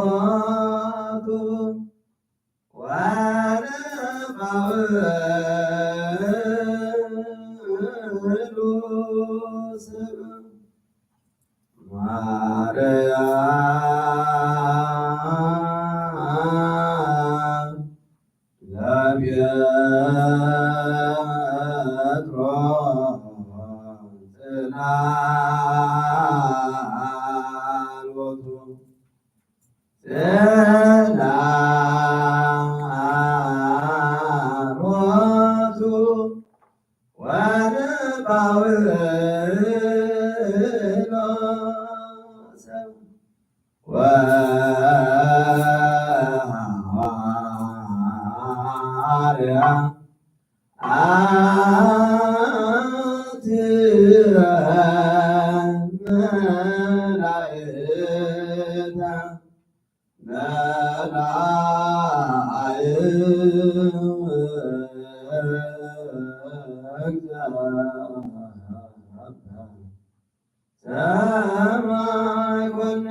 ጽላሎቱ ወለጳውሎስ ማርያም ለጴጥሮስ ጽላሎቱ ጽላሎቱ ወለጳውሎስ ወሐዋርያ አትመላእክታ መላእክት ሰማይ ኮነ።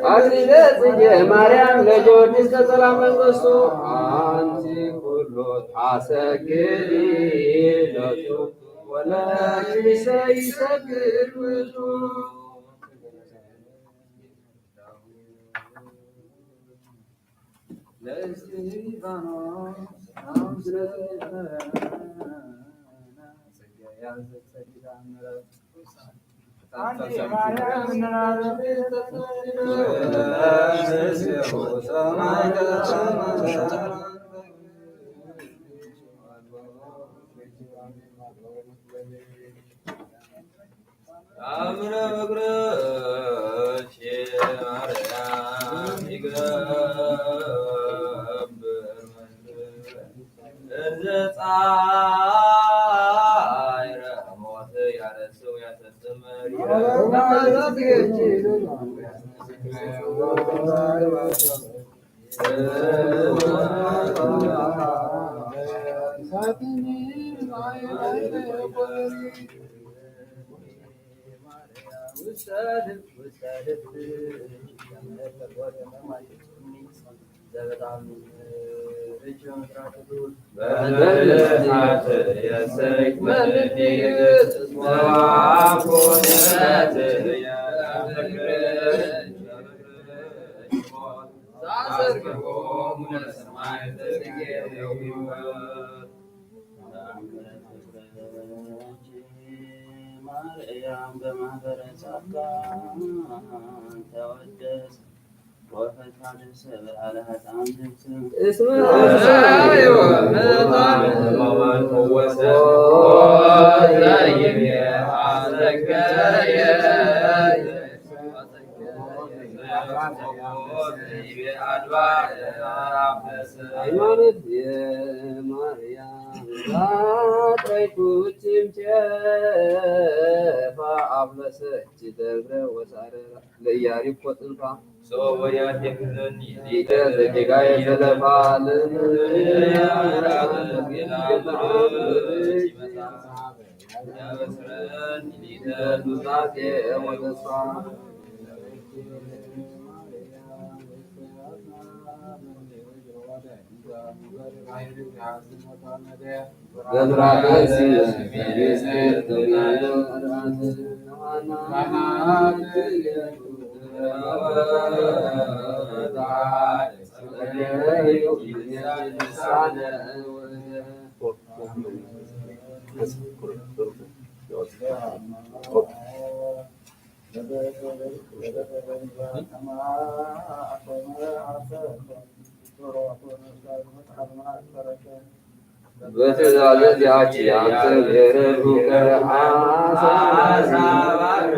አዚዘ ጽጌ ማርያም ለጊዮርጊስ ቀጸላ መንግስቱ፣ አንቲ ኩሉ ታሰግዲ ለቱ፣ ወለኪሰ ይሰግድ ውእቱ። ለእስጢፋኖስ አምስለ ጽጌ ያዘ ጸጊዳ ምረት። አምረ እግርኪ ማርያም ይገብር እንዘ ጻዕረ ሞት ያረስው ያሰስም ማርያም በማህበረ ጻድቃን ተወደስ እስመ ሃይማኖት የማርያም ዛትረይኩችም ቸፋ አብለሰች ደብረ ወሳረራ ለኢያሪኮ ጽንፋ ሊተ ዘጌጋየ ዘለፋ ኑዛዜ ወተስፋ በትእዛዘ ዚኣኪ ኣንተ ብሔረ ዱከ ሓሳብ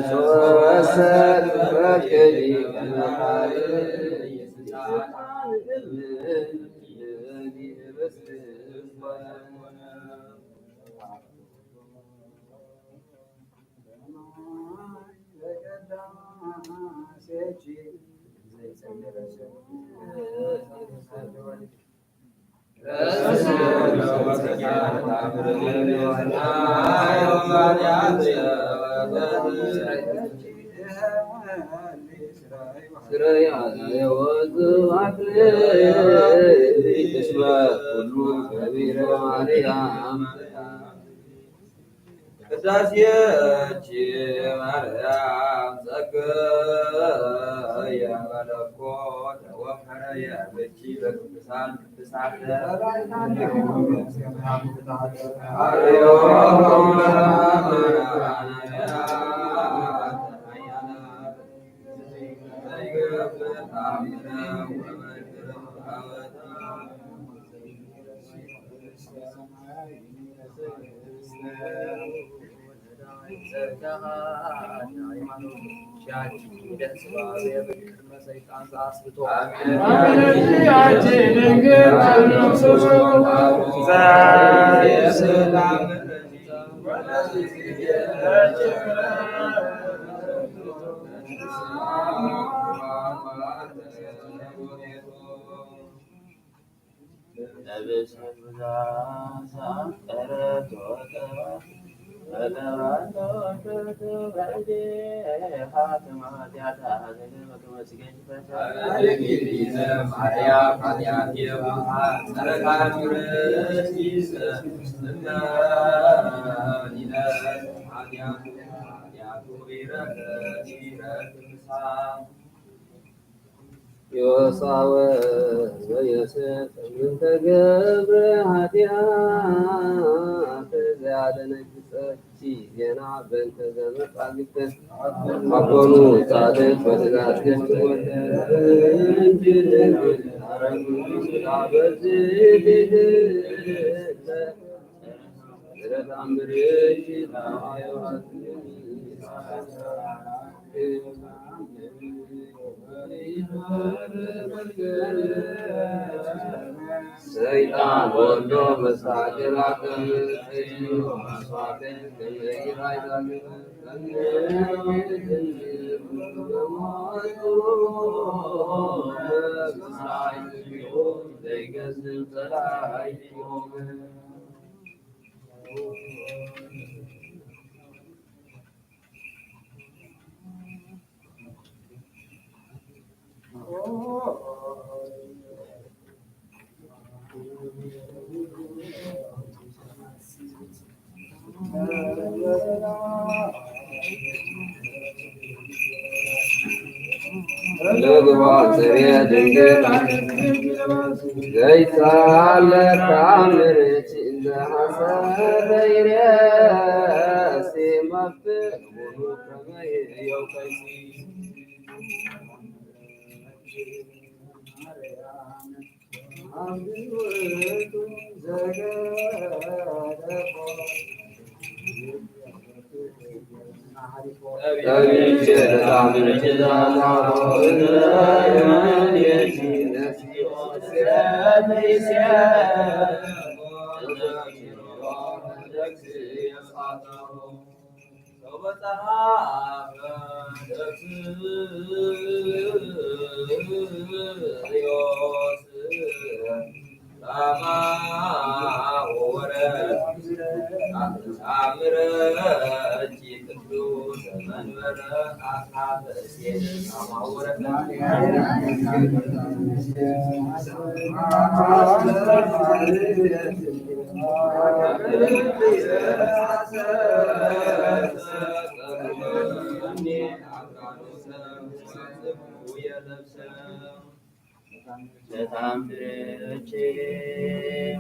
ይጸውር ወርቀይ ቅዳሴኪ ማርያም ጸገየ መለኮት ወምሕረየ ብኪ በቅዱሳን ቅዱሳን ዮሳወ ወዮሴፍ እንተ ገብረ ኃጢአት ዘያደነግጸኪ ዜና በእንተ ዘመጻግብተ አኮኑ ጻድቅ ወትዛዝግብት ወደ እንጂ አረጉ ዳበዝ ሰይጣን ወልዶ መሳቅላትን መስዋዕትን ከመይራይዳን ዘይገዝም ጸላኢ ልግቦ ጽሬ ድንግል ዘይጻለካ ምርት እንደ ሐሰረ ይሬሲ መፍት ከመይ የውቀይሲ ለታምርኪ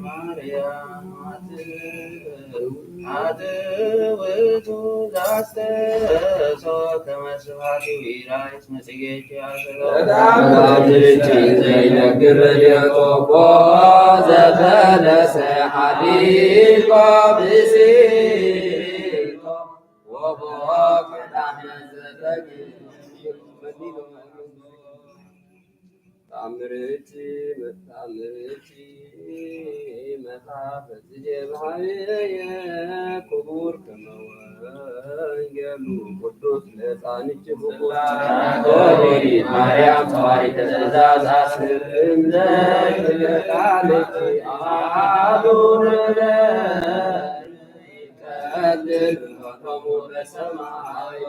ማርያም አትውቱ ዛስተሶ ከመስፋቲ ዊራይስ መጽጌኪ አስሎ ለታምርኪ ዘይነግር የቆቦ ዘፈለሰ ሐዲቆ ብሲቆ ወቦ ክዳነ ዘተጊ ተኣምርኪ መተኣምርኪ መጽሐፍ ዝጀብሃየ ክቡር ከመ ወንጌሉ ቅዱስ ለጻንኪ ብኩር። ኦሪት ማርያም ተዋሂደ ትእዛዝ አስር እምነት ቃልኪ አሐዱ ነበረ ይቀልል ፍጥረቶሙ በሰማይ።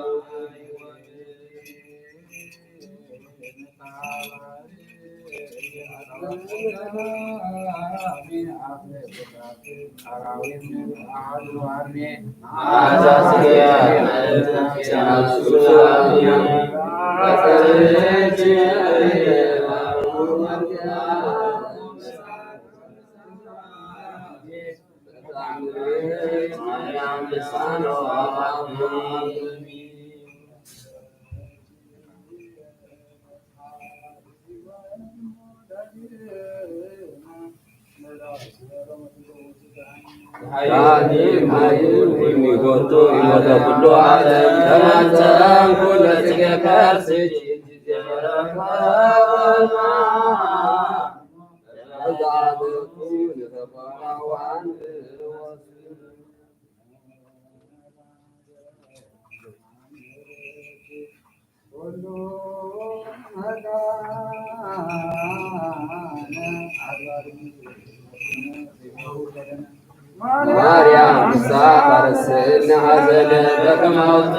ማርያም ንሳ ታረስእና ሐዘነ በከማውታ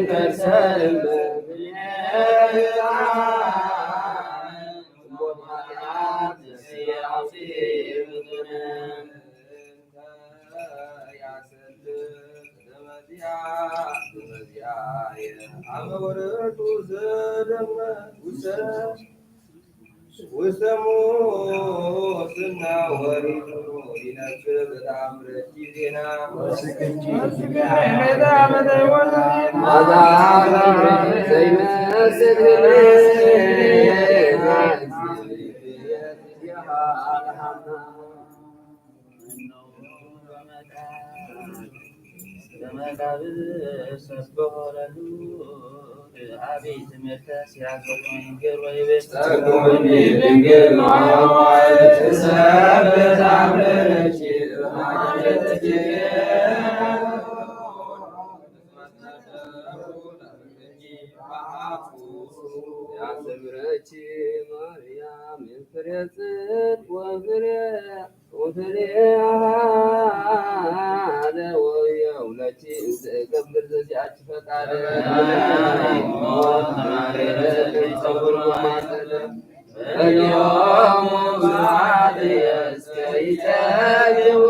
ከርሰ እመ ውስተ ሙስና ወሪዱ ይነብር በተአምረኪ ዜና ማዛ ዘይመስል ያሰምረኪ ማርያም ፍሬ ጽድቅ ወፍሬ ወፍሬሃ ለወየው ለኪ እንዘ እገብር ዘዚአኪ ፈቃደ ጸጉር ማሰለ በሊሆሙ ማርየ እስከ ይጸግቡ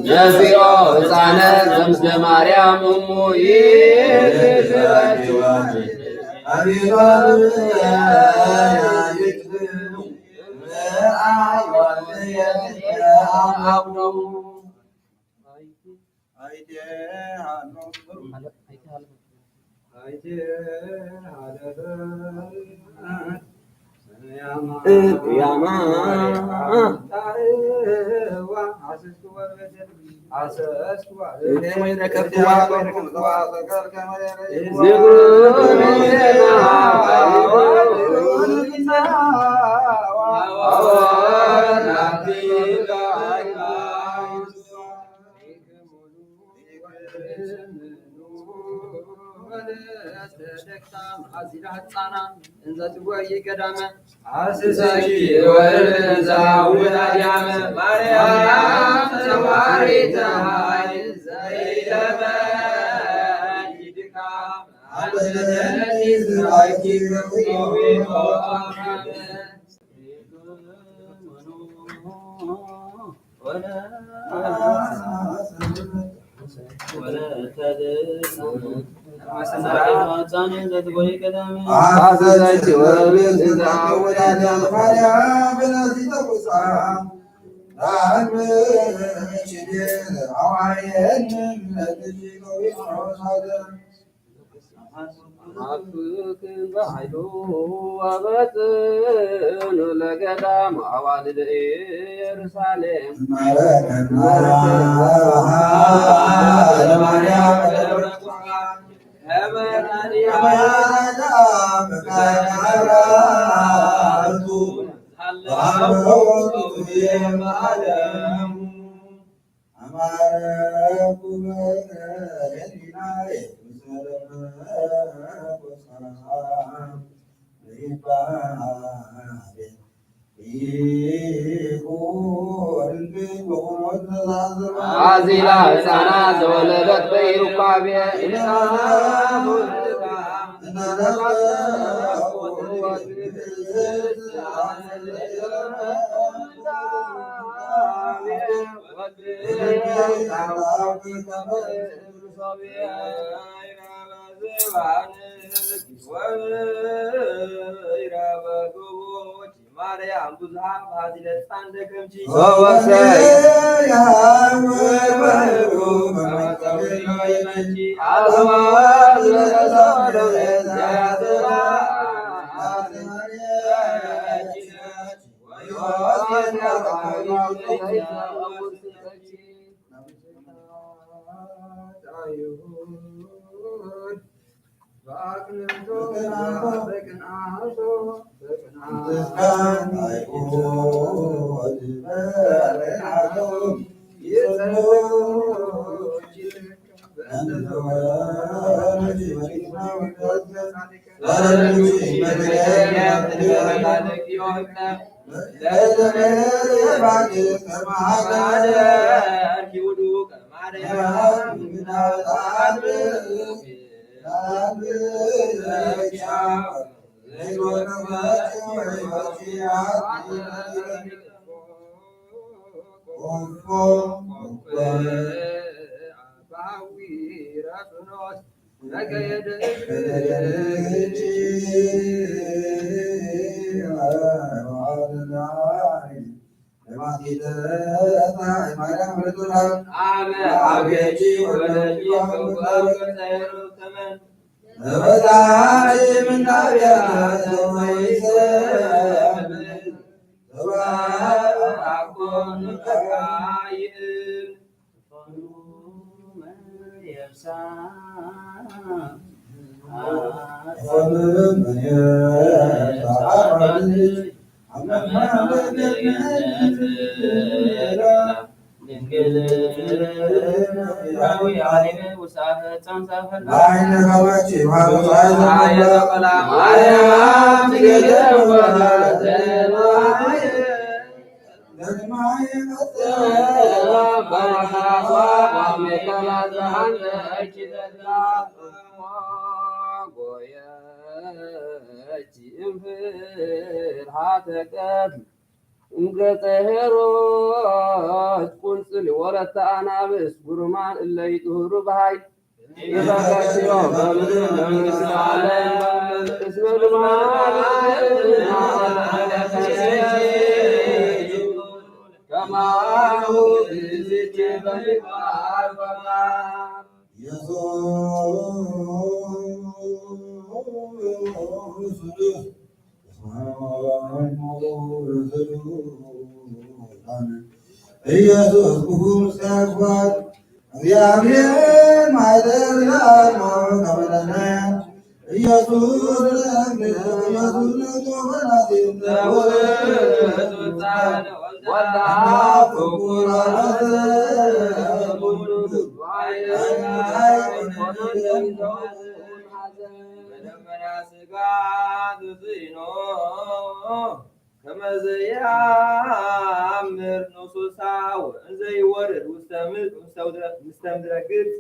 ነዚኦ ህፃነ ዘምስለ ማርያም እሙ ኣፍክን በዓይሉ ወበጽኑ ለገዳም ኣዋልድ ኢየሩሳሌም። ኣዚላ ህፃና ዘወለደት በይሩካቤ ማርያም ብዙኃ ባዚለ ጻንደ ከምጂ ወወሰይ ገጸ ሄሮድ ቁንጽል ወረተ ኣናብስ ጉሩማን እለ ይጥህሩ በሃይ ይበቀችዮ በምድር መንግስት ዓለም እስመ ልማድ ከማሁ ብዝት በልባል በማር ኢየሱስ ክፉ ምስካር ክፋት እግዚኣብሔር ማይደር ያርሞ ከመለነ ኢየሱስ ኢየሱስ ወልዳ ፍቁር መጀመርያ ስጋ ትስኢኖ ከመ ዘይኣምር ንሱሳ ወእንዘይወርድ ውስተ ምድር፣ ውስተ ምድረ፣ ውስተ ምድረ ግብፅ።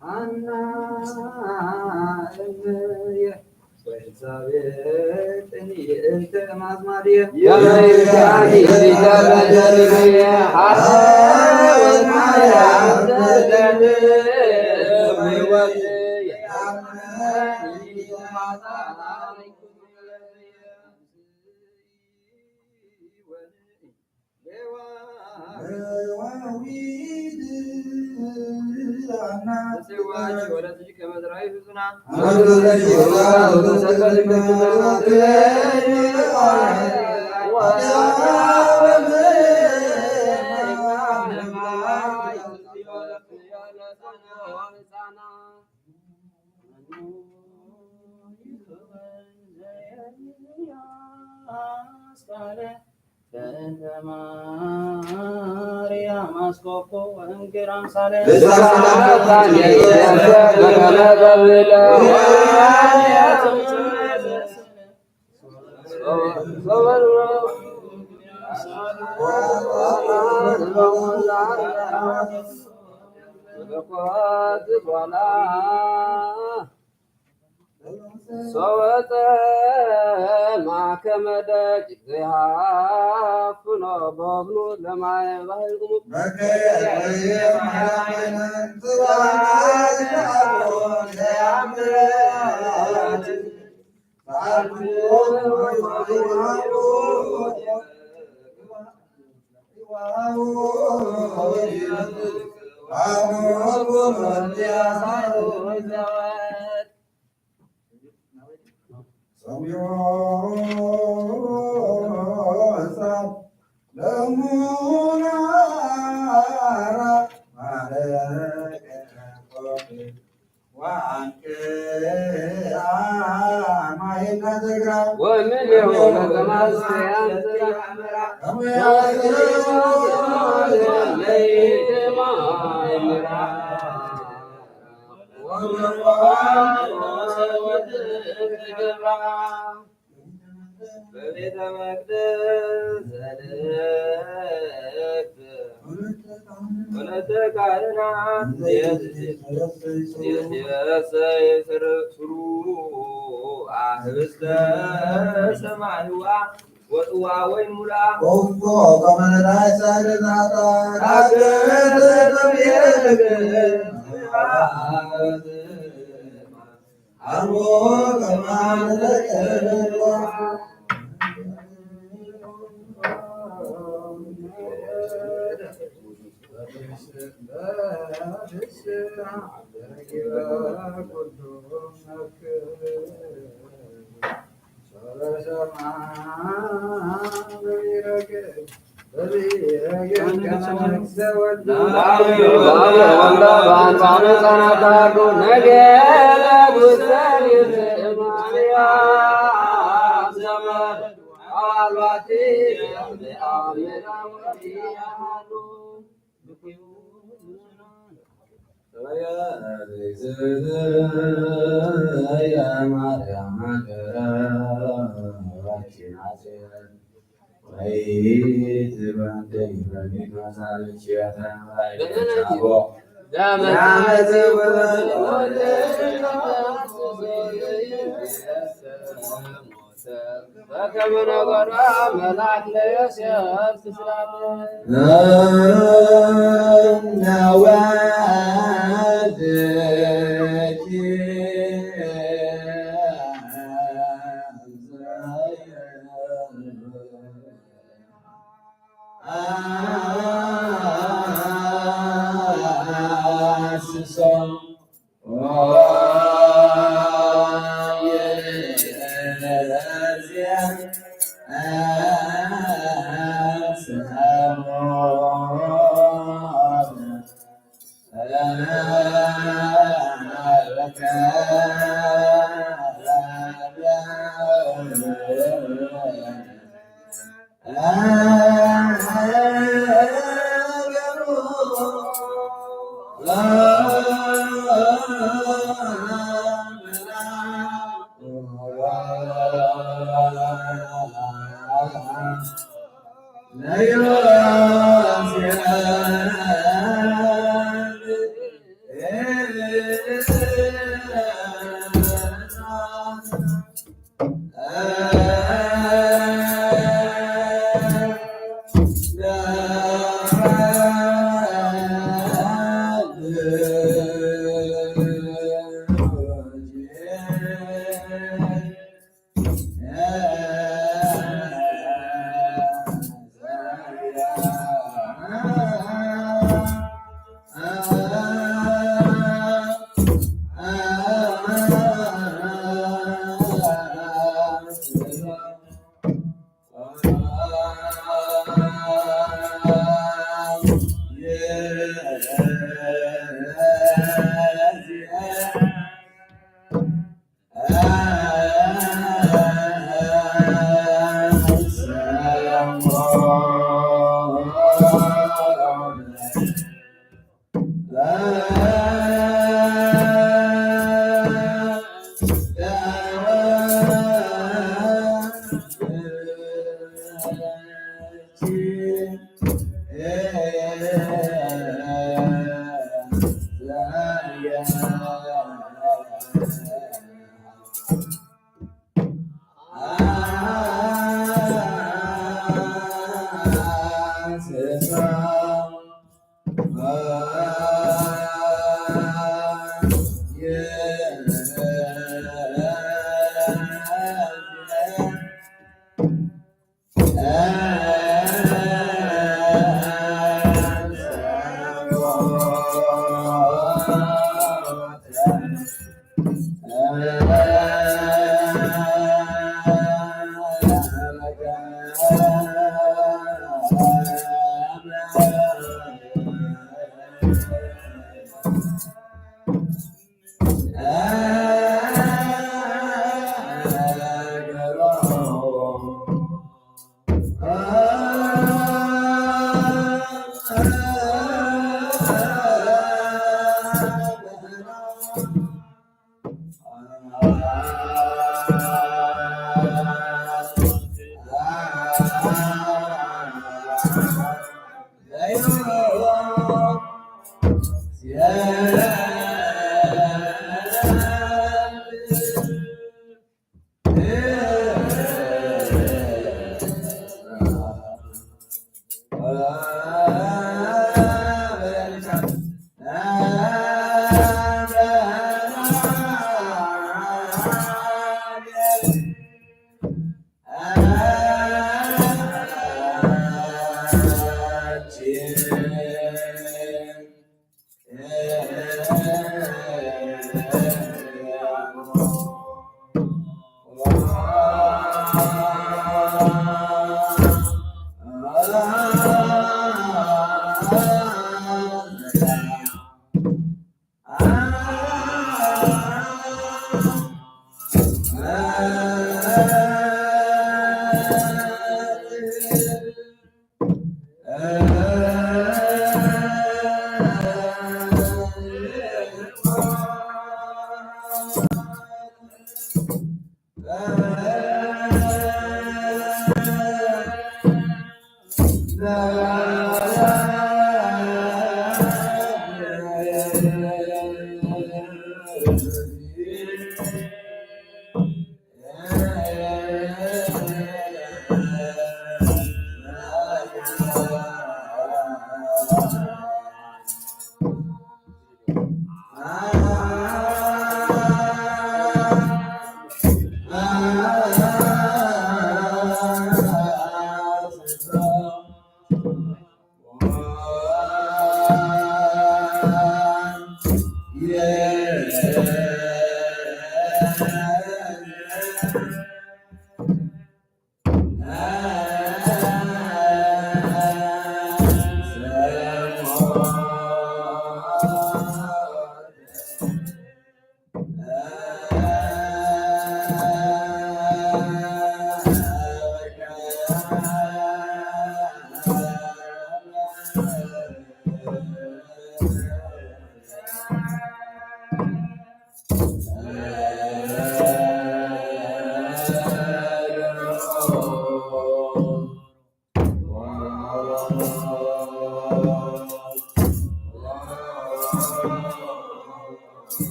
ሐና እምየ ወኤልሳቤጥን ይእንተ ማዝማድየ። ሶበ ጸማ ከመ ደጅ ዘይሃፍኖ በብኑ ለማየ ባህልኩሙ። በቤተ መቅደስ ዘልእክት ወለተ ካህናት የትሴሰይ ስሩ አህብስተ ሰማይዋ ወጥዋ ወይን ሙላ። ኦፎ ከመነዳይ ሳይለናታ በከመ ነገራ መልአክ ለዮሴፍ ብስራተ።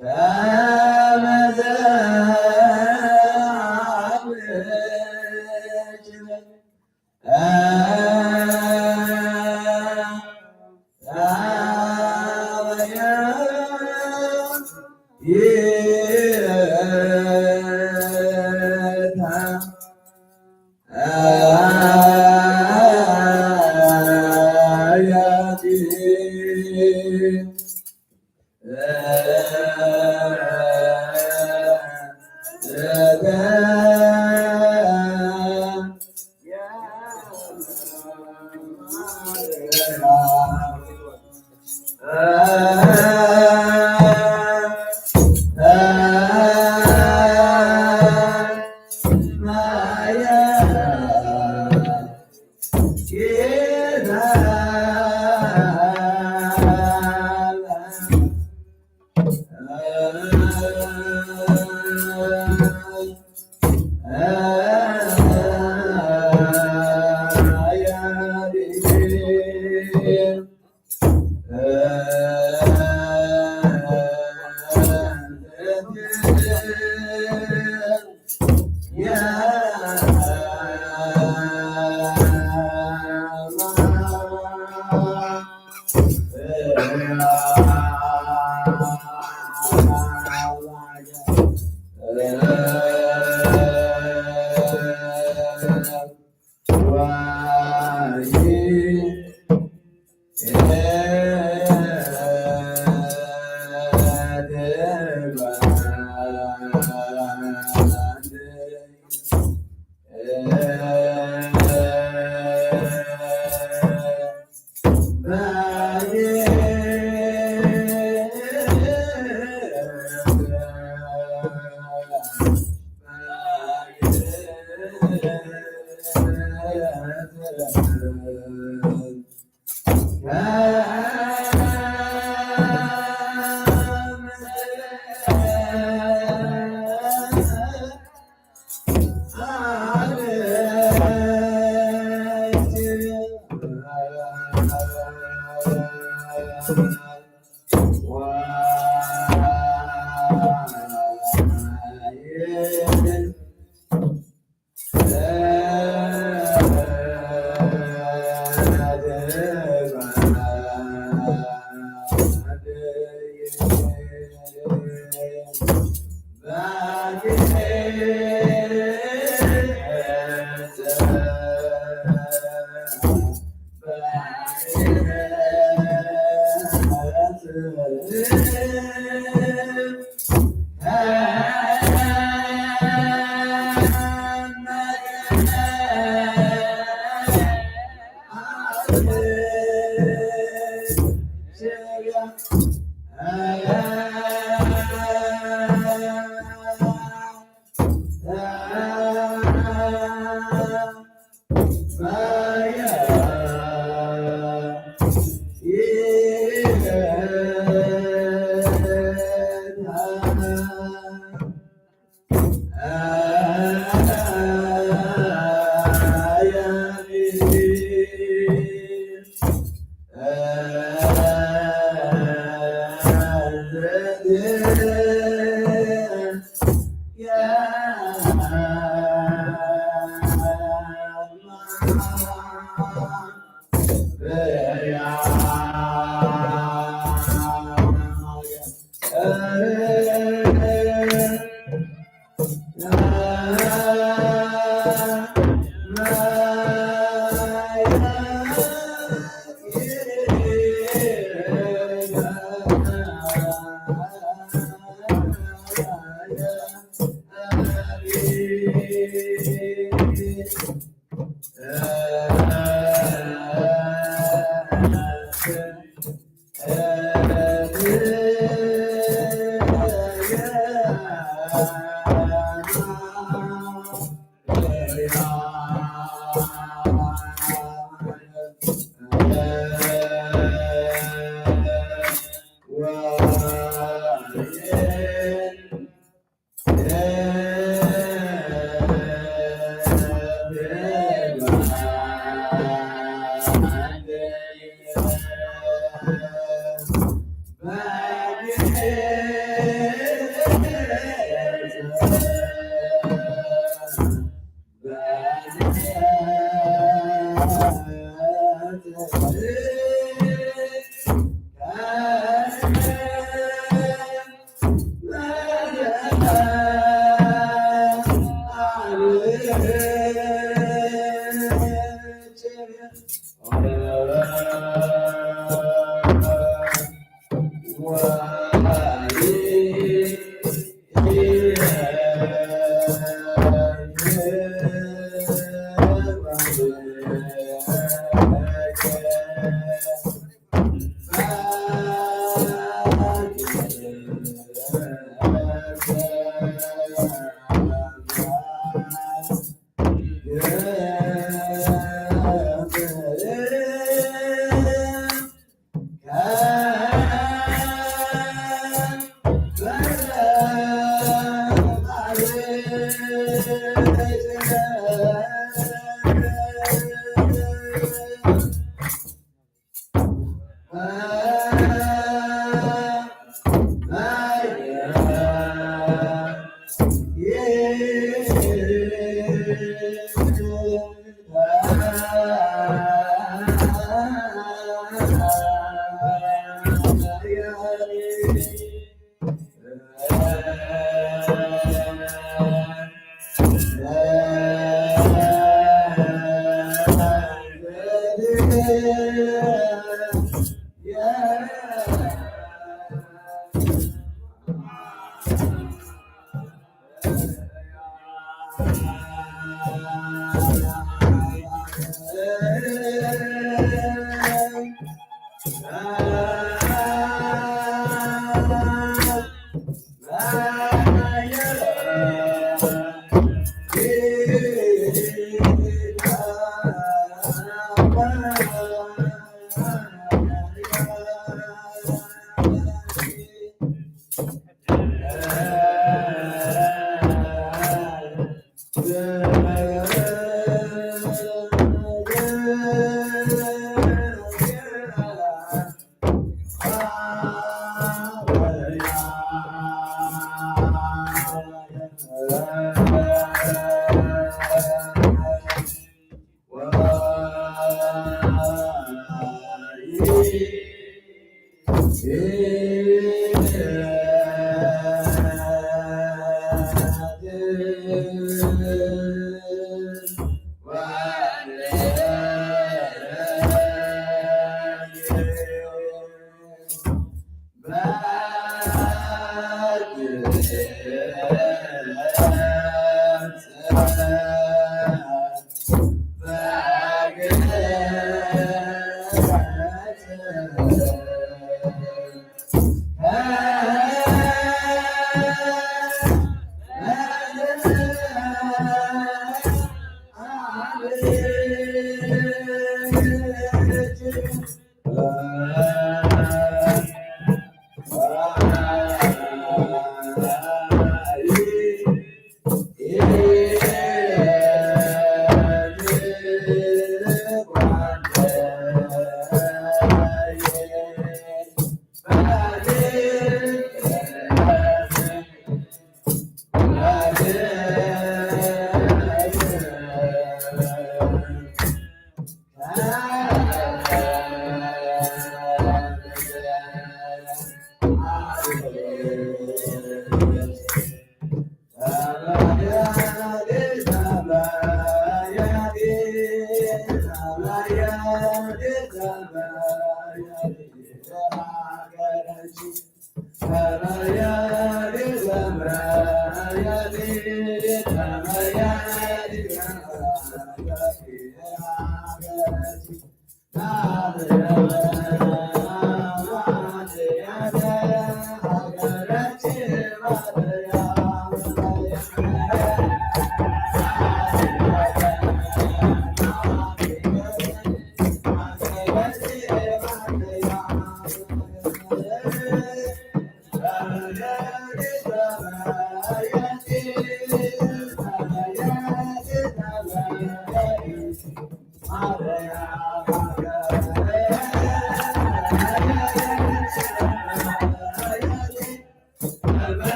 ከመዘ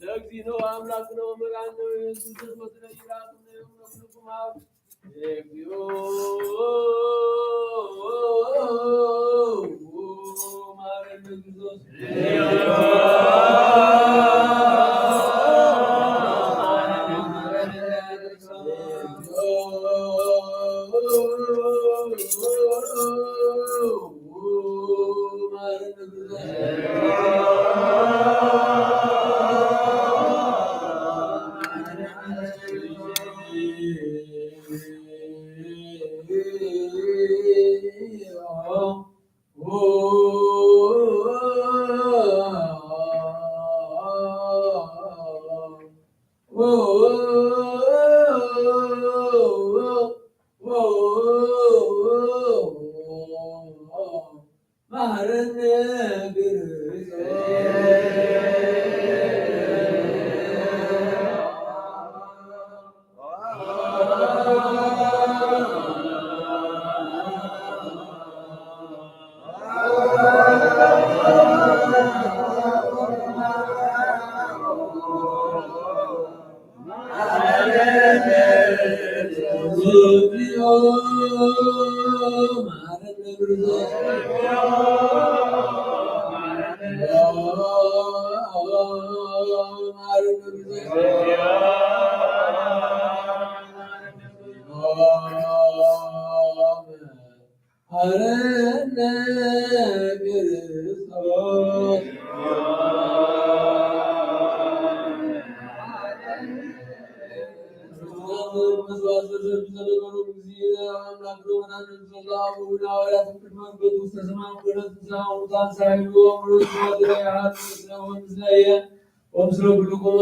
ለእግዚእነ ወአምላክነ ወመድኃኒነ ኢየሱስ ክርስቶስ ለኢራቅነ ይሁን ለኩልኩም አብ እግዚኦ ማረነ ክርስቶስ። መሐረነ ክርስቶስ። ሐረነ ክርስቶስ። ወምስለ ኩልኩም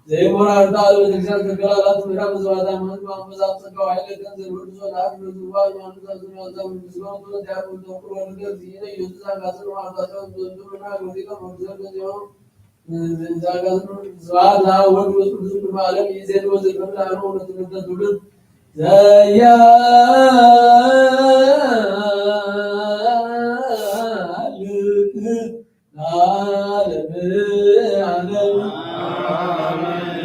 ዘይሞራርታ ለቤተክርስቲያን ተገላላት ምዕራብ ምዝባታ መንግስት መንፈሳዊ ጸጋ ኃይለ ገንዘብ ወድሶ ለአብ ምዝባል መንግስት አዝማዛ መንግስት ነው። ዲያቆን ተኩር ወልደ ጊዜ ኢየሱስ አጋዘን ማርታቸው ዘንዱና ወዲቀ መንግስት ነው። ስብሐት ለአብ ወወልድ ወመንፈስ ቅዱስ ለዓለመ ዓለም። ይእዜሰ ወዘልፈኒ ለዓለሙ ለትውልደ ትውልድ ዘያልፍ ለዓለመ ዓለም። አሜን።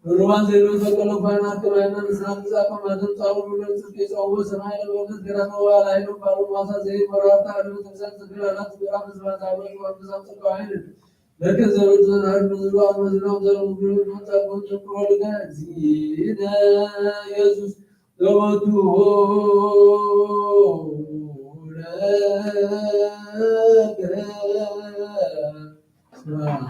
ሩባን ዘይብሉ ፈቀሎ ፋይናት ከማይና ንስራን ግዛቶም ኣቶም ጻውሩ ብለን ጽድቂ ጸውዎ ሰማይ ለመንግስት ገዳመ ዋላ ኃይሎም ባሉ ማሳ ዘይመራርታ አድሮ ተምሳል ጽድቅ ላላት ምዕራፍ ህዝባን ዛብረት ወንግዛም ጽድቅ ኃይል ለከ ዘበቱ ዘናህር ብዙ አመዝናው ዘረሙ ብሎ ጸጉን ጽድቅ ወልደ እግዚእነ ኢየሱስ ዘወቱ ለከ ስብሐት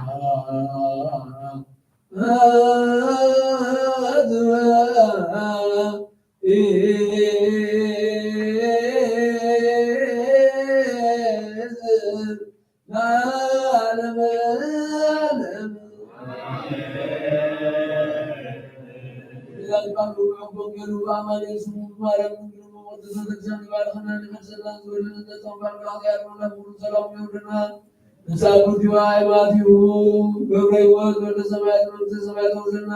ንሳብ ኩርቲዋ ኣይማትዩ ገብረ ህይወት ወልደ ሰማያት መንግስተ ሰማያት ወርሰና።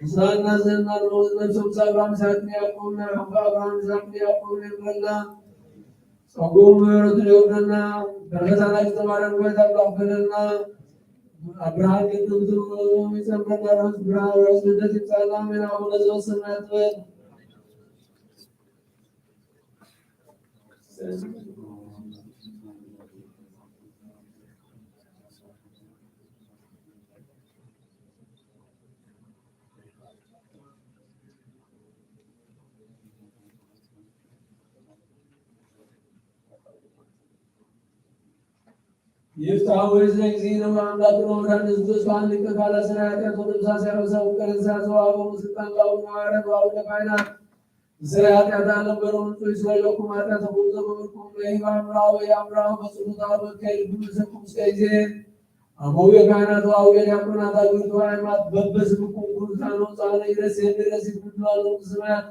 ንስራና ዘና ንመውት ነፍሶም ሳብ ኣምሳት ያዕቆብ ናብ ሓባ ኣብርሃም ይስሐቅ ያዕቆብ የብረና። ጸጉም ምሕረቱ የውርደና። በረከታና ይስተማረን ወይታ ብላክ በለና። አብርሃም ቅድምቱ ይጸምረና። ሮስ ብርሃን ሮስ ልደት ይብጻና። አሜን። አቡነ ዘበሰማያት በል። ይፍትሐ ወይስ ለእግዚእነ ወአምላክነ ወመድኃኒነ ኢየሱስ ክርስቶስ ሊቀ ካህናት ሠራየ ኃጢአት ወደምሳሴ አበሳ ወቀረሳ ዘወሀቦሙ ስልጣን ለአቡነ ሐዋርያት ወአቡነ ካህናት። ስለ ኃጢአት ዓለም በለው ንጹሕ ይስረይ ለኩም ኃጢአተኩም ዘመልኩም ለይባ አምራ ወይ አምራ በጽሉታ በከይ ልብ ምሰኩም እስከ ጊዜ አበው የካህናት ወአበው የዲያቆናት አግብቶ ሃይማት በበስምኩም ኩሉ ታኖ ጻነ ይረስ የሚረስ ይትምድባሉ ስማያት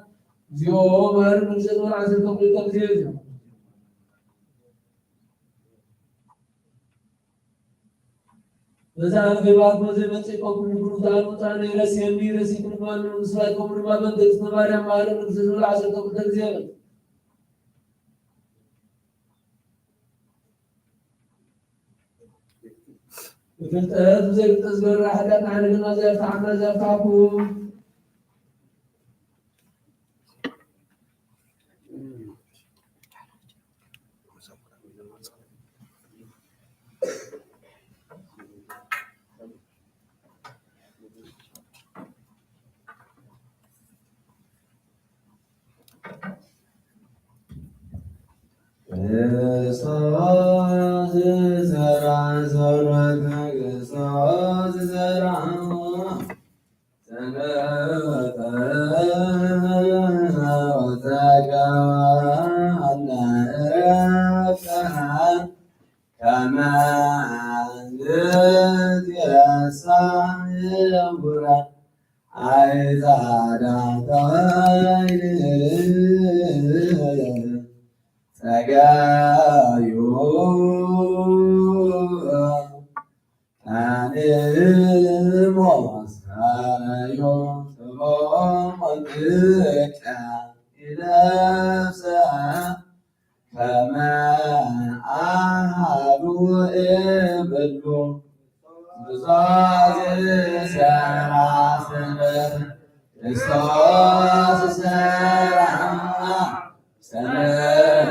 እግዚኦ መሐረነ ምሸት ወለዓሰርተ ክልተ ጊዜ እዩ። በዛ አፍ ባርኮ ዘይመጽእ ኮኩ ምክሩ ዛኑ ጻነ ይረስ የሚ ይረስ ይትምድባሉ ስማያት ኮኩ ድማ በንተ እግዝእትነ ማርያም መሐረነ ምሸት ወለዓሰርተ ክልተ ጊዜ በል። ብፍልጠት ብዘይፍልጠት ዝገበርና ሓጢኣትና ሓደገና ዘየፍትሓና ዘየፍትሓኩም። ክርስቶስ ዘራ ሰሎተ ክርስቶስ ዘራ ሰሎተ ወጸጋ አለ እረፍታ ከመ ንትየሳ እውራ አይዛዳታይን ጸጋዩ አኔሞሳዩ ጾሞትከ ይለብሰ ከመ አሐዱ እብሉ ብዛት ሠራ ሰንበት ክርስቶስ ሠራ ሰንበት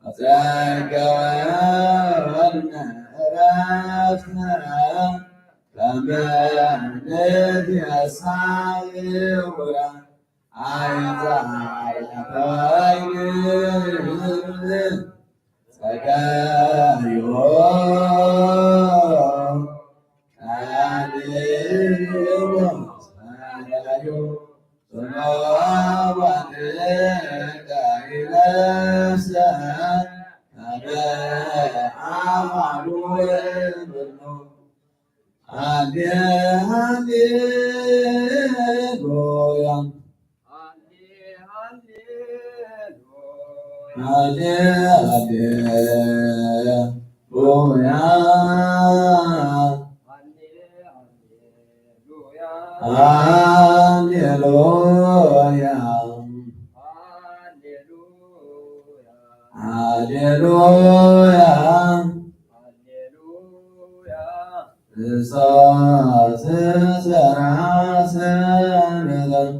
ወጸገወነ ዕረፍተ ከመ ንትየሳ እውራ አይዛረፈይን ጸጋዮ ቃልዮ ጸጋዮ ጽኖ ወንቃይለሰ አሐዱ ውእቱ። ሃሌ ሃሌሉያ። ሃሌ ሃሌሉያ። ሃሌሉያ። ሃሌሉያ። ክርስቶስ ሠርዐ ሰንበት።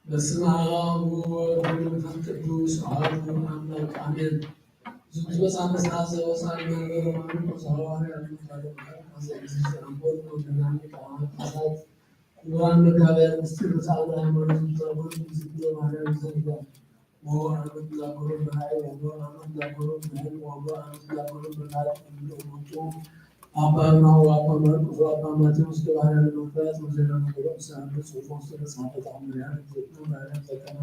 በስመ አብ ወወልድ ወመንፈስ ቅዱስ አሐዱ አምላክ አሜን። ዝንቱ መጽሐፈ ሥርዓት ዘወፅአ መንበረ ማርቆስ ሐዋርያ ለመካነ ማርቆስ ዘእግዚእነ አቦን ወገናኒ ጳጳሳት ክቡራን መጋቢያን ምስጢር ርትዓነ ሃይማኖት ሊቃውንት እግዝእትነ ማርያም ዘንዳ ወወ አመት ላጎሮን በላይ ወወ አመት ላጎሮን በላይ ወወ አመት ላጎሮን በላይ እምነ ውጡ አባ አብርሃም ወአባ ማርቆስ ወአባ ማቴዎስ ገባርያ ለመንፈስ ወዜና ነገሮም ሰአሉ ጽሑፎ ውስጥ ተጻፈ ተአምሪያ እግዝእትነ ማርያም ዘከመ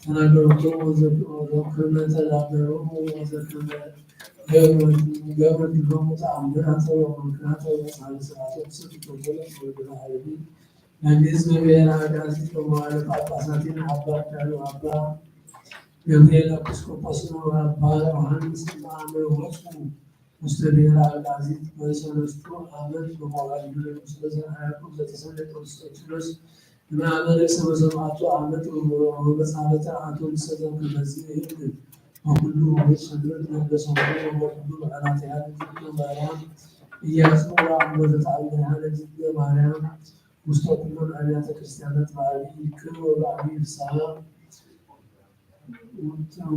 ተናገረቶ ወዘከመ ተናገረው ወዘከመ ገብረት ሎሙ ተአምር አንተ ወመንክራተ ወሳለ ስርዓተ ስርዓተ ወግራ ሀይሊ መንግስት በብሔረ አጋዚ በመዋዕለ ጳጳሳቲን አባ ዳሉ አባ ገብርኤል ኤጲስቆጶስን ወአባ ዮሐንስ እምአመ ወፁ ውስተ ብሔረ አጋዚ በሰለስቱ ዓመት በመዋዕለ ንጉሥ ዘርዓ ያዕቆብ ዘተሰምየ ቅዱስ ቴዎድሮስ እምአመ ርእሰ በሰብዓቱ ዓመት ወመጻሕፍተ አቶ ልሰዘም ከመዚ ይህብ ወኩሉ ውሁድ ሰንበት ለበሰ ወኩሉ በዓላቲሃ ለእግዝእትነ ማርያም ኢያሱ ወአምቦ ዘተአምሪሃ ለእግዝእትነ ማርያም ውስተ ኩለን አብያተ ክርስቲያናት በአብይ ክብር ወበአብይ ፍስሐ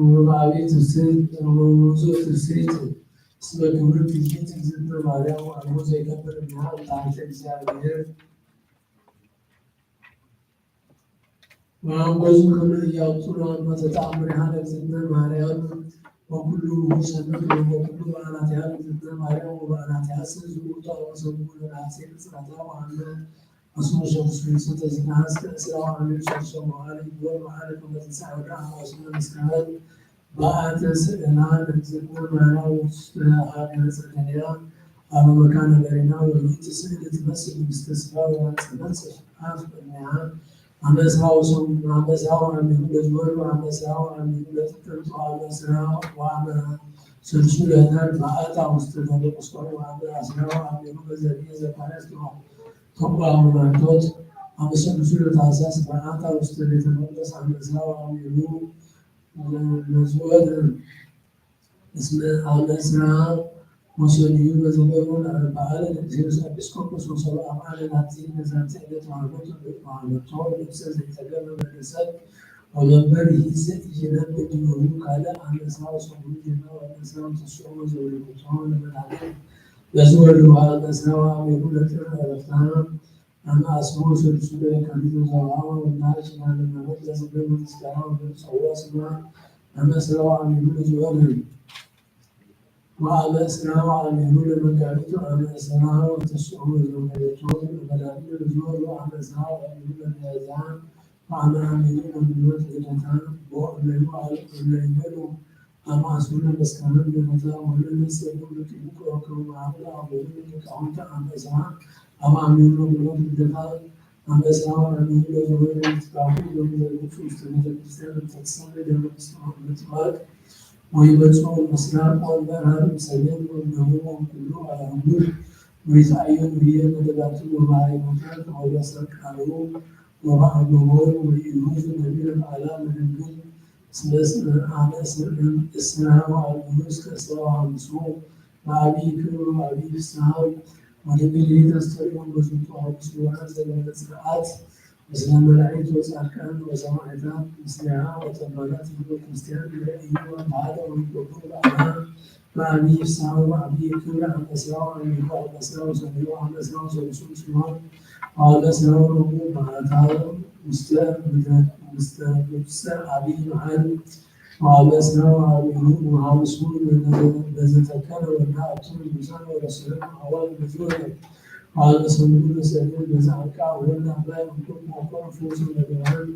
ወበአብይ ትስብእት ወብዙሕ ትስብእት እስመ ክብርት ይእቲ እግዝእትነ ማርያም ወአልቦ ዘይከብር እምኔሃ እምታሕተ እግዚአብሔር ወአንጎዙ ከመ ኢያብጹ ለአምሮተ ተአምሪሃ ለእግዝእትነ ማርያም ወኩሉ ውሁድ ሰንበት ወኩሉ በዓላቲሃ ለእግዝእትነ ማርያም ወበዓላቲሃ ስእዝ ውእቱ አመ ሰሙኑ ለነሐሴ ብጽራታ ወአመ አስሩ ሸምሱ ሰተ ዝናሐስ ከእስራ ወአመ ሰርሶ መዋዕል ይግበር በዓለ ከመ ትንሣኤ ወደ አመ አስሩ ለመስከረም በአተ ስእላ ለእግዝእትነ ማርያም ውስተ ሀገረ ጸደንያ አመ መካነ በሪና ወይእቲ ስእሊ ትመስል ንግሥተ ስጋ ወመንጽ መንጽ አፍ እምኔሃ አመ እስራ ወሰሙኑ አመ እስራ ወአሚሩ ለዝወር አመ እስራ ወአሚሩ ለጥቅምት ወአመ እስራ ወአመ ስልሱ ለህዳር በአታ ውስተ ደብረ ቁስቋም ወአመ አስራ ወአሚሩ ለዘብሔ ዘካርያስ ተቋሙ ማንቶት አመ ስልሱ ለታህሳስ በአታ ውስተ ቤተ መቅደስ አመ እስራ ወአሚሩ ለዝወር እስመ አመ እስራ ወሰኑዩ በዘገብሩ ለአርብዓ ለቅዱስ ኤጲስቆጶስ ወሰብአ አማልክት አቲ ለዛቲ ዕለት ወሀበቶ ወሀበቶ ልብሰ ዘይተገብረ በደሰት ወመንበር ይእቲ ዘኢይነብር ዲበሁ ካልእ አመ እስራ ወሰሙኑ ዜና ወአመ እስራ ወተስዑ ወዘውለደቶ ለመድኃኒት ለዝወልድ ወአመ እስራ ወአሚሩ ለጥር ዕረፍታ አመ አስሩ ወሰሉሱ ለየካቲት ወዘውአወ ወናሽ ያለ ማለት ለዘገብሩ ምስጋና ወዘንጸዋ ስማ አመ እስራ ወአሚሩ ለዝወልድ ወአመ እስራ ወአሚሩ ለመጋቢት ወአመ እስራ ወተስዑ ለዘውለደቶ ለመድኃኒት ለዝወልድ ወአመ እስራ ወአሚሩ ለሚያዝያ ወአመ አሚሩ ለምድወት ልደታ ወእመኑ አለ እመይበሉ ኣብ ማእሰሮ መስከረም ገነታ ወለደ ሰብኡ ለቂቡ ከወከቡ መዓልቲ ኣቦኡ ሊቃውንቲ ኣብ ዕስራ ኣብ ኣሚሩ ብሎት ልደታ ኣብ ዕስራ ኣብ ኣሚሩ ለዘወረ ምትካፉ ሎም ዘግብፁ ውስተ ቤተ ክርስቲያን እንተትሰመ ደብረ ምጥማቅ ወይመፁ ምስራቅ ወምዕራብ ሰሜን ወደቡብ ወኩሉ ኣህጉር ወይትዓየኑ ህየ መደባቱ ወመሃይማኖታት ወበሰር ቃሉ ወበአምሮ ወይሁዝ ነቢረ በዓላ መደንግል እስመ አነ እስራ ወአርብዑ እስከ እስራ ወሐምሱ በአብይ ክብር ወአብይ ፍስሐ ወድንግል ተስተርእዮም በዝንቱ ሐሙስ ወርሃ ዘመነ ጽርዓት ምስለ መላእክት ወጻድቃን ወሰማዕታት ምስሌሃ ወተማላት ህዝበ ክርስቲያን ይረእዩ ወተሃደው ይገብሩ በዓላ በአብይ ፍስሐ ወአብይ ክብር አመ እስራ ወአሚሩ አመ እስራ ወሰሚሩ አመ እስራ ወሰሉሱ ሲሆን አመ እስራ ወረቡዕ በዓታ ውስተ ውስተ ውስተ አብይ መዓል አመ እስራ ወአሚሩ ወሐምሱ በዘተከለ ወና አቱ ንጉሳን ወረሰሎም አዋል በዝወረ አመ ሰሙኑ በሰሚር በዘአብቃ ወና ላይ ወንቁም ወቆም ፎሱ ለገባን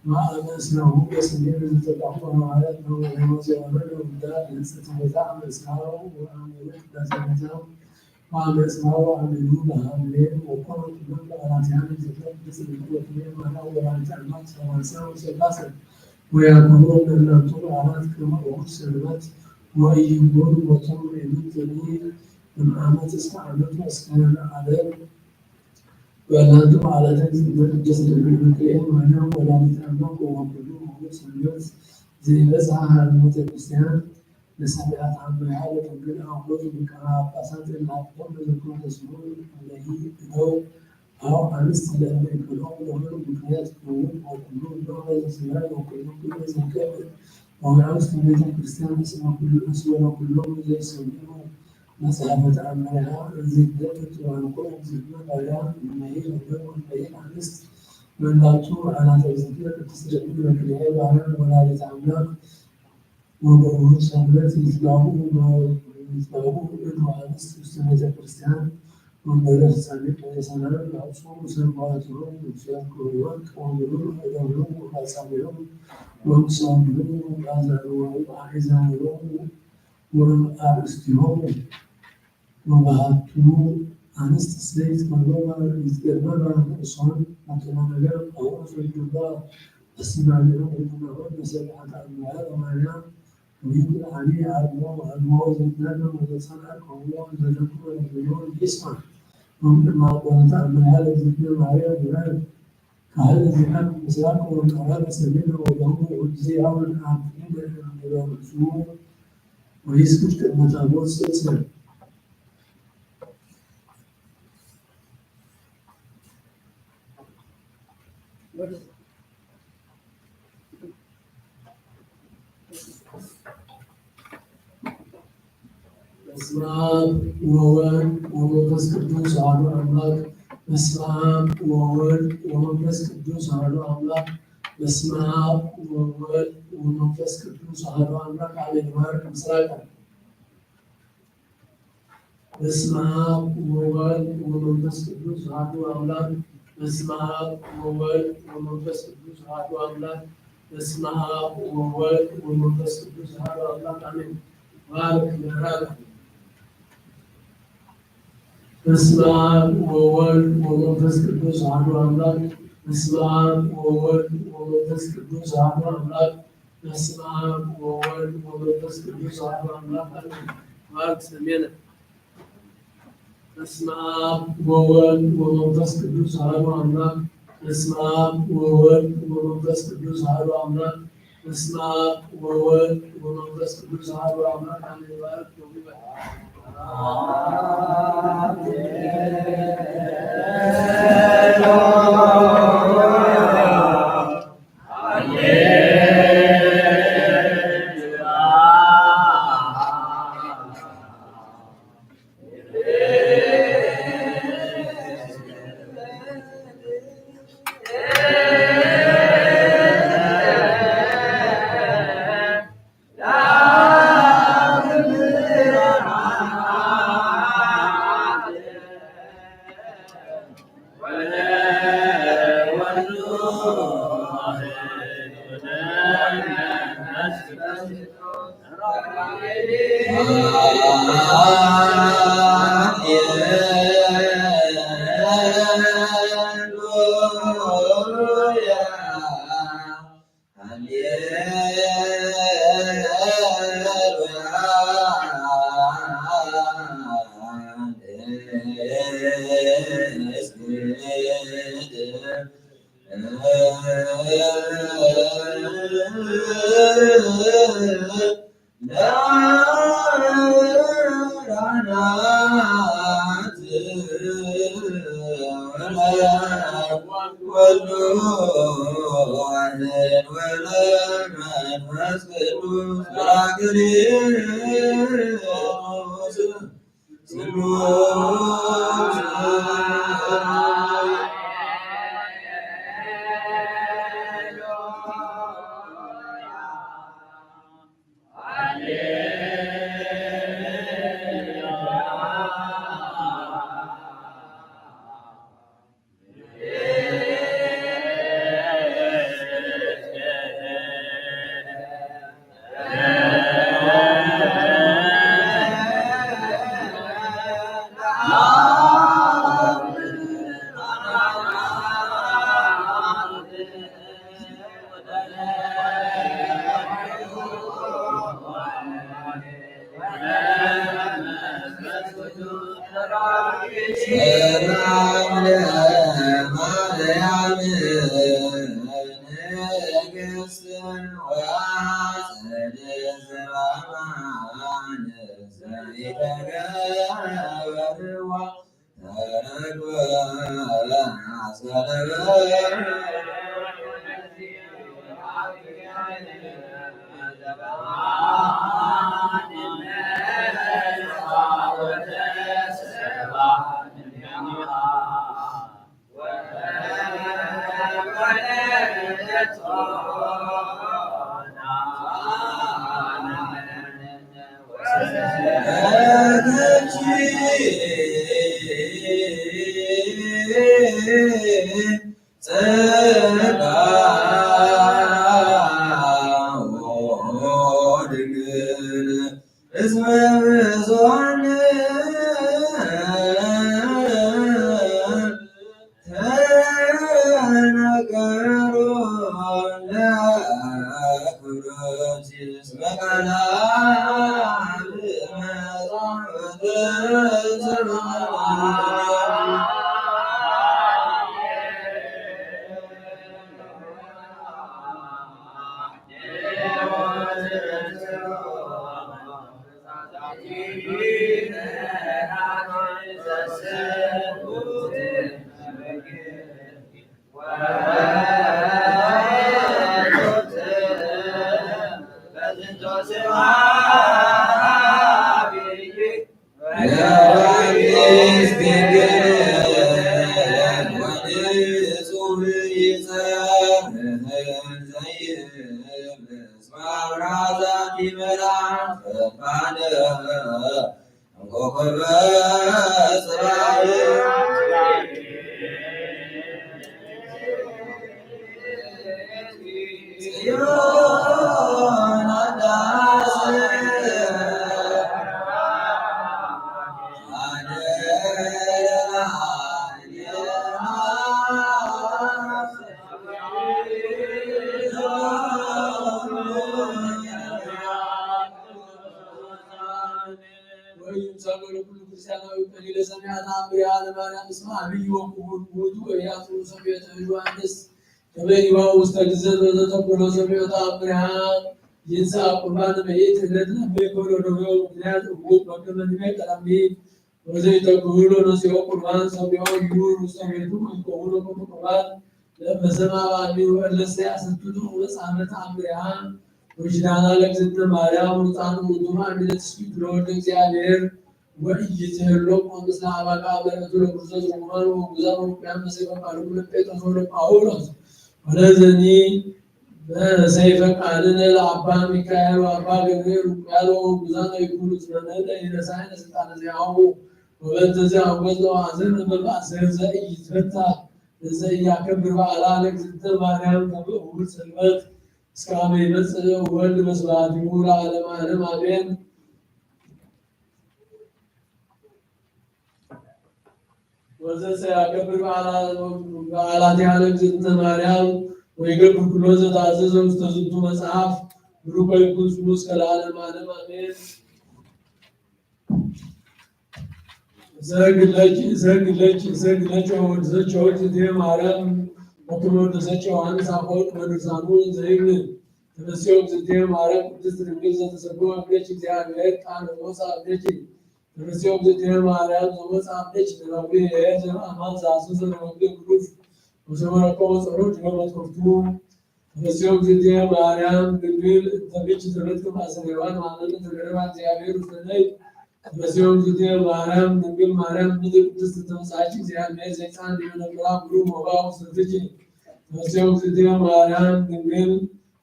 ወአመ እስራሁ በሰሜን ዘተጣሙ ሐዋርያት ነው። ወዘወረደ ውዳ ለጸተ ቤታ አመ እስራሁ ወአመ ቅዳሴ ቤታ ወአመ እስራሁ ወአመ በሐምሌ ወኮኑ ኩሎም በዓላቲሃ ለእግዚእነ ቅድስት ድንግል ወትሜ ማርያም ወላዲተ አምላክ ሰላሳ ወሰላሰ ወያኮኑ ለእላንቱ በዓላት ከመ እሁድ ሰንበት ወኢይንበሩ ቦቶም ወኢምንትኒ እምዓመት እስከ ዓመት ወእስከ ለዓለም ወላዲተ አምላክ ቅድስት ድንግል በክልኤ ማርያም ወላዲተ አምላክ ወኩሉ ምሉእ ሰንበት ዘይበጽሐ ሀርመተ ክርስቲያን ለሰማዕታት አመያ ለድንግል አውሎት ሊቃነ ጳጳሳት እለ አብሆም ለዘኮነ ስሙ እለሂ እደው አው አንስት ለእለ ይክልኦም ለሆነ ምክንያት ክውን ወኩሉ እለ ዘስመረ ወኩሉ ክሉ ዘንቀብ ወመንግስት ቤተ ክርስቲያን እስመ ኩሉ እስመ ለኩሎም ዘይሰምዑ መጽሐፈ ተአምሪሃ እንዚህለት እትባልኮ እግዝእትነ ማርያም እመሄ ለምለም ወእመሄ ለአንስት መላቱ አናተ እግዝእትነ ቅድስት ድንግል በክልኤ ማርያም ወላዲተ አምላክ ወበእሁድ ሰንበት ይትጋቡ ይትጋቡ እድ ወአንስት ውስተ ቤተ ክርስቲያን ወንበረ ፍጻሜ ሰላም ለአብሶ ሰማዕትሆም ውስተ ክህወት ወምሩር እደብሮም ወአጻብዕም ወምሳምሩ አዛርወሙ አእዛንወሙ ወአርእስቲሆሙ ወበሃቱ አንስት ዘይትመርመራ ይትገርመራ ርእሶን መተናነገር ጳውሎስ ወይገባ አስተማሪሆም ወይገባሆን በሰብሐት አምያ ለማርያም ወይም አሊ አርሞ አርሞ ዘናገር ወዘጸና ከሆነ ዘደግሞ ለሚሆን ይስማ ወምድማ ቆነታ አምያ ለእግዚእነ ማርያም ይባል ካህን ዚአብ ምስራቅ ወምዕራብ ሰሜን ወደቡብ ወእግዚአብሔር አብ ርእሱ ወይስግድ ቅድመ ታቦት ስእለ። በስመ አብ ወወልድ ወመንፈስ ቅዱስ አሐዱ አምላክ። በስመ አብ ወወልድ ወመንፈስ ቅዱስ አሐዱ አምላክ። በስመ አብ ወወልድ ወመንፈስ ቅዱስ አሐዱ አምላክ አሜን። ይባርክ ምስራቅ። በስመ አብ ወወልድ ወመንፈስ ቅዱስ አሐዱ አምላክ። በስመ አብ ወወልድ ወመንፈስ ቅዱስ አሐዱ አምላክ። በስመ አብ ወወልድ ወመንፈስ ቅዱስ አሐዱ አምላክ አሜን። ባርክ ምዕራብ። በስመ አብ ወወልድ ወመንፈስ ቅዱስ አሐዱ አምላክ። በስመ አብ ወወልድ ወመንፈስ ቅዱስ አሐዱ አምላክ። በስመ አብ ወወልድ ወመንፈስ ቅዱስ አሐዱ አምላክ አሜን። ባርክ ሰሜነ። በስመ አብ ወወልድ ወመንፈስ ቅዱስ አሐዱ አምላክ። በስመ አብ ወወልድ ወመንፈስ ቅዱስ አሐዱ አምላክ። በስመ አብ ወወልድ ወመንፈስ ቅዱስ አሐዱ አምላክ አሜን። ይባረክ ነው ይበል። ሰላም ለማርያም ንግሥት ወአጸደ ዘበአማን ዘይተገበርዋ ተረግበ አጸደበ። ጸጋ ድንግል እስመ ብዙኃን ተነገሩ ለክብሮት እስመ ቃላ ወይም ሰበሉ ኩሉ ክርስቲያናዊ ቀሊለ ሰሚያ ተአምሪሃ ለማርያም እስመ አብይ ወክቡር ውእቱ ወያቱ ሰሚዕተ ዮሐንስ ከመ ይዋው ውስተ ግዘት ወዘተኩሎ ሰሚዮ ተአምሪሃ ይንሳ ቁርባን መይት እለት ለመይኮሎ ደዌው ምክንያት እውቅ በከመ ንቤ ቀዳሚ ወዘይተክህሎ ነሲኦ ቁርባን ሰሚኦ ይሁር ውስተ ቤቱ ወይቆሙ ለኩሉ ቁርባን ለመሰማ ባኒ ወእለሰ ያሰትቱ መጽሐፈ ተአምሪሃ ወኪዳና ለእግዝእትነ ማርያም ውፃን ውእቱ አሚነ ትስብእት ለወልደ እግዚአብሔር ወኢይትህሎ ምስለ አባጋ በረከቱ ለክርስቶስ ርጉማን ወጉዛን ወቁያን መሰቀ ቃሉ ለጴጥሮስ ወለጳውሎስ ወለዘኒ በሰይፈ ቃልነ ለአባ ሚካኤል ወአባ ገብርኤል ውቁያን ወጉዛን ይኩሉ ዝመነ ለኢነሳይነ ስልጣነ ዚአሁ ወበእንተዚ አንገጾ አዘን በማእሰር ዘኢይትፈታ ለዘኢያከብር በዓላ ለእግዝእትነ ማርያም ከመ እሁድ ሰንበት እስከ አመ ይመጽእ ወልድ በስብሐቲሁ ለዓለመ ዓለም አሜን። ወዘሰ ያከብር በዓላቲሃ ለእግዝእትነ ማርያም ወይገብር ኩሎ ዘተአዘዘ ውስተ ዝንቱ መጽሐፍ ብሩክ ይኩን ስሙ እስከ ለዓለመ ዓለም አሜን። እሰግድ ለኪ እሰግድ ለኪ እሰግድ ለኪ ወወድሰኪ ወእግዝእትየ ማርያም ወክመ ወደሰኪ ዮሐንስ አፈወርቅ በድርሳኑ እንዘ ይብል ተፈስሒ እግዝእትየ ማርያም ቅድስት ድንግል ዘተሰብሐ እምኔኪ እግዚአብሔር ቃል ወወፅአ እምኔኪ ተፈስሒ እግዝእትየ ማርያም ዘወፅአ እምኔኪ ነባዊ ሔር ዘበአማን ዘአሰሰ ለወልደ ግሩፍ ወሰበረቆ ወፀሮ ዲበ መትከፍቱ ተፈስሒ እግዝእትየ ማርያም ድንግል እንተ ብኪ ተፈጥር ማእሰረ ሔዋን ማመን ተገረባ እግዚአብሔር ውስተ ነይ ተፈስሒ እግዝእትየ ማርያም ድንግል ማርያም ምድር ቅድስት ተመጻኪ እግዚአብሔር ሰይጣን ዲበ ነብራ ብሩክ ሞባ ውስተ ትኪ ተፈስሒ እግዝእትየ ማርያም ድንግል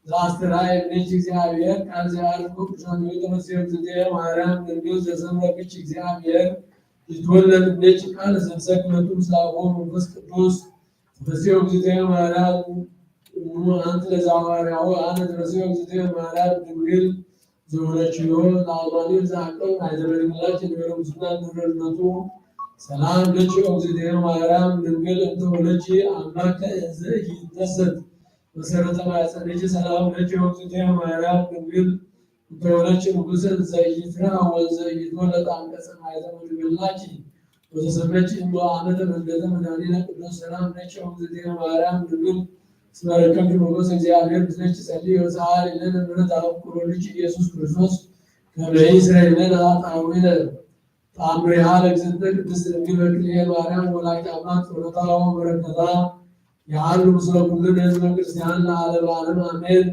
ዘአስተርአየ እምኔኪ እግዚአብሔር ቃል ዘያዕርግ በቅዱሳኑ ተፈስሒ እግዝእትየ ማርያም ድንግል ዘሰምረ ብኪ እግዚአብሔር ይትወለድ እምኔኪ ቃል ዘምሰክ መጡ ምስለ አብ ወመንፈስ ቅዱስ ተፈስሒ እግዝእትየ ማርያም እሙ አንቲ ለዘሐዋርያሁ አነ ተፈስሒ እግዝእትየ ማርያም ድንግል ዘወለድኪዮ ለአማኑኤል ዘአቅም አይዘመድምላኪ ንበረ ምስና ንረድነቱ ሰላም ለኪ እግዝእትየ ማርያም ድንግል እንተ ወለድኪ አምላከ እንዘ ኢይትነሰት መሰረተ ማሕፀንኪ ሰላም ለኪ እግዝእትየ ማርያም ድንግል እንተ ወለድኪ ንጉሰ እንዘ ኢይትርአ ወእንዘ ኢይትወለድ አንቀጸ ማሕፀን ወድንግልናኪ ወተሰመኪ እመ አመተ መንገተ መድኃኒነ ቅዱስ ሰላም ለኪ እግዝእትየ ማርያም ድንግል እስመ ረከብኪ ሞገሰ እግዚአብሔር ምስሌኪ ጸልዪ ወሰአሊ ለነ ምሕረተ አብ ኩሉ ልጅ ኢየሱስ ክርስቶስ ከመ ይስረይ ለነ ኃጣውኢነ። ተአምሪሃ ለእግዝእትነ ቅድስት ድንግል በክልኤ ማርያም ወላዲተ አምላክ ጸሎታ ወበረከታ ይሃሉ ምስለ ኩልነ ህዝበ ክርስቲያን ለዓለመ ዓለም አሜን።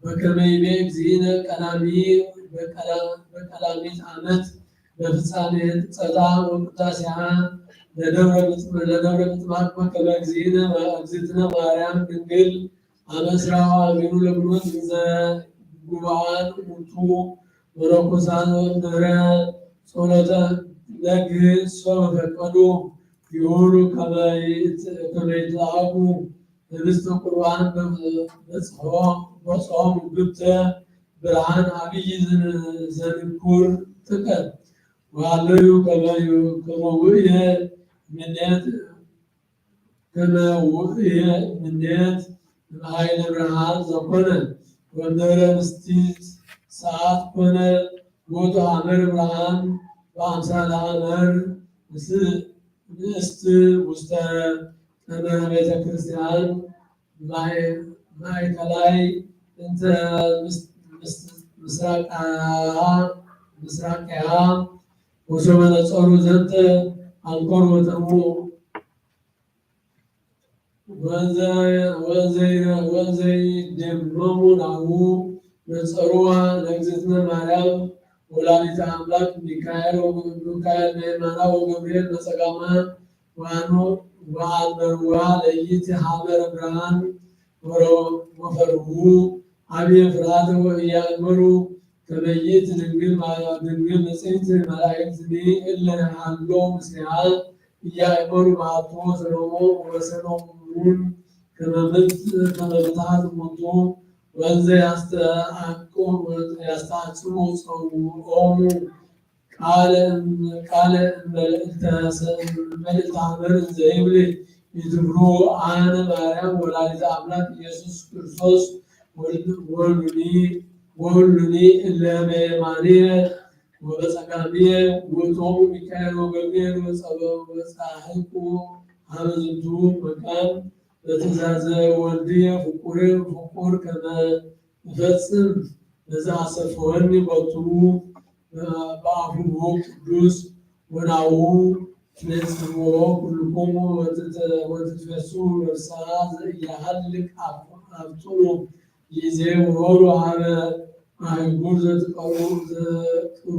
በከመ ይቤ እግዚእነ ቀዳሚ በቀዳሚት ዓመት በፍጻሜ ህንጸታ ወቅዳሴሃ ለደብረ ምጥማቅ በከመ እግዚእነ እግዝእትነ ማርያም ድንግል አመስራ አሚሩ ለብሎት እንዘ ጉባአን ውቱ መነኮሳት ወእምድህረ ጸሎተ ነግህ ሶበ ፈቀዱ ይሁሉ ከመ ይትለአኩ ህብስተ ቁርባን በጽሖ በጽሖ ምግብተ ብርሃን አብይ ዘንኩር ጥቀ ወአለዩ ከመ ውእየ ምኔት ከመ ውእየ ምኔት እምኃይለ ብርሃን ዘኮነ ወእምድህረ ምስቲት ሰዓት ኮነ ውእቱ ሐመረ ብርሃን በአምሳለ ሐመር ንእስት ውስተ ቀመረ ቤተ ክርስቲያን ማእከላይ እንተ ምስራቅያ ምስራቅያ ወሶበ ነጸሩ ዘንተ አንኮር ወጠሙ ወዘይደመሙ ናሁ ነጸሩዋ ለእግዝእትነ ማርያም ወላዲተ አምላክ ሚካኤል ሚካኤል በየማና ወገብርኤል በጸጋማ ወአንበርዋ ለይት ሐመረ ብርሃን ወፈርሁ አብየ ፍርሃተ ወኢያእመሩ ከመ ይእቲ ድንግል ድንግል ንጽሕት መላእክትኒ እለ ሀሎ ምስሌሃ ኢያእመሩ መዓልቱ ወሰሎሙ ወሰሎሙን ከመ ምት- ከመ ምትሃት እሙንቱ ወእንዘ ያስተአቅሙ ያስተአጽሙ ጸውዖሙ ቃለ ቃለ መልእልተ መልእልተ ሐመር እንዘ ይብል ይትብሉ አነ ማርያም ወላዲተ አምላክ ኢየሱስ ክርስቶስ ወልዱኒ ወሁሉኒ እለ በየማንየ ወበጸጋምየ ውእቶሙ ሚካኤል ወገብርኤል ወጸበ ወጻሕቁ ሀበ ዝንቱ መካን በትእዛዘ ወልድየ ፍቁር ፍቁር ከመ እፈጽም ለዘአሰፈወኒ ቦቱ በአፉሁ ቅዱስ ወናሁ ትቤጽሕዎ ኩልኩሙ ወትትፌሱ ነፍሳ ዘኢያሃልቅ አፍጥኑ ይዜ ወሆሩ ሀበ አህጉር ዘትቀሩ ዘቅሩ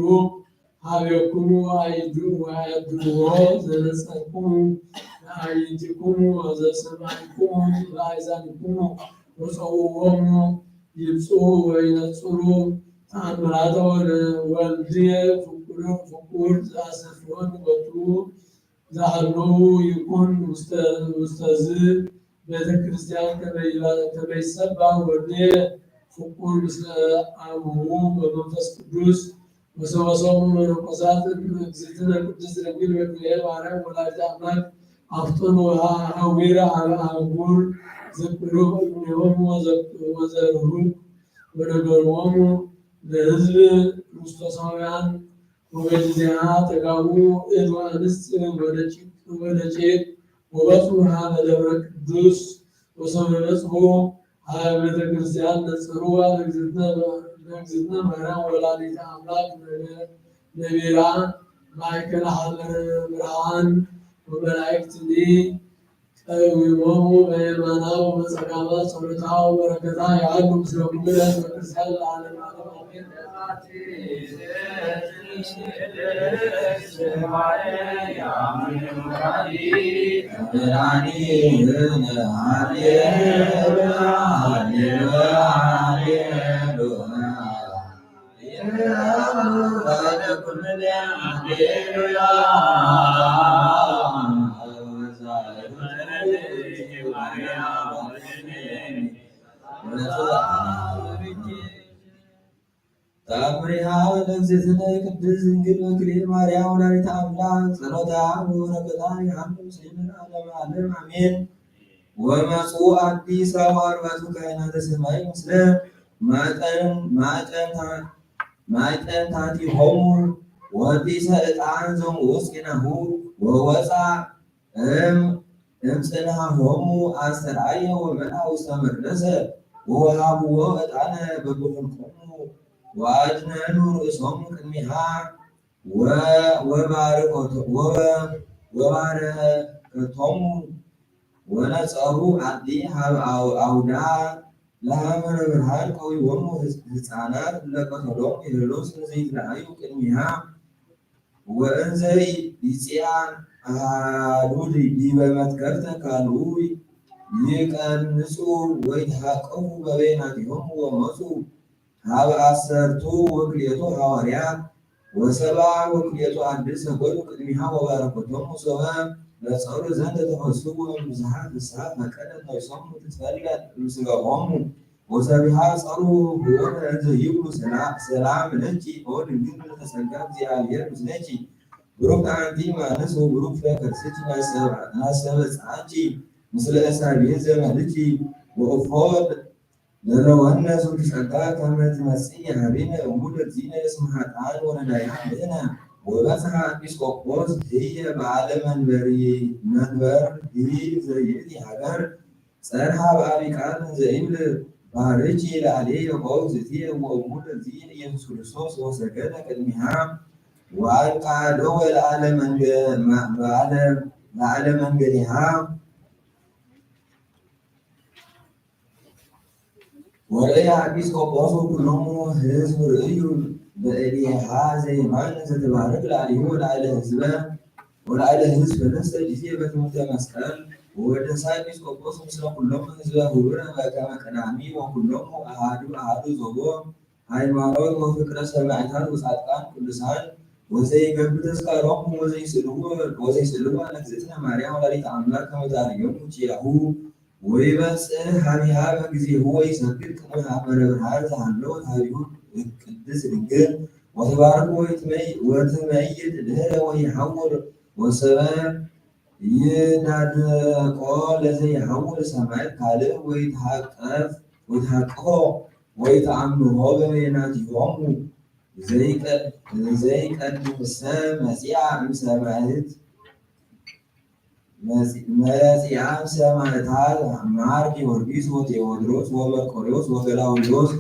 ሀቤኩሙ ወአይዱ ወአያድርዎ ዘነጸርኩሙ ለአዕይንቲኩሙ ወዘሰማዕኩሙ ለአእዛኒኩሙ ወጸውዕዎሙ ይብጽሑ ወይነጽሩ ተአምራተ ወልድየ ፍቁር ፍቁር ዘአሰፍወን ወቱ ዘሃለዉ ይኩን ውስተ ውስተ ዝ ቤተ ክርስቲያን ከመ ይባ- ከመ ይሰባ ወልድየ ፍቁር ምስለ አቡሁ ወመንፈስ ቅዱስ ወሰበሶሙ መነኮሳት እግዝእትነ ቅድስት ድንግል በክልኤል ማርያም ወላዲተ ኣምላክ ኣፍጠኑ ሀዊረ ኣብ ኣህጉር ዘብዕሉ እምኔሆሙ ወዘርሁ ወነገርዎሙ ለህዝብ ክርስቶሳውያን ወበጊዜሃ ተጋቡ እድ ወአንስት ወደቂቅ ወደቂቅ ወበጽሑ ሀበ ደብረ ቅዱስ ወሰበ በጽሑ ሀበ ቤተ ክርስቲያን ነጸሩ ለእግዝእትነ ማርያም ወላዲተ አምላክ ነቢራ ማእከለ ሀበረ ብርሃን ወመላእክትኒ ቀዊሞሙ በየማና ወበጸጋማ ጸሎታ ወበረከታ ይሃሉ ምስለ ኩሉ ለህዝበ ክርስቲያን ለዓለመ ዓለም አሜን። ተአምሪሃ ለእግዝእትነ ቅድስት ድንግል በክልኤ ማርያም ወላዲተ አምላክ ጸሎታ ወበረከታ ይሃሉ ምስሌነ ለዓለመ ዓለም አሜን። ወመጹ አዲስ ወአርባዕቱ ካህናተ ሰማይ ምስለ ማዕጠን ማዕጠንታ ማዕጠንታቲሆሙ ወጢሰ ዕጣን ዘምኡ ጼናሁ ወወፃ እም እምፅንሃሆሙ አስተርአየ ወመልአ ውስተ መቅደሰ ወወሃብዎ ዕጣነ በብኹልቆሙ ወአድነኑ ርእሶሙ ቅድሚሃ ወ- ወባርኮቶ- ወ- ወባረከቶሙ ወነጸሩ አዲ ሀብ አው- አውዳ ለሐመረ ብርሃን ቀዊሞሙ ህፃናት ለቀተሎም ሄሮድስ ዘይትረአዩ ቅድሚሃ ወእንዘ ይጽኣን አሃዱ ዲበ መትከፍተ ካልኡ ይቀንጹ ወይትሃቀፉ በበይናቲሆሙ ወመጹ ሀበ አሰርቱ ወክልኤቱ ሐዋርያት ወሰባ ወክልኤቱ አርድእት ሰገዱ ቅድሚሃ ወባረኮቶሙ ሶበ ነጸሩ ዘንተ ተፈስሑ ወእምብዝሃ ፍስሓ ፈቀደት ነፍሶሙ ትትፈለጥ እምስጋሆሙ ወሰቢሃ ጸሩ ህወነ እንዘ ይብሉ ሰላም ለኪ ኦ ድንግል ምልዕተ ጸጋ እግዚአብሔር ምስሌኪ ብሩክት አንቲ እማንስ ወብሩክ ፍሬ ከርስኪ ናስተበጽሐኪ ምስለ ኤልሳቤጥ ዘመድኪ ወእፎ ለለወነ ዝንቱ ጸጋ ከመ ትመጽእ ሀቤነ እሙ ለእግዚእነ እስመ ኃጥኣን ወነዳያን ንሕነ። ወበጽሐ ኤጲስቆጶስ ህየ በዓለ መንበሪ መንበር ህይ ዘይእቲ ሀገር ጸርሐ በአቢ ቃል እንዘ ይብል ባርኪ ለአሌየ ኦ እግዝእትየ ወእሙ ለእግዚእየ ኢየሱስ ክርስቶስ ወሰገደ ቅድሚሃ ወአንቃ ደወ ለአለ መንገ- ለአለ መንገሊሃ ወርእየ ኤጲስቆጶስ ወኩሎሙ ሕዝብ ርእዩ በእዴሃ ዘይማን ዘትባርክ ለአሊሁ ወለአለ ሕዝበ ወለአለ ሕዝብ ሰለስተ ጊዜ በትምህርተ መስቀል ወወደሳ ኤጲስቆጶስ ምስለ ኩሎሙ ሕዝበ ህቡረ በከመ ቀዳሚ ወኩሎሙ አሃዱ አሃዱ ዞቦ ሃይማኖት ወፍቅረ ሰማዕታት ወጻድቃን ቅዱሳን ወዘይገብር ተስካሮሙ ወዘይስእልዎ ለእግዝእትነ ማርያም ወላዲተ አምላክ ከመ ታርዮም ውኪያሁ ወይበጽሕ ሀቢሃ በጊዜሁ ወይሰግድ ቅድመ ሀመረ ብርሃን ዘሃለወት ሀቢሁ ቅድስት ድንግል ወትባርክ ወይትመይ- ወትመይጥ ድህረ ወይሐውር ወሰበ ይዳድቆ ለዘይሐውር ሰማይ ካልእ ወይትሃቀፍ ወይትሃቅፎ ወይትአምኖ በበይናቲሆሙ ዘይቀ- ዘይቀድምሰ መጺአ እምሰማይት መጺአ እምሰማይታት ማር ጊዮርጊስ ወቴዎድሮስ ወመርቆሬዎስ ወገላውዴዎስ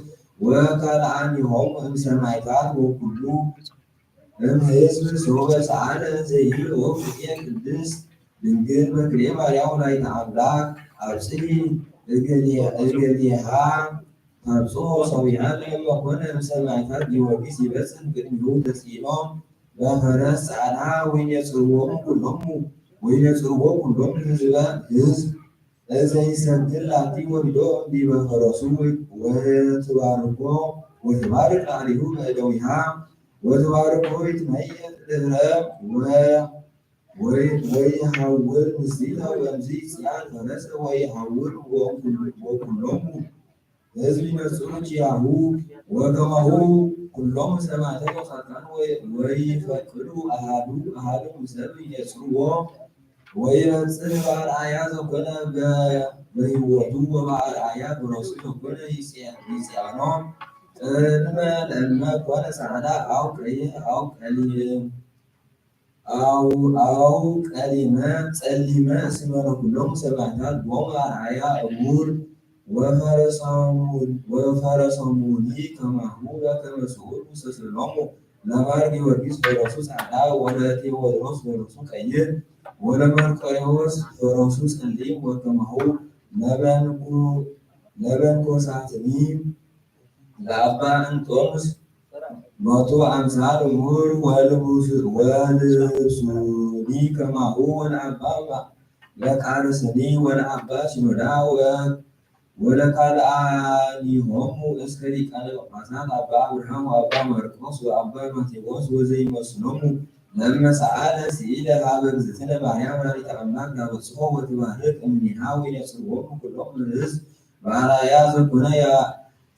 ወካልአኒሆሙ እምሰማይታት ወኩሉ እምሕዝብ ሶበ ሰአለ ዘይብል ወክልኤ ቅድስት ድንግል በክልኤ ማርያም ወላዲተ አምላክ አብጽሒ እገሊሃ ታብጽሖ ሰዊሃ ለእመ ኮነ እምሰማዕታት ጊዮርጊስ ይበጽሕ ቅድሚሁ ተጽኢኖ በፈረስ ጸዓዳ ወይኔጽርዎሙ ኩሎሙ ወይኔጽርዎ ኩሎሙ ህዝበ ህዝብ እዘ ይሰግድ ላቲ ወሪዶ እምዲበ ፈረሱ ወትባርኮ ወትባርክ ላዕሌሁ በእደዊሃ ወትባርኮ ይትመየጥ ድህረ ወ- ወይ- ወይሐውር ምስሊተ ወእምዚ ጽያት ፈረሰ ወይሐውር ወኩሎሙ ህዝብ ይመጽኡ ኪያሁ ወከማሁ ኩሎም ሰማዕታት ወጻድቃን ወይ-፣ ወይፈቅዱ ኣሃዱ ኣሃዱ እምሰብ ይነጽርዎ ወይበጽሕ በአርአያ ዘኮነ በ-፣ በህይወቱ ወበአርአያ ፈረሱ ዘኮነ ይጽ-፣ ይጽዓኖ ቅድመ ለእመ ኮነ ጻዕዳ አው ቀይሕ አው ቀሊም አው፣ አው ቀሊመ ጸሊመ እስመ ለኩሎም ሰማዕታት ቦሙ አርአያ እሙር ወፈረሰሙ-፣ ወፈረሰሙኒ ከማሁ በከመ ስዑር ውስተ ስእሎሙ ለማር ጊዮርጊስ ፈረሱ ጻዕዳ ወለቴዎድሮስ ፈረሱ ቀይሕ ወለመርቆሬዎስ ፈረሱ ጸሊም ወከማሁ ለበንኩ-፣ ለበንኮሳትኒ ለአባ እንጦንስ ሎቱ አምሳል እሙር ወልብሱ-፣ ወልብሱኒ ከማሁ ወለአባ መቃርስኒ ወለአባ ሲኖዳ ወ-፣ ወለካልአኒሆሙ እስከ ሊቃነ ጳጳሳት አባ አብርሃም ወአባ ማርቆስ ወአባ ማቴዎስ ወዘይመስሎሙ ለመሰአለ ስኢለ ሀበ እግዝእትነ ማርያም ወላዲተ አምላክ ላበጽሖ ወትባርክ እምኔሃ ወይነጽርዎሙ ኩሎም ህዝብ በአርአያ ዘኮነ ያ-፣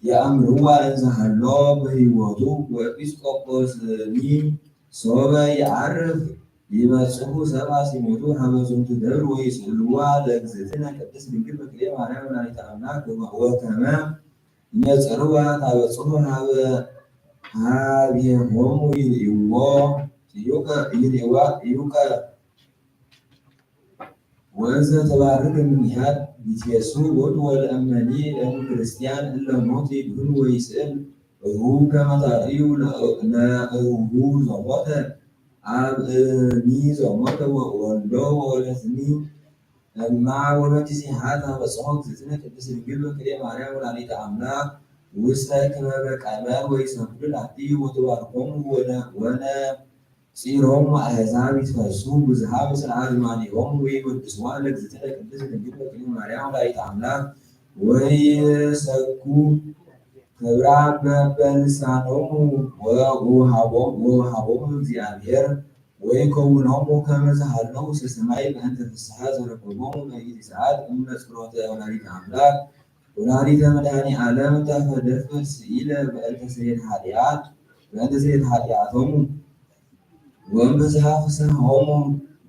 የአምርዋ እንዘ ሀሎ በህይወቱ ወኤጲስቆጶስኒ ሶበ የዐርፍ ይበጽሑ ሰብአ ሲመቱ ሀበ ዝንቱ ደብር ወይስእልዋ ለእግዝእትነ ቅድስት ድንግል በክልኤ ማርያም ወላዲተ አምላክ ወከመ ይነጽርዋ ታበጽሑ ሀበ ሀቤሆሙ ይርእይዎ ጥዩቀ ይርእይዋ ጥዩቀ ወእንዘ ተባርክ እምኔሃ ይትቤሱ ውእቱ ወለእመኒ እም ክርስቲያን እለ ሞት ይድህኑ ወይስእል እሁ ከመ ታርእዩ ለእሁ ዘሞተ አብ እኒ ዘሞተ ወወልዶ ወወለትኒ እማ ወመንቲሲሃ ታበጽሖ እግዝእትነ ቅድስት ድንግል በክልኤ ማርያም ወላዲተ አምላክ ውስተ ክበበ ቀመር ወይሰግዱ ላቲ ወትባርኮሙ ወነ-፣ ወነ ጺሮም አሕዛብ ይትፈሱ ብዙሃ ምስለ አዝማዲሆሙ ወይወድስዋ ለእግዝእትነ ቅድስት ድንግል በክልኤ ማርያም ወላዲተ አምላክ ወይሰኩ ክብራ በበልሳኖሙ ወውሃቦም-፣ ወውሃቦሙ እግዚአብሔር ወይከውኖሙ ከመ ዝሃለው ውስተ ሰማይ በእንተ ፍስሓ ዘረከቦሙ በይእቲ ሰዓት እምነ ጸሎተ ወላዲተ አምላክ ወላዲተ መድኃኔ ዓለም ተፈደፍድ ስኢለ በእንተ ስርየት ኃጢአት በእንተ ስርየት ኃጢአቶሙ ወእምብዝሃ ፍስሐሆሙ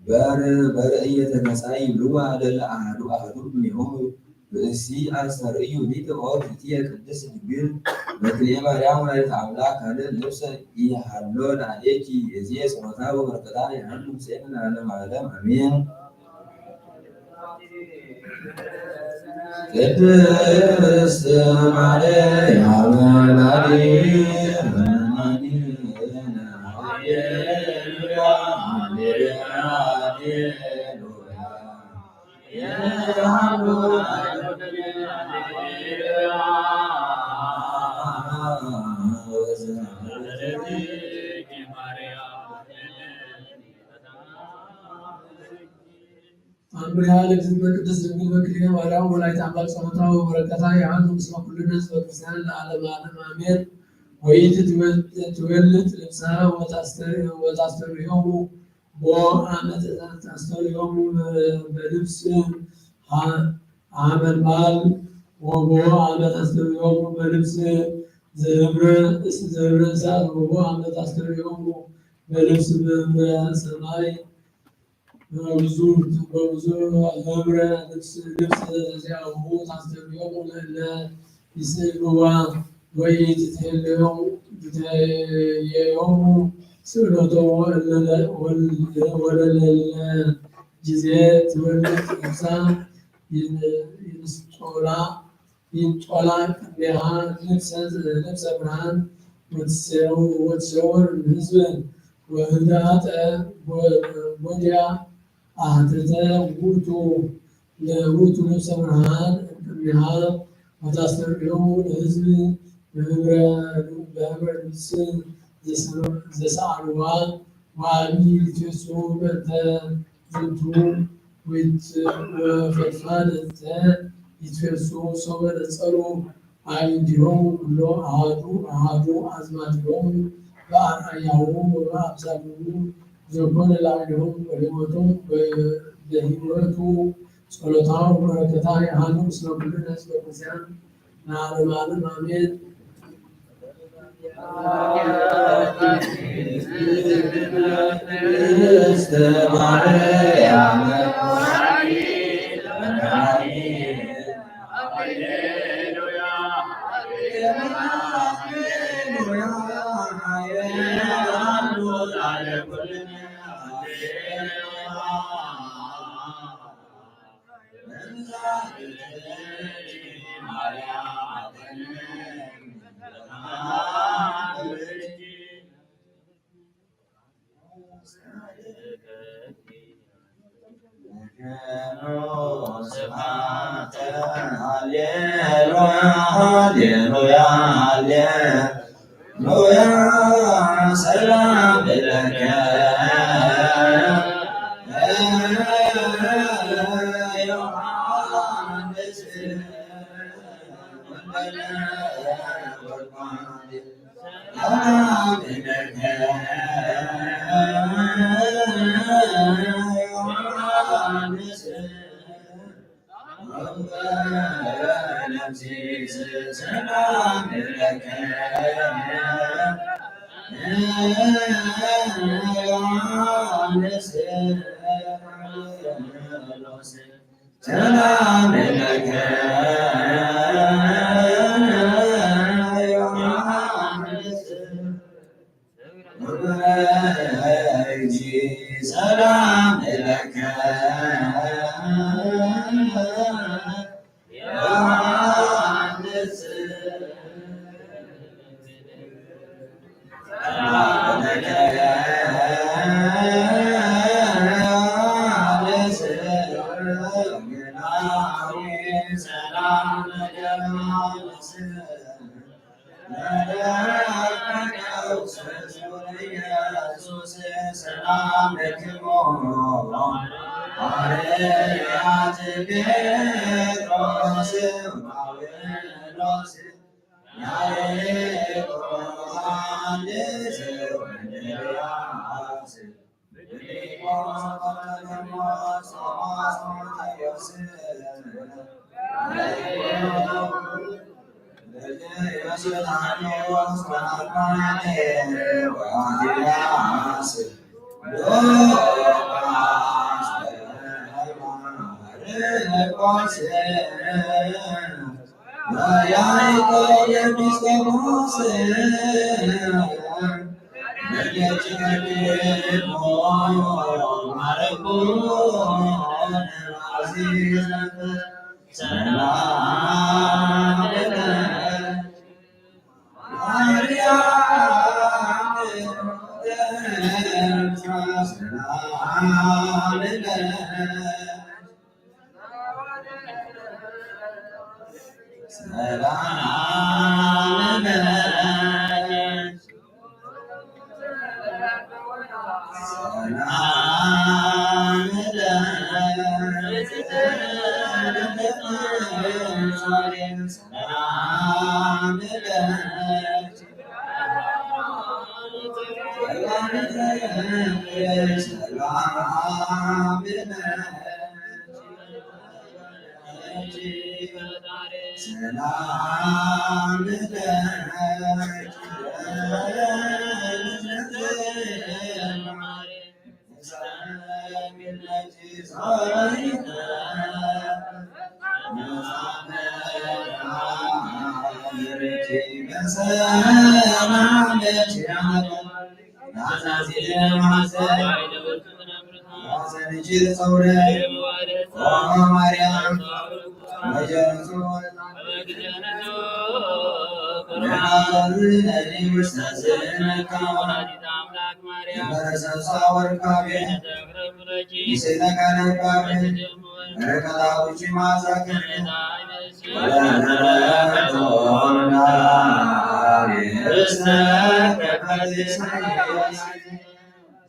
በር-፣ በርእየተ ገጻ ይብልዋ ለለ አሐዱ አሐዱ እምኔሆሙ ብእሲ አስተርእዩ ሊተ ኦ ትእትየ ቅድስት ድንግል በክልኤ ማርያም ወላዲተ አምላክ ካልእ ልብሰ ኢሃሎ ለአሌኪ። እዚ ጸሎታ ወበረከታ ይሃሉ ምስሌነ ለዓለመ ዓለም አሜን። ቅድስት ማርያም ወላዲተ አምላክ፣ ሃሌሉያ፣ ሃሌሉያ፣ ሃሌሉያ። አምሪሃ ለእግዝእትነ ቅድስት ድንግል በክልኤ ማርያም ወላዲተ አምላክ ጸሎታ ወበረከታ ይሃሉ ምስለ ኩልነ ህዝበ ክርስቲያን ለዓለመ ዓለም አሜን። ወይእቲ ትወል-፣ ትወልድ ልብሳ ወታስተር-፣ ወታስተርዮሙ ቦ አመ ታስተርዮሙ በልብስ ሐ-፣ ሐመልማል ወቦ አመ ታስተርዮሙ በልብስ ዘህብረ፣ ዘህብረ እሳት ወቦ አመ ታስተርዮሙ በልብስ በህብረ ሰማይ በብዙ፣ በብዙ ህብረ ልብስ፣ ልብስ ዘዚአሁ ታስተርእዮሙ ለእለ ይስእልዋ ወኢትትሄለዮሙ፣ ትትሄየዮሙ ስእለቶ ወለለ-፣ ወል-፣ ወለለለ ጊዜ ትወልድ ነፍሳ ይን-፣ ይንስጦላ ይንጦላ ቅድሜሃ ልብሰ፣ ልብሰ ብርሃን ወትሴው-፣ ወትሴውር ህዝብ ወህዳጠ ወ-፣ ወዲያ አህተተ ውእቱ ለውእቱ ልብሰ ብርሃን ቅድሜሃ ወታስተርእዮሙ ለህዝብ በህብረ፣ በህብረ ልብስ ዘሰ-፣ ዘሰአልዋ ወአቢ ይትፌሱ በእንተ ዝንቱ ወይት-፣ ወፈድፋድ እንተ ይትፌሱ ሶበ ነጸሩ አዕይንቲሆሙ ኩሎ አሃዱ አሃዱ አዝማዲሆሙ በአርአያሁ ወበአምሳሊሁ ዘኮነ ላዕሌሆሙ በህይወቱ በ-፣ በህይወቱ ጸሎታ ወበረከታ ይሃሉ ምስለ ኩልነ ህዝበ ክርስቲያን ለዓለመ ዓለም ኣሜን። ቅድስት ማርያም ሃሌሉያ፣ ሃሌሉያ፣ ሃሌሉያ፣ ሰላም ለከ ዮሐንስ ወልደ ሰላም ለከ ዮሐንስ ወለምሲስ ሰላም ለከ ዮሐንስ ሰላም ለከ ዮሐንስ ወበይጂ ሰላም ለከ ዮሐንስ ያዕቆብ ኤጲስቆጶስ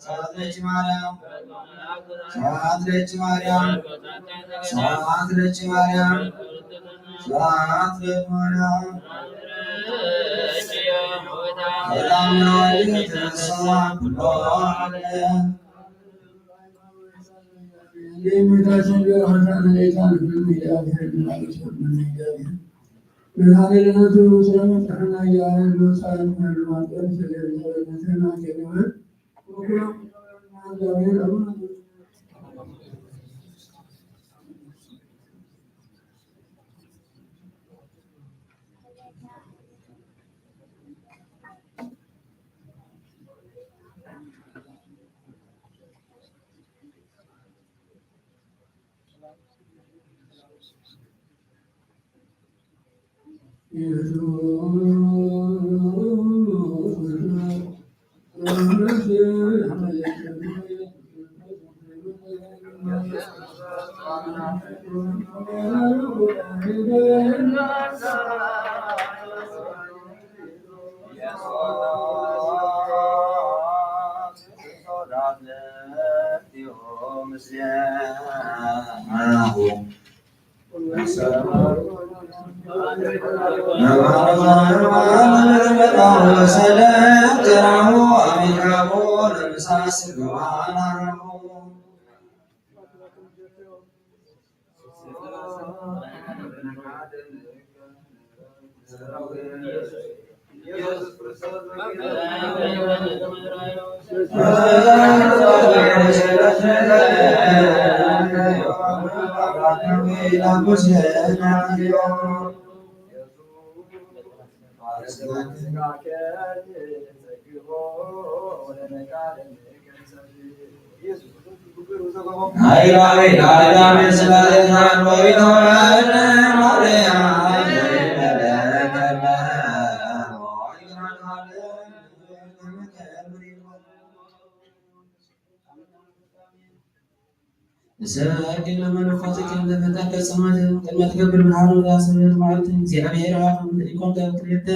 ሰዓት ለኪ ማርያም፣ ሰዓት ለኪ ማርያም፣ ሰዓት ለኪ ማርያም፣ ሰዓት ለኪ ማርያም። ሰላም ለወልድ ተነሳ ኩሎ ዓለም። የእመቤታችን ቢሮ ሀሳብ ለይታን ሁሉ እግዚአብሔር ማለት ነው። እግዚአብሔር መድኃኔዓለም ስለ መፍትሐና እያልን መሳይን ኃይሉ ማንጠን ስለ ሊቀነትን አገኘበት። ንሰብ ግን ለመለኮትከ ለፈጠርከ ሰማያት ቅድመ ትገብር ብርሃኑ ዛስብር ማለት እግዚኣብሔር አብ ምድር ይኮንከ ክልተ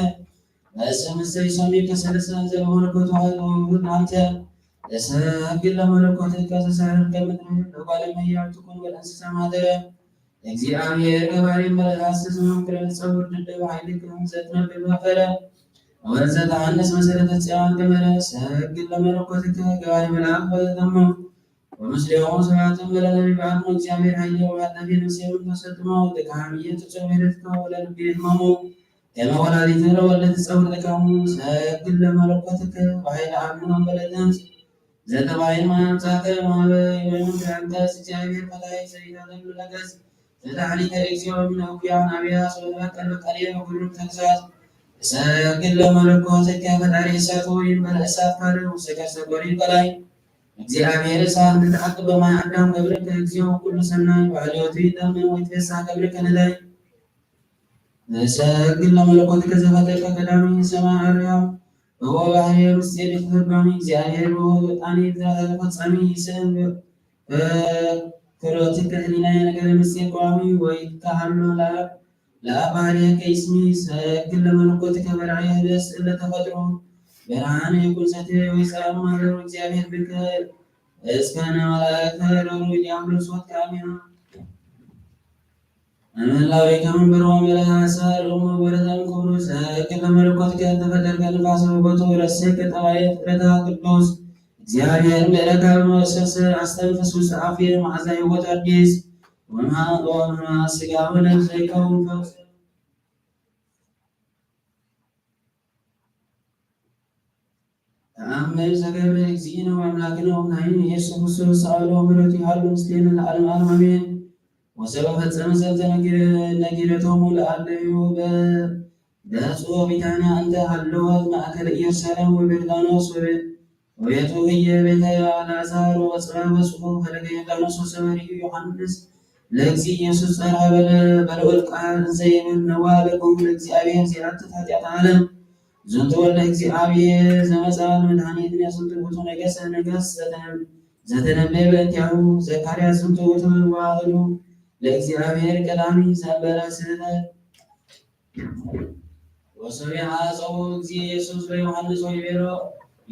በስም እሰይ ሰሚከ ሰለስተ ዘለመለኮት ተዋህዶ ውእቱ አንተ። ንሰብ ግን ለመለኮትከ ዘሳረርከ ምድር ለጓለ መያብ ትኩን ወለእንስሳ ማደረ። እግዚአብሔር ገባሬ መለኮት ስም ክለ ጸውር ድደ በኃይልከ ዘትነብር መፈረ ወዘተአንስ መሰረተ ጽዮን ገመረ። ሰግድ ለመለኮትከ ገባሬ መልአክ ወዘተሙ ወምስሌሆሙ ስብሐት እም ለነቢያት እግዚአብሔር ኃይለ ወአጣፊ ነፍሴ ተሰጥሞ ድካም ኢየሱስ ምሕረትከ ወለልቤ ህመሙ ከመ ወላዲተ ለወለደት ጸውር ድካሙ። ሰግድ ለመለኮትከ በኃይለ አብ መንበረ ዘተባይን ማንጻተ ማበ ወይም ከአንተ እግዚአብሔር ፈታይ ሰይዳ ለምለገስ ዘተሐሊተ እግዚኦ እምነ እኩያን አብያ ሰበበ ቀልበ ቀልየ ወግሩም ተግሳጽ። እሰግድ ለመለኮትከ ፈጣሪ እሳት ወይም በለእሳት ካልእ ውስተ ከርሰ ጎሪል ቀላይ። እግዚአብሔር እሳት ንትዓቅብ በማይ አዳም ገብርከ እግዚኦ ኩሉ ሰናይ ባዕልዮቱ ይጠምን ወይትፌሳ ገብርከ ነዳይ። እሰግድ ለመለኮትከ ዘፈጠርከ ቀዳሚ ሰማይ አርያም በቦ ባህርየ ምስጢር የተፈጸመ እግዚአብሔር በቦ በጣኒ ፈጻሚ ስም በክሮትከ ህሊናየ ነገረ ምስጢር ቀዋሚ ወይ ተሃሎ ለአብ ለአብ ባህርየከ ይስሚ። ሰግድ ለመለኮትከ በርአየ ህደስ እለ ተፈጥሮ ብርሃን ይኩን ሰትየ ወይ ጸአም ማህደሩ እግዚአብሔር ብከ እስከ ነዋላእከ ሮሩ ዲያብሎስ ወትካሚያ እምህላዊ ከመንበሮ መለሳሰር እሙ ወለተም ክብሩ ሰግድ ለመለኮትከ ተፈጠርከ ንፋስ ውበቱ ረሴከ ጠባየ ፍጥረታ ቅዱስ እግዚአብሔር ምሕረተ መሰሰ አስተንፍስ ውስተ አፍየ መዓዛ ህይወት አዲስ ወመሃ ወመሃ ስጋ ወነፍስ ዘይከውን ፈውስ። ተአምር ዘገብረ እግዚእነ ወአምላክነ ወመድኃኒነ ኢየሱስ ክርስቶስ ሰአሎ ምሕረቱ ይሃሉ ምስሌነ ለዓለመ ዓለም አሜን። ወሰበ ፈጸመ ዘንተ ነጊረ-፣ ነጊረቶሙ ለአለዩ በ-፣ በጽሑ ቢታንያ እንተ ሃለወት ማእከለ ኢየሩሳሌም ወዮርዳኖስ ወቤ-፣ ወቤቱ ህየ ቤተ አልዓዛር ወበጽሐ በጽሑ ፈለገ ዮርዳኖስ ወሰበ ርኢዩ ዮሐንስ ለእግዚእ ኢየሱስ ጸርሐ በለ-፣ በልዑል ቃል እንዘ ይብል ነዋ ለክሙ ለእግዚአብሔር ዚአትት ኃጢአተ ዓለም። ዝንቱ ወልደ እግዚአብሔር ዘመጻ ለመድኃኒትነ ዝንቱ ውእቱ ነገሰ ነገስ ዘተነ-፣ ዘተነበየ በእንቲአሁ ዘካርያስ ዝንቱ ውእቱ ዋህዱ ለእግዚአብሔር ቀዳሚ ዘእንበለ ስህተት። ወሶቢያ አጸው እግዚእ ኢየሱስ ለዮሐንስ ወይቤሎ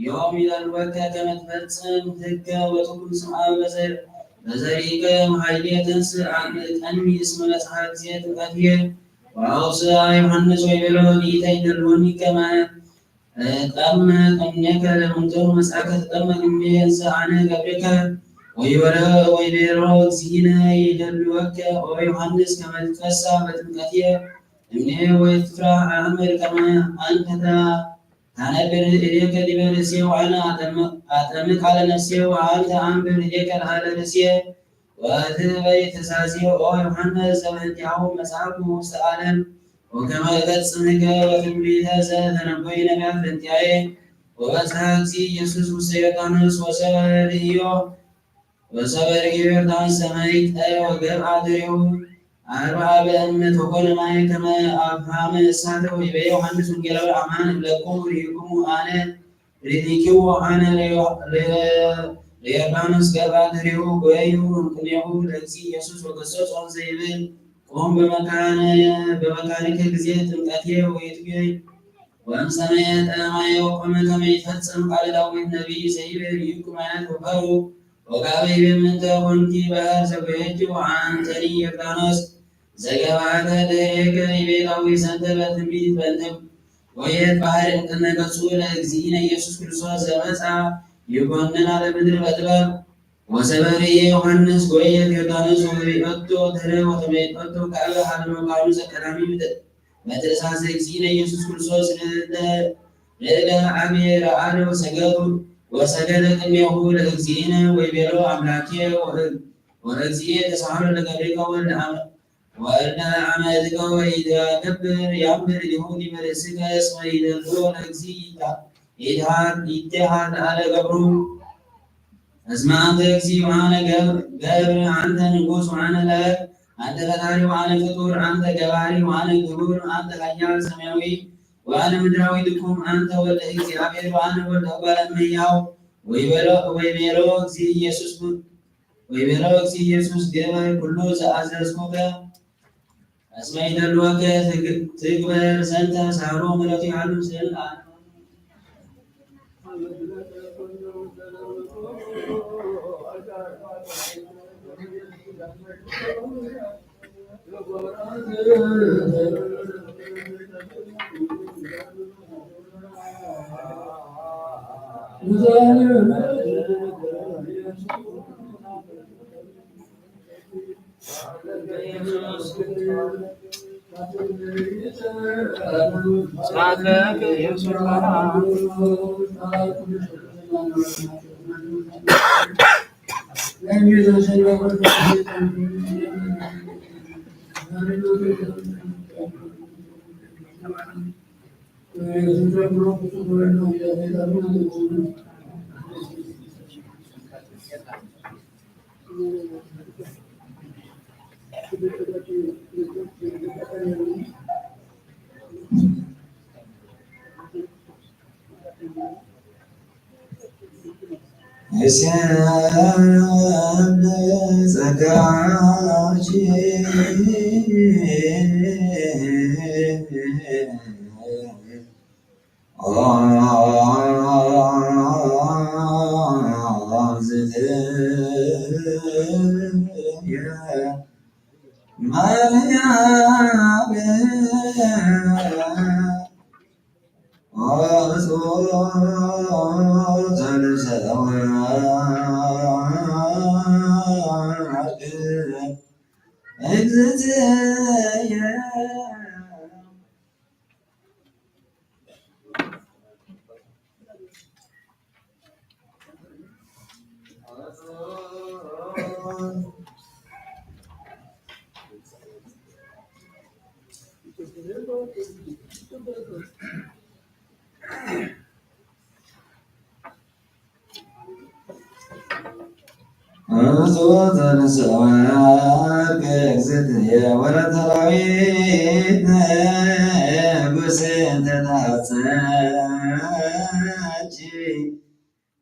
ዮም ይደልወከ ከመ ትፈጽም ሕገ ወትኩን ስምዐ በዘ-፣ በዘሪከ እምኃይሌ ተንሥእ አቅንጠኒ እስመ በጽሐ ጊዜ ጥምቀትየ። ወአውስአ ዮሐንስ ወይቤሎ ሊተ ይደልወኒ ከመ እጠመቅ እምኔከ ለምንቱ መጻእከ ትጠመቅ እምኔ እንዘ አነ ገብርከ። ወይቤሎ ወይቤሎ እግዚእነ ይደልወከ ኦ ዮሐንስ ከመ ትትፈሳ በጥምቀትየ እምኔ ወይ ትፍራ ኣእምር ከመ አንተ ታነብር እዴከ ዲበ ርእስየ ወአነ አጠምቅ አለ ነፍስየ ወአንተ አንብር እዴከ ላዕለ ርእስየ ወትእበይ ትእዛዝየ ኦ ዮሐንስ ዘበእንቲአሁ መጽአኩ ውስተ ዓለም ወከመ እፈጽም ሕገ ወትንቢተ ዘተነበዩ ነቢያት በእንቲአየ ወበጽሐ እግዚእ ኢየሱስ ውስተ ዮርዳኖስ ወሰበ ርእዮ ወሰበ ርእዮ ዮርዳኖስ ሰማይጠ ወገብአ ድሬሁ አርብዓ በእምነት ወኮነ ማየ ከመ አፍሃመ እሳተ ወይቤ ዮሐንስ ወንጌላዊ አማን እብለኩም ርኢኩሙ አነ ርኢክዎ አነ ለዮርዳኖስ ገብአ ድሬሁ ጎዩ እምቅኔሁ ለእግዚእ ኢየሱስ ወገሰጾ ዘይብል ቁም በመካነ በመካኒከ ጊዜ ጥምቀትየ ወይትቤ ወእምሰመየ ጠማየ ወቆመ ከመ ይፈጽም ቃለ ዳዊት ነቢይ ዘይብል ይኩማያት ወፈሩ ወጋበ ይቤ ምንተ ኮንቲ ባህር ዘጎየች ወአንተኒ ዮርዳኖስ ዘገባከ ለሄገ ይቤ ዳዊት ዘንተ በትንቢት በእንተ ወየት ባህር እምቅድመ ገጹ ለእግዚእነ ኢየሱስ ክርስቶስ ዘመጻ ይኮንን አለ ምድር በጥበብ ወሰበርየ ዮሐንስ ጎየት ዮርዳኖስ ወገቢኦቶ ተረ ወተመይጦቶ ከአበ ሀበ መካኑ ዘቀዳሚ በትእዛዝ እግዚእነ ኢየሱስ ክርስቶስ ርእለ አብየ ረአነ ወሰገዱ ወሰገደ ቅድሜሁ ለእግዚእነ ወይቤሎ አምላኬ ወእግዚእየ ተሳሃሎ ለገብርከ ወልደ አመ ወእለ አመትከ ወኢትገብር ያምር ዲሁ ዲበ ርእስከ እስመ ይደልዎ ለእግዚእ ይትሃር ለአለ ገብሩ። እስመ አንተ እግዚእ ወአነ ገብር አንተ ንጉስ ወአነ ለአክ አንተ ፈጣሪ ወአነ ፍጡር አንተ ገባሪ ወአነ ግቡር አንተ ኃያል ሰማያዊ ወአነ ምድራዊ ድኩም አንተ ወልደ እግዚአብሔር ወአነ ወልደ እጓለ እመሕያው ወይቤሎ እግዚእ ኢየሱስ ወይቤሎ እግዚእ ኢየሱስ ግበር ኩሉ ዘአዘዝኩከ እስመ ይደልወከ ትግበር ዘንተ ሳሮ ምሕረቱ ይሃሉ ምስለ ለዓለሙ።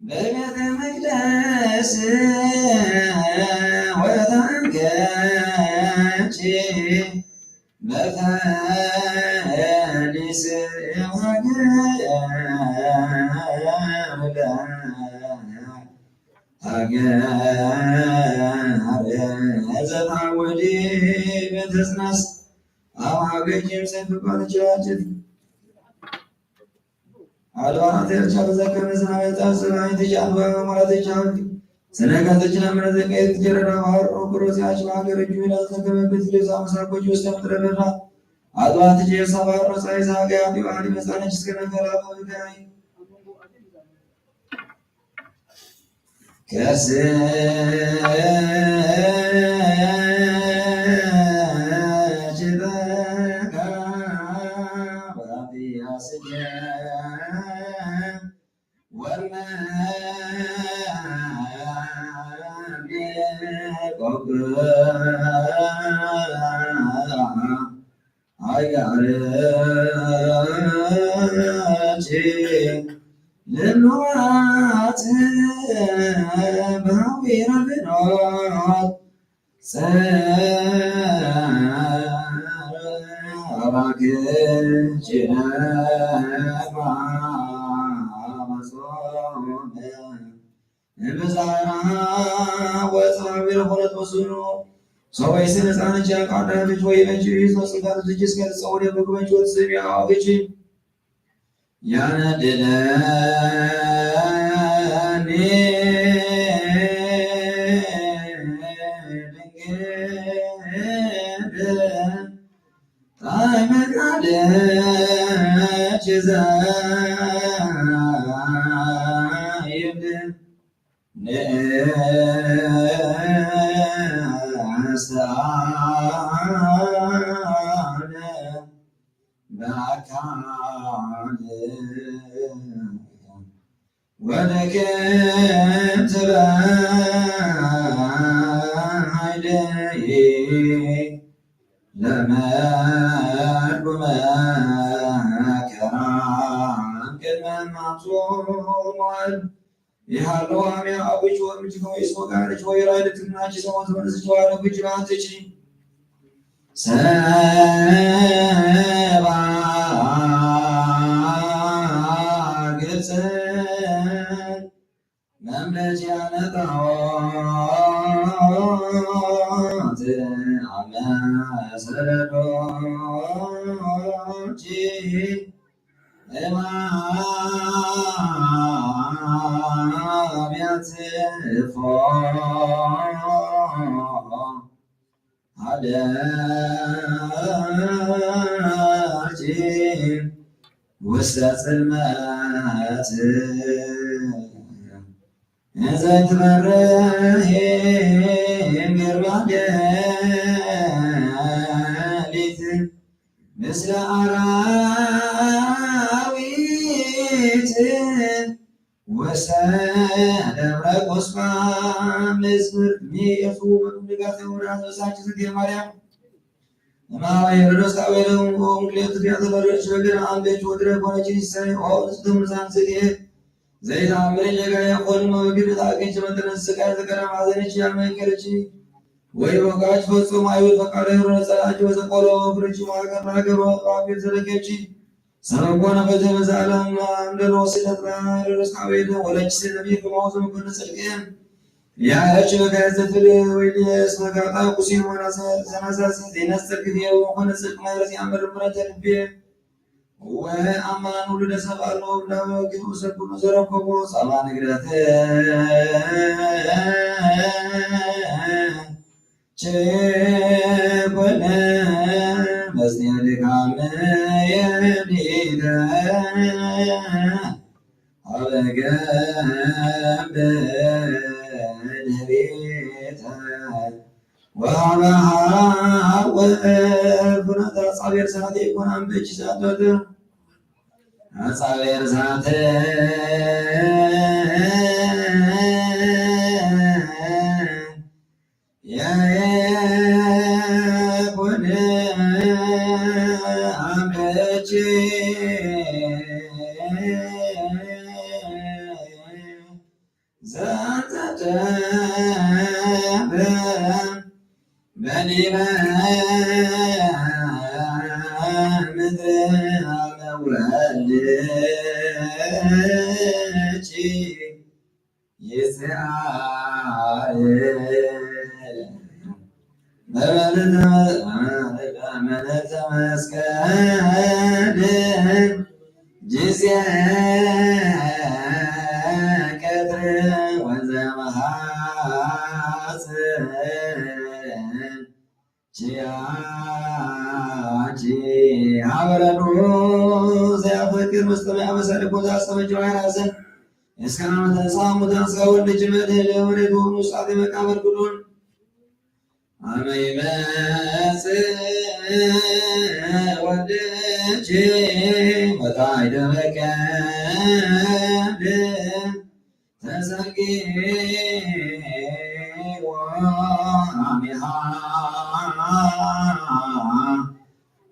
በቤተ መቅደስ ወታንገች በፈሊስ ሀገር ሀገር ዘታወዲ በተጽናስ አማገጭም ሰንፍ ባልቻችን አድባራት ኤርትራ ተዘከመ ዝናበ ጻፍ ጽባሕ ተጫን በመማራ ተጫን ስነካ ተጭና ምረ ዘቀየት ጀረዳ ባህር ኦክሮስ ያች በሀገር እጁ ይላል ተከመበት ሌዛ መሳኮች ውስጥ ምድረ በዳ ኣጥባትኪ የሳባሮ ጻይ ዛጋ ቢባኒ መጻነች እስከ ነፈላ በብጋይ ከርስ እምብዛራ ወፅባቢር ኾነት ወስኑ ሰበይ ስነ ፃነች ያቃዳ ልጅ ወይ በጅ ሶስንታት ልጅ እስከ ልፀው ደብግ በጅ ወት ስም ያዋብች ያነድለኒ ድንግል ጣዕመ ቃልኪ ዘይብል ንእስተ ዓለም በአካል ወደክም ትበሃይደይ ለመድኩ መከራ ቅድመ ማቱ መዋል ይሃለዋ ሚያ አቡች ወምጅ ወይ ሶጋርች ወይ ራይድ ትናች ሰሞት ወንዝች ዋለ ጉጅ ባትች ሰባ ግብፅን መምለኪያነ ጣዖት አመሰለዶች እማብያት እፎ ሀደርኪ ውስተ ጽልመት ዘይትበርህ ግርማ ሌሊት ምስለ አራዊት ውስተ ደብረ ቁስቋም ምስል ሚእቱ ንጋተ ወራት በሳች ዝንቴ ማርያም እማወ ሄሮድስ ካቤለሙ ምክንያቱ ፊያተ በረች በግር አንደች ወድረ ሆነች ይሰይ ኦ ንስቱም ዛን ስቴ ዘይታምር ጀጋ የኮን መግብ ታገች መጠነ ስቃይ ዘከረ ማዘነች ያመከረች ወይ ወጋች ፈጹም አይሁድ ፈቃደ ሄሮድስ ጸላች ወዘቆሎ ፍርች ማገር ማገር ወጣፊ ዘረገች ሰበኮነ በዘበዘ ዓለም እንደሮ ስደት ሄሮድስ ካቤለ ወለች ነቢይ ከማውዘ መኮነ ጽድቅም ያለች በጋይ ዘትል ወይልየስ መጋጣ ቁሲን ወናሰ ዘናሳሲ ዜና ጽድቅ የው ሆነ ጽድቅ ማይረስ ያመር ምረት ልቤ ወአማን ውሉደ ሰብ አለው እንዳወ ግን ውሰድ ብሎ ዘረከቦ ጸባ ንግደት ችኮነ መዝኔ ድካም የዲደ አበገብ ደቤተ ወሃበሃ ወፍኖተ ጻቤር ሰዓት ይኮን አንበች ሰዓት አጻቤር ሰዓት ያየኩን አምልቼ ዘንተ ደብረ በዲበ ምድር አመወልች ይስዓር በመልዕልተ መስቀል ጊዜ ቀትር ወዘመሃጽ ችያቺ መስተማያ መሳሪ ቦታ ሰበ ጀዋይር ሐሰን እስካሁን ተንሳ ሙታን ስጋ ወልድ ጅመደ ለወረዱ ንሳት መቃብር ኩሉን ኣመ ይመጽእ ወልድኪ መታይ ደበቀ ተሰጊ ወአሚሃ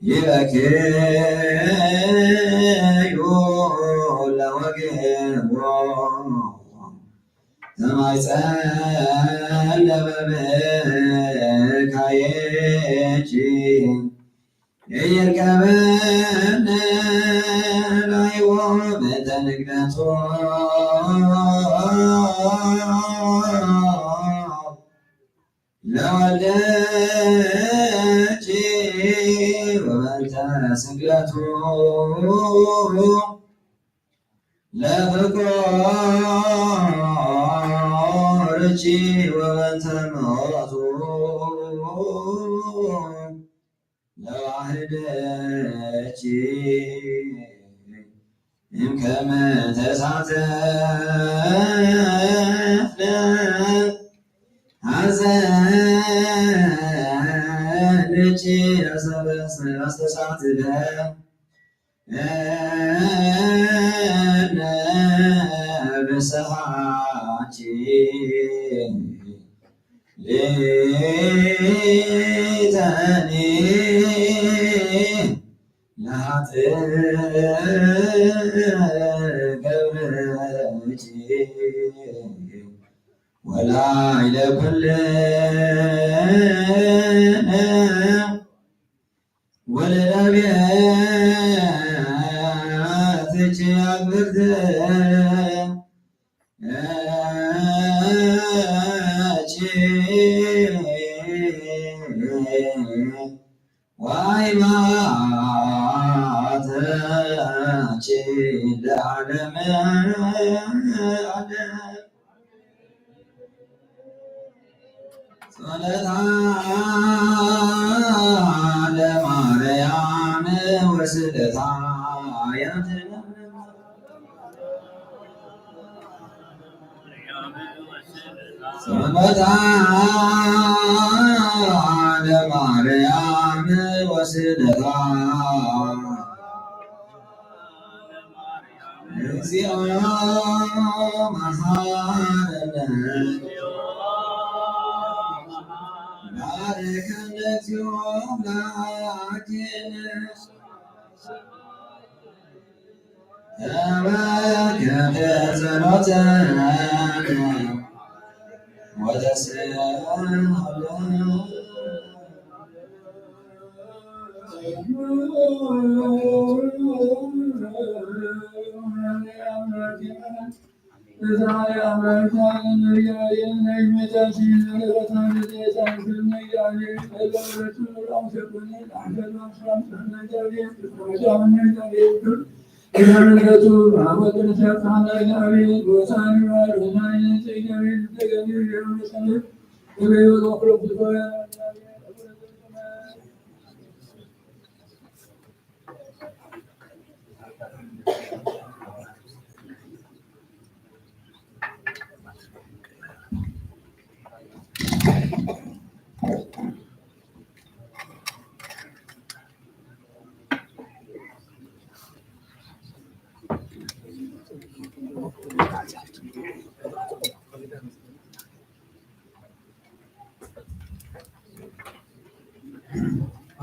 ይበክዩ ለወግቦ ተማይጸን ለበብኪ ይርከበነ ላይዎ በተንግደቶ ለወልደኪ ወበንተ ስግደቱ ለፍቁርኪ ወበንተ ምሕረቱ ለዋህደኪ እምከመ ተሳተፍነ ሐዘንኪ አስተሳትፈ እነ ብስሃኪ ሊተኒ ለኃጥእ ገብረኪ ወላይለ ኩልነ ወለዳ ቤትኪ አክብርት ዋይ ማተኪ ለዓለመ ዓለም። ጸሎታ ለማርያም ወስደታ ያድነን። ጸሎታ ለማርያም ወስደታ እግዚኦ መሐረነ ባርከነ እግዚኦ አምላኬነ ተባርከ ጸሎተነ ወተስአለነ።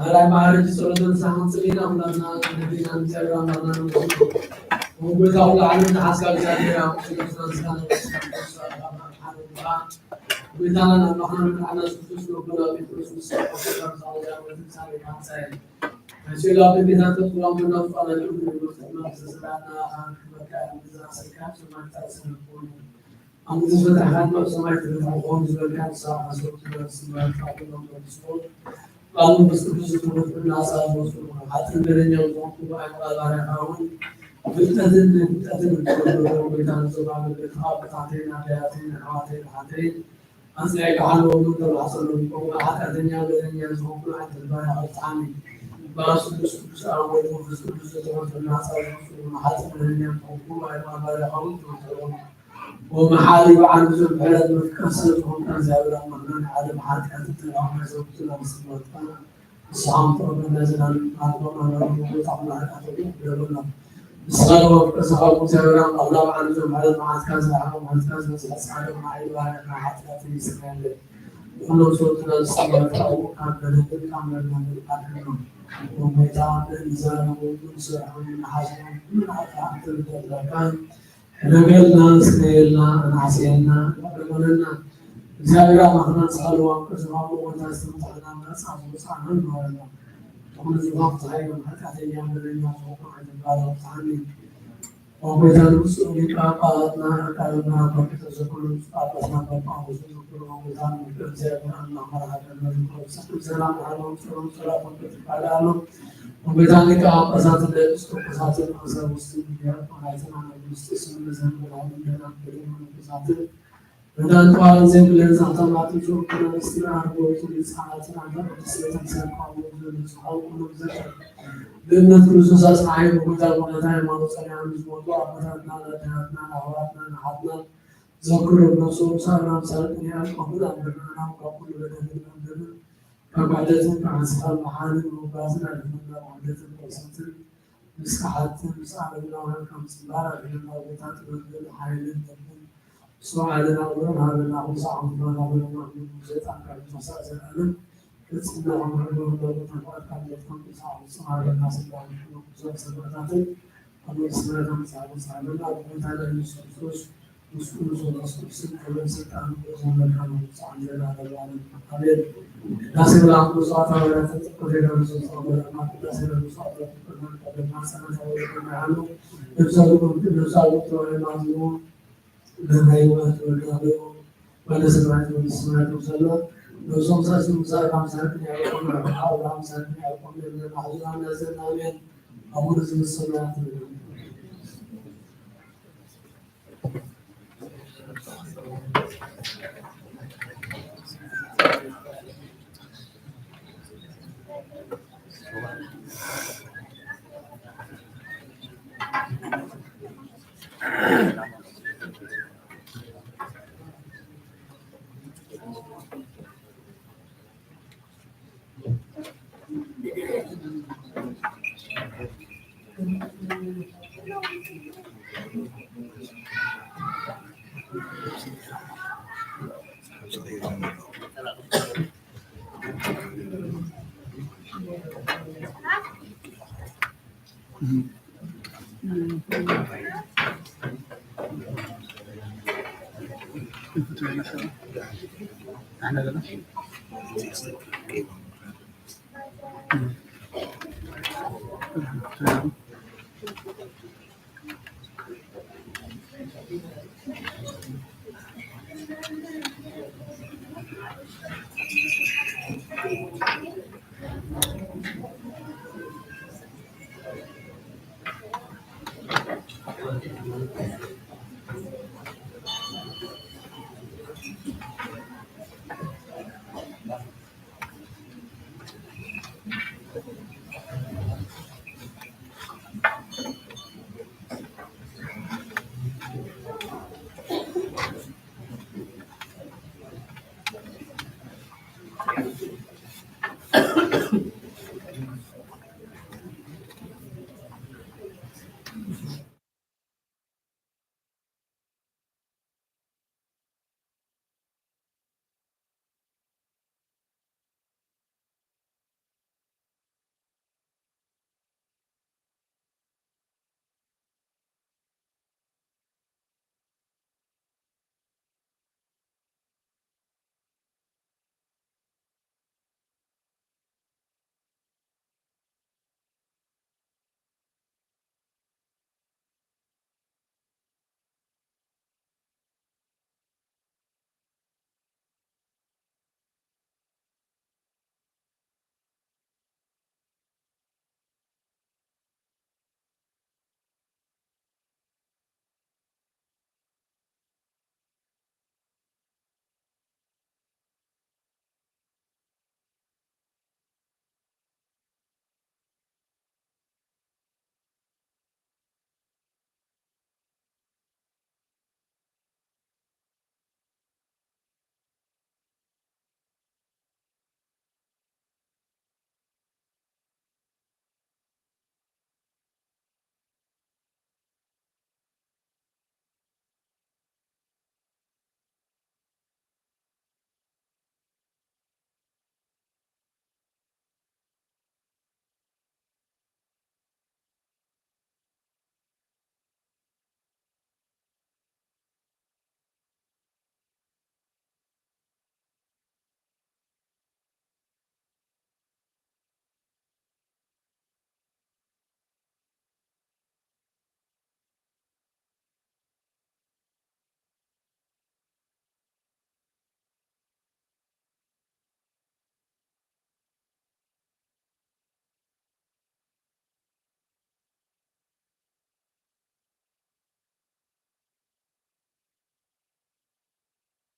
ኣራይ ማዕረጅ ጸሎተ ንስሓ ክንጽሊ ኢና። ኩላትና ንህሊና ንእግዚኣብሔር ኣምላኽና ነመስግኖ። እሞ ጎይታ ኩሉ ዓለም ዝሓዝካ እግዚኣብሔር ኣብ ቅዱስ ነፍስና ዝሳነ ጎይታና ኣምላኽና መድሓና የሱስ ክርስቶስ ነቦና ጴጥሮስ ምስ ሰብከ ካብ ዛዕባ ትንሳኤ ካንሳኤ ናይ ስጋ ኣብ ደገታት ተጥሎም እና ፋና ልዑል ንጉስ መንግስተ ሰማያትና ኣብ ክበካ እዛ ስልካ ሰማዕታት ሰነፎን ኣንተ ዝፈታሕካን ኣብ ሰማይ ትገዝእ ምዃኑ ዝበልካን ንስኻ ሓሶት ትገብር ስምረት ካብ ኩሎም ተመስሎ። ቃል መንፈስ ቅዱስ ዝትምህርትና ኣሳብ ወስዱ ሓጥን ገለኛው ዝኾንኩ ብኣይ ቃል ባርያኻ እውን ፍልጠትን ፍልጠትን እትገብሮ ጎይታ ንዘባበልካ ብታተይን ኣደያተይን ኣሕዋተይን ሓተይን ኣጽናዕካ ሓለወሉ ተባዕሰሎም ከምኡ ሓጢኣተኛ ገለኛ ዝኾንኩ ሓጥን ባርያ ኣውፅዓኒ። ባስ ቅዱስ ቅዱስ ኣወልድ መንፈስ ቅዱስ ዘተወልደ ናጻ ዝወጹ መሓጽን ለህንያ ተወልዱ ኣይማባሪኻውን ተወልዱ ወመሓሪ በዓል ብዙሕ ምሕረት መፍቀር ሰብ ዝኾንካ እግዚኣብሔር ኣምላኽና ንዓለም ሓጢኣት ተጋውና ዘውቱ ናብ ስሞታ ንስኻም ተወልደ ዘላለም ኣቦና ናብታ ኣምላኽ ኣተወልዱ ብለበና ንስኻ ወፍቀ ዝኻብ እግዚኣብሔር ኣምላኽ ናብ ዓለም ዘምሕረት መዓልትካ ዝረሓቐ መዓልትካ ዝበዝሐ ጻድቕ ንዓይ ባሪኻ ሓጢኣት ይስረየለይ። ኩሎም ሰውትና ዝስመርካኡ ካብ በደልን ካብ መርገምን ኣድሕኖም። ኦ ጎይታ፣ ንእንዛረቦ፣ ንሰርሖ፣ ንሓስቦ፣ ኩሉ ንዓኻ ኣንተ ዝደለካ ሕደገልና፣ ስረየልና፣ ኣናሕስየልና፣ ይቕረ በለልና። እግዚኣብሔር ኣምላኽና ንስኻ ልዋም ቅዱስ ዝኾንካ ጎይታ ዝተመታሕና ናጻ ዝወጻእና ንበረልና። እቶም ንዝኾን ፀሓይ ሓጢኣተኛ በደለኛ ዝኾንኩ ኣይትባል፣ ኣውጽኣኒ። ኦ ጎይታ ንብፁዕ ሊቀ ጳጳሳትና ኣቃልልና በረከተ ዘኩሉ ብፁዕ ጳጳስና ጳጳስ ዘኩሉ ኦ ጎይታ ንብፁዕ እግዚኣብሔር ኣምላኽ መርሓ ገርና ዝኮኑ ሰላም ሓሎም ጸሎም ጸላቶም ክትባል ኣሎ። ኦ ጎይታ ሊቀ ጳጳሳትን ለኤጲስቆጶሳትን ቀሳውስትን ዲያቆናትን ኣናብስቲ ስም ዘንብላውን ደናግልን መነኮሳትን መድኃኒት ዓለም ዘይብለን ዛሕታማትን ሸወክነ ምስጢር ኣርባዕቱ ሊቃናትን ኣንታ ቅድስት ቤተክርስቲያን ቋሙ ዘነጽሖ ኩሎም ዘከር ብእምነት ክርስቶስ ኣጽናሒ ብጎይታ ብእውነት ሃይማኖት ጸኒዖም ዝሞቱ ኣቦታትና፣ ኣዴታትና፣ ኣሕዋትና፣ ኣሓትና ዘክሩ። ነፍሶም ሳብና ምሳል ቅንያን ቆምን ኣንብርናና ካብ ኩሉ በደልን በደልን ካብ ክሕደትን ካብ ሓንሳብ መሓርን ምጉባዝን ኣድሕነና ካብ ውርደትን ርኽሰትን ምስ ከሓድትን ምስ ኣረጋውያን ካብ ምጽንባር ኣድሕነና። ጎይታ ጥበብን ሓይልን ልብን ምስትውዓልን ኣእምሮን ሃበና። ክሳዕ ክንፍራ ሃበና። ሰይጣን ካብ ምትኽሳእ ዘላለም ፍጽምና ከመዕልዎ እንዳ ጎይታ ፍቓድካ ንደፍን ክሳዕ ፍጹም ሃበና። ስላሴ ኩሎም ብዙሕ ሰማዕታትን ኣብ መንግስተ ሰማያት ኣምጽኣና። ንስሓበና ብጎይታና ኢየሱስ ክርስቶስ ምስ ኩሉ መንፈስ ቅዱስን ክብርን ስልጣንን ብእዝኑ መልካም ንብፅዓን ዘላለም ዓለም ኣሜን። ቅዳሴ መልኣክ ብፁዓት ሃዋርያትን ጥቅምት ዜና ብፁዕ ጸወረ ኣምላክ ቅዳሴ ብፁዓት ኣቦታትና ቀደም ማሕፀናት ኣወለድና ይሃሉ። ነብሳዊ ነብሳዊ ተባሂሉ ማዝሙ ለናይ ወህት ወዳቤው ወደ ሰማያት ወደ ሰማያት ውሰዶ። ነብሶም ሳሲ ሙሳ ካብ ሳጥን ያዕቆብ ናብ አብርሃም ሳጥን ያዕቆብ ለለ ማሕዙና እናዘን ኣሜን። ኣቡነ ዘበሰማያት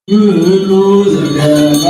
ኩሉ ዘገባ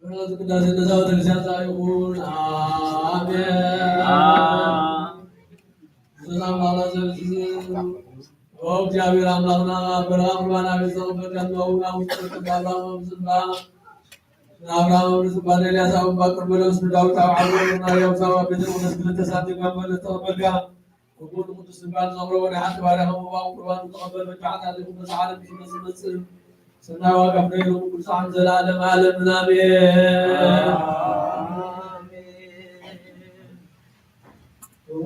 በረከቱ ቅዳሴ ነዛ ቤተክርስትያን ፃ ይኹን። ኣሜን። ሰላም ላላ ዘብዝዝ። ኦ እግዚኣብሔር ኣምላኽና፣ በረኻ ቁርባን ኣብ ዝተቐበልካ፣ ንዋውና ውስጥ ቅባ ኣብርሃም ኣብ ዝባ፣ ንኣብርሃም ኣብ ዝባ፣ ንኤልያስ ኣብ እምባ ቀርሜሎስ፣ ንዳዊት ኣብ ዓብሮ፣ ንማርያም ኣብ ቤተ መቅደስ ክልተ ሳንቲም ካብ መበለት ዝተቐበልካ፣ ክቡር ንቅዱስ ስጋን ዝኸብሮ ወደ ሓንቲ ባርያ ከም መባእ ቁርባን ንተቐበል መድሓኒት ኣሊኹም በዚ ዓለም ምስ ዝመጽእ ሰናይ ዋጋ ፍረ ይኹን ቅዱሳን ዘላለም ዓለምን ኣሜን።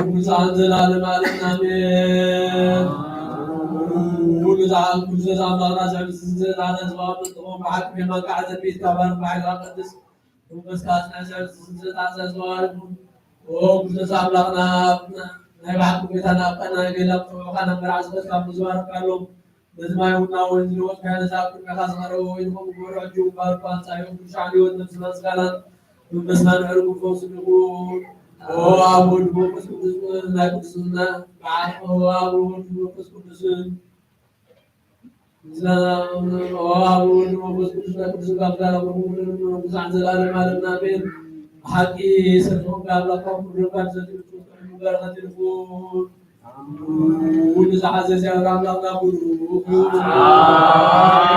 ቅዱሳን ዘላለም ዓለምን ኣሜን። ኩሉ ዝዓለም ኩሉ ዘዛ ኣምላኽና ዘዕብስ ዘዛነ ዝባብ ጥቕሙ ብሓቂ የማንካ ዓዘቢት ካባን ባሕላ ቅዱስ መንፈስካ ኣጽንዕ ዘዕብስ ዘዛዘ ዝባብ ኦ ቅዱስ ኣምላኽና ናይ ብሓቂ ጎይታና ኣብ ቀና ገላ ጥዑኻ ናብ መርዓ ዝበጽካ ብዙ ባርካሎም። በዚ ማይ ውና ወይን ዝልወጥካዮ ነዛ ኣብ ቅድሜኻ ዝቐረበ ወይን ከምኡ ግበሮ። ሕጂ እውን ባርኮ ኣንጻዮ። ቅዱሳን ህይወት ነብስና ስጋናን ብመስናን ዕርጉም ፈውስ ንኹን። ኦ ኣብ ወልድ መንፈስ ቅዱስ ናይ ቅዱስና በዓል ኦ ኣብ ወልድ መንፈስ ቅዱስን ምስጋና ኦ ኣብ ወልድ መንፈስ ቅዱስ ናይ ቅዱስ ጋብዛና ብሙሉ ብዙሕ ዘላለም ዓለምና ኣሜን። ብሓቂ ስርሑ ካብ ላካ ኩሉ ካብ ዘትዩ በረኸት ይኹን። ኩሉ ዝሓዘ እግዚኣብሔር ኣምላኽና ብሩኽ ይኹን።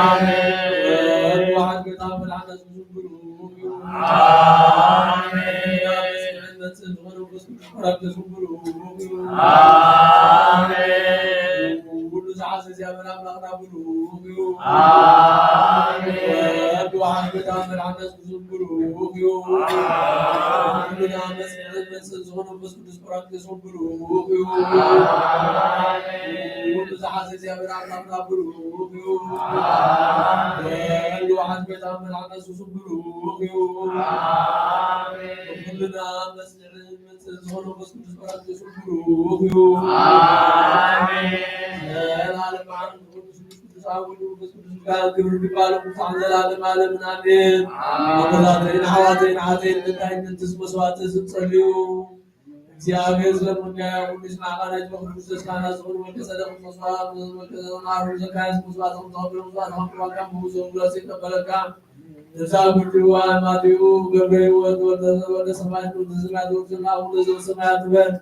ኣሜን። ወሓት ቤታ መድሓነ ዝብሉ ኣሜን። መጽእ ዝኾነ መንፈስ ቅዱስ በረከት ዝብሉ ኣሜን። ኩሉ ዝሓዘ እግዚኣብሔር ኣምላኽና ብሩኽ እዩ። ኣሜን። ወሓት ቤታ መድሓነ ዝብሉ ብሩኽ እዩ። ኣሜን። ኩሉ ዝሓዘ መጽእ ዝኾነ መንፈስ ቅዱስ ጳራቅሊጦስ ብሩኽ እዩ። ኩሉ ዝሓዘ እግዚኣብሔር ኣምላኽና ብሩኽ እዩ። ወልድ ዋሕድ ቤታ መድኃኒት ኢየሱስ ብሩኽ እዩ። ኩልና መስርሒ መጽእ ዝኾነ መንፈስ ቅዱስ ጳራቅሊጦስ ብሩኽ እዩ። ዘላለም ዓለም ቅዱስ ቅዱስ ኣብ ወልድ መንፈስ ቅዱስ ምስጋና ክብሪ ይግባእ ክሳዕ ዘላለም ዓለምን ኣሜን። ኣቦታተይን ኣሕዋተይን ሓተይን እንታይ ምንትስ መስዋዕቲ ዝጸልዩ እግዚኣብሔር ዝለምንካዮ ኩሉ ይስማዕካ። ናይ ዝመኽሩ ቅዱስ ካህናት ዝኾኑ ወልቀ ጸደቅ መስዋዕት፣ ወልቀ ጸደቅ ኣሮን ዘካርያስ መስዋዕት ከም ተቐብሎም መስዋዕት ከም ቅርባን ካብ ምሁር ዘምግባስ ይቀበለካ። እዛ ኩሉ እዋን ማቴዎ ገብረ ሕይወት ወልደ፣ ወልደ ሰማያት፣ ወልደ ሰማያት፣ ወልደ ሰማያት፣ ወልደ ዘበሰማያት ትበል።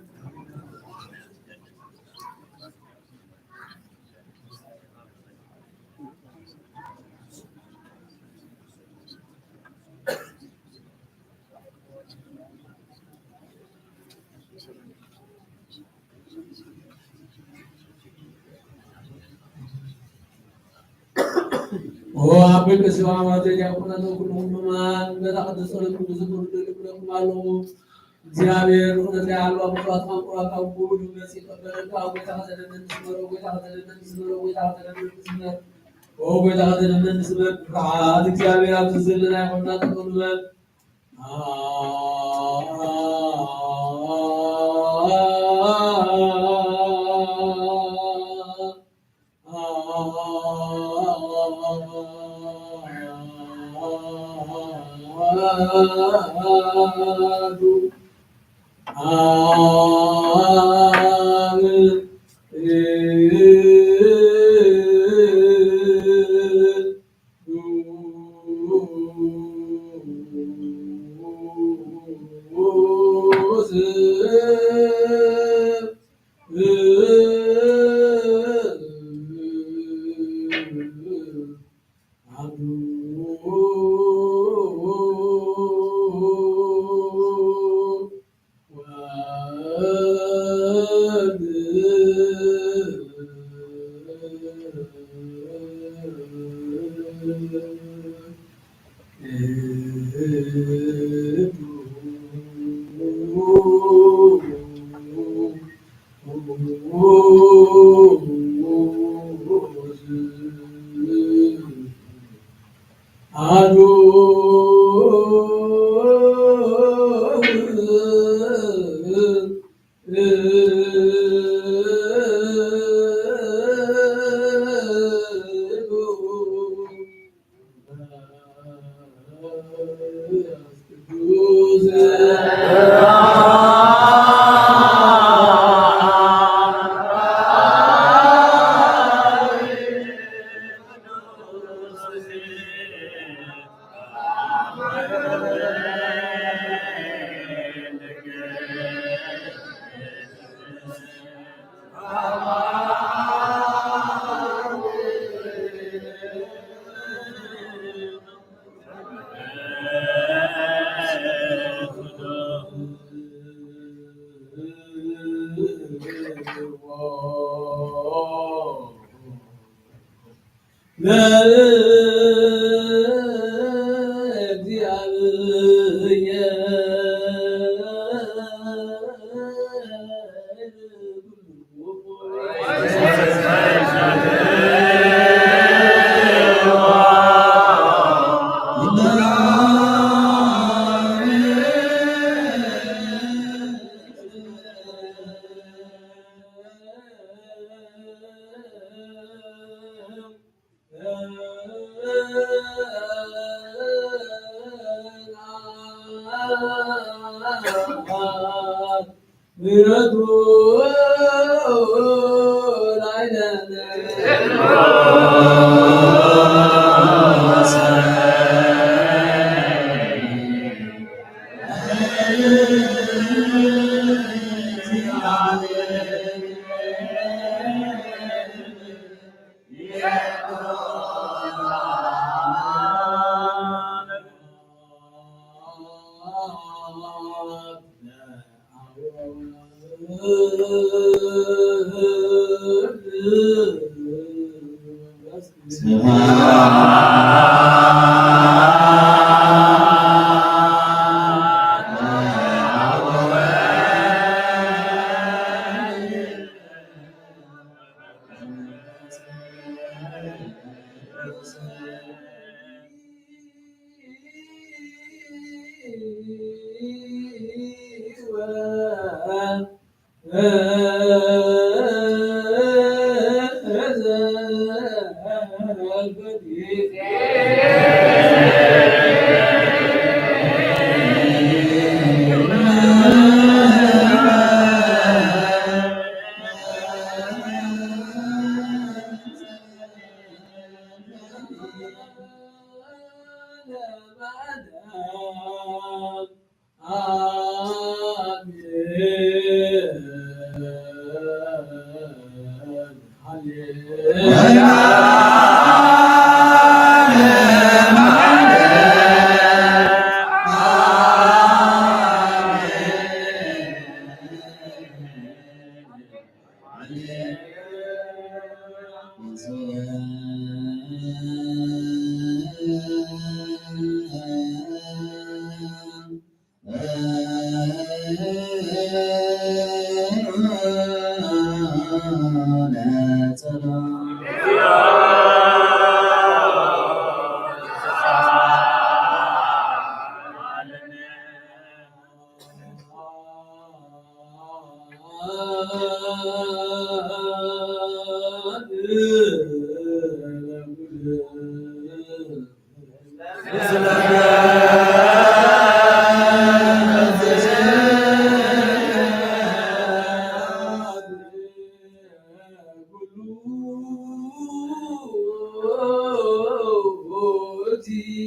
ኦ አብ ቅዱስ ሃይማኖት ዲያቆናት ኩሉ ምእመናን በዛ ቅዱስ ጸሎት ዝክሩ ልብለኩም ኣለዉ። እግዚኣብሔር ርኡነት ላይ አልባ መስዋዕት ማንቆራ ካብ ኩሉ ገጽ ይቀበለልካ። ጎይታ ከዘለለ ንስመሮ፣ ጎይታ ከዘለለ ንስመሮ፣ ጎይታ ከዘለለ ንስመር። ኦ ጎይታ ከዘለለ ንስመር። ፍርሃት እግዚኣብሔር ኣብዚ ዘለና ይኹንና ጠጠው ንበል። ስግዱ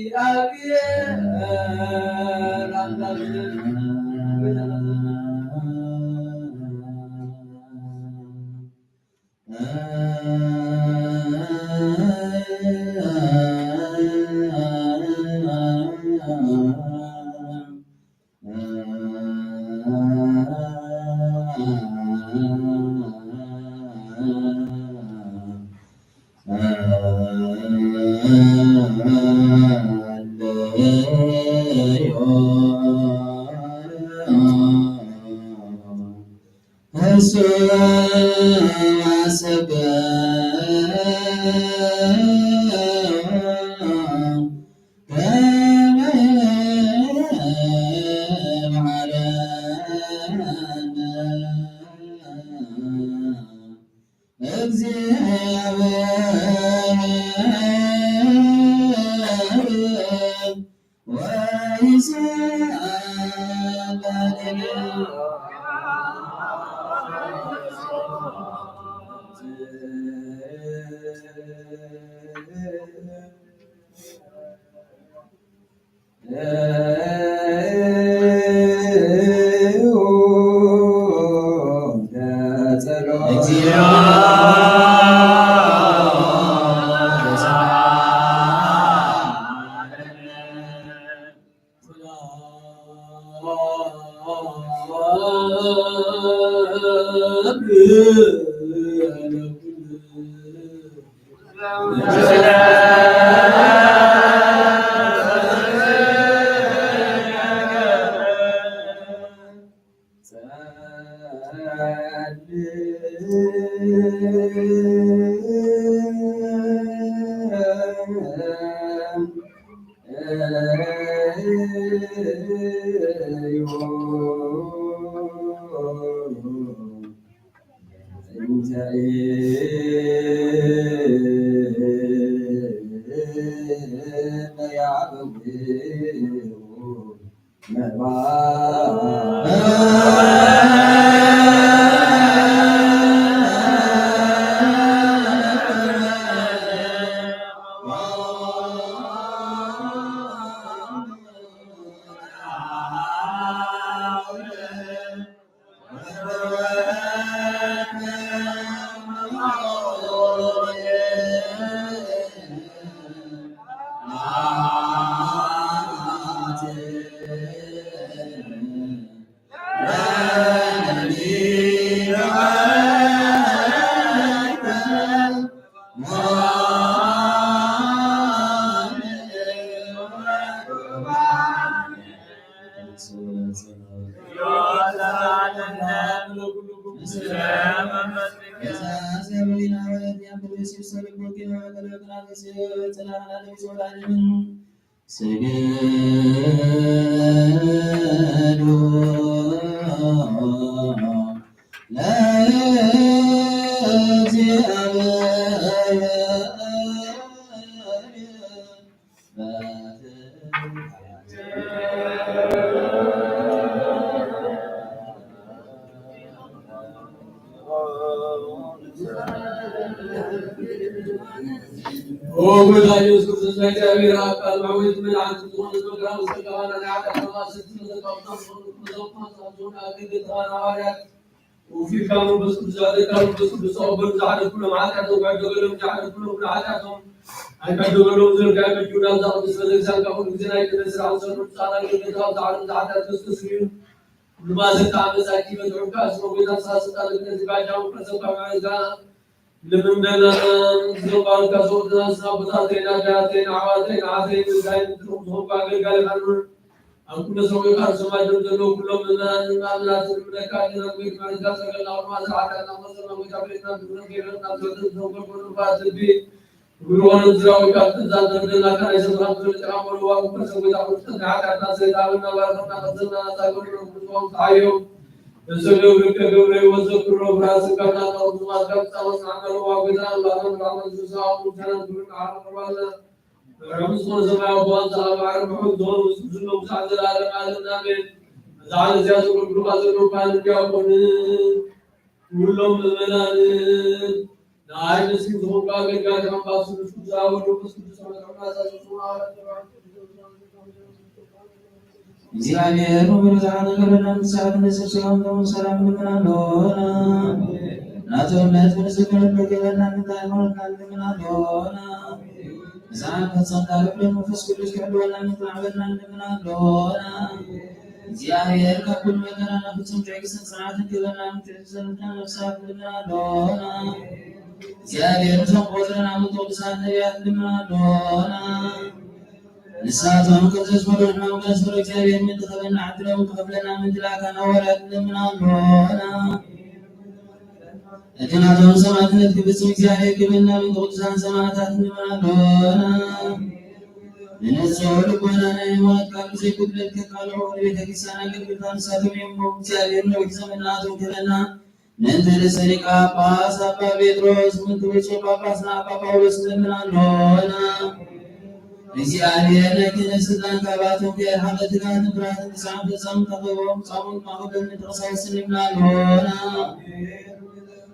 ለእግዚአብሔር። ጎይታ ኢየሱስ ክርስቶስ ናይ እግዚኣብሔር ኣብ ቃል መሕወይቲ መድሓኒት ዝኾነ መከራ ምስ ተቀበለ ናይ ሓጢኣት መማስልቲ መዘካውታ ዝኾኑ መዘካውታ ዝኾኑ ኣገልገልቲ ሃዋርያት ወፊርካ መንፈስ ቅዱስ ኣደካ መንፈስ ቅዱስ ተቐበሉ ዝሓለፉሎም ሓጢኣቶም ክሕደገሎም ዝሓለፉሎም ኩሉ ሓጢኣቶም ኣይክሕደገሎም ዘልካ በጁ ናብዛ ቅዱስ ቤተክርስትያን ካብ ኩሉ ግዜ ናይ ቅድመ ስራሕ ዝሰርሑ ብፁዓን ኣገልገልቲ ካብዛ ዓለም ዝሓጢኣት ተስተስርዩ ኩሉ ማእሰርቲ ዓመፃ ይፈትሑልካ። እስመ ጎይታ ንስኻ ስልጣን ክነዚ ባይታ መንፈስ ካብ መዓልካ ልምንበላን ዝባርካ ሰውድና ስና ቦታተይና ዳያተይና ዓዋተይና ዓተይ ምንታይ ምትሩም ዝኾንኩ ኣገልጋሊ ቃልማ ኣብ ኩለ ሰው ቃል ሰማይ ደም ዘለዉ ኩሎም ምእመናን ኣምላክ ልምነካ ዲና ቤት ማዕልካ ጸገና ቁርማ ዝሓዳና መሰና ጎይታ ቤትና ብዝነገረና ዘወደድ ዘንጎል ኮኑ ባትቢ እግሩ ሆነ ዝራዊ ካብ ትእዛዝ ዘርደና ካናይ ሰብራ ብዘርጨራ መለዋ ኩለ ሰው ጎይታ ቁርጥን ሓጢኣትና ሰይጣንና ባርኸና ቀዘና ናጻ ጎድና ብዝዋም ተዓዮም በሰገው ልከ ገብረ ወዘክሮ ብራስ ጋና ታውቁ ማስቀም ጻወት ናመሩ ዋጉና ላመን ራመን ዙዛ ሙተና ጉርን ዓረባለ ረምስ ሆነ ሰማያዊ ቧንታ ባሕር ምሑት ዞን ውስጥ ዝሎ ብዛዕ ዘላለም ዓለም ኣሜን። እዛ ዓለም እዚኣ ዝቁልቁልካ ዘሎ ኳን እንዲያውቁን ኩሎም ምእመናን ንዓይ ምስኪን ዝኾንኩ ኣገልጋሊ ኣምላኽ ስሉስ ቅዱስ ኣብ ወልድ መንፈስ ቅዱስ ኣመልክዑና። እግዚኣብሔር ምሕረቱ ዝሓለፈ ገበርና ንስሓት ንስብ ሰላም ሰላም ንምን ኣሎና። ናቶም እምነት ክንስክር ንገበርና ምንታይ ሃይማኖትና ንምን ኣሎና። ብዛዕባ ፈጸምታ ልብን መንፈስ ቅዱስ ክሕልወና ምንትን ዓበርና ንምን ኣሎና። እግዚኣብሔር ካብ ኩሉ መከራና ፍጹም ትዕግስትን ጽንዓትን ክህበና ምትሕዝዘንና ነፍሳት ንምን ኣሎና። እግዚኣብሔር ምስም ቆጽረና ምንቶ ቅዱሳት ነቢያት ንምን ኣሎና። ንሳቶም ከም ዘዝመሩ ንሕና እውን ከነስምሮ እግዚኣብሔር ምእንቲ ክህበና ዕድሎም ክኸፍለና ምእንቲ ልኣካን ሃዋርያት ንምን ኣሎና። እቲ ናቶም ሰማዕትነት ክፍጽም እግዚኣብሔር ክህበና ምእንቲ ቅዱሳን ሰማዕታት ንምን ኣሎና። ንንጹህ ልቦና ናይ ሃይማኖት ቃል ብዘይጉድለት ከቃልዑ ንቤተ ክርስቲያን ኣገልግሎታ ንሳቶም እዮም። እግዚኣብሔር ነዊሕ ዘመን ንኣቶም ክህበና ምእንቲ ርእሰ ሊቀ ጳጳስ ኣባ ጴጥሮስ፣ ምእንቲ ብፁዕ ጳጳስና ኣባ ጳውሎስ ንለምን ኣሎና። እግዚኣብሔር ናይ ክህነት ስልጣን ካብኣቶም ከየርሓቐ ትግሃትን ፍርሃትን ንስሓን ፈጻሚ ተኽቦም ጻሙን ማእኸሎም ምእንቲ ቀሳውስት ንለምን ኣሎና።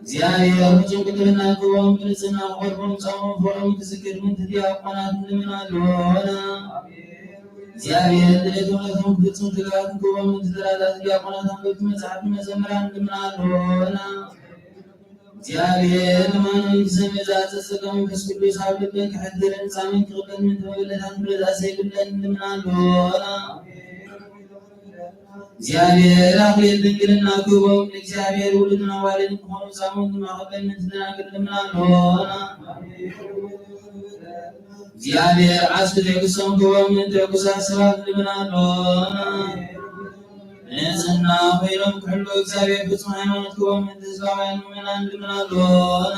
እግዚኣብሔር ፍጹም ቅድስና ክህቦም ብንጽህና ክቐርቦም ጻሙን ፍቕሮም ክዝክር ምእንቲ ዲያቆናት ንለምን ኣሎና። እግዚኣብሔር ድሌቶም ነቶም ፍጹም ትግሃት ክህቦም ምእንቲ ተራዳእቲ ዲያቆናት ኣንበብቲ መጻሕፍቲ መዘምራን ንለምን ኣሎና። እግዚኣብሔር ልማኖም ክሰምዕ ዝኣዘዘ ጸጋ መንፈስ ቅዱስ ኣብ ልበን ክሕድርን ጻምን ክቕበል ምእንቲ መበለታን ምርዳእ ዘይብለን ንለምን ኣሎና። እግዚኣብሔር ኣኽሊል ድንግልና ክህቦም ንእግዚኣብሔር ውሉድን ኣዋልድን ክኾኑ ጻሙን ማእኸለን ምእንቲ ደናግል ንለምን ኣሎና። እግዚኣብሔር ዓስቢ ትዕግስቶም ክህቦም ምእንቲ ዕጉሳት ሰባት ንለምን ኣሎና። ንጽህና ኮይኖም ክሕልዉ እግዚኣብሔር ፍጹም ሃይማኖት ክህቦም ምእንቲ ህዝባውያን ምእመናን ንለምን ኣሎና።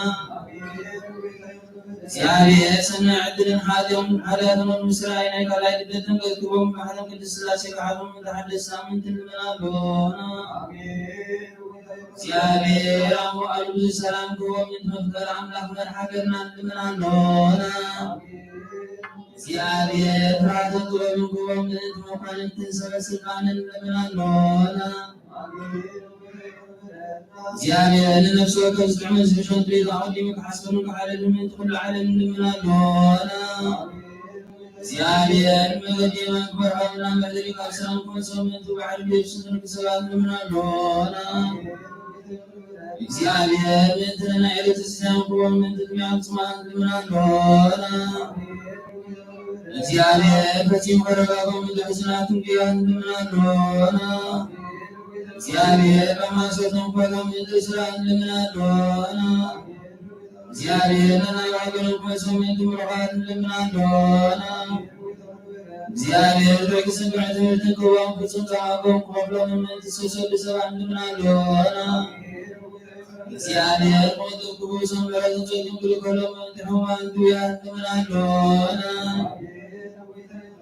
እግዚኣብሔር ሰናይ ዕድልን ሓጢኦም ሓጢኣቶምን ምስራይ ናይ ካልኣይ ልደት ጥምቀት ክህቦም ማሕተም ቅድስት ሥላሴ ክሓቶም ምእንቲ ሓደስ ሳምንት ንለምን ኣሎና። እግዚኣብሔር ኣብ መዋዕሉ ብዙሕ ሰላም ክህቦም ምእንቲ መፍቀሪ ኣምላኽ መድሓ ሃገርና ንለምን ኣሎና። እግዚኣብሔር ፍርሃትን ጥበብን ክህቦም ምእንቲ መኳንንትን ሰበ ስልጣንን ንለምን ኣሎና። እግዚኣብሔር ንነፍሲ ወከፍ ዝጥዕመ ዝሕሾን ጥሪት ኣቐዲሙ ክሓስበሉን ክሓልልን ምእንቲ ኩሉ ዓለም ንለምን ኣሎና። እግዚኣብሔር መገዲ የማን ክመርሖም ናብ ምድሪ ካብ ሰላም ክመልሶም ምእንቲ ባሕሪ ብየብስን ዝነብሩ ሰባት ንለምን ኣሎና። እግዚኣብሔር ምእንቲ ናይ ዕለት ስስያን ክህቦም ምእንቲ ጥምያን ጽማእን ንለምን ኣሎና። እግዚኣብሔር ፈጺሙ ከረጋግኦም ምእንቲ ሕዙናትን ድያትን ንለምን ኣሎና። እግዚኣብሔር ኣብ ማእሰርቶም ክፈትሖም ምእንቲ እስራን ንለምን ኣሎና። እግዚኣብሔር ነናብ ሃገሮም ክመልሶም ምእንቲ ምሩኻት ንለምን ኣሎና። እግዚኣብሔር ትዕግስትን ብርዕ ትምህርትን ክህቦም ፍጹም ጻማኦም ክኸፍሎም ምእንቲ ዝተሰዱ ሰባት ንለምን ኣሎና። እግዚኣብሔር ሞት ክቡሶም ምሕረትን ጸጉን ክልከሎም ምእንቲ ሕሙማን ድውያት ንለምን ኣሎና።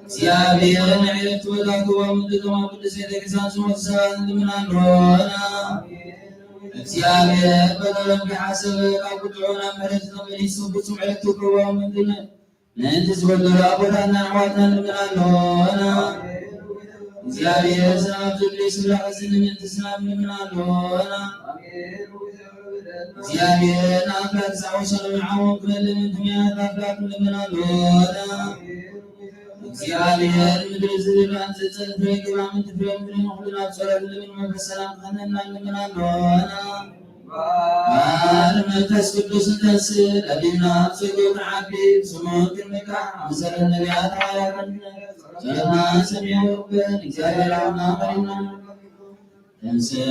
እግዚኣብሔር ናይ ዕረፍቲ ቦታ ክህቦም ምእንቲ እቶም ኣብ ቅድስት ቤተ ክርስቲያን ዝሞቱ ሰባት ንለምን ኣሎና። እግዚኣብሔር በደሎም ከይሓሰበ ካብ ቁጥዑ ናብ ምሕረት ተመሊሱ ፍጹም ዕረፍቲ ክህቦም ምእንቲ ምእንቲ ዝበደሉ ኣቦታትና ኣሕዋትና ንለምን ኣሎና። እግዚኣብሔር ዝናብ ዘብል ስብራቕ እዚ ንምእንቲ ዝናብ ንምን ኣለና። እግዚኣብሔር ንኣምላክ ዝሓወሰ ንብዓሞ ክበልዕ ምእንቲ ምያት ኣምላክ ንምን ኣለና። እግዚኣብሔር ምድሪ ዝብላዕ ዘጸን ፍሬ ግባ ምእንቲ ፍሬ ምድሪ ንኹሉ ናብ ጸሎት ንምን መንፈስ ሰላም ክኸነና ንምን ኣለና። ባር መንፈስ ቅዱስ እንተንስእ ለሊና ኣብ ጸሎት ዓቢ ስሙን ክንምካሕ ኣምሰለ ነቢያት ሃዋርያት ጸሎትና ሰሚዑ እምበር እግዚኣብሔር ኣምላኽ መሪና። ተንስእ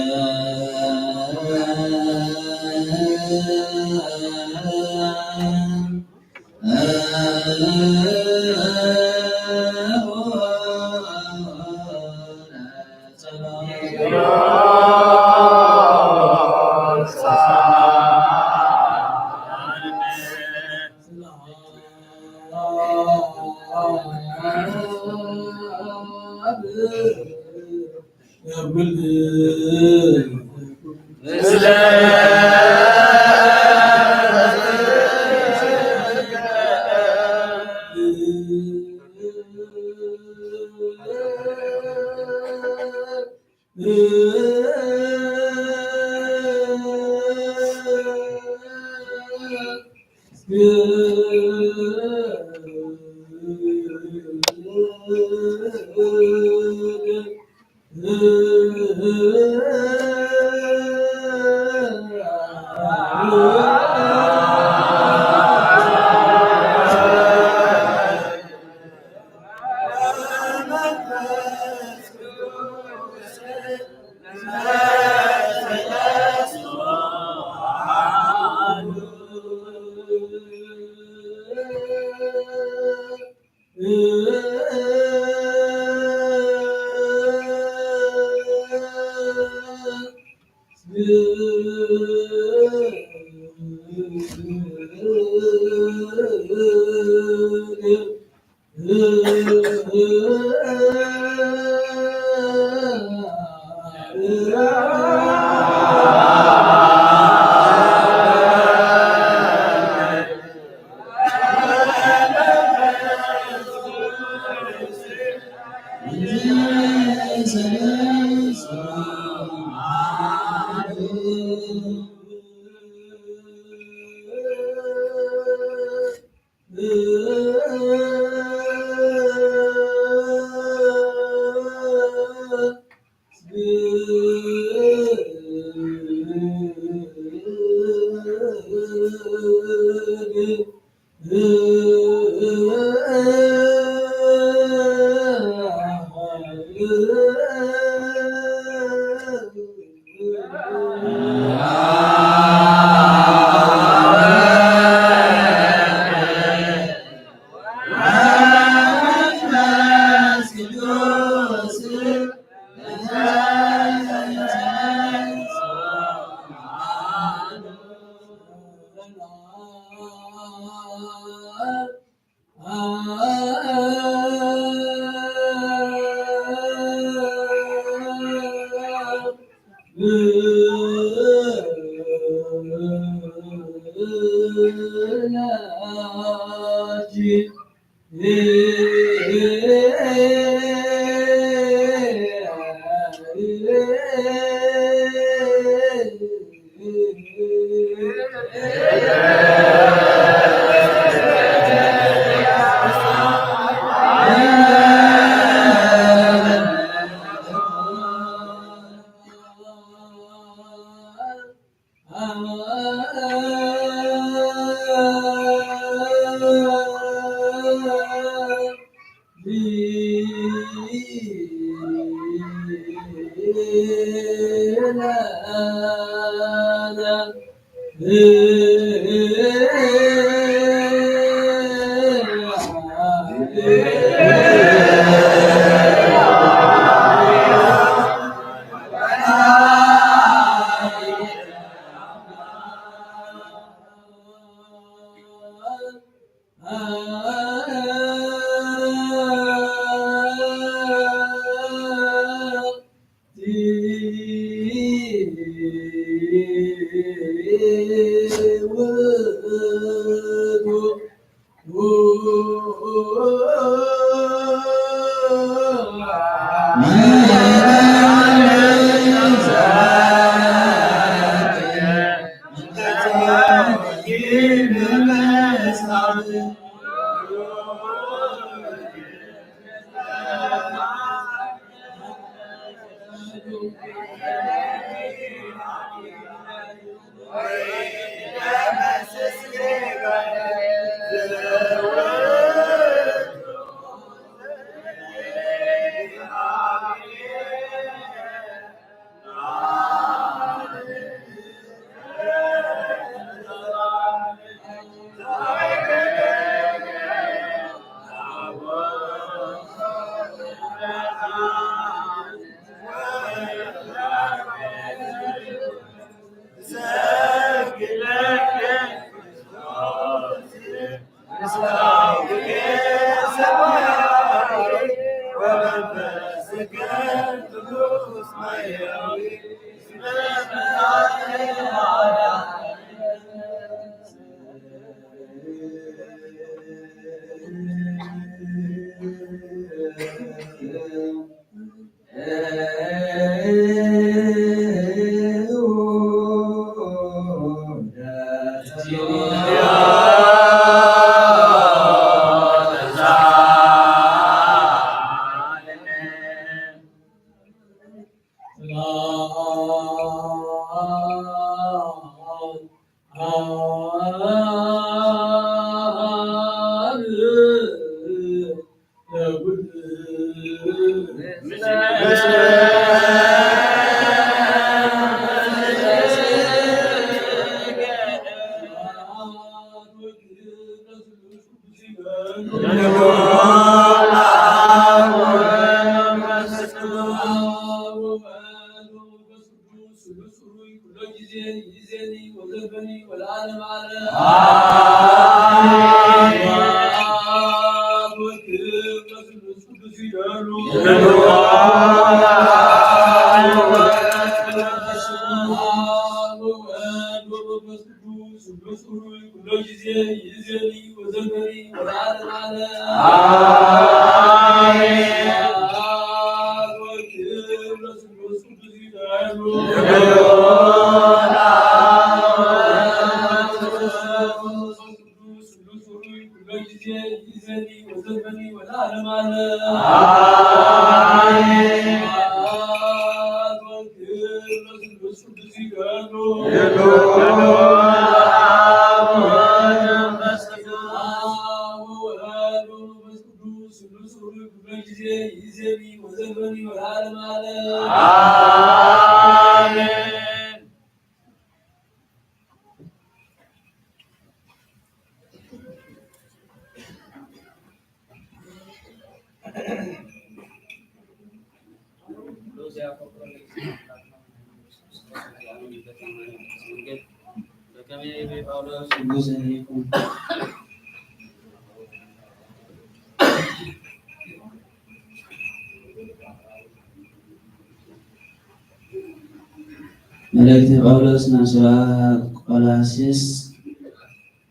መልእክቲ ጳውሎስ ናብ ሰባት ቆላሲስ፣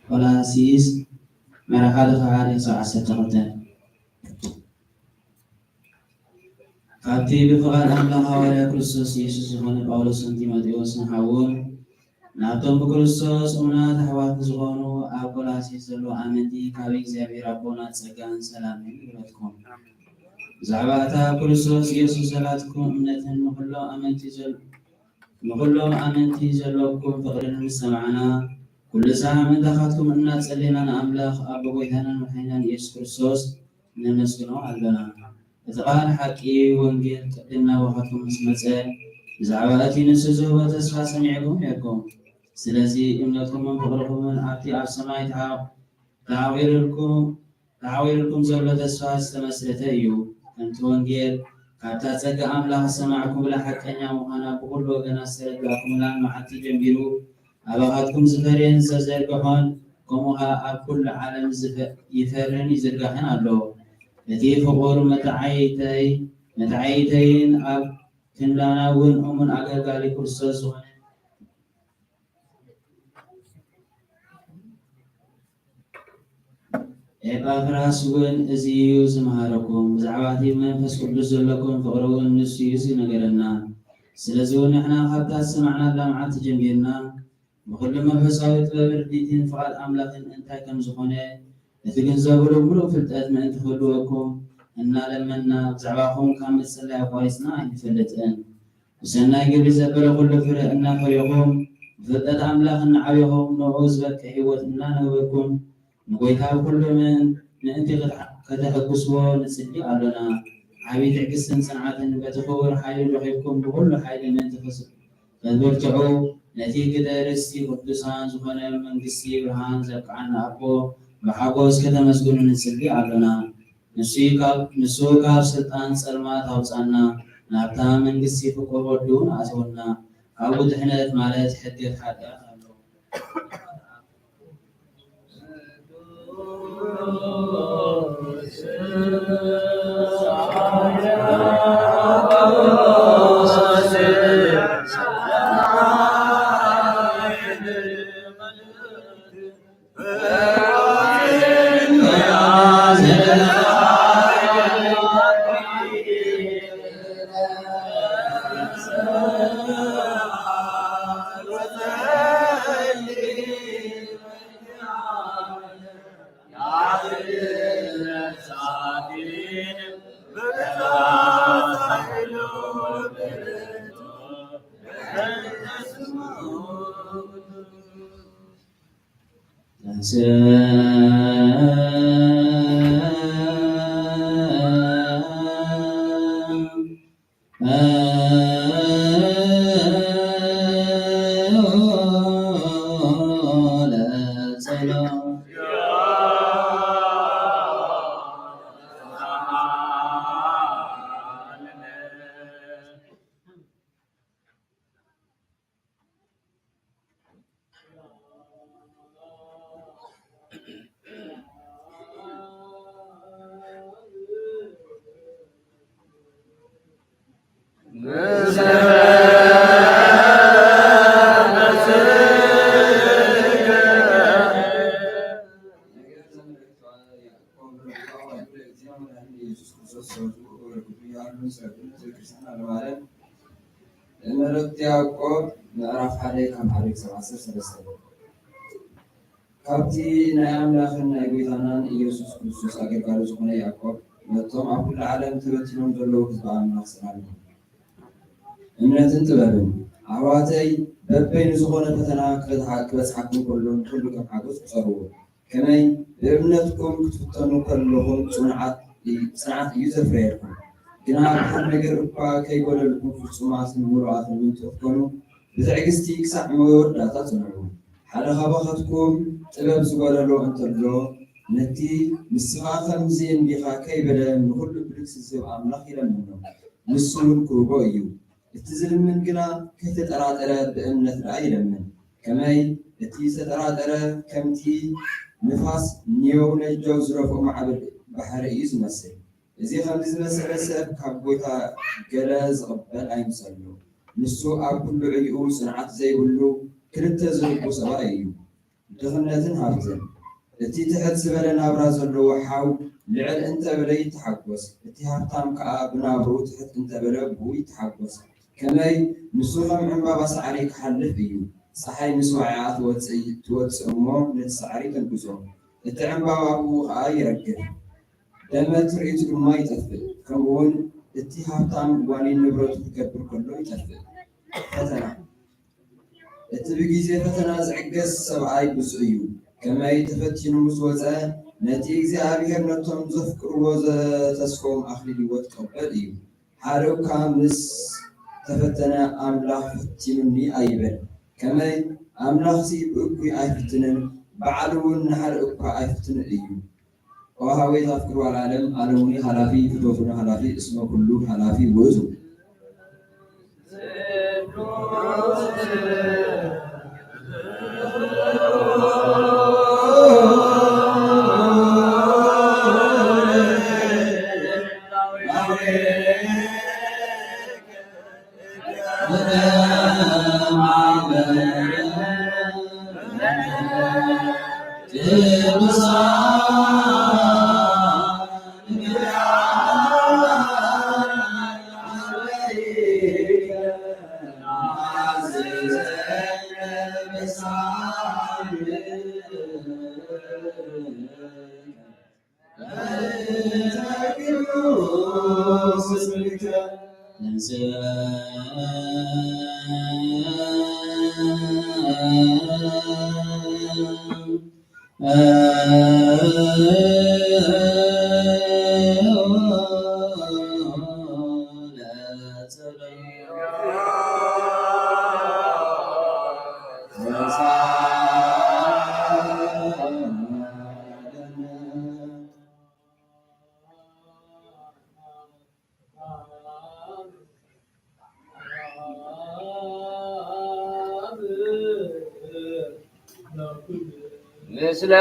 ቆላሲስ ምዕራፍ ሓደ ካብ ሓደ ክሳብ ዓሰርተ ክልተ። ካብቲ ብፍቓድ ኣምላኽ ሃዋርያ ክርስቶስ የሱስ ዝኾነ ጳውሎስን ጢሞቴዎስን ሓውን ናብቶም ብክርስቶስ እሙናት ኣሕዋት ዝኾኑ ኣብ ቆላሲስ ዘለዉ ኣመንቲ ካብ እግዚኣብሔር ኣቦና ጸጋን ሰላምን ይግበረልኩም። ብዛዕባ እታ ኣብ ክርስቶስ የሱስ ዘላትኩም እምነትን ንኹሎም ኣመንቲ ዘል-፣ ንኹሎም ኣመንቲ ዘለኩም ፍቕርን ምስ ሰማዕና፣ ኩሉ ሳዕ ምእንታኻትኩም እናጸሌና ንኣምላኽ ኣቦ ጎይታናን መድሓኒናን የሱስ ክርስቶስ ነመስግኖ ኣሎና። እቲ ቃል ሓቂ ወንጌል ቅድም ናባኻትኩም ምስ መጸ፣ ብዛዕባ እቲ ንሱ ዝህቦ ተስፋ ሰሚዕኩም ነርኩም። ስለዚ እምነትኩምን ፍቕርኩምን ኣብቲ ኣብ ሰማይ ተዓ-፣ ተዓቑርኩም፣ ተዓቑርኩም ዘሎ ተስፋ ዝተመስረተ እዩ። ከምቲ ወንጌል ካብታ ጸጋ ኣምላኽ ዝሰማዕኩምላ ሓቀኛ ምዃና ብኹሉ ወገናት ዝተረዳእኩምላን መዓልቲ ጀሚሩ፣ ኣባኻትኩም ዝፈርየን ዝተዘርግሖን፣ ከምኡ ኸኣ ኣብ ኩሉ ዓለም ዝፈ-፣ ይፈርን ይዝርጋሕን ኣሎ። እቲ ፍቑር መተዓይተይ-፣ መተዓይተይን ኣብ ክንዳና እውን እሙን ኣገልጋሊ ክርስቶስ ዝኾነ ኤጳፍራስ እውን እዚ እዩ ዝመሃረኩም፣ ብዛዕባ እቲ መንፈስ ቅዱስ ዘለኩም ፍቕሪ እውን ንሱ እዩ ዝነገረና። ስለዚ እውን ንሕና ካብታ ዝሰማዕናላ መዓልቲ ጀሚርና ብኹሉ መንፈሳዊ ጥበብ ርድኢትን ፍቓድ ኣምላኽን እንታይ ከም ዝኾነ እትግንዘብሉ ምሉእ ፍልጠት ምእንቲ ክህልወኩም እናለመንና ብዛዕባኹም ካብ ምጽላይ ኣቋሪጽና ኣይንፈልጥን። ብሰናይ ግብሪ ዘበለ ኩሉ ፍረ እናፈሬኹም፣ ብፍልጠት ኣምላኽ እናዓበኹም፣ ንዕኡ ዝበቅዕ ህይወት እናነበርኩም፣ ንጎይታ ብኹሉ ምን-፣ ምእንቲ ክትሓ-፣ ከተሐጉስዎ ንጽሊ ኣሎና። ዓቢ ትዕግስትን ጽንዓትን በቲ ክቡር ሓይሉ ደኺምኩም፣ ብኹሉ ሓይሊ ምእንቲ ክስ-፣ ክትብርትዑ፣ ነቲ ግደ ርስቲ ቅዱሳን ዝኾነ መንግስቲ ብርሃን ዘብቅዓና ኣቦ ብሓጎስ ከተመስግኑ ንጽሊ ኣሎና። ንሱ ካብ፣ ንሱ ካብ ስልጣን ጸልማት ኣውጻና፣ ናብታ መንግስቲ ፍቁር ወዱ ኣእተወና። ካብኡ ድሕነት ማለት ሕድገት ሓጢኣት ኣሎ። መልእኽቲ ያዕቆብ ምዕራፍ ሓደ ካብ ሓደ ክሳብ ዓሰርተ ሰለስተ። ካብቲ ናይ ኣምላኽን ናይ ጐይታናን ኢየሱስ ክርስቶስ ኣገልጋሊ ዝኾነ ያዕቆብ፣ ነቶም ኣብ ኩሉ ዓለም ተበቲኖም ዘለዉ ህዝቢ ኣምላኽ ሰላም ይኹን። እምነትን ጥበብን። ኣሕዋተይ፣ በበይኑ ዝኾነ ፈተና ክበዝሓ-፣ ክበጽሓኩም ከሎ፣ ንኹሉ ከም ሓጎስ ቁጸርዎ። ከመይ ብእምነትኩም ክትፍተኑ ከለኹም ጽንዓት እዩ፣ ጽንዓት እዩ ዘፍረየልኩም። ግና ብሓደ ነገር እኳ ከይጎደልኩም ፍጹማትን ምሉኣትን ምእንቲ ክትኮኑ ብትዕግስቲ ክሳዕ መወዳእታ ጽንዑ። ሓደ ካባኻትኩም ጥበብ ዝጎደሎ እንተሎ፣ ነቲ ንስኻ ከምዚ እንዲኻ ከይበለ ንኹሉ ብልግሲ ዝህብ ኣምላኽ ይለምኖ፣ ንሱ እውን ክህቦ እዩ። እቲ ዝልምን ግና ከይተጠራጠረ ብእምነት ደኣ ይለምን። ከመይ እቲ ዝተጠራጠረ ከምቲ ንፋስ ንየው ነጀው ዝረፍኦ ማዕበል ባሕሪ እዩ ዝመስል። እዚ ከምዚ ዝመሰለ ሰብ ካብ ጐይታ ገለ ዝቕበል ኣይምሰሎ። ንሱ ኣብ ኩሉ ዕዮኡ ጽንዓት ዘይብሉ ክልተ ዝልቡ ሰብኣይ እዩ። ድኽነትን ሃብትን። እቲ ትሕት ዝበለ ናብራ ዘለዎ ሓው ልዕል እንተበለ ይተሓጎስ፣ እቲ ሃብታም ከኣ ብናብርኡ ትሕት እንተበለ ብኡ ይተሓጎስ። ከመይ ንሱ ከም ዕምባባ ሳዕሪ ክሓልፍ እዩ። ጸሓይ ምስ ወዓኣ ትወጽእ፣ ትወጽእ እሞ ነቲ ሳዕሪ ተንክሶ፣ እቲ ዕምባባ ብኡ ኸኣ ይረግፍ። ደመ ትርኢቱ ድማ ይጠፍእ፣ ከምኡውን እቲ ሃብታም ጓኒን ንብረቱ ክገብር ከሎ ይጠፍእ። ፈተና። እቲ ብግዜ ፈተና ዝዕገስ ሰብኣይ ብፁዕ እዩ። ከመይ ተፈቲኑ ምስ ወጸ፣ ነቲ እግዚኣብሔር ነቶም ዘፍቅርዎ ዘተስፎም ኣኽሊል ህይወት ክቕበል እዩ። ሓደ እኳ ምስ ተፈተነ ኣምላኽ ፈቲኑኒ ኣይበል። ከመይ ኣምላኽሲ ብእኩይ ኣይፍትንን፣ ባዕሉ እውን ንሓደ እኳ ኣይፍትንን እዩ። ኦ ሀዌ ታፍቅሩ አልዓለም፣ ዓለሙኒ ኃላፊ፣ ፍቶቱኒ ኃላፊ፣ እስመ ኩሉ ኃላፊ ውእቱ። ምስለ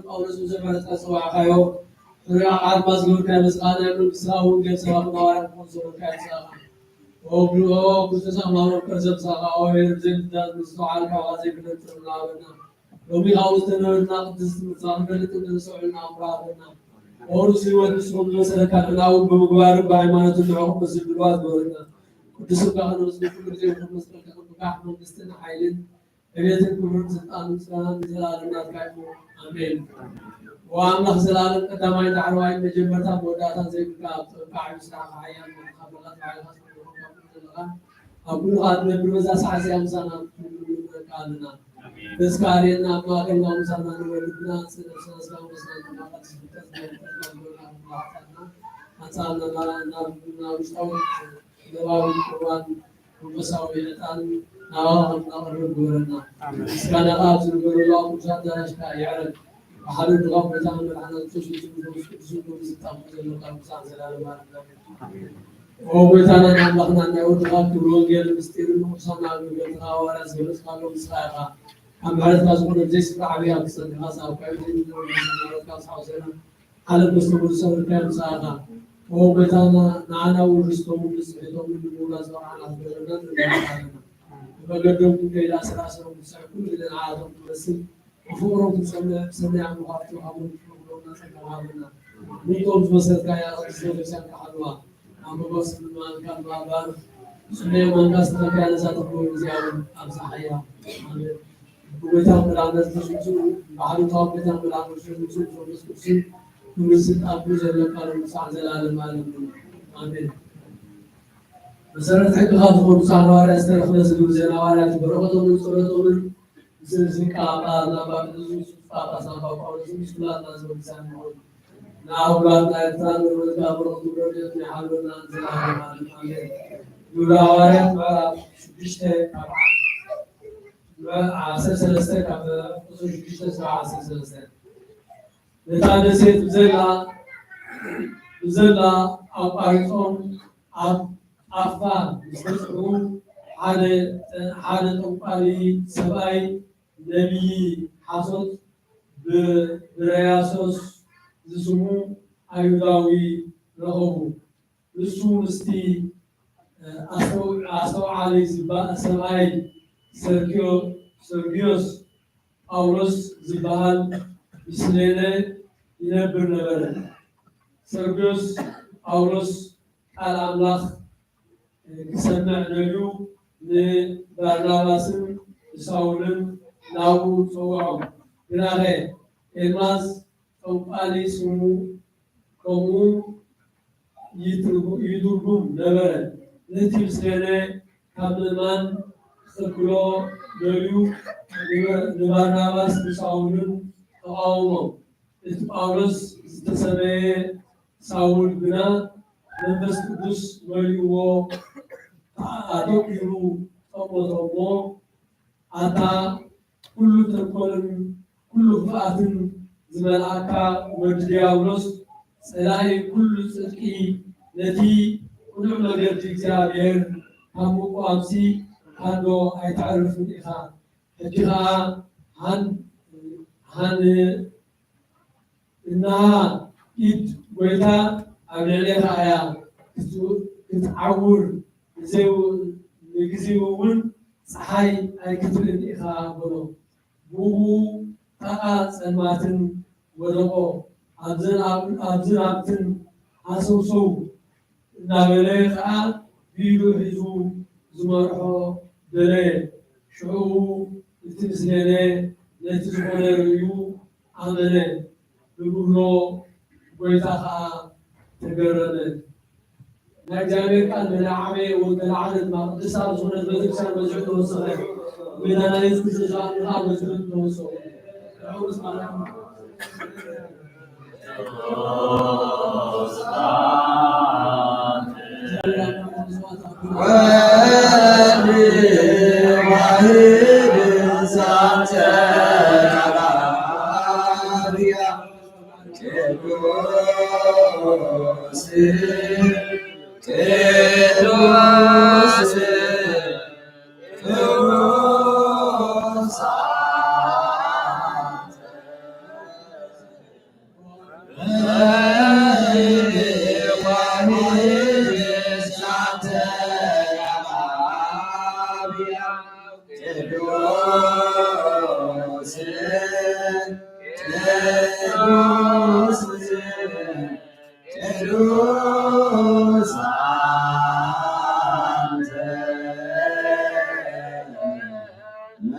ጳውሎስ ብዘመረትካ ዝጸዋዕካዮ፣ ፍረ ኣድማስ ዝገበርካዮ ምስጋና፣ መንግስቲ ወንጌል ሰባኺ ሃዋርያ ክኾን ዝገበርካዮ ምስጋና። ኦ ብልኦ፣ ቅዱስ ኣማኑኤል፣ ቅርዘ ምሳኻ፣ ኦ ሄር፣ ብዘይ ምፍዳን ምስተውዓል፣ ካብኻ ዘይፍለጥ ጥበብ ሃበና። ሎሚ ካብኡ ዝተነበልና ቅድስቲ ትምህርትኻ ክንፈልጥ እንተዘስተውዕልና ኣምራትና። ኦርስ ህይወት ንስኹም ዝመሰለካ ቅንኣውን ብምግባርን ብሃይማኖትን ንዕኹም መስል ድልዋት ግበረና። ቅዱስ ስምካ ከነመስግን ክብሪ ዘይብሉ መስቀልካ ክንብካሕ መንግስትን ሓይልን ዕቤትን ክብርን ስልጣንን ምስጋናን ንዘለኣለም ናትካ ይኹን። ኣሜን። ኦ ኣምላኽ ዘላለም ቀዳማይ ዳሕረዋይ መጀመርታ መወዳእታን ዘይብልካ ኣብ ጥበብካ ዓቢ ስራሕካ ሓያል መለኻ መላእክት ባዕልኻ ዘለኻ ኣብ ኩሉ ከኣ ትነብር በዛ ሰዓት እዚኣ ምሳና ክትህሉ ንለምነካ ኣለና። ተስካርየና ኣብ ማእከልና ምሳና ንወልድና ስለ ነብስና ስጋ ወስና ተማቐል ዝፍጠር ዝነበረ ተስፋ ዝበልካ ሓጢኣትና ኣንጻርና ናብ ናብ ውሽጣዊ ለባዊ ቁርባን መንፈሳዊ ዕጣን ናባኻ ከም እናቐርብ ግበረና። ኣሜን። ምስጋናኻ ኣብ ዝንበረሉ ኣብ ቅዱስ ኣዳራሽካ የዕረግ። ብሓደ ድኻ ጎይታን መድሓና ክርስቶስ የሱስ መንፈስ ቅዱስን ክብሪ ስልጣን ዘለካ ምሳሕ ዘላለም ኣለም። ኦ ጎይታናን ኣምላኽናን ናይ ወድኻ ክብሪ ወንጌል ምስጢርን ንቕዱሳን ኣገልገልትኻ ሃዋርያት ዝገለጽካሎም ንስኻ ኢኻ። ካብ ምሕረትካ ዝኾነ ብዘይ ስፍራ ዓብይ ሃብቲ ጸድኻ ሳብካ እዩ ዘይምድር ወንጌል ሰማያት ካብ ዝሓወሰና ዓለም ከስተምሩ ዝሰበርካዮ ምሳኻ። ኦ ጎይታና፣ ንዓና እውን ርስቶምን ንጽሕቶምን ንምውራስ ብቕዓና ትገብረና ንለምንካ ኣለና። ብመገዶም ክንከይድ ኣሰራስሮም ክስዕብ ኩሉ ግዜ ንዓቶም ትመስል፣ ብፍቕሮም ክንጸንዕ፣ ብሰናይ ኣምልኾ ኣፍትውኻሞም ክትረኽቦም ጸጋ ወሃበና። ምእንትኦም ዝመሰልካያ ቅድስት ቤተክርስትያን ክሓልዋ፣ ኣብ መጓስን ምእመናንካ ድማ ባርኽ። ጽምየ ማንካ ዝተኸልካያ ነዛ ተኽብሮ እግዚኣብሔር ኣብዝሓያ። ኣሜን። ብጎይታ መድኃኒና ዝመጽኡ፣ ብሓድነታዊ ጎይታ መድኃኒና ዝመጽኡ መንፈስ ቅዱስን ክብርን ስልጣን ዘለካ ሎም ክሳዕ ዘላለም ዓለም። ኣሜን። መሰረት ሕግኻ ዝኾኑ ቅዱሳን ሃዋርያት ዝተረኽበ ዝግብር ዜና ሃዋርያት በረኸቶምን ጸሎቶምን ምስዚ ቃል ኣባ ቅዱስ ጳጳስ ኣባ ጳውሎስ ምስ ኩላትና ዝወግሳን ይኹን። ንኣህጉራትና ኤርትራን ንመዝጋብሮም ረድኤት ይሓልወና ንዘለኣለም ኣሜን። ግብረ ሃዋርያት ምዕራፍ ሽዱሽተ ካብ ዓሰርተ ሰለስተ ካብ ቁጽሪ ሽዱሽተ ስጋዕ ዓሰርተ ሰለስተ። ነታ ደሴት ብዘላ ብዘላ ኣቋሪጾም ኣብ ጣፋ ምስ በጽሑ ሓደ ሓደ ጠንቋሊ ሰብኣይ ነቢይ ሓሶት ብርያሶስ ዝስሙ ኣይሁዳዊ ረኸቡ። ንሱ ምስቲ ኣስተውዓሊ ሰብኣይ ሰርግዮስ ጳውሎስ ዝበሃል ብስሌነ ይነብር ነበረ። ሰርግዮስ ጳውሎስ ቃል ኣምላኽ ክሰምዕ ደልዩ ንባርናባስን ንሳውልን ናብኡ ጸውዖም። ግናኸ ኤልማስ ጠንቋሊ ስሙ ከምኡ ይትርጉም ነበረ። ነቲ ምስሌነ ካብ ምእማን ክኽልክሎ ደልዩ ንባርናባስ ንሳውልን ተቓወሞም። እቲ ጳውሎስ ዝተሰመየ ሳውል ግና መንፈስ ቅዱስ መሊእዎ ኣተኲሩ ጠመቶ እሞ ኣታ ኩሉ ተንኮልን ኩሉ ክፍኣትን ዝመልኣካ ወዲ ዲያብሎስ፣ ጸላኢ ኩሉ ጽድቂ፣ ነቲ ቅኑዕ መገዲ እግዚኣብሔር ካብ ምቁዋምሲ ሃንዶ ኣይተዕርፍን ኢኻ። ሕጂ ኸኣ ሃን ሃን እንሃ ኢድ ጐይታ ኣብ ልዕሌኻ እያ ክትዓውር፣ ንግዜኡ እውን ጸሓይ ኣይክትርእን ኢኻ በሎ። ብኡ ጣቓ ጸልማትን ወደቖ። ኣብዝን ኣብትን ሃሰውሰው እናበለ ኸዓ ብኢዱ ሒዙ ዝመርሖ ደለየ። ሽዑ እቲ ምስሌነ ነቲ ዝኾነ ርእዩ ኣመነ። ንብሎ ጐይታ ኸዓ ተገረመ። ናይ እግዚኣብሔር ቃል መድኃኔ ዓለም ወንጌል ዓለም ቅድስት ኣብ ዝኾነት ቤተክርስቲያን በዚሑ ተወሰኸ። ጌታና ኢየሱስ ክርስቶስ ኣምልኻ በዚሑ ተወሰኸ። ቅዱስ ቅዱስ ቅዱስ ቅዱስ ቅዱስ አንተ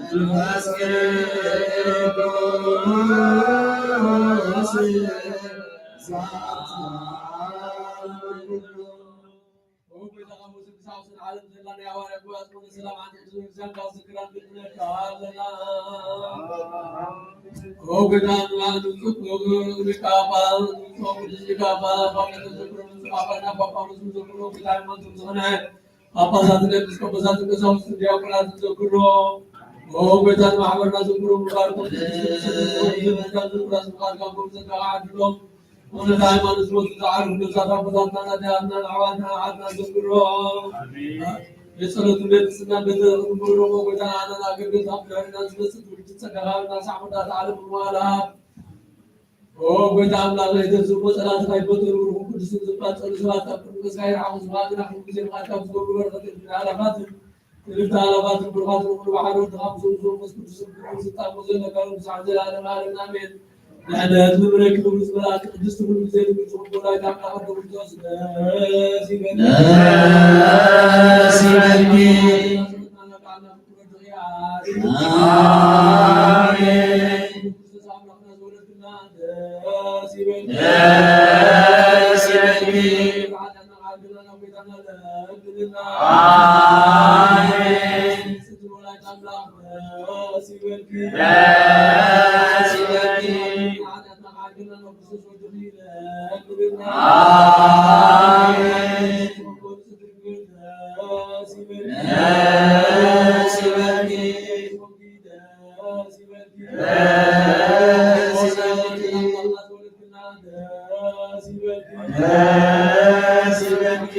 መንፈስ ቅዱስ ዛብታ። ጳጳሳትን ኤጲስቆጶሳትን ቀሳውስትን ዲያቆናትን ዘክሮ። ኦ ጎይታ፣ ንማሕበርና ዘክሮ፣ ምንባርኩም ቅዱስ ቅዱስ ምንባር ዘክሮ፣ ዓድሎም። እውነት ሃይማኖት ዝሞቱ ዝዓርፉ ነፍሳት ኣቦታትና፣ ኣዴታትና፣ ኣሕዋትና፣ ኣሓትና ዘክሮ። የጸሎትን ቤተ ክርስቲያን ቤተ ዘክሮ፣ ጎይታ፣ ኣነን ኣገልግሎት ኣብ ድሕሪና ዝመጽእ ትውልዲ ጸጋኻ ናሳዕ ወዳት ዓለም መዋላ። ኦ ጎይታ ኣምላኽ፣ ናይ ተዝሞ ጸላእትኻ ይፈተኑ፣ ብሩኹን ቅዱስን ዝባጸሉ ሰባት ካብ ቅድሚ ገጽካ ይርሓቑ። ዝባጽና ኩሉ ግዜ ብቓልካ ዝገብሩ በረኸት እልፍን ኣእላፋትን፣ እልፍተ ኣእላፋትን ብሩኻትን ይኹኑ። ብሓደ ወድኻ ምስ መንፈስ ቅዱስ ዝብሉ ስልጣን ዘለካ ብስዓት ዘላለም ዓለም ኣሜን። ንሕነት ምምለኪ ክብሪ ዝበላእኪ ቅድስቲ ኩሉ ግዜ ንግስቲ ወላዲተ ኣምላኽ ኣዶ ክርስቶስ ደስ ይበልኪ። ደስ ይበልኪ። ኣሜን። ደስ ይበልኪ። ኣሜን። ደስ ይበልኪ። ኣሜን። ደስ ይበልኪ። ደስ ይበልኪ። ደስ ይበልኪ። ደስ ይበልኪ።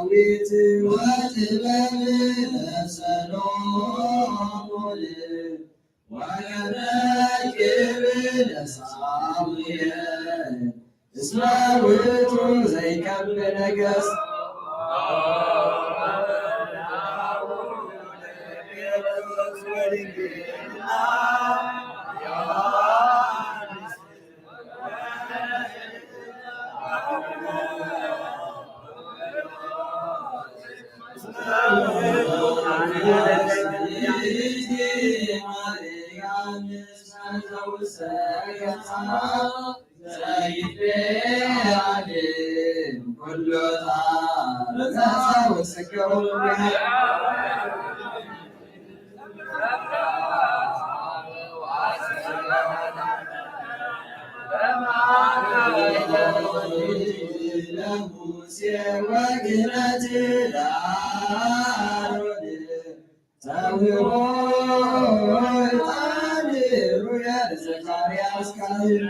ዳዊት ወጥበብ ለሰሎሞን ወረክብ ለሳሙኤል እስመ ውእቱ ዘይከብድ ነገሥት። ለሙሴ ወግነት ለአሮን ተውህቦ ዕጣን ሩየ ለዘካርያስ ካህን።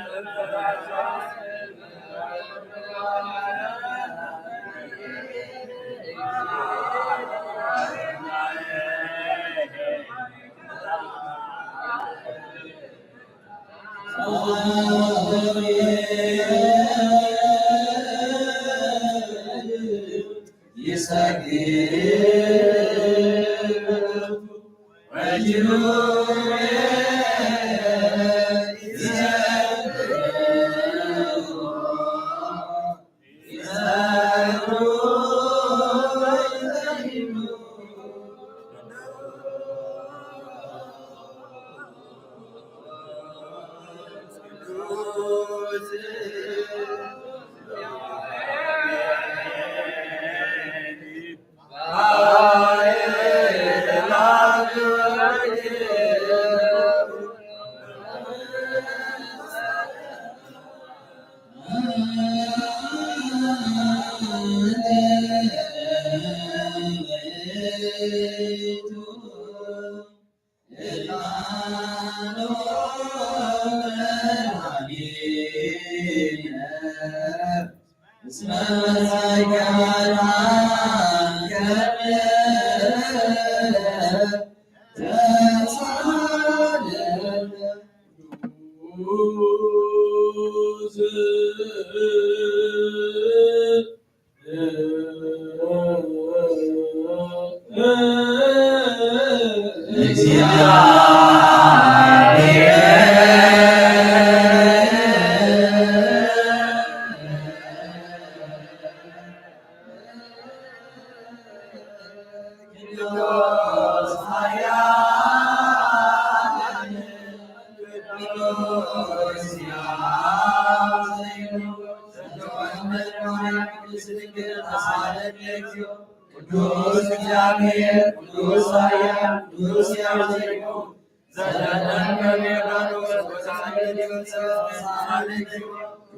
ቅዱስ እግዚአብሔር፣ ቅዱስ ኃያል፣ ቅዱስ ሕያው ዘይኮን፣ ዘለዓለም ከመ የማኑስ ወሰማይ ለሊበ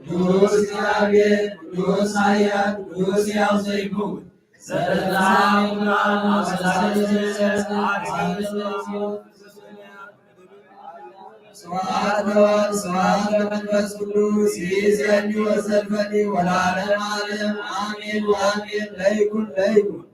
ቅዱስ እግዚአብሔር፣ ቅዱስ ኃያል፣ ቅዱስ ሕያው ዘይኮን፣ ዘለዓለም ስብሐት ለወልድ ስብሐት ለመንፈስ ቅዱስ ይእዜኒ ወዘልፈኒ ወለዓለመ ዓለም አሜን ወአሜን። ለይኩን ለይኩን።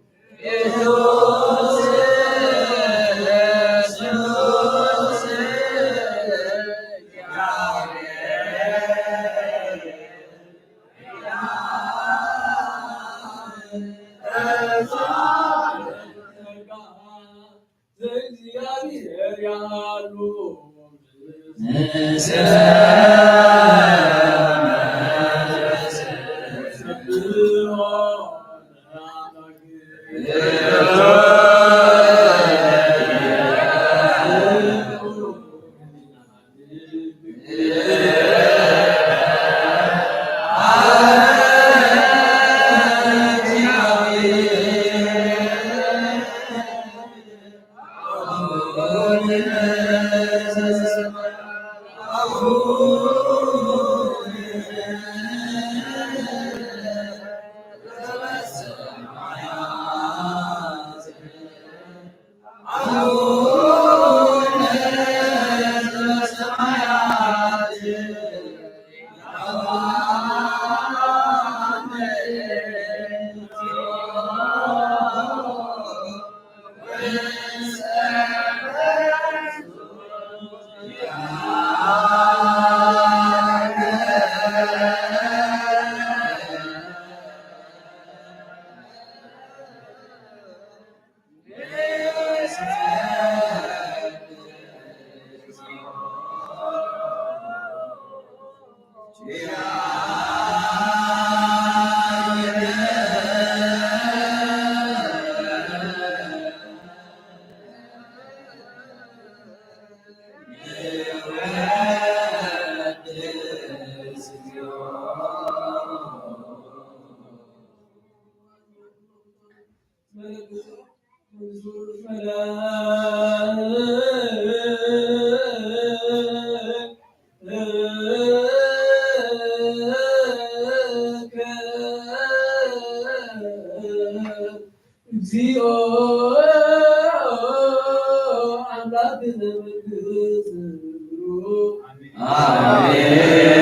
እግዚኦ አምላክነ መንግስት። አሜን።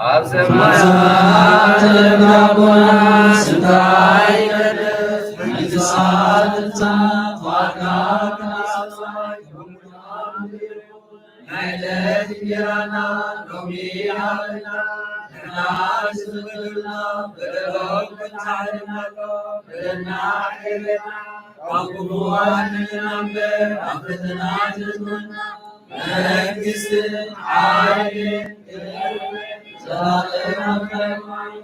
ኣብ ሰማያት ዘለኻ ኣቦና፣ ስምካ ይቐደስ፣ መንግስትኻ ትምጻእ፣ ፈቓድካ ከም ኣብ ሰማይ ከምኡ ናይ ዕለት እንጀራና ሎሚ ሃበና፣ ንሕና ንዝበደሉና በደሎም፣ ከም ንሕና ንበድለሎም በደለና ኣይተውረና፣ ካብ ክፉእ ኣድሕነና እምበር፣ ኣብ ፈተና ኣይተእትወና፣ መንግስትን ሓይልን ክብርን ዘላለምን ናትካ እዩ።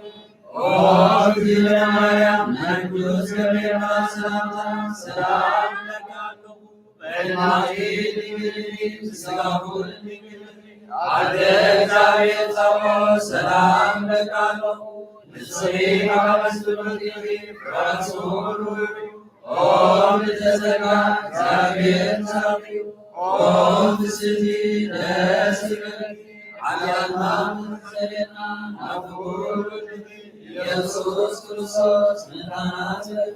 ኦ እግዝእትነ ማርያም፣ ናይ ቅዱስ ገብርኤል መልኣክ ሰላምታ ሰላም እብለኪ ኣለኹ። በድናኺ ድንግል ኢኺ፣ ብስጋኺ ድንግል ኢኺ። ኣደ እግዚኣብሔር ጸባኦት፣ ሰላም እብለኪ ኣለኹ። ንስኺ ካብ ኣንስቲ ብርኽቲ ኢኺ፣ ፍረ ከርሥኺ ቡሩክ እዩ። ኦ ምልዕተ ጸጋ፣ እግዚኣብሔር ምሳኺ እዩ። ኦ ፍስሕቲ፣ ደስ ይበልኪ፣ ሓጢኣትና ተስተሰርየልና፣ ናብ ክቡር ወልድኺ ኢየሱስ ክርስቶስ መድኃኒትና።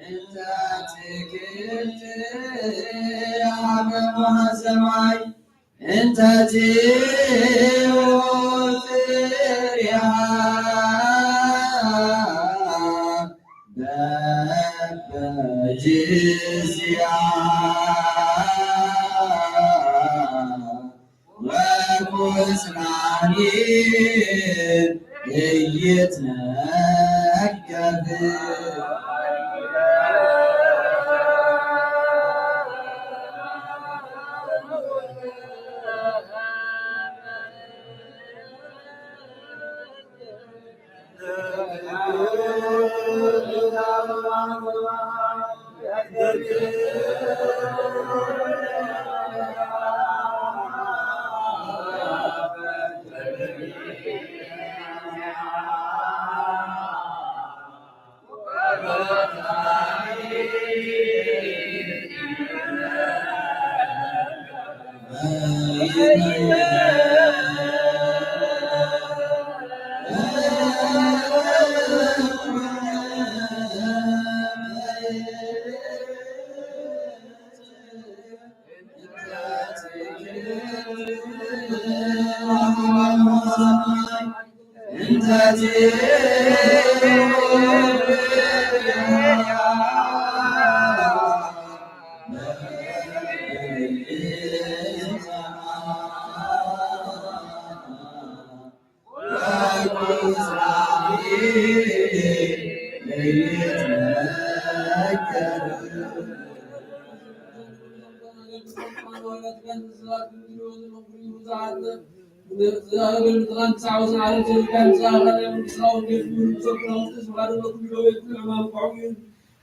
እንተ ትክልት ኣብ ሙሃ ሰማይ እንተ ትውፅር ኢኻ በበጅዝያ ወቁጽራኒ እይትነገር።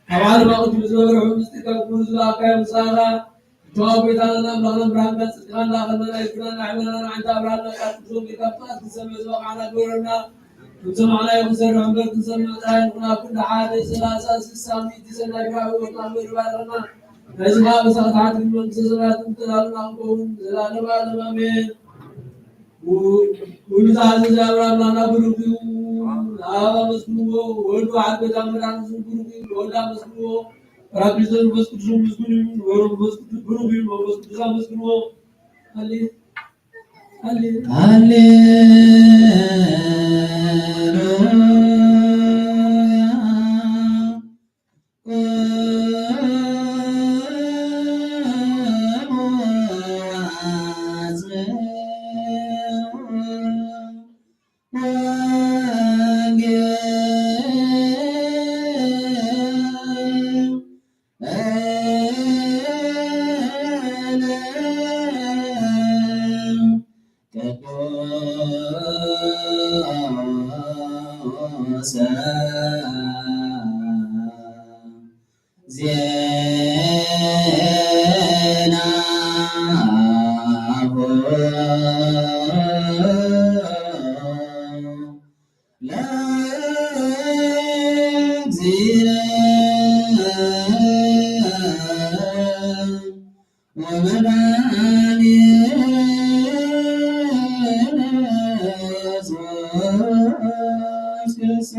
ካብ ዓለም ኣቕዲሙ ዝነበረ ሕቡን ምስጢር ካብ ክቡር ዝለኣኻዮ ምሳኻ፣ እተዋብ ቤታና ኣምላኽና ብርሃንካን ጽድቅኻን እንዳኸለና ይኩናና፣ ኣዕመናና ንዓንታ ኣብርሃና፣ ቃል ቅዱስ ወንጌልካ ብጥቕዓት ክንሰምዕ ዝበቓዕና ግበረና። ክንሰማዕናዮ ክንሰርሕ እምበር ክንሰምዕ ጥራይ ንኹን፣ ኣብ ክንዲ ሓደ፣ ሰላሳ፣ ስሳ፣ ሚእቲ ሰናይ ግብሪ ኣብ ህይወትና እምበር ይባርኸና። ነዚ ኸኣ ብሰኽታት መንግስተ ሰማያት እንተዳሉና ክንከውን ዘላለማ ዓለም ኣሜን። ኩሉ ዝሓዘ እግዚኣብሔር ኣምላኽና ብሩኽ እዩ። ኣብ ኣብ ኣመስግንዎ፣ ወልድ ዋሕድ ቤዛ መድኃኒት ስሙ ብሩኽ እዩ። ወልድ ኣመስግንዎ፣ ጳራቅሊጦስ መንፈስ ቅዱስ ምስጉን እዩ። ወልድ መንፈስ ቅዱስ ብሩኽ እዩ። መንፈስ ቅዱስ ኣመስግንዎ። ሃሌ-፣ ሃሌ-፣ ሃሌሉያ። ቅዱስ ዜናሁ ለእግዚእነ ወመድኃኒነ ኢየሱስ ክርስቶስ።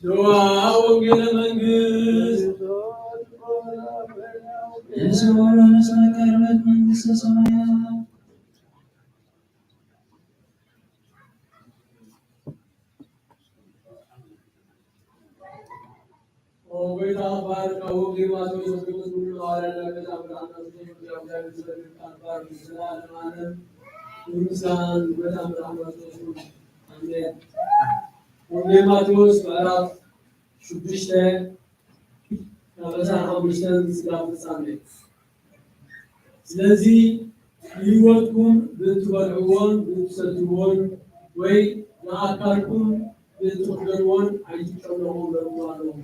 ዮዋ ወንጌለ መንግስት የስምዑ ለነስመ ቀርበት መንግስተ ሰማያት። ኦ ጎይታ፣ ባርካ ወንጌል ማቴዎስ ወንጌል ሙሉ ሐዋርያ ዳዊት ኣምላኽ ናቱ ዘምልክ ኣምላኽ ዘምልክ ኣንባር ምስላ ለማለም ይምስጋን። ጎይታ ኣምላኽ ማቴዎስ ሙሉ። ኣሜን። ወንጌል ማቴዎስ ምዕራፍ ሽዱሽተ ካብ ዕስራን ሓሙሽተን ስጋብ ፍጻሜ። ስለዚ ንህይወትኩም ብእትበልዕዎን ብእትሰትይዎን ወይ ንኣካልኩም ብእትኽደንዎን ኣይትጨነቑ እብለኩም ኣለኹ።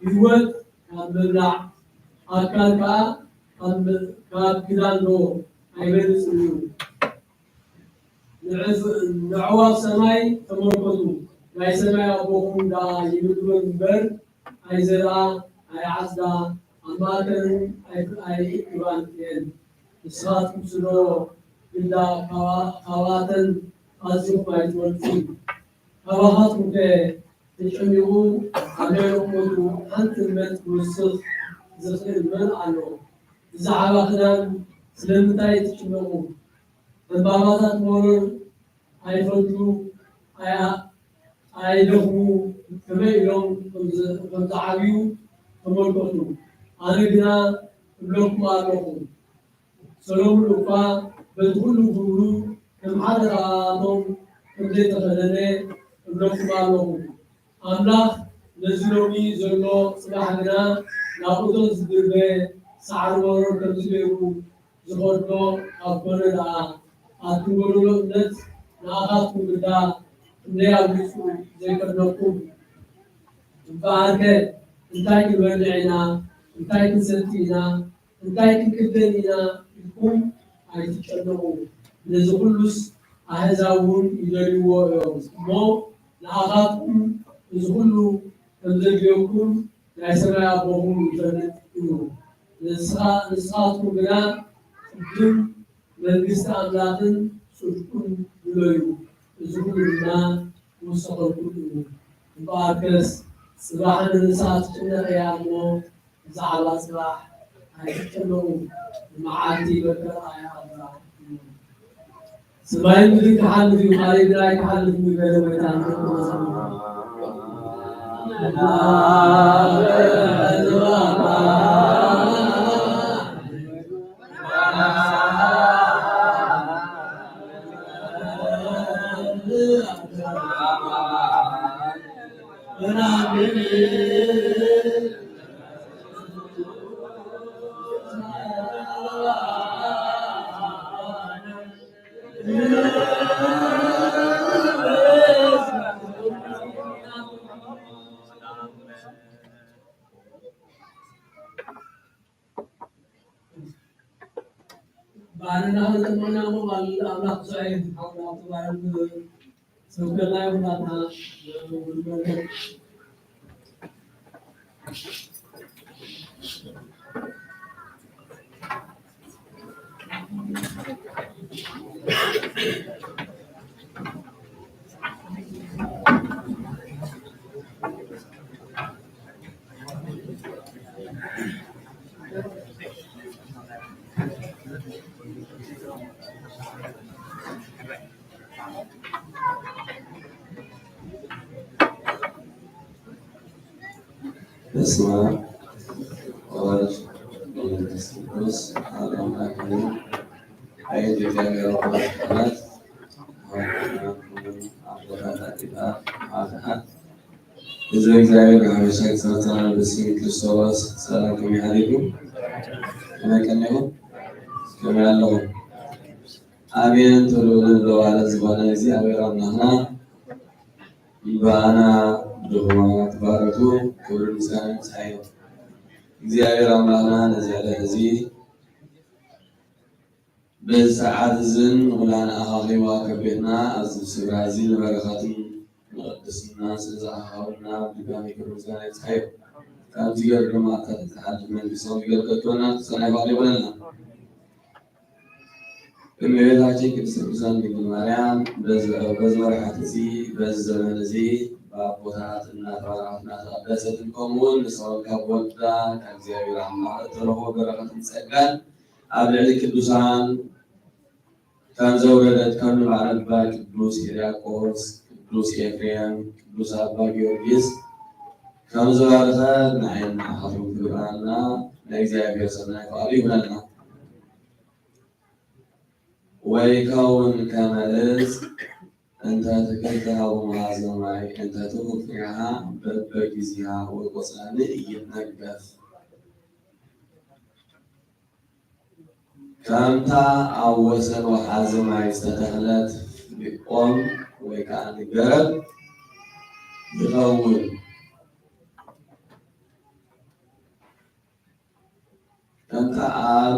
ህይወት ካብ ምብላዕ፣ ኣካል ከኣ ካብ ም-፣ ካብ ክዳን ዶ ኣይበልጽን እዩ? ንዕፍ-፣ ንዕዋፍ ሰማይ ተመልከቱ፣ ናይ ሰማይ ኣቦኹም ደኣ ይምግበን እምበር፣ ኣይዘርኣ፣ ኣይዓጽዳ፣ ኣብ ማእከለን ኣይ-፣ ኣይእክባን እየን። ንስኻትኩም ስለ ግዳ ካባ-፣ ካባተን ኣዚኹም ኣይትበልጹን። ካባኻትኩምከ ተጨኒቑ ኣብ ልዕሊ ቁመቱ ሓንቲ እመት ክውስኽ ዝኽእል መን ኣሎ? ብዛዕባ ክዳን ስለምንታይ ትጭነቑ? ዕምባባታት መሮር ኣይፈትሉ፣ ኣያ-፣ ኣይደኽሙ፣ ከመይ ኢሎም ከም ዝ-፣ ከም ዝዓብዩ ተመልከቱ። ኣነ ግና እብለኩም ኣለኹ፣ ሰሎሙን እኳ በቲ ኹሉ ክብሩ ከም ሓደ ካብኣቶም ከም ዘይተኸደነ እብለኩም ኣለኹ። ኣምላኽ ነዚ ሎሚ ዘሎ ጽባሕ ግና ናብ እቶን ዝድርበ ሳዕሪ መሮር ከምዚ ገይሩ ዝኸድኖ ካብ ኮነ ደኣ፣ ኣቱም ጎደሎ እምነት፣ ንኣኻትኩም ግዳ ክንደይ ኣብሊጹ ዘይከድነኩም። እምበኣርከ እንታይ ክንበልዕ ኢና? እንታይ ክንሰቲ ኢና? እንታይ ክንክደን ኢና ኢልኩም ኣይትጨነቑ። ነዚ ኹሉስ ኣህዛብ እውን ይደልይዎ እዮም። እሞ ንኣኻትኩም እዚ ኹሉ ከም ዘድልየኩም ናይ ሰማይ ኣቦኹም ይፈልጥ እዩ። ንስኻ-፣ ንስኻትኩም ግና ቅድም መንግስቲ ኣምላኽን ጽድቁን ድለዩ፣ እዚ ኹሉ ድማ ክውሰኸልኩም እዩ። እምበኣርከስ ጽባሕ ንርእሳ ትጭነቕ እያ እሞ፣ ብዛዕባ ጽባሕ ኣይትጨነቑ፣ ንመዓልቲ በከርኣ እያ እምበኣር። ሰማይን ምድርን ክሓልፍ እዩ፣ ቃለይ ግና ኣይክሓልፍን እዩ፣ በለ ጎይታ። ባርና ተጠቅመና እሞ ባል-፣ ኣምላኽ ዝዓይን ሓውና ተባረክ። ተወከልናዮ ኩላትና ንመልከት። በስመ አብ ወወልድ ወመንፈስ ቅዱስ አሐዱ አምላክ አሜን። አቤት የእግዚአብሔር አባት ቃላት አባቶቻችን፣ አባቶቻችን፣ ህዝበ እግዚአብሔር ሀበሻ ቅድስና በስም ክርስቶስ ሰላም ከመይ ሓሊኩም? ከመይ ቀኒኹም? ከመይ ኣለኹም? ኣሜን ትብሉ ንብሎ ማለት ዝኾነ እግዚኣብሔር ኣምላኽና እምበኣና ድኹማት ባሮቱ ክብርን ምስጋናን ይብጽሓዮ። እግዚኣብሔር ኣምላኽና ነዚ ዕለት እዚ በዚ ሰዓት እዝን ንኹላና ኣኻኺቡ ኣከቢርና ኣብዚ ስፍራ እዚ ንበረኸትን ንቅድስና ስለ ዝኣኻኸበና ብድጋሚ ክብሪ ምስጋና ይብጽሓዮ። ከምዚ ገይሩ ድማ ኣብታ ተተሓልፍ መንግስቶም ይገልገልክወና ተሰናይ ባዕሉ ይኹነልና። እመቤታችን ቅድስት ቅዱሳን ድንግል ማርያም በዚ በዚ ወርሓት እዚ በዚ ዘመን እዚ ብኣቦታት እናተባረኸት እናተቐደሰትን ከምኡ እውን ንሰባት ካብ ወዳ ካብ እግዚኣብሔር ኣምላኽ እተረኽቦ በረኸትን ጸጋን ኣብ ልዕሊ ቅዱሳን ከም ዘውረደት ከም ንባዕል ኣባ ቅዱስ ሕርያቆስ፣ ቅዱስ ኤፍሬም፣ ቅዱስ ኣባ ጊዮርጊስ ከም ዝባረኸ ንዓይን ንዓኻትኩም ክግበረና ናይ እግዚኣብሔር ሰናይ ፍቓዱ ይኹነልና። ወይከውን ከመ እፅ እንተ ትክል ተሃቡ መሃዘ ማይ እንተ ትሁብ ፍሬሃ በበጊዜሃ ወቆጽላኒ ኢይትነገፍ። ከምታ ኣብ ወሰን ወሓዚ ማይ ዝተተኽለት ኦም ወይ ከዓ ገረብ ይኸውን። ከምታ ኣብ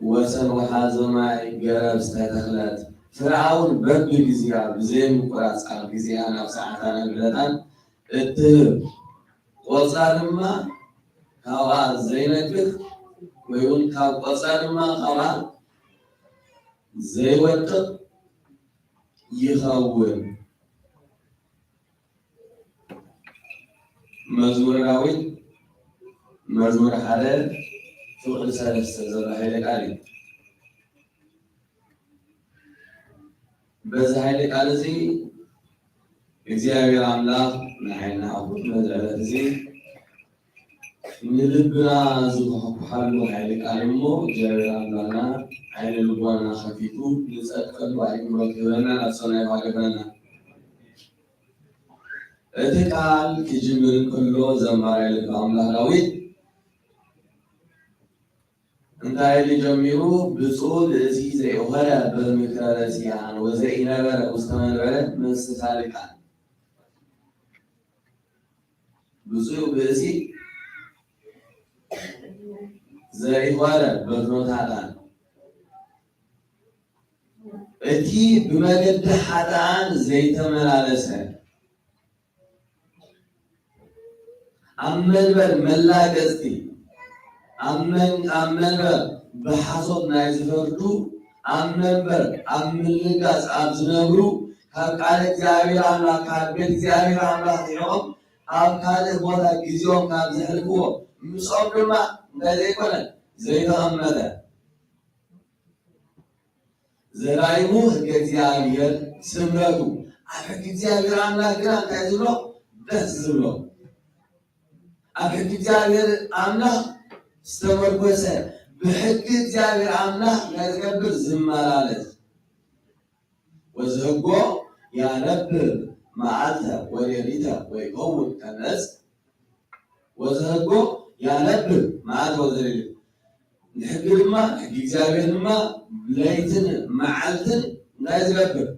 ወሰን ወሓዚ ማይ ገረብ ዝተተኽለት ፍረኣ እውን በብግዜኣ ብዘይምቁራጽ ኣብ ግዜኣን ኣብ ሰዓታን ዕለታን እትህብ ቆጽላ ድማ ካብኣ ዘይነቅፍ ወይ እውን ካብ ቆጽላ ድማ ካብኣ ዘይወድቕ ይኸውን። መዝሙረ ዳዊት መዝሙር ሓደ ፍቕዲ ሰለስተ ዘሎ ሓይለ ቃል እዩ። በዚ ሓይለ ቃል እዚ እግዚኣብሔር ኣምላኽ ንዓይና ኣብ ኩሉ ነዚ ዕለት እዚ ንልብና ዝኳሕኩሓሉ ሓይሊ ቃል እሞ እግዚኣብሔር ኣምላኽና ዓይነ ልቦናና ከፊቱ ንጸድቀሉ ኣእምሮ ክህበና ናብ ሰማይ ይባርኸና። እቲ ቃል ክጅምር እንከሎ ዘማሪ ልበ ኣምላኽ ዳዊት እንታይ ኢሉ ጀሚሩ? ብፁዕ ብእሲ ዘይኾረ በምክረ ረሲኣን ወዘኢነበረ ውስተ መንበረ መስተሳልቃን። ብፁዕ ብእሲ ዘይኾረ በፍኖተ ኃጥኣን፣ እቲ ብመገዲ ኃጥኣን ዘይተመላለሰ፣ ኣብ መንበር መላገጽቲ፣ ኣብ መን-፣ ኣብ መንበር ብሓሶት ናይ ዝፈርዱ፣ ኣብ መንበር ኣብ ምልጋጽ ኣብ ዝነብሩ፣ ካብ ቃል እግዚኣብሔር ኣምላኽ፣ ካብ ቤት እግዚኣብሔር ኣምላኽ ርሒቖም ኣብ ካልእ ቦታ ግዜኦም ካብ ዘሕልፍዎ፣ ምስኦም ድማ እንታይ ዘይኮነ ዘይተቐመጠ። ዘዳይሙ ሕገ እግዚኣብሔር ስምረቱ። ኣብ ሕጊ እግዚኣብሔር ኣምላኽ ግና እንታይ ዝብሎ? ደስ ዝብሎ። ኣብ ሕጊ እግዚኣብሔር ኣምላኽ ዝተመርኮሰ፣ ብሕጊ እግዚኣብሔር ኣምላኽ እንታይ ዝገብር? ዝመላለስ። ወዝህጎ ያነብብ መዓልተ ወሌሊተ ወይከውን ከመ እፅ። ወዝህጎ ያነብብ መዓልተ ወሌሊተ። ንሕጊ ድማ፣ ሕጊ እግዚኣብሔር ድማ ለይትን መዓልትን እንታይ ዝገብር?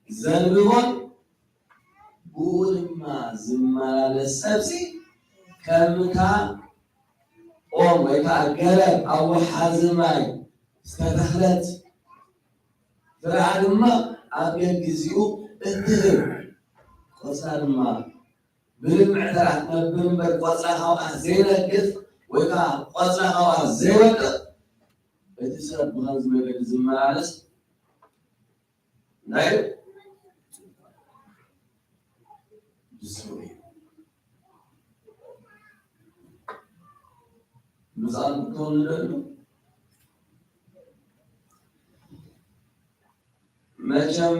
ዘንብቦን ብኡ ድማ ዝመላለስ ሰብሲ ከምታ ኦም ወይ ከዓ ገረብ ኣብ ወሓዚ ማይ ዝተተኽለት ፍርኣ ድማ ኣብ ገግዚኡ እትህብ፣ ቆጽላ ድማ ብልምዕ ተራ ትነብር እምበር፣ ቆጽላ ካብኣ ዘይነግፍ ወይ ከዓ ቆጽላ ካብኣ ዘይወድቕ፣ እቲ ሰብ ብኸምዚ መገዲ ዝመላለስ እንታይ እዩ? ብስሩ እዩ። ብዛዕባ ክትኮኑ ንደልዩ መቸም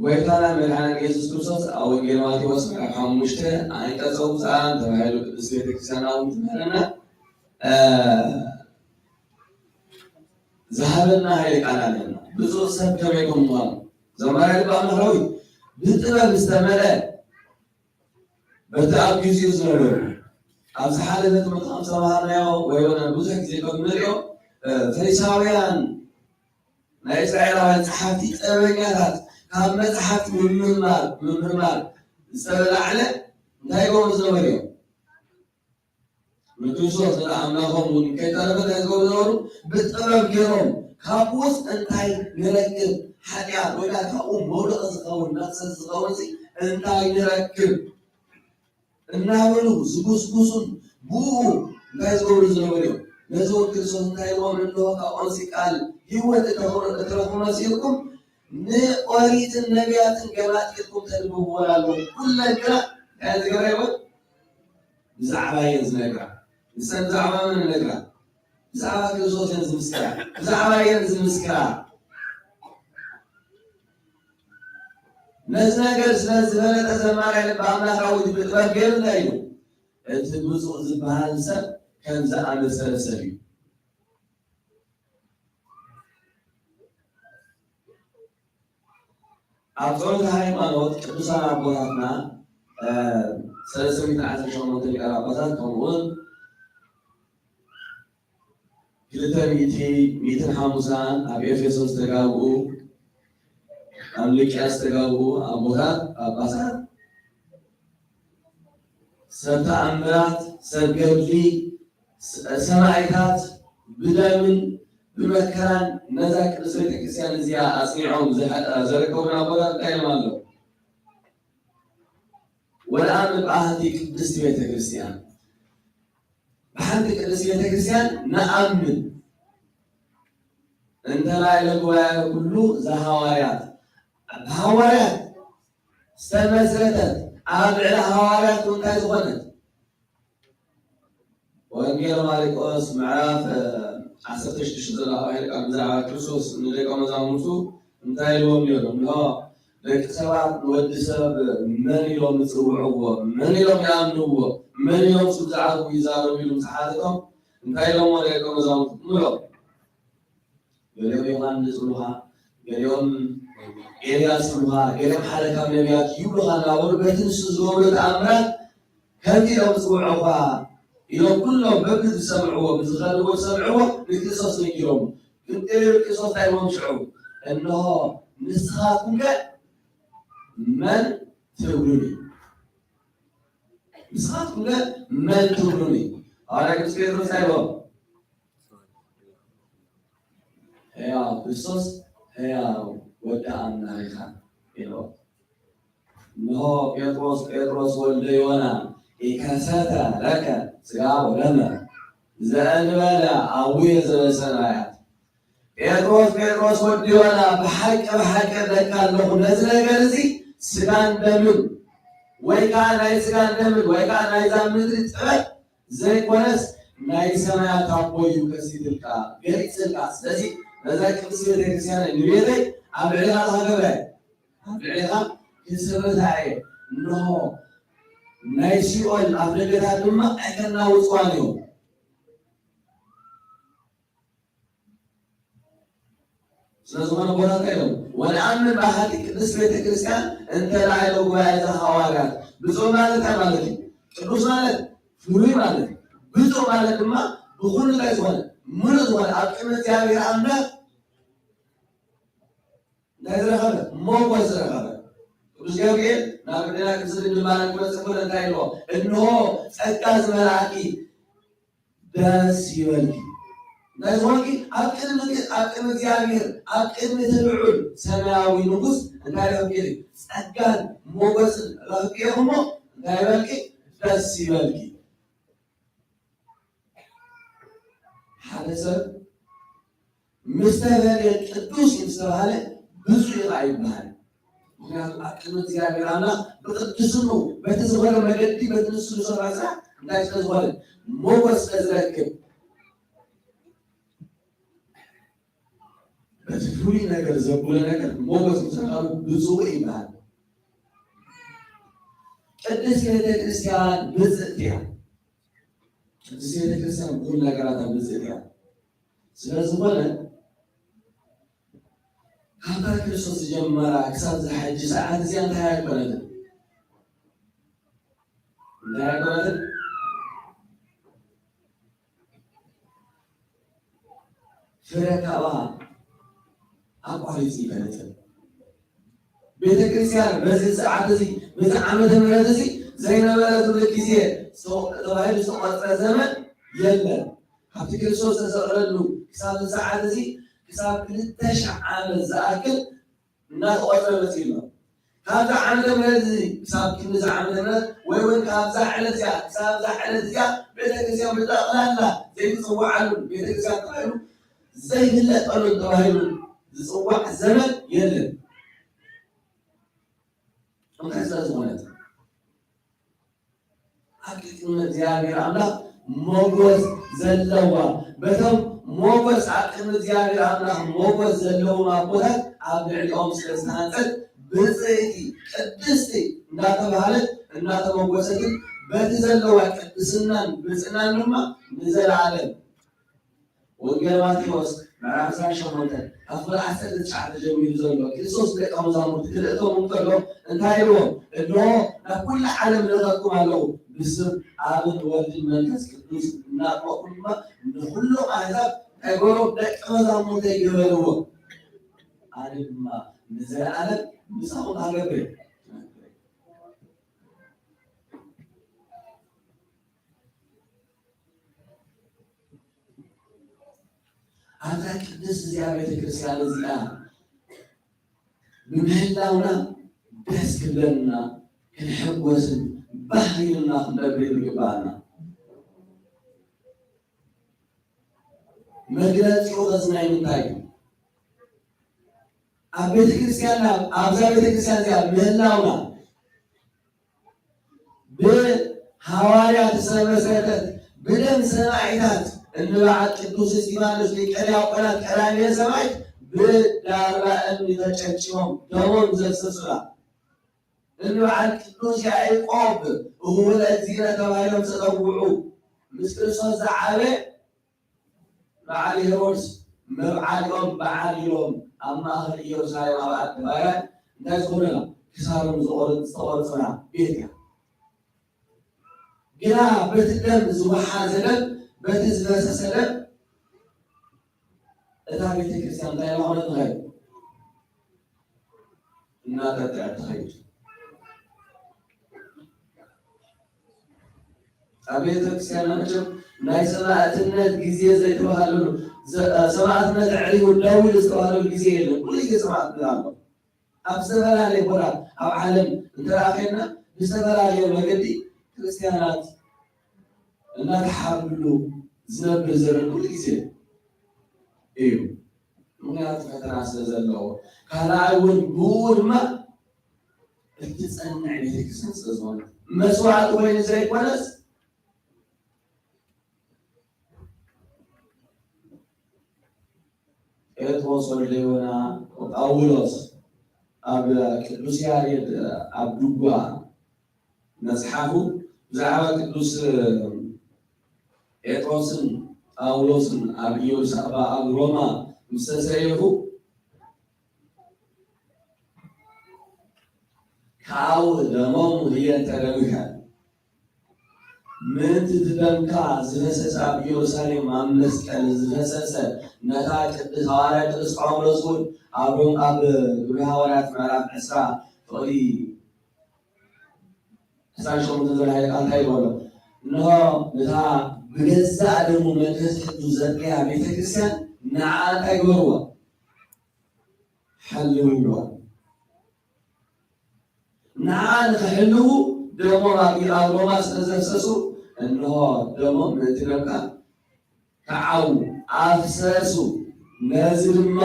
ጎይታና መድሓኒና ኢየሱስ ክርስቶስ ኣብ ወንጌል ማቴዎስ ምዕራፍ ሓሙሽተ ኣንቀጸ ውፅኣን ተባሂሉ ቅድስት ቤተክርስቲያን ኣብ ትምህረና፣ እ፣ ዝሃበና ሃይለ ቃል ኣለና። ብፁዕ ሰብ ከመይ ከም ምዃኑ ዘማሪ ልበ ኣምላኽ ዳዊት ብጥበብ ዝተመልአ በቲ ኣብ ግዜኡ ዝነበሩ ኣብ ዝሓለፈ ትምህርቲ ከም ዝተምሃርናዮ ወይ እውን ብዙሕ ግዜ ከም ንሪኦ፣ እ፣ ፈሪሳውያን ናይ እስራኤላውያን ጸሓፍቲ ጥበበኛታት ካብ መጽሓፍቲ ምምርማር ምምርማር ዝተላዕለ እንታይ ይገብሩ ዝነበሩ እዮም? ንክርስቶስ ንኣምላኾም እውን ከይተረፈ እንታይ ዝገብሩ ዝነበሩ? ብጥበብ ገይሮም ካብኡስ እንታይ ንረክብ? ሓጢኣት ወይ ከዓ ካብኡ መውደቒ ዝኸውን መቕሰፍቲ ዝኸውን ሲ እንታይ ንረክብ? እናበሉ ዝጉስጉሱን ብኡ እንታይ ዝገብሩ ዝነበሩ እዮም? ነዚ እውን ክርስቶስ እንታይ ኢልዎም? እንሆ ካብ ኦንሲ ቃል ህይወት እተኽሩ-፣ እትረኽቡ መሲልኩም ንኦሪትን ነቢያትን ገማጢልኩም ተንብብዎ ኣለኹም። ኩለን ግና እንታይ ዝገብራ ይበል? ብዛዕባ እየን ዝነግራ። ንሰን ብዛዕባ መን ይነግራ? ብዛዕባ ክርስቶስ እየን ዝምስክራ። ብዛዕባ እየን ዝምስክራ። ነዚ ነገር ስለ ዝፈለጠ ዘማሪ ልበ ኣምላኽ ዳዊት ብጥበብ ገይሩ እንታይ ኢሉ? እቲ ብፁዕ ዝበሃል ሰብ ከም ዝኣመሰለ ሰብ እዩ። ኣብ ጸሎተ ሃይማኖት ቅዱሳን ኣቦታትና፣ እ፣ ሰለስተ ሚእትን ዓሰርተ ሸሞንተ ሊቃነ ጳጳሳት ከምኡውን ክልተ ሚእቲ፣ ሚእትን ሓሙሳን ኣብ ኤፌሶን ዝተጋብኡ፣ ኣብ ኒቅያ ዝተጋብኡ ኣቦታት ጳጳሳት፣ ሰብ ተኣምራት፣ ሰብ ገድሊ፣ ስ-፣ ሰማዕታት ብደምን ብመከራን ነዛ ቅድስት ቤተክርስትያን እዚኣ ኣጽኒዖም ዝሐ-፣ ዘረከቡና ኣቦታት እንታይ ኢሎም ኣለዉ? ወነአምን በአሐቲ ቅድስት ቤተክርስትያን፣ ብሓንቲ ቅድስት ቤተክርስትያን ንኣምን፣ እንተ ላዕለ ጉባኤ ኩሉ ዘሃዋርያት፣ ብሃዋርያት ዝተመስረተት፣ ኣብ ልዕሊ ሃዋርያት እውን እንታይ ዝኾነት? ወንጌል ማርቆስ ምዕራፍ፣ እ፣ ዓሰርተ ሽዱሽተ ዘሎ ሃዋርያ ቃል ብዛዕባ ክርስቶስ ንደቀ መዛሙርቱ እንታይ ኢልዎም ነይሩ? እንሆ ደቂ ሰባት ንወዲ ሰብ መን ኢሎም ይጽውዕዎ? መን ኢሎም ይኣምንዎ? መን ኢሎም ስም ዝዓርጉ ይዛረቡ? ኢሉ ምስ ሓተቶም እንታይ ኢሎምዎ ደቀ መዛሙርቱ? ምሎም ገሊኦም ዮሃንስ ይብሉኻ፣ ገሊኦም ኤልያስ ይብሉኻ፣ ገሊኦም ሓደ ካብ ነቢያት ይብሉኻ እናበሉ በቲ ንሱ ዝገብሮ ተኣምራት ከምዚ ኢሎም ዝጽውዑኻ ኢሎም ኩሎም በብዝሰምዕዎ ብዝኸድዎ ዝሰምዕዎ ንክርስቶስ ነጊሮም። ግን ክርስቶስ እንታይ ኢልዎም ሽዑ? እንሆ ንስኻትኩም ከ መን ትብሉኒ? ንስኻትኩም ከ መን ትብሉኒ? ሃዋርያ ቅዱስ ጴጥሮስ እንታይ ኢልዎም? ሕያው ክርስቶስ፣ ሕያው ወዲ ኣምላኽ ኢኻ ኢልዎ። እንሆ ጴጥሮስ፣ ጴጥሮስ ወልደ ዮና፣ ኢከሰተ ለከ ሥጋ ወደመ ዘእንበለ አቡየ ዘበሰማያት። ጴጥሮስ፣ ጴጥሮስ ወዲ ዮና፣ ብሓቂ፣ ብሓቂ እብለካ ኣለኹ፣ ነዚ ነገር እዚ ስጋን ደምን ወይ ከዓ ናይ ስጋን ደምን ወይ ከዓ ናይዛ ምድሪ ጥበብ ዘይኮነስ ናይ ሰማያት ኣቦ እዩ ከሲትልካ፣ ገሊጽልካ። ስለዚ ነዛ ቅድስቲ ቤተክርስትያን ንቤተይ ኣብ ልዕሊኻ ክገብራ እየ፣ ኣብ ልዕሊኻ ክስርታ እየ። እንሆ ናይ ሲኦል ኣፍደገታት ድማ ኣይከናውጽዋን እዮም። ስለ ዝኾነ ኣቦታት እንታይ ኢሎም? ወነአምን በአሐቲ ቅድስት ቤተ ክርስቲያን እንተ ላዕለ ጉባኤ ዘሐዋርያት። ብፁዕ ማለት እንታይ ማለት እዩ? ቅዱስ ማለት ፍሉይ ማለት እዩ። ብፁዕ ማለት ድማ ብኹሉ እንታይ ዝኾነ? ምሉእ ዝኾነ ኣብ ቅድሚ እግዚኣብሔር ኣምላኽ እንታይ ዝረኸበ? ሞገስ ዝረኸበ። ቅዱስ ገብርኤል ናብ ቅድስት ድንግል ማርያም ክመጽእ ከሎ እንታይ ኢልዎ? እንሆ ጸጋ ዝመልኣኪ ደስ ይበልኪ። እንታይ ዝኾንኪ? ኣብ ቅድሚ፣ ኣብ ቅድሚ እግዚኣብሔር፣ ኣብ ቅድሚ እቲ ልዑል ሰማያዊ ንጉስ እንታይ ረኺብኪ? ጸጋን ሞገስን ረኺብኪ ኢኺ እሞ እንታይ ይበልኪ? ደስ ይበልኪ። ሓደ ሰብ ምስ ተፈልየ ቅዱስ እዩ ዝተባህለ ብፁዕ ኢኻ ይበሃል። ምክንያቱ ኣብ ቅድሚ እግዚኣብሔር ኣምላኽ ብቅድስኑ በቲ ዝኾነ መገዲ በቲ ንሱ ዝሰራ ስራሕ እንታይ ስለ ዝኾነ ሞገስ ስለ ዝረክብ በቲ ፍሉይ ነገር ዘብሎ ነገር ሞገስ ምሰራሉ ብፁዕ ይበሃል። ቅድስት ቤተ ክርስቲያን ብፅእት እያ። ቅድስት ቤተ ክርስቲያን ብኩሉ ነገራታ ብፅእት እያ። ስለ ዝኾነ ካብታ ክርስቶስ ዝጀመራ ክሳብ ዝሓጂ ሰዓት እዚኣ እንታይ ኣይኮነትን? እንታይ ኣይኮነትን? ፍረ ካብኣ ኣቋሪጹ ይፈልጥን። ቤተ ክርስቲያን በዚ ሰዓት እዚ በዚ ዓመተ ምህረት እዚ ዘይነበረትሉ ግዜ ተባሂሉ ዝተቆጸረ ዘመን የለን። ካብቲ ክርስቶስ ዝተሰቕለሉ ክሳብ እዚ ሰዓት እዚ ክሳብ ክልተ ሺሕ ዓመት ዝኣክል እናተቆጸረ መጺኡ ኣሎ። ካብዛ ዓመተ ምህረት እዚ ክሳብ ክንድዚ ዓመተ ምህረት ወይ እውን ካብዛ ዕለት እዚኣ ክሳብ እዛ ዕለት እዚኣ ቤተክርስትያን ብጠቕላላ ዘይትፅዋዓሉ ቤተክርስትያን ተባሂሉ ዘይፍለጠሉ ተባሂሉ ዝፅዋዕ ዘመን የለን። እንታይ ስለ ዝኾነት ኣብ ቅድሚ እግዚኣብሔር ኣምላኽ ሞጎስ ዘለዋ በቶም ሞጎስ ኣብ ቅድሚ እግዚኣብሔር ኣምላኽ ሞጎስ ዘለዎም ኣቦታት ኣብ ልዕሊኦም ስለ ዝተሃንጸት ብፅእቲ ቅድስቲ እናተባህለት እናተመጎሰትን በቲ ዘለዋ ቅድስናን ብፅናን ድማ ንዘለዓለም ወንጌል ማቴዎስ ምዕራፍ ዕስራን ሸሞንተን ካብ ቁፅሪ ዓሰርተ ትሽዓተ ጀሚሩ ዘሎ ክርስቶስ ደቀ መዛሙርቲ ክልእቶም እንከሎ እንታይ ኢልዎም? እንሆ ናብ ኩሉ ዓለም ልእኸኩም ኣለኹ፣ ብስም ኣብን ወልድን መንፈስ ቅዱስ እናጥመቕኩም ድማ ንኹሎም ኣህዛብ እንታይ ግበርዎም? ደቀ መዛሙርተይ ግበርዎም፣ ኣነ ድማ ንዘለኣለም ምሳኹም ሃገብር። ኣብዛ ቅድስት እዚኣ ቤተክርስትያን እዚኣ ብምህላውና ደስ ክብለና ክንሕጎስን ባህ ኢልና ክንነብር ይግባኣና። መግለፂኡ ኸዚ ናይ ምንታይ እዩ? ኣብ ቤተክርስትያንና ኣብዛ ቤተክርስትያን እዚኣ ምህላውና ብሃዋርያት ዝተመሰረተት ብደም ሰማዒታት እንበዓል ቅዱስ እስጢፋኖስ ሊቀ ዲያቆናት ቀዳሜ ሰማዒት ብዳርባ እምኒ ተጨብጭቦም ደሞም ዘፍሰሱላ እንበዓል ቅዱስ ያዕቆብ እኹለ እግዚእነ ተባሂሎም ዝተጸውዑ ምስ ክርስቶስ ዝዓበ በዓል ሄሮድስ መብዓሊኦም በዓል ኢሎም ኣብ ማእኸል ኢየሩሳሌም ኣብ ኣደባባይ እንታይ ዝኾኑላ ክሳዶም ዝቆርጽ ዝተቆርጹላ ቤት እያ። ግና በቲ ደም ዝወሓዘ ደም በቲ ዝፈሰሰ ደም እታ ቤተ ክርስቲያን እንታይ እናኾነት ትኸይድ? እናጠጠዐት ትኸይድ። ኣብ ቤተ ክርስቲያን መቸም ናይ ሰማዕትነት ግዜ ዘይተባሃለሉ ሰማዕትነት ኣዕሪቡ ደው ኢሉ ዝተባሃለሉ ግዜ የለን። ኩሉ ግዜ ሰማዕትነት ኣሎ። ኣብ ዝተፈላለየ ቦታ ኣብ ዓለም እንተረኣኸና ብዝተፈላለየ መገዲ ክርስቲያናት እናተሓርድሉ ዝነብር ዘበን ኩሉ ግዜ እዩ። ምክንያቱ ፈተና ስለ ዘለዎ ካልኣይ እውን ብኡ ድማ እትፀንዕ ቤተክርስትያን ስለ ዝኾነ መስዋዕቲ ኮይኑ ዘይኮነስ ጴጥሮስ ወልደ ዮና ጳውሎስ ኣብ ቅዱስ ያሬድ ኣብ ድጓ መጽሓፉ ብዛዕባ ቅዱስ ጴጥሮስን ጳውሎስን ኣብ ኢየሩሳሌም ኣብ ሮማ ምስ ተሰየፉ ካብኡ ደሞም ህየንተ ደምከ ምእንቲ እቲ ደምካ ዝፈሰሰ ኣብ ኢየሩሳሌም ኣብ መስቀል ዝፈሰሰ ነታ ቅዱስ ሃዋርያ ቅዱስ ጳውሎስ እውን ኣብ ሮም ኣብ ግብሪ ሃዋርያት ምዕራፍ ዕስራ ፍቕዲ ዕስራን ሸሞንተን ዘሎ ሓይለ ቃል እንታይ ይበሎ? እንሆ ነታ ብገዛእ ደሙ መንፈስ ቅዱስ ዘድለያ ቤተ ክርስቲያን ንዓ እንታይ ግበርዋ? ሓልውዋ። ንዓ ንኽሕልዉ ደሞም ኣብ ኣብ ሮማ ስለ ዘፍሰሱ፣ እንሆ ደሞም ምእንቲ ደምካ ክዓዉ ኣፍሰሱ። ነዚ ድማ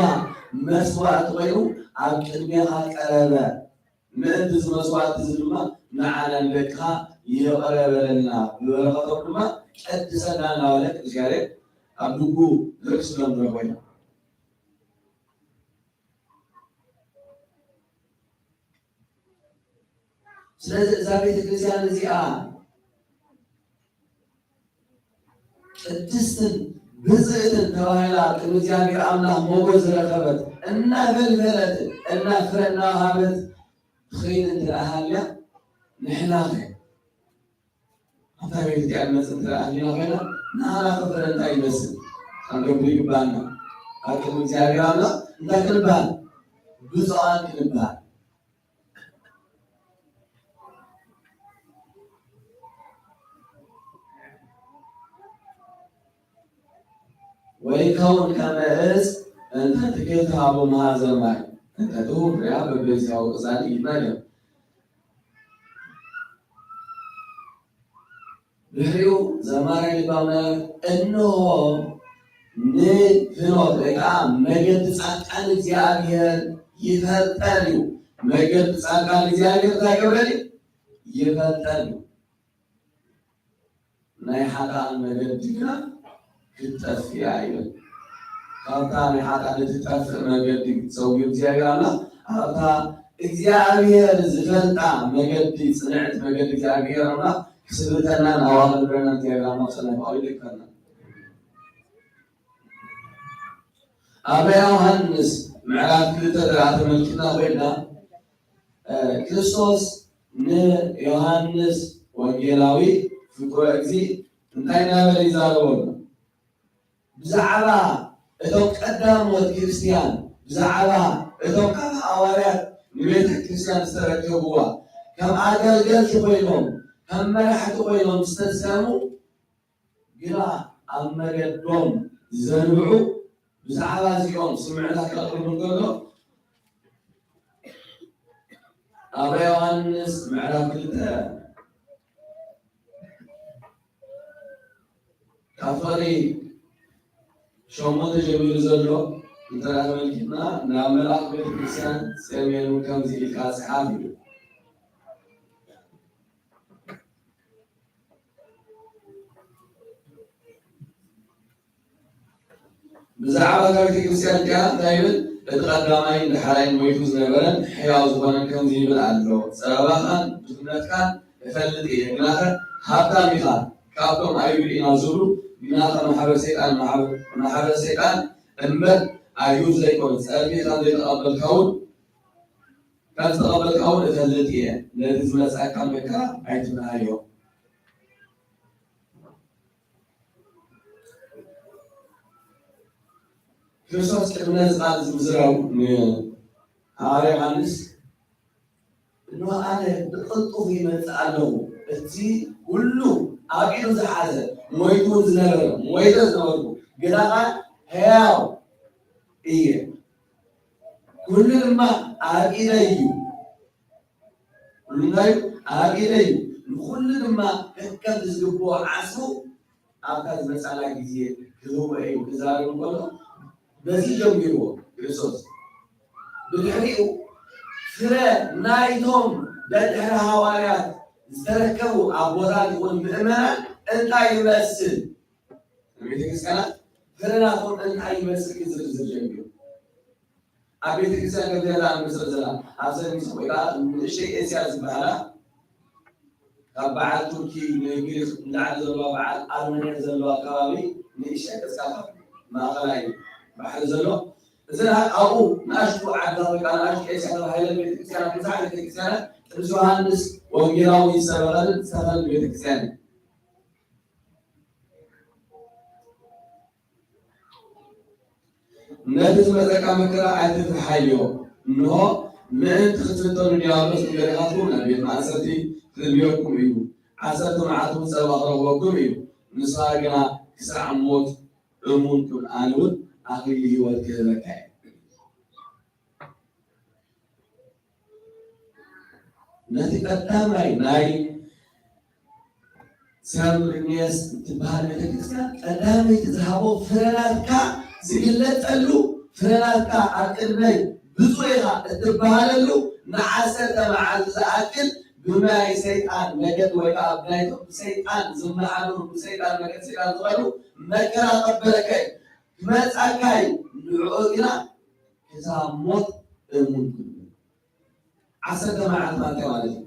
መስዋእቲ ኮይኑ ኣብ ቅድሜኻ ቀረበ። ምእንቲ እዚ መስዋእቲ እዚ ድማ ንዓና ንደቅኻ ይቕረ በለልና። ብበረኸቶም ድማ ቀድሰና እናበለ ቅዱስ ያሬድ ኣብ ልቡ ዘርእስሎም ንረኽቦ ኢና። ስለዚ እዛ ቤተ ክርስቲያን እዚኣ ቅድስትን ብፅዕትን ተባሂላ ቅድሚ እግዚኣብሔር ኣምላኽ ሞገስ ዝረኸበት፣ እናፈልፈለት እና ፍረ እናሃበት ትኸይድ እንተ ደኣ ሃልያ፣ ንሕና ኸ ኣብታ ቤተ ክርስቲያን ንመጽእ እንተ ደኣ ሃሊና ኮይና፣ ንዓና ኸ ፍረ እንታይ ይመስል? ክንገብር ይግባና። ኣብ ቅድሚ እግዚኣብሔር ኣምላኽ እንታይ ክንበሃል? ብፁዓን ክንበሃል። ወይከውን ከመ እፅ እንተ ትኬት ሃቦ መሃዘ ማይ፣ እንተ ትሁብ ፍሬሃ በበጊዜሃ ወቅፃኒ ኢልና ኢሎም። ድሕሪኡ ዘማራይ ልባውያን፣ እንሆ ንፍኖት ወይ ከዓ መገዲ ጻድቃን እግዚኣብሔር ይፈልጠን እዩ። መገዲ ጻድቃን እግዚኣብሔር እንታይ ይገብረን እዩ? ይፈልጠን እዩ። ናይ ሓጥኣን መገዲ ግና ክትጠፍእ እያ ይብል። ካብታ ናይ ሓጥኣን እትጠፍእ መገዲ ክትሰውር እግዚኣብሔር ኣምላኽ ኣብታ እግዚኣብሔር ዝፈልጣ መገዲ፣ ጽንዕቲ መገዲ እግዚኣብሔር ኣምላኽ ክስብተና ናብኣ ከንብረና እግዚኣብሔር ኣምላኽ ጸሎት ይልክፈና። ኣብ ዮሃንስ ምዕራፍ ክልተ ተራ ተመልኪትና ኮይና፣ እ፣ ክርስቶስ ንዮሃንስ ወንጌላዊ ፍቁረ እግዚእ እንታይ እናበለ ይዛረቦ ኣሎ? ብዛዕባ እቶም ቀዳሞት ክርስትያን፣ ብዛዕባ እቶም ካብ ሃዋርያት ንቤተ ክርስትያን ዝተረከብዋ፣ ከም ኣገልገልቲ ኮይኖም፣ ከም መራሕቲ ኮይኖም ዝተሰሙ፣ ግና ኣብ መገዶም ዝዘንብዑ፣ ብዛዕባ እዚኦም ስምዕታት ከቕርብ እንከሎ፣ ኣብ ዮሃንስ ምዕራፍ ክልተ ካብ ፍቕሪ ሸሞንተ ጀሚሩ ዘሎ እንተ ደኣ ተመልኪትና፣ ናብ መልኣኽ ቤተ ክርስቲያን ጼሜን እውን ከምዚ ኢልካ ጽሓፍ ኢሉ። ብዛዕባ እታ ቤተ ክርስቲያን ከኣ እንታይ ይብል? እቲ ቀዳማይን ዳሕራይን ሞይቱ ዝነበረን ሕያው ዝኾነን ከምዚ ይብል ኣሎ፣ ጸበባኻን ድኽነትካን እፈልጥ እየ፣ ግናኸ ሃብታም ኢኻ፣ ካብቶም ኣይሁድ ኢና ዝብሉ፣ ግናኸ ማሕበር ሰይጣን፣ ማሕበር፣ ማሕበር ሰይጣን እምበር ኣይሁድ ዘይኮነ፣ ጸርፊ ከም ዘይተቐበልካ እውን፣ ከም ዝተቐበልካ እውን እፈልጥ እየ፣ ነቲ ዝመጽኣካ መከራ ኣይትፍርሃዮ። ክርስቶስ ቅድሚ ነዚ ቃል እዚ ምዝራቡ ንሃዋርያ ዮሃንስ፣ እንሆ ኣነ ብቕልጡፍ ይመጽእ ኣለኹ፣ እቲ ኩሉ ኣብ ኢዱ ዝሓዘ፣ ሞይቱ እውን ዝነበረ፣ ሞይተ ዝነበርኩ፣ ግና ኸኣ ሕያው እየ። ኩሉ ድማ ኣብ ኢደይ እዩ። ኩሉ እንታይ እዩ? ኣብ ኢደይ እዩ። ንኹሉ ድማ ከከም ዝግብኦ ዓስቡ ኣብታ ዝመጻላ ግዜ ክህቦ እዩ ክዛረብ እንከሎ፣ በዚ ጀሚርዎ ክርስቶስ። ብድሕሪኡ ፍረ ናይቶም ደድሕሪ ሃዋርያት ዝተረከቡ ኣቦታት ይኹን ምእመናን እንታይ ይመስል? ቤተ ክርስቲያናት ፍረ ናቶም እንታይ ይመስል ክዝርዝር ጀሚሩ። ኣብ ቤተ ክርስቲያን ከም ዘላ ንመስል ዘላ ኣብ ሰሚስ ወይ ከዓ ንእሽተይ ኤስያ ዝበሃላ ካብ በዓል ቱርኪ ንግሪክ ንላዕሊ ዘለዋ በዓል ኣርመንያ ዘለዋ ከባቢ ንእሽተይ ቅርጻ ካብ ማእኸላይ ባሕሪ ዘሎ እዚ ኣብኡ ንኣሽቱ ዓድታት ወይ ከዓ ንኣሽቱ ኤስያ ተባሂለን ቤተክርስትያናት ብዙሓት ቤተክርስትያናት ቅዱስ ዮሃንስ ወንጌላዊ ዝሰበኸልን ዝተኸልን ቤተክርስትያን እዩ። ነቲ ዝመጸካ መከራ ኣይትፍርሓዮ። እንሆ ምእንቲ ክትፍተኑ ዲያብሎስ ንገሊኻትኩም ናብ ቤት ማእሰርቲ ክእልየኩም እዩ። ዓሰርተ መዓልቲ እውን ጸባ ክረኽበኩም እዩ። ንስኻ ግና ክሳዕ ሞት እሙን ኩን፣ ኣነ እውን ኣኽሊል ህይወት ክህበካ እየ። ነቲ ቀዳማይ ናይ ሰምርኔስ እትበሃል ቤተክርስትያን ቀዳመይቲ ዝሃቦ ፍረናትካ ዝግለጸሉ፣ ፍረናትካ ኣብ ቅድመይ ብፁዕ ኢኻ እትበሃለሉ ንዓሰርተ መዓልቲ ዝኣክል ብናይ ሰይጣን መገዲ ወይ ከዓ ብናይቶም ብሰይጣን ዝመሓደሩ ብሰይጣን መገዲ ሰይጣን ዝኸዱ መከራ ከበለካ እዩ፣ ክመጻካ እዩ። ንዕኡ ግና ክሳብ ሞት እሙን ኩን። ዓሰርተ መዓልቲ ማለት ማለት እዩ።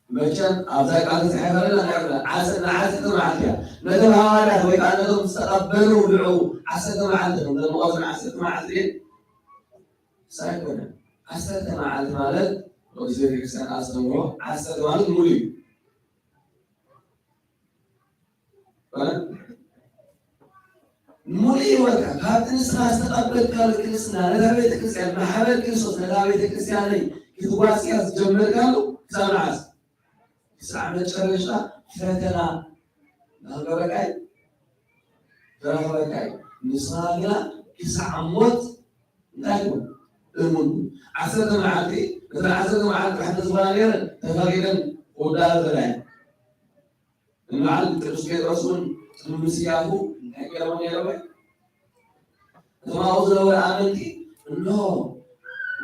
መቸም ኣብዛ ቃል ተጻሒፋ ዘላ እንታይ ይብላ? ዓሰርተ፣ ንዓሰርተ መዓልቲ እያ። ነቶም ሃዋርያት ወይ ከዓ ነቶም ዝተቐበሉ ንዕኡ ዓሰርተ መዓልቲ እዮም። ነቶም መቐብር ዓሰርተ መዓልቲ ድየን? ሳይኮነ ዓሰርተ መዓልቲ ማለት ቅዱስ ቤተክርስትያን ኣስተምሮ ዓሰርተ ማለት ሙሉ እዩ። ሙሉ ህይወትካ ካብቲ ንስኻ ዝተቐበልካሉ ክርስትና ነታ ቤተክርስትያን ማሕበር ክርስቶስ ነታ ቤተክርስትያነይ ክትጓስያ ዝጀመርካሉ ክሳብ መዓስ? ክሳዕ መጨረሻ ፈተና እናገበረካ እዩ፣ ተረኽበካ እዩ። ንስኻ ግና ክሳዕ ሞት እንታይ ይኹን? እሙን። ዓሰርተ መዓልቲ፣ እተን ዓሰርተ መዓልቲ ጥራሕ ተዝኾና ነይረን፣ ተፈቒደን ክውዳእ ዝኽእላ እየን። ንበዓል ቅዱስ ጴጥሮስ እውን ቅድሚ ምስያፉ እንታይ ገይሮም ነይሮም? እቶም ኣብኡ ዝነበሩ ኣመንቲ፣ እንሆ፣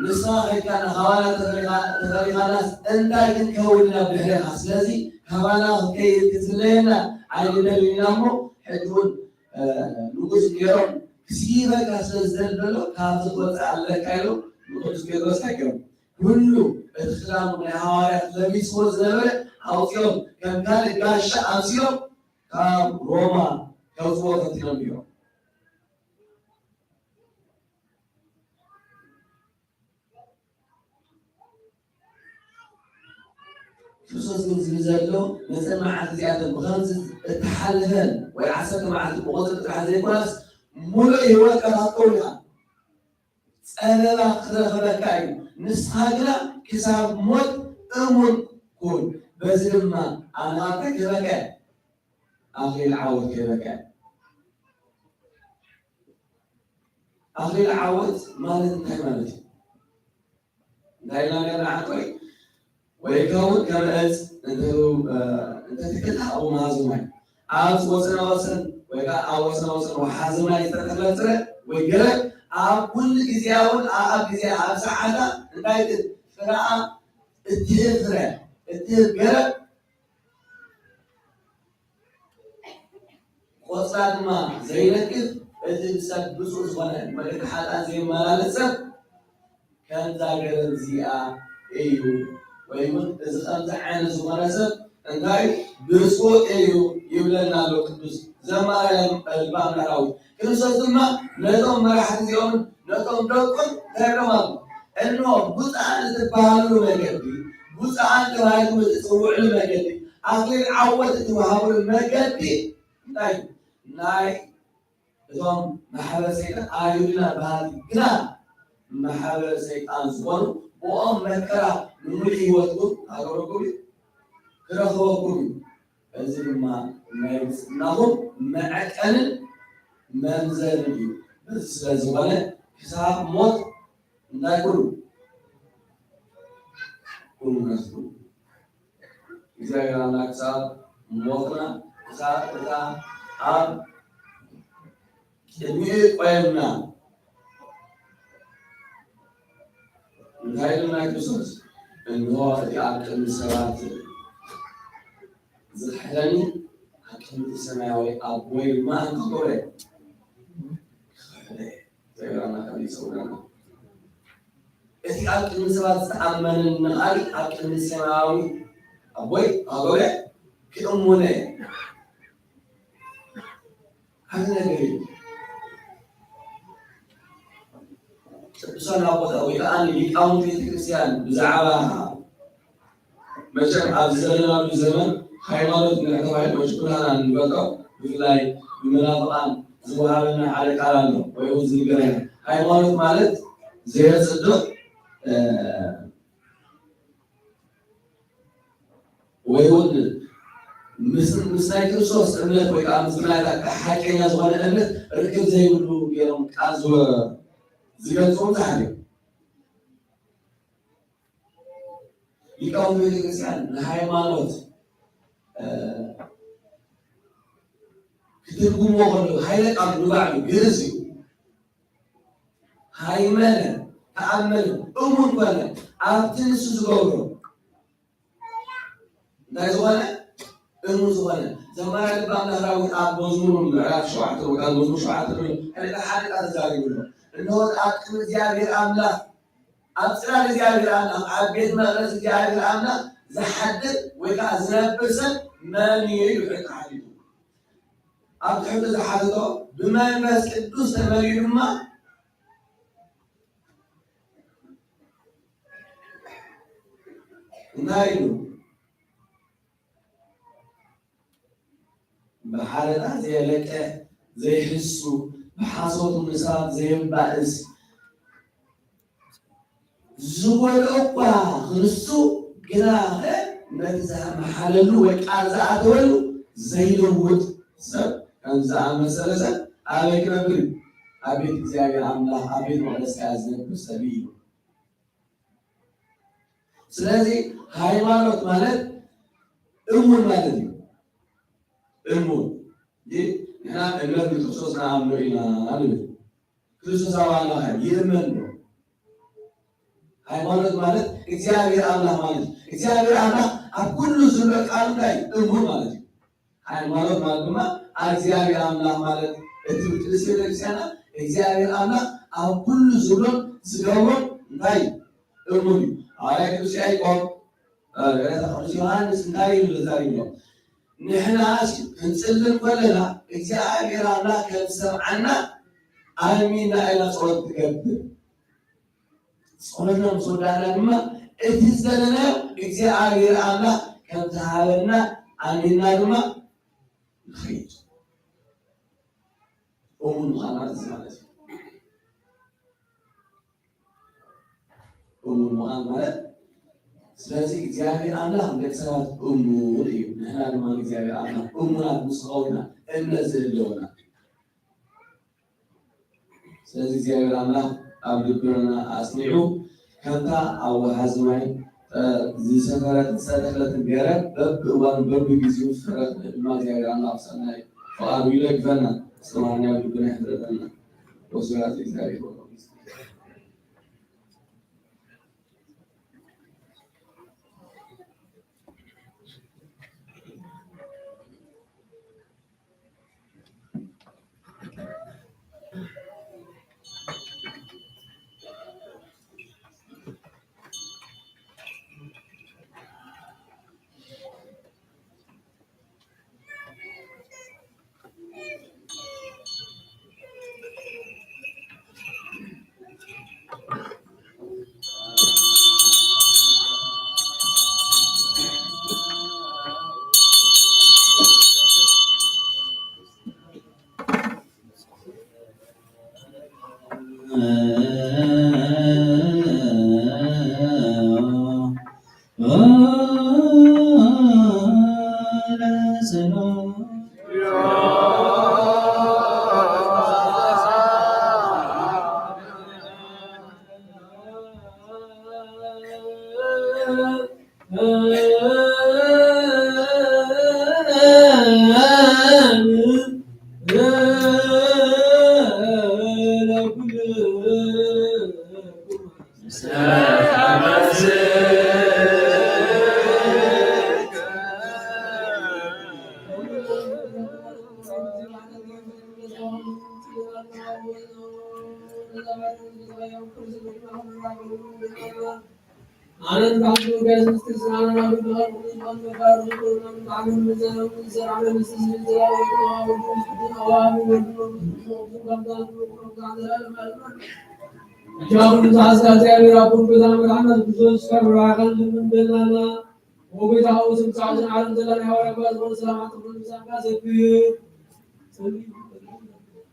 ንስኻ ኸድካ ንኻባና ተፈሪኻ-፣ ተፈሪኻናስ እንታይ ክንከውን ኢና ብድሕሬኻ? ስለዚ ካባና ክትከይድ ክትፍለየና ኣይንደልን ኢና እሞ፣ ሕጂ እውን፣ እ፣ ንጉስ ኔሮን ክስይበካ ስለ ዝደሊ ዘሎ፣ ካብዚ ክትወፅእ ኣለካ ኢሎም ንቅዱስ ጴጥሮስ እንታይ ገይሮም? ኩሉ እቲ ክዳኑ ናይ ሃዋርያት ለቢስዎ ዝነበረ ኣውፂኦም፣ ከም ካልእ ጋሻ ኣምሲሎም ካብ ሮማ ከውፅዎ ፈቲኖም እዮም። ክርስቶስ ግን ዝብል ዘሎ ነዘን መዓልቲ እዚኣተን ብኸምዚ እትሓልፈን ወይ ዓሰርተ መዓልቲ ብቑፅሪ ጥራሕ ዘይኮነስ፣ ሙሉእ ህይወትካ ክትከውን ኢኻ። ጸበባ ክረኽበካ እዩ። ንስኻ ግና ክሳብ ሞት እሙን ኩን። በዚ ድማ ኣነ ኣብ እንታይ ክህበካ እየ? ኣኽሊል ዓወት ክህበካ እየ። ኣኽሊል ዓወት ማለት እንታይ ማለት እዩ? እንታይ ኢልና ነርዓ? ቆይ፣ ወይከውን ከም ዕፅ እንተ-፣ እ፣ እንተትክል ኣብኡ መሃዙ ማይ። ኣብ ወሰናወሰን ወይ ከዓ ኣብ ወሰናወሰን ወሓዚ ማይ ዝተተኽለ ፍረ ወይ ገረብ ኣብ ኩሉ ግዜያውን ኣብ ግዜ ኣብ ሰዓታ እንታይ ትብል? ፍረኣ እትህብ ፍረ እትህብ ገረብ ቆጽላ ድማ ዘይነቅፍ፣ እቲ ብሰብ ብጹእ ዝኾነ፣ መልእኽቲ ሓጥኣን ዘይመላለስ ሰብ ከምዛ ገረብ እዚኣ እዩ። ወይ እውን እዚ ከምዚ ዓይነት ዝኾነ ሰብ እንታይ ብጹእ እዩ ይብለና ኣሎ ቅዱስ ዘማሪ ልበ ኣምላክ ዳዊት። ክርስቶስ ድማ ነቶም መራሕቲ እዚኦምን ነቶም ደቁን እንታይ ኢሎም ኣሎ? እንሆ ብፁዓን እትበሃሉሉ መገዲ፣ ብፁዓን ተባሂልኩም እትጽውዕሉ መገዲ፣ ኣኽሊል ዓወት እትወሃቡሉ መገዲ እንታይ እዩ? ናይ እቶም ማሕበር ሰይጣን ኣይሁድና በሃልቲ ግና ማሕበር ሰይጣን ዝኾኑ ብኦም መከራ ንምሉእ ህይወትኩም ሃገረኩም እዩ፣ ክረኽበኩም እዩ። እዚ ድማ ናይ ብፅዕናኹም መዐቀንን መምዘንን እዩ። በዚ ስለ ዝኾነ ክሳብ ሞት እንታይ ኩኑ? ኩኑ መስሉ። እግዚኣብሔር ኣምላክ ክሳብ ሞትና፣ ክሳብ እታ ኣብ ቅድሚኡ ቆየምና። እንታይ ኢልና ክርስቶስ? እንሆ እቲ ኣብ ቅድሚ ሰባት ዝኽሕደኒ፣ ኣብ ቅድሚ እቲ ሰማያዊ ኣቦይ ድማ እንታይ ክገብሮ እየ? ክኽሕዶ እየ። እግዚኣብሔር ኣምላክ ከመይ ይሰውረና። እቲ ኣብ ቅድሚ ሰባት ዝተኣመነኒ ቃል ኣብ ቅድሚ ሰማያዊ ኣቦይ ኣገበረ ክእሙነ። ዓቢ ነገር እዩ። ቅዱሳን ኣቦታት ወይ ከዓ ሊቃውንቲ ቤተክርስትያን ብዛዕባ መቸም ኣብዚ ዘለናሉ ዘመን ሃይማኖት እንድሕር ተባሂሉ፣ መቸም ኩላና እንፈልጦ፣ ብፍላይ ብመናፍቃን ዝወሃበና ሓደ ቃል ኣሎ፣ ወይ እውን ዝንገረና። ሃይማኖት ማለት ዘየጽድቕ፣ እ፣ ወይ እውን ምስ ምስ ናይ ክርስቶስ እምነት ወይ ከዓ ምስ ናይታ ሓቀኛ ዝኾነ እምነት ርክብ ዘይብሉ ገይሮም ቃል ዝወ- ዝገልፁ ብዙሓት እዮም። ሊቃውንቲ ቤተክርስትያን ንሃይማኖት ክትርጉሞ ከለዉ፣ ሃይለ ቃል ንባዕሉ ግእዝ እዩ። ሃይመነ፣ ተኣመነ፣ እሙን ኮነ፣ ኣብቲ ንሱ ዝገብሮ እንታይ ዝኾነ? እሙን ዝኾነ። ዘማሪ ልበ ኣምላኽ ዳዊት ኣብ መዝሙሩ ምዕራፍ ሸውዓተ ወይ ኣብ መዝሙር ሸውዓተ ዘሎ፣ ሕልቃ ሓልቃ ተዛሪቡ ኣሎ። እንሆ፣ ኣብ ቅድሚ እግዚኣብሔር ኣምላኽ፣ ኣብ ጽላል እግዚኣብሔር ኣምላኽ፣ ኣብ ቤት መቕደስ እግዚኣብሔር ኣምላኽ ዝሓድር ወይ ከዓ ዝነብር ሰብ መን እዩ? ኢሉ ሕልቃ ሓቲቱ። ኣብ ትሕቲ ዝሓተቶ፣ ብመንፈስ ቅዱስ ተመሊኡ ድማ እንታይ ኢሉ? ብሓረጣ ዘየለቅሕ፣ ዘይሕሱ፣ ብሓሶት ንሳት ዘየባእስ፣ ዝጎድኦ እኳ ክንሱ፣ ግናኸ ነቲ ዝመሓለሉ ወይ ቃል ዝኣተወሉ ዘይልውጥ ሰብ፣ ከም ዝኣመሰለ ሰብ ኣበይ ክነብር እዩ? ኣብ ቤት እግዚኣብሔር ኣምላኽ፣ ኣብ ቤት መቕደስካ ዝነብር ሰብ እዩ። ስለዚ ሃይማኖት ማለት እሙን ማለት እዩ። እሙን። ይህ ንሕና እምነት ብክርስቶስ ንኣምኖ ኢና ንብል። ክርስቶሳዊ ኣምላኽ ይእመን ነው። ሃይማኖት ማለት እግዚኣብሔር ኣምላኽ ማለት እዩ። እግዚኣብሔር ኣምላኽ ኣብ ኩሉ ዝብሎ ቃሉ እንታይ እዩ? እሙን ማለት እዩ። ሃይማኖት ማለት ድማ ኣብ እግዚኣብሔር ኣምላኽ ማለት እቲ ቅድስት ቤተክርስትያና እግዚኣብሔር ኣምላኽ ኣብ ኩሉ ዝብሎን ዝገብሮን እንታይ እዩ? እሙን እዩ። ሃዋርያ ቅዱስ ያዕቆብ፣ እ፣ ቅዱስ ዮሃንስ እንታይ ኢሉ ተዛሪቡ ኣሎ? ንሕና ክንጽሊ ከለና እግዚኣብሔር ኣምላኽ ከም ዝሰምዓና ኣሚንና ኢና ጸሎት ትገብር። ጸሎትና ምስ ወዳእና ድማ እቲ ዝደለናዮ እግዚኣብሔር ኣምላኽ ከም ዝሃበና ኣሚንና ድማ ንኸይድ። እሙን ምዃን ማለት እዚ ማለት እዩ። እሙን ምዃን ማለት፣ ስለዚ እግዚኣብሔር ኣምላኽ ንደቂ ሰባት እሙን እዩ። ንሕና ድማ ንእግዚኣብሔር ኣምላኽ እሙናት ምስ ኸውንና እምነት ዝህልወና። ስለዚ እግዚኣብሔር ኣምላኽ ኣብ ልብና ኣጽኒዑ፣ ከምታ ኣብ ወሓዚ ማይ፣ እ፣ ዝሰፈረት ዝተተኽለትን ገረብ በብእዋኑ በብግዜኡ ፍረ ክትህብ ድማ እግዚኣብሔር ኣምላኽ ሰናይ ፍቓዱ ይደግፈና። ዝተማሃርናዮ ልብና ይሕደጠና። ወስብሐት ለእግዚኣብሔር ወለወላዲቱ።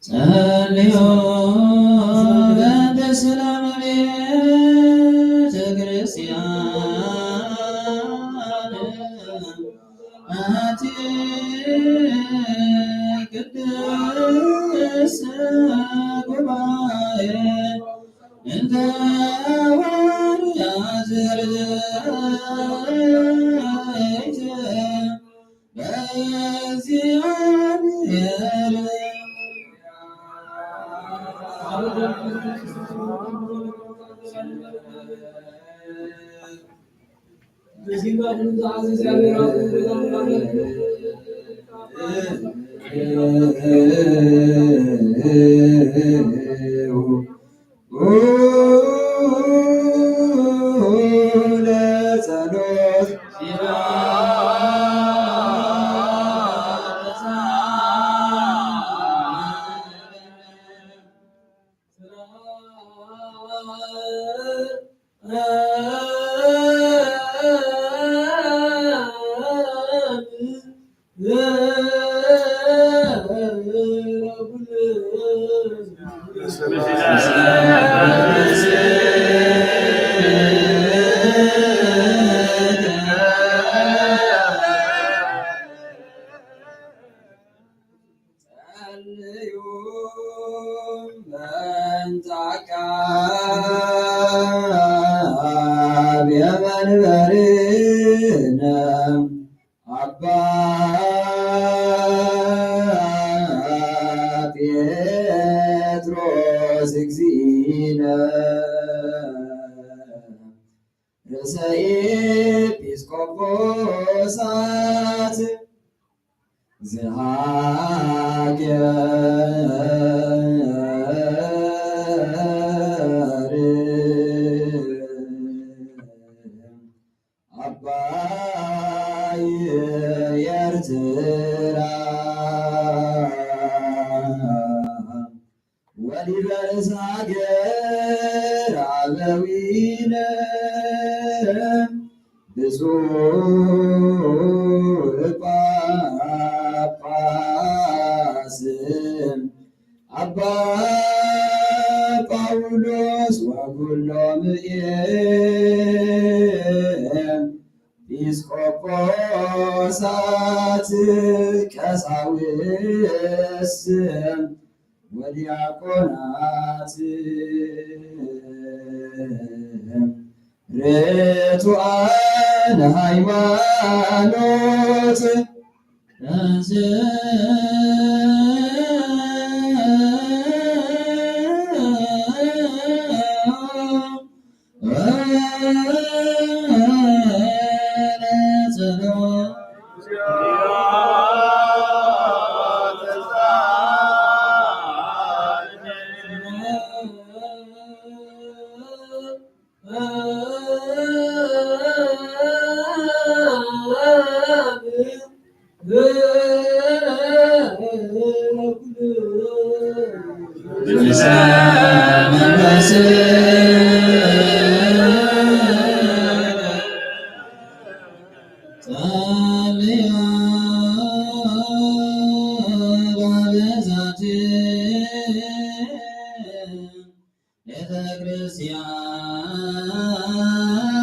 ጸልዩ በእንተ ሰላም ቤተ ክርስቲያን። እንተ ሐዋርያ ዘርአይተ በእግዚአብሔር ጸልዩ በእንተ አቃቤ መንበርነ አባ ጴጥሮስ እግዚእነ ርእሰ ኤጲስቆጶሳት ዘሃገር አባይ ኤርትራ ወሊበ ርእሰ ሀገር አበዊነ ብፁዕ ጳጳስ አባ ጳውሎስ ወኩሎም ኤጲስቆጶሳት ቀሳውስት ወዲያቆናት ርቱዓን ሃይማኖት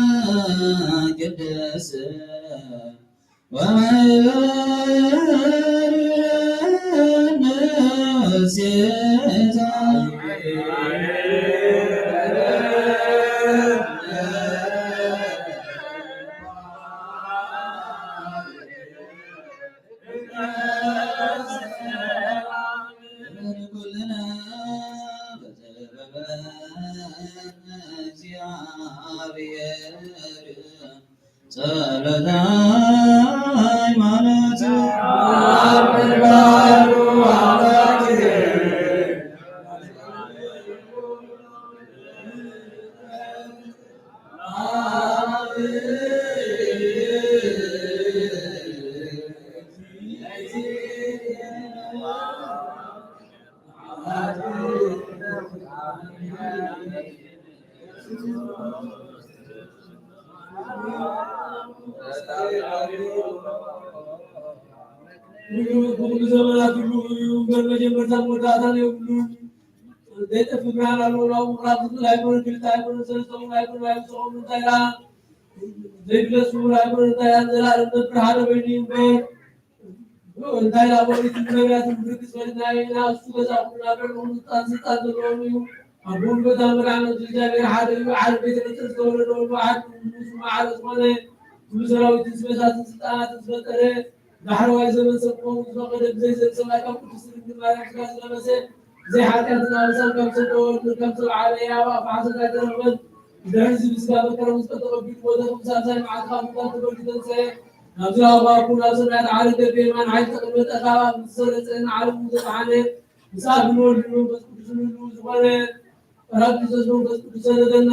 ቤተክርስቲያን ቅድስት ወማይበረ ንሴታ ጸሎተ ሃይማኖት ኩሉ ዘመናት ሁሉ እዩ እምበር መጀመርታን መወዳእታን የብሉን። ዘይጠፍእ ብርሃን ኣለዎ። ናብ ምቑራብ ዝኽእል ኣይኮነን፣ ክልተ ኣይኮነን፣ ሰለስተ እውን ኣይኮነን፣ ኣይውስቖምን እንታይ ደኣ ዘይግለጽ ስውር ኣይኮነን፣ እንታይ ደኣ ዘላለም ነብር ሓደ በይኑ እዩ እምበር። እንታይ ደኣ በእውነት ነቢያትን ብርግጽ ፈሊጥናዮ ኢና። እሱ ገዛ ኩሉ ነገር፣ ንኹሉ ስልጣን፣ ስልጣን ዘለዎም እዩ። ኣቦን ጎታ መድኃኒቱ እግዚኣብሔር ሓደ እዩ። ዓርብ ቤተ ጴጥሮስ ዝተወለደ ወልዱ ኣሐድ ንጉሱ ማዕረ ዝኾነ፣ ኩሉ ሰራዊትን ስበታትን ስልጣናትን ዝፈጠረ፣ ዳሕረዋይ ዘመን ሰብ ክኸውን ዝፈቐደ፣ ብዘይ ዘርኢ ሰብኣይ ካብ ቅድስት ድንግል ማርያም ስጋ ዝለበሰ፣ ብዘይ ኃጢኣትን ኣበሳን ካብ ሰብ ተወልዱ፣ ካብ ሰብ ዓበየ፣ ኣብ ኣፉ ሓሰት ኣይተረኽበን። ድሕሪ እዚ ብስጋ መከራ መስቀል ተቐቢሉ ሞተ፣ ከም ሳልሳይ መዓልቲ ካብ ሙታን ተፈልዩ ተንሥአ። ናብዚ ኣብ ኣፉ ናብ ሰማያት ዓረገ፣ ብየማን ሓይሊ ተቐመጠ፣ ካብ ኣብ ዝተሰረጸ ንዓለሙ ዘድሓነ፣ ምስ ኣብን ወልድን መንፈስ ቅዱስን ህልው ዝኾነ፣ ጳራቅሊጦስ መንፈስ ቅዱስ ሰደደና።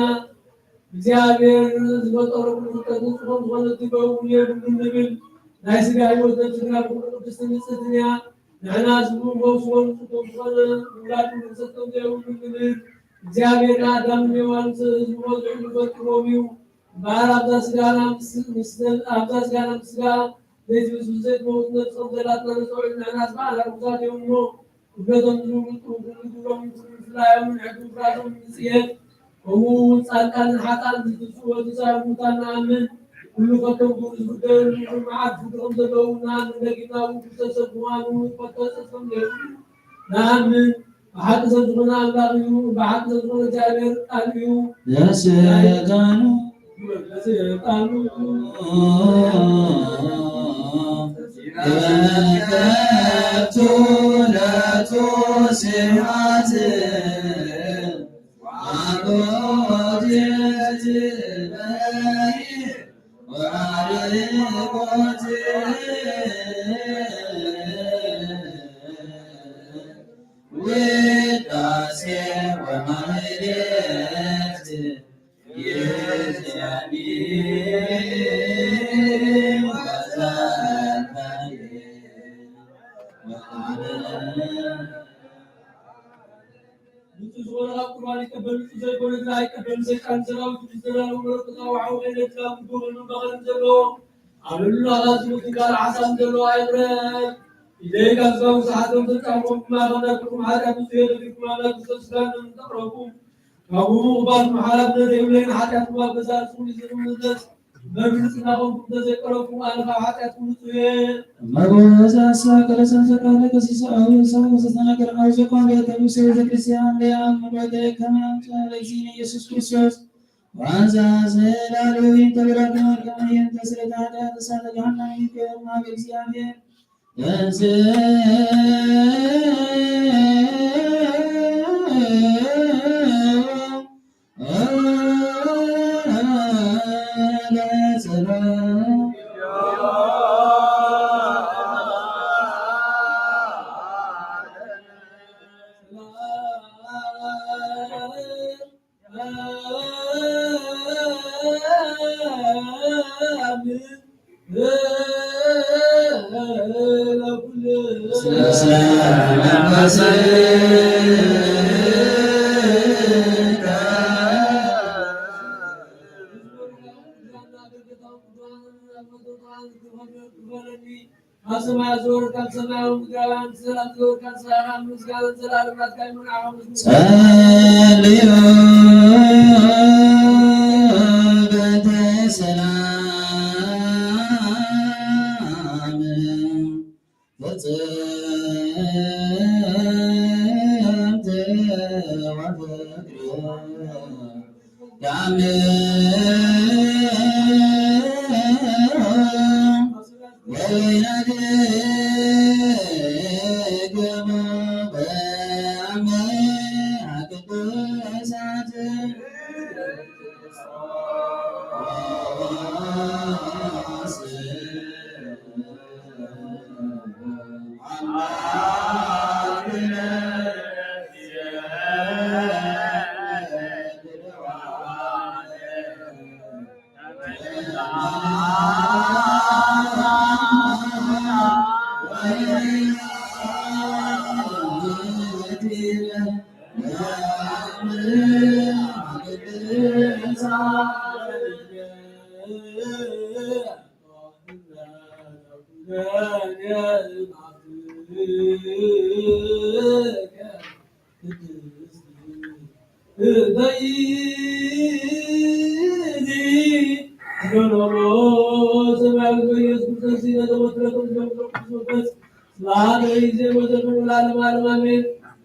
እግዚኣብሔር ዝፈጠሮ ኩሉ ፍጥረት ንጹሕ ከም ዝኾነ እቲ በእውን የብሉን ንብል። ናይ ሥጋ ሕይወት ነፍሲ ግና ኩሉ ቅድስትን ንጽሕትን እያ። ንሕና ህዝቡ መውስቦ ንጹሕ ከም ዝኾነ፣ ውላዱ ርኽሰት ከም ዘይብሉ ንብል። እግዚኣብሔር ንኣዳምን ሔዋንን ህዝቡ መዝዑ ፈጢርዎም እዩ። እምበኣር ኣብዛ ሥጋና ምስ፣ ምስ፣ ኣብዛ ሥጋና ምስ ሥጋ ዘይትብስብስ ዘይትመውት ነፍሲ ከም ዘላትና ነስተውዕል። ንሕናስ ብኣና ርኹሳት እዮም እሞ፣ ክብደቶም ዝልውጡ፣ ኩሉ ግብሮምን ኩሉ ፍላዮምን ሕጊ ምፍራሶምን ንጽየፍ። ከምኡ እውን ጻድቃንን ሓጥኣንን ዝትንስኡ ወትንሳኤ ሙታን ንኣምን። ኩሉ ከብቶም ግብሩ ዝፍደየሉ ልዑል መዓልቲ ፍርዲ ከም ዘለዉ ንኣምን። ደጊምና እውን ክልተ ሰብ ምዃኑ፣ ክልተ ሰብ ከም ዘይብሉ ንኣምን። ብሓቂ ሰብ ዝኾነ ኣምላኽ እዩ። ብሓቂ ሰብ ዝኾነ እግዚኣብሔር ቃል እዩ። ለስልጣኑ ለስልጣኑ ይበከቱ ለቱ ስብሐት ወአኮቴት በይ ወአርቆት ውዳሴ ወማህሌት ይእዜኒ ወዘከሪ። ንጹህ ዝኾነ ካብ ቁርባን ይቀበል፣ ንጹህ ዘይኮነ ግን ኣይቀበልን። ሰይጣን ሰራዊቱ ብዝተዳለወ መለኮታዊ ሓው ከይነድላ ምድሩ መኸርን ዘለዎ፣ ኣብ ልዕሊ ኣባዝሑ ትካል ሓሳብ ዘለዎ ኣይቕረብ። ኢደይ ካብ ስጋው ዝሓቶም ዘጻምኩም ብማእኸል ናይ ኩልኩም ሓጢኣት ንጹህ እየ። ደጊፍኩም ኣምላክ ክርስቶስ ስጋን ደሙን ተቕረብኩም። ካብ ግቡእ ክባልኩም ሓላፍነት የብለይን። ሓጢኣትኩም ኣብ ገዛእ ርእስኹም እዩ ዝምለስ። እምበር ብንጽህና ኾንኩም እንተዘይቀረብኩም ኣነ ካብ ሓጢኣትኩም ንጹህ እየ። እመቦ ዘአሳ ከለሰን ፈቃደ ከሲሰ አሁን ሰው ዘተናገር አውዘ ቋንቋ ተሙሴ ቤተክርስቲያን ለያም መቆይተ ከማምፀ ለእግዚእነ ኢየሱስ ክርስቶስ ዋንዛ ዘላለዊ ተብራክ ማርያም የንተ ስለ ኃጢአት እሳተ ገሃነም ይቅር ማብ እግዚአብሔር። ኣብ ሰማያት ዝወረድካ ሰማያዊ ምድራዊ ኣንተ ሰላም ዝወረድካ ሰላም ምስጋና ዘላለም ናትካ ይሁን። ዓለም ጸልዩ በእንተ ሰላም ፍጽምት ወፍቅር ዳም ወይናግግሙ በአምሃ ቅዱሳት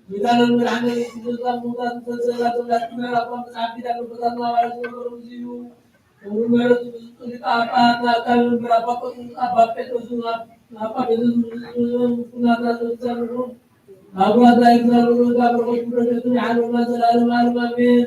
ኪዳነ ምሕረት ቅዱሳን ምውታት ሰንሰላት ላትና ኣባ መጽሓፍ ኪዳን ኣቦታትና ባሪክ ዝነበሩ እዩ። ክብሩ ምሕረቱ ብዙ ሊቀ ጳጳሳት ኣካል መንበር ኣባ ቆስጠንጢኖስ ኣባ ጴጥሮስ ኣባ ጴጥሮስ ምስኩናትና ሰንሰለት ይኹን። ኣቡና ዳዊት ላሉ ወልዳ በረከቱ በረከቱ ይሓልወና ዘላለም ዓለም ኣሜን።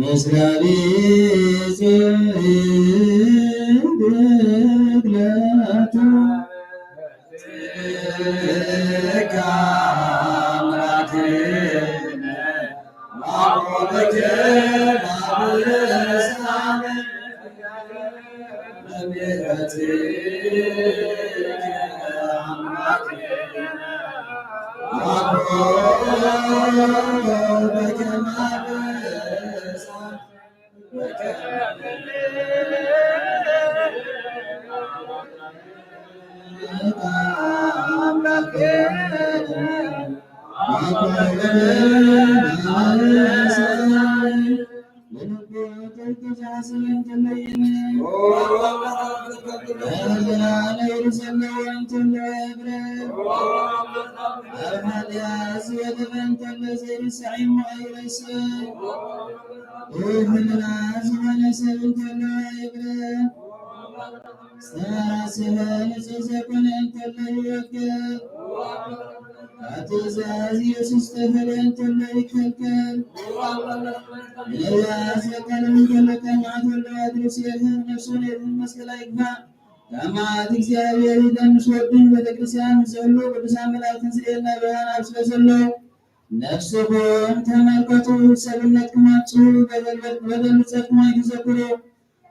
ምስለ ቢጽ ግለቱ ዝኾነ ሰብ እንተሎ ይብረ ዝተራሰበ ንጹህ ዘይኮነ እንተሎ ይወገድ። ካብ ትእዛዝ ኢየሱስ ዝተፈልየ እንተሎ ይከልከል። ነቢያት ዘቃለሙ እንተሎ ካብ መዓት ወልደ ኣድርስ የርህቕ፣ ነፍሱን የድሕን፣ መስቀል ኣይግፋዕ። ካብ መዓት እግዚኣብሔር ይድን፣ ምስ ወዱን ቤተ ክርስቲያን ምስ ዘህሉ ቅዱሳን መላእክትን ዝርእየና ብርሃን ኣብ ስለ ዘሎ ነፍስኹም ተመልከቱ፣ ሰብነትኩም ኣምጽኡ፣ በደል በደል ጸድቅኩም ኣይትዘክሩ።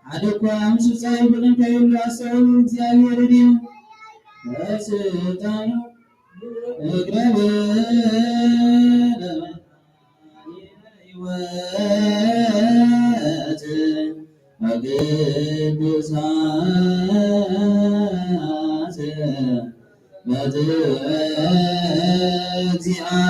ሓደ እኳ ምስ ውጻኢ ብቕን ከይህሉ ኣስተውሉ፣ እግዚኣብሔር ድዩ? በስልጣኑ እግረ ሕይወት በግዱሳት በእግዚአብሔር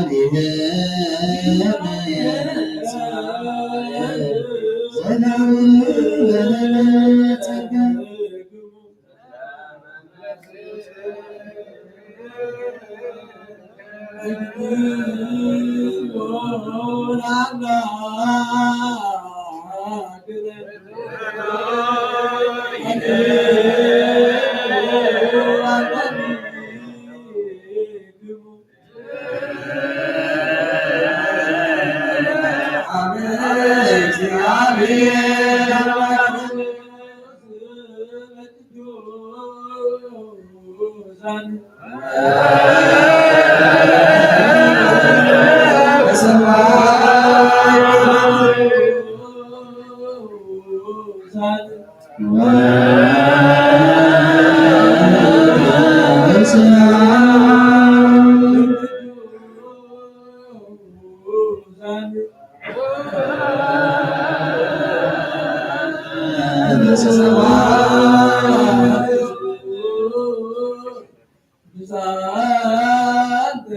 ብዛንተ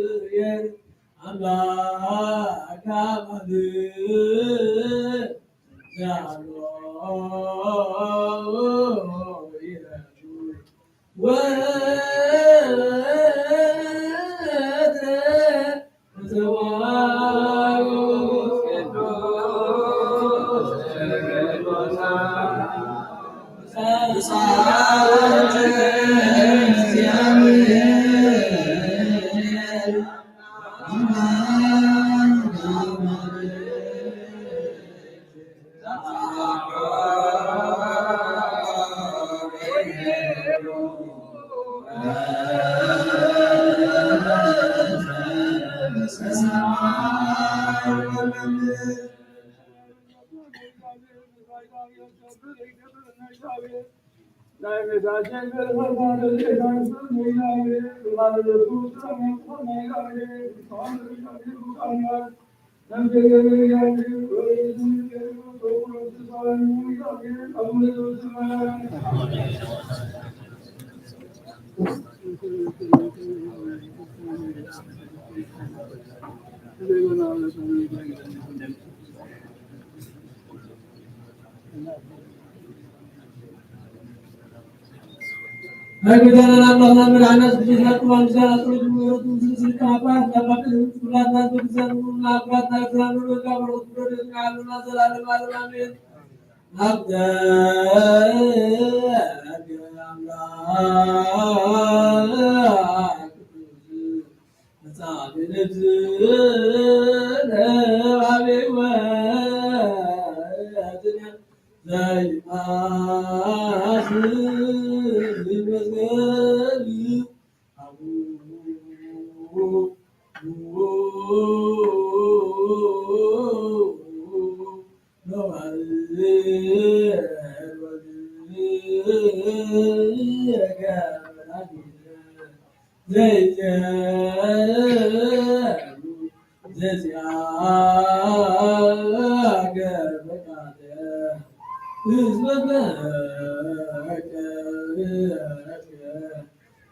እግዚኣብሔር ኣምላክ ኣማልድ ዛሎ ይረዱ ወደ ዘዋሩ ቅዱስ ቅዱስ ናይ ጎይታናን ኣምላኽናን መድሓኒና ኢየሱስ ክርስቶስ ቅዱስ ምስጋና ጸሎት ምሕረቱ ምስሉ ስልጣን ኣባት ኣባትን ኩላትና ቤተሰብ ንኣባትና እግዚኣብሔር ወልድ በረኸቱ ፍረዱ ይጽንዓልና ዘላለም ዓለም ኣሜን። ኣብ ደገ ኣምላክ ቅዱስ መጻብልት ለባቤወ ዘይማስ መዝገብ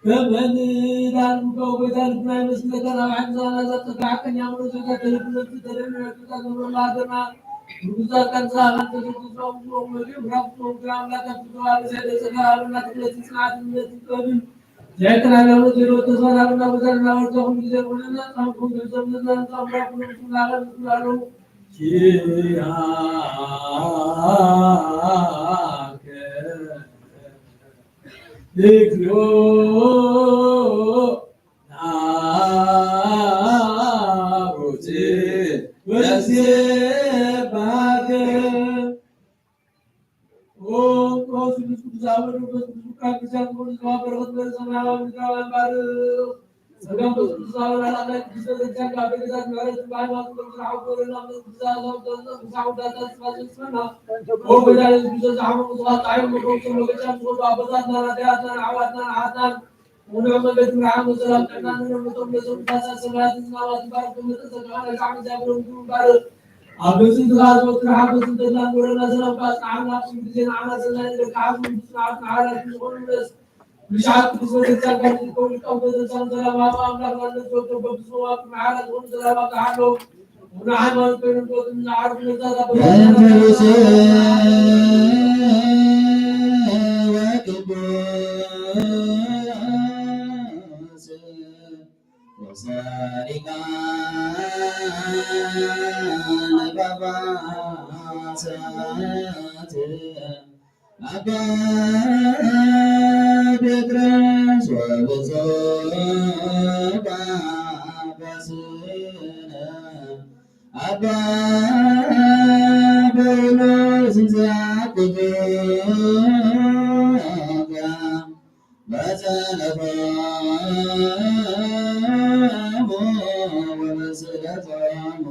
ከመ ንዳን ምድራዊ ጎይታ ልብና ይመስል። ነታ ናብ ሓቂ ዝኣመና ዘብጽሐካ ሓቀኛ ምእመናን ዘጋደለ ብነፍሲ ተደሚሩ ነጥብታት ንብረላ ሃገርና ምጉዛዝ ቃል ዝሃበና ተዘክሩ ዝጾሙ ዝጾሙ መሊኡ ብራብ ዝጾሙ ግን ኣምላክ ኣብቲ ዝባን ርእሰ ደጸካ ሃበና ክብረት ጽንዓት እምነትን ጥበብን ዝሕቅን ሃይማኖት ዘለዎ ተስፋን ሃበና። ጎይታ ንናወርታ ኩሉ ግዜ ንኩልና ጻምኩም ብዘምነትና ንጻምራ ኩሎም ስምላኸ ንኩላሉ ኪያከ ንግዮ ናቡቲ ወንሴባከ። ኦ፣ ኦ፣ ስሉስ ቅዱስ አብ ወልድ መንፈስ ቅዱስ ወካል ክርስቲያን ዝኾኑ ዝተዋሃበ በረኸት በረከት ሰማያዊ ምድራዊ ባርኽ። ጸጋ መንፈስ ቅዱስ አብ ወልድ አምላክ ቅዱስ ቤተክርስቲያን ካብ ቤተክርስቲያን ምሕረት በሃይማኖት ቅዱስ ረሓብ ጎደና መንፈስ ቅዱስ አብ ዘውደነ ቅዱስ አብ ወዳታ ስፋ ዘስመና። ኦ፣ ጎይታ ኢየሱስ ክርስቶስ ዝሓመሙ ሰባት ጻዕዮም መፈውሶም መገጫም ዝኾኑ ኣቦታትና፣ ኣዴታትና፣ ኣሕዋትና፣ ኣሓትናን፣ ወንዑ መንገዲ ብርሃን ወሰላም ጥዕና ንብሎም ነቶም ነቶም ፋሳ ሰማያት ዝናባት ባርክ መጠን ጸጋኻ ናይ ዛዕሚ እግዚኣብሔር ምግቡ ባርኽ። ኣብ ገጽ ድኻ ዘወትር ሓጎስን ተድላን ወረና ሰላም ካጽናዓና ኣብ ስም ግዜ ንዓና ሰናይ ነገር ክሓዙ ብጽንዓት ንዓራት ዝኾኑ ምለስ። ብሻዓት ቅዱስ ቤተክርስቲያን ካብ ዝርከቡ ሊቃውንት ቤተክርስቲያን ሰላም ኣብ ኣምላኽ ናነት ዘወትር በብስሙ ኣብ ቅድሚ ዓራት ዝኾኑ ሰላም ኣብዝሓሎም። ወደ ሃይማኖት ኮይኖም ዝወጡ ንዝዓርፉ ነፍሳት ኣብ በንተ ብፁዕ ወቅዱስ ወጻድቃን ጳጳሳት አባ ጴጥሮስ ወብፁዕ ጳጳስነ አባ ጳውሎስ ዘአቅብያ በጸሎቶሙ ወበስእለቶሙ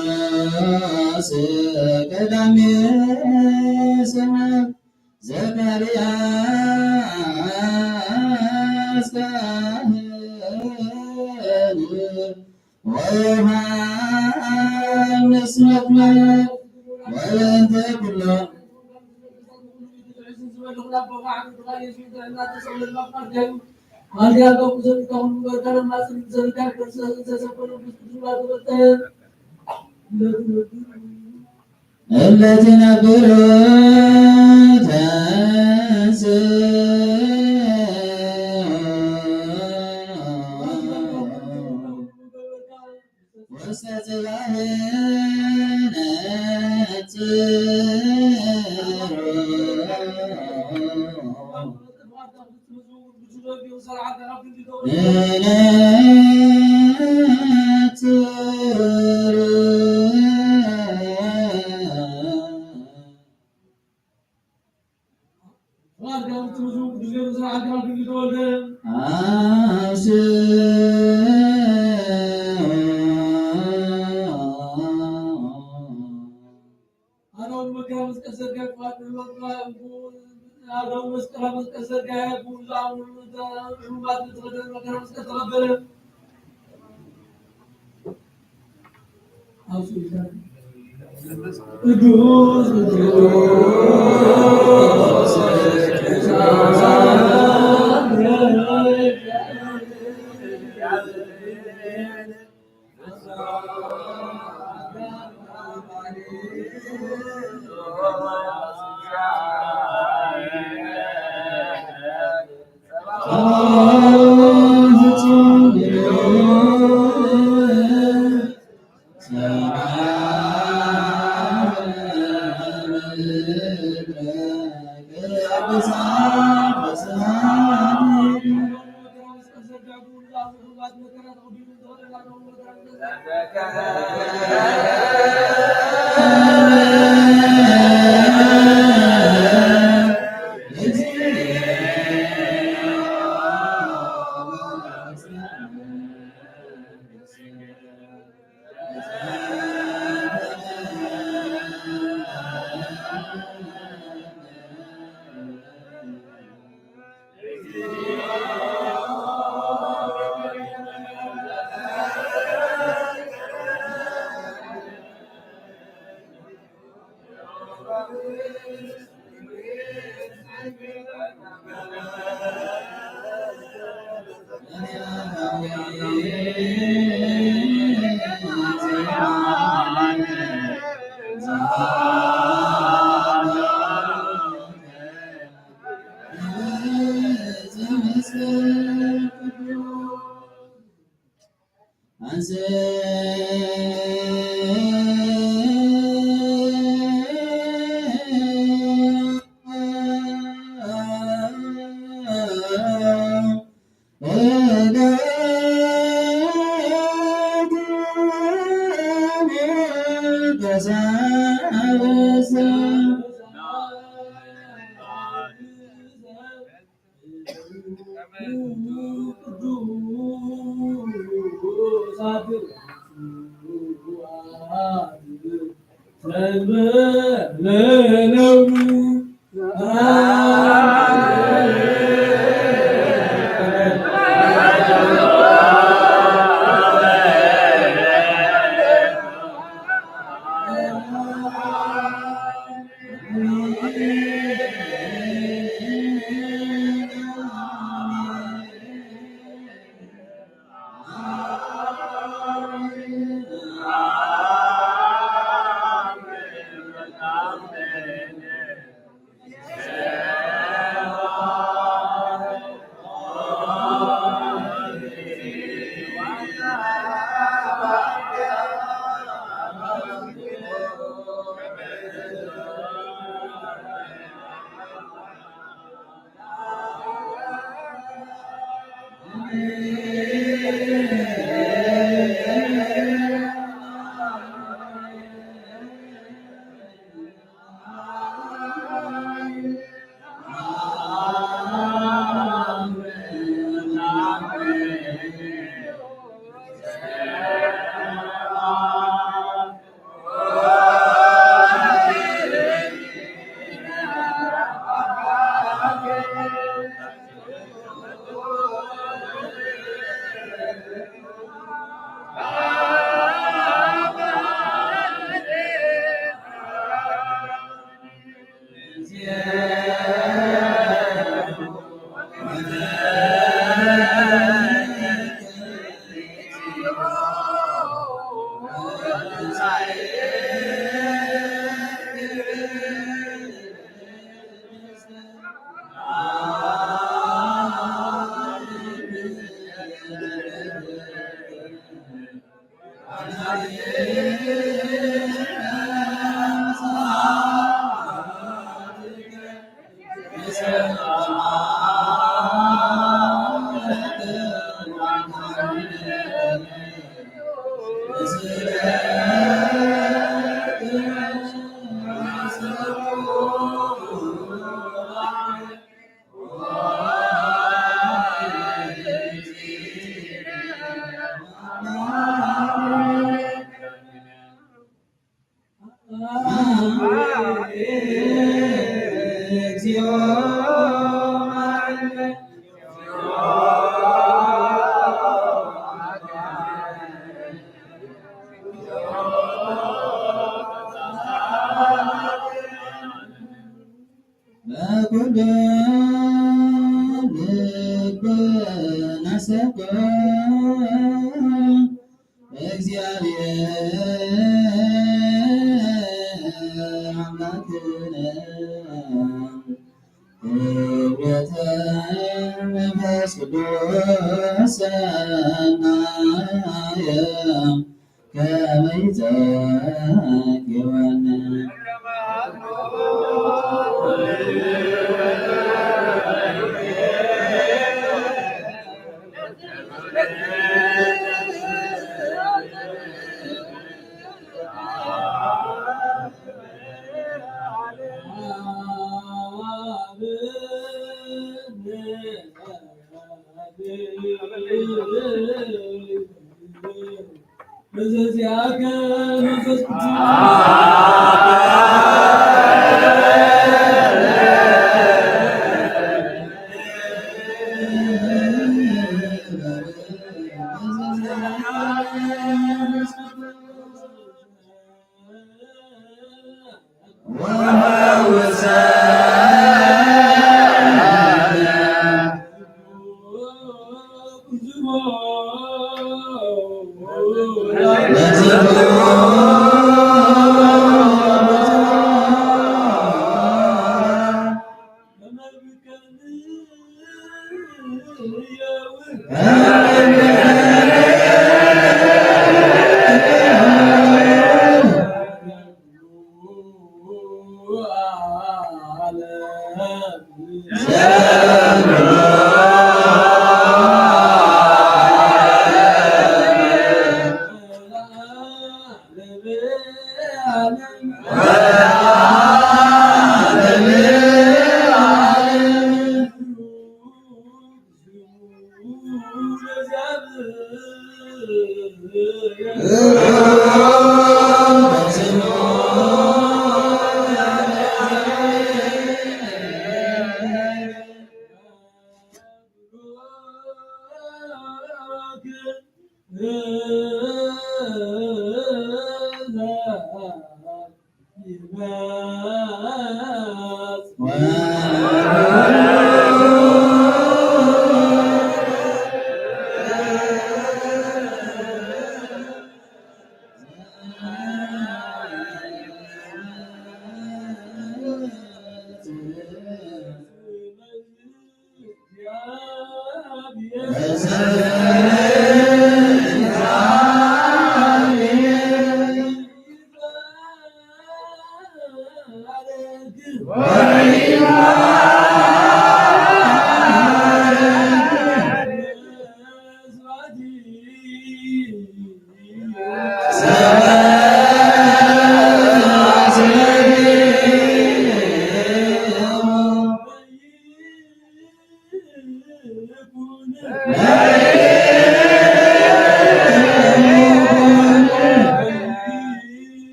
እስጢፋኖስ ቀዳሜ ሰማዕት ዘካርያስ ካህን ወዮሃንስ መጥምቅ ወበእንተ ኩሎም እለ ትነብሩ ተንሥኡ ውስተ ጽባሕ ነጽሩ። ቃል ኪዳን ትምዙ ቅዱስ ጊዮርጊስ ቃል ኪዳን ክብሪ ተወልደ። አነው መከራ መስቀል ዘርጋ ፋት አነው መስቀል መስቀል ዘርጋ ብዙ አሁን ሕሙማት ተረደ መከራ መስቀል ተቀበለ። ቅዱስ ቅዱስ በኩሉ ልብና ሰብሖ እግዚአብሔር አምላክነ ክብረተ መንፈስ ቅዱስ ሰናየ ከመ ይጸግበነ። በዘዚአከ መንፈስ ቅዱስ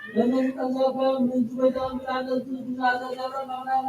በመዝቀዘፈ ምንቱ ቤተ መቅደስ ግዛተ ገብረ መቅደላ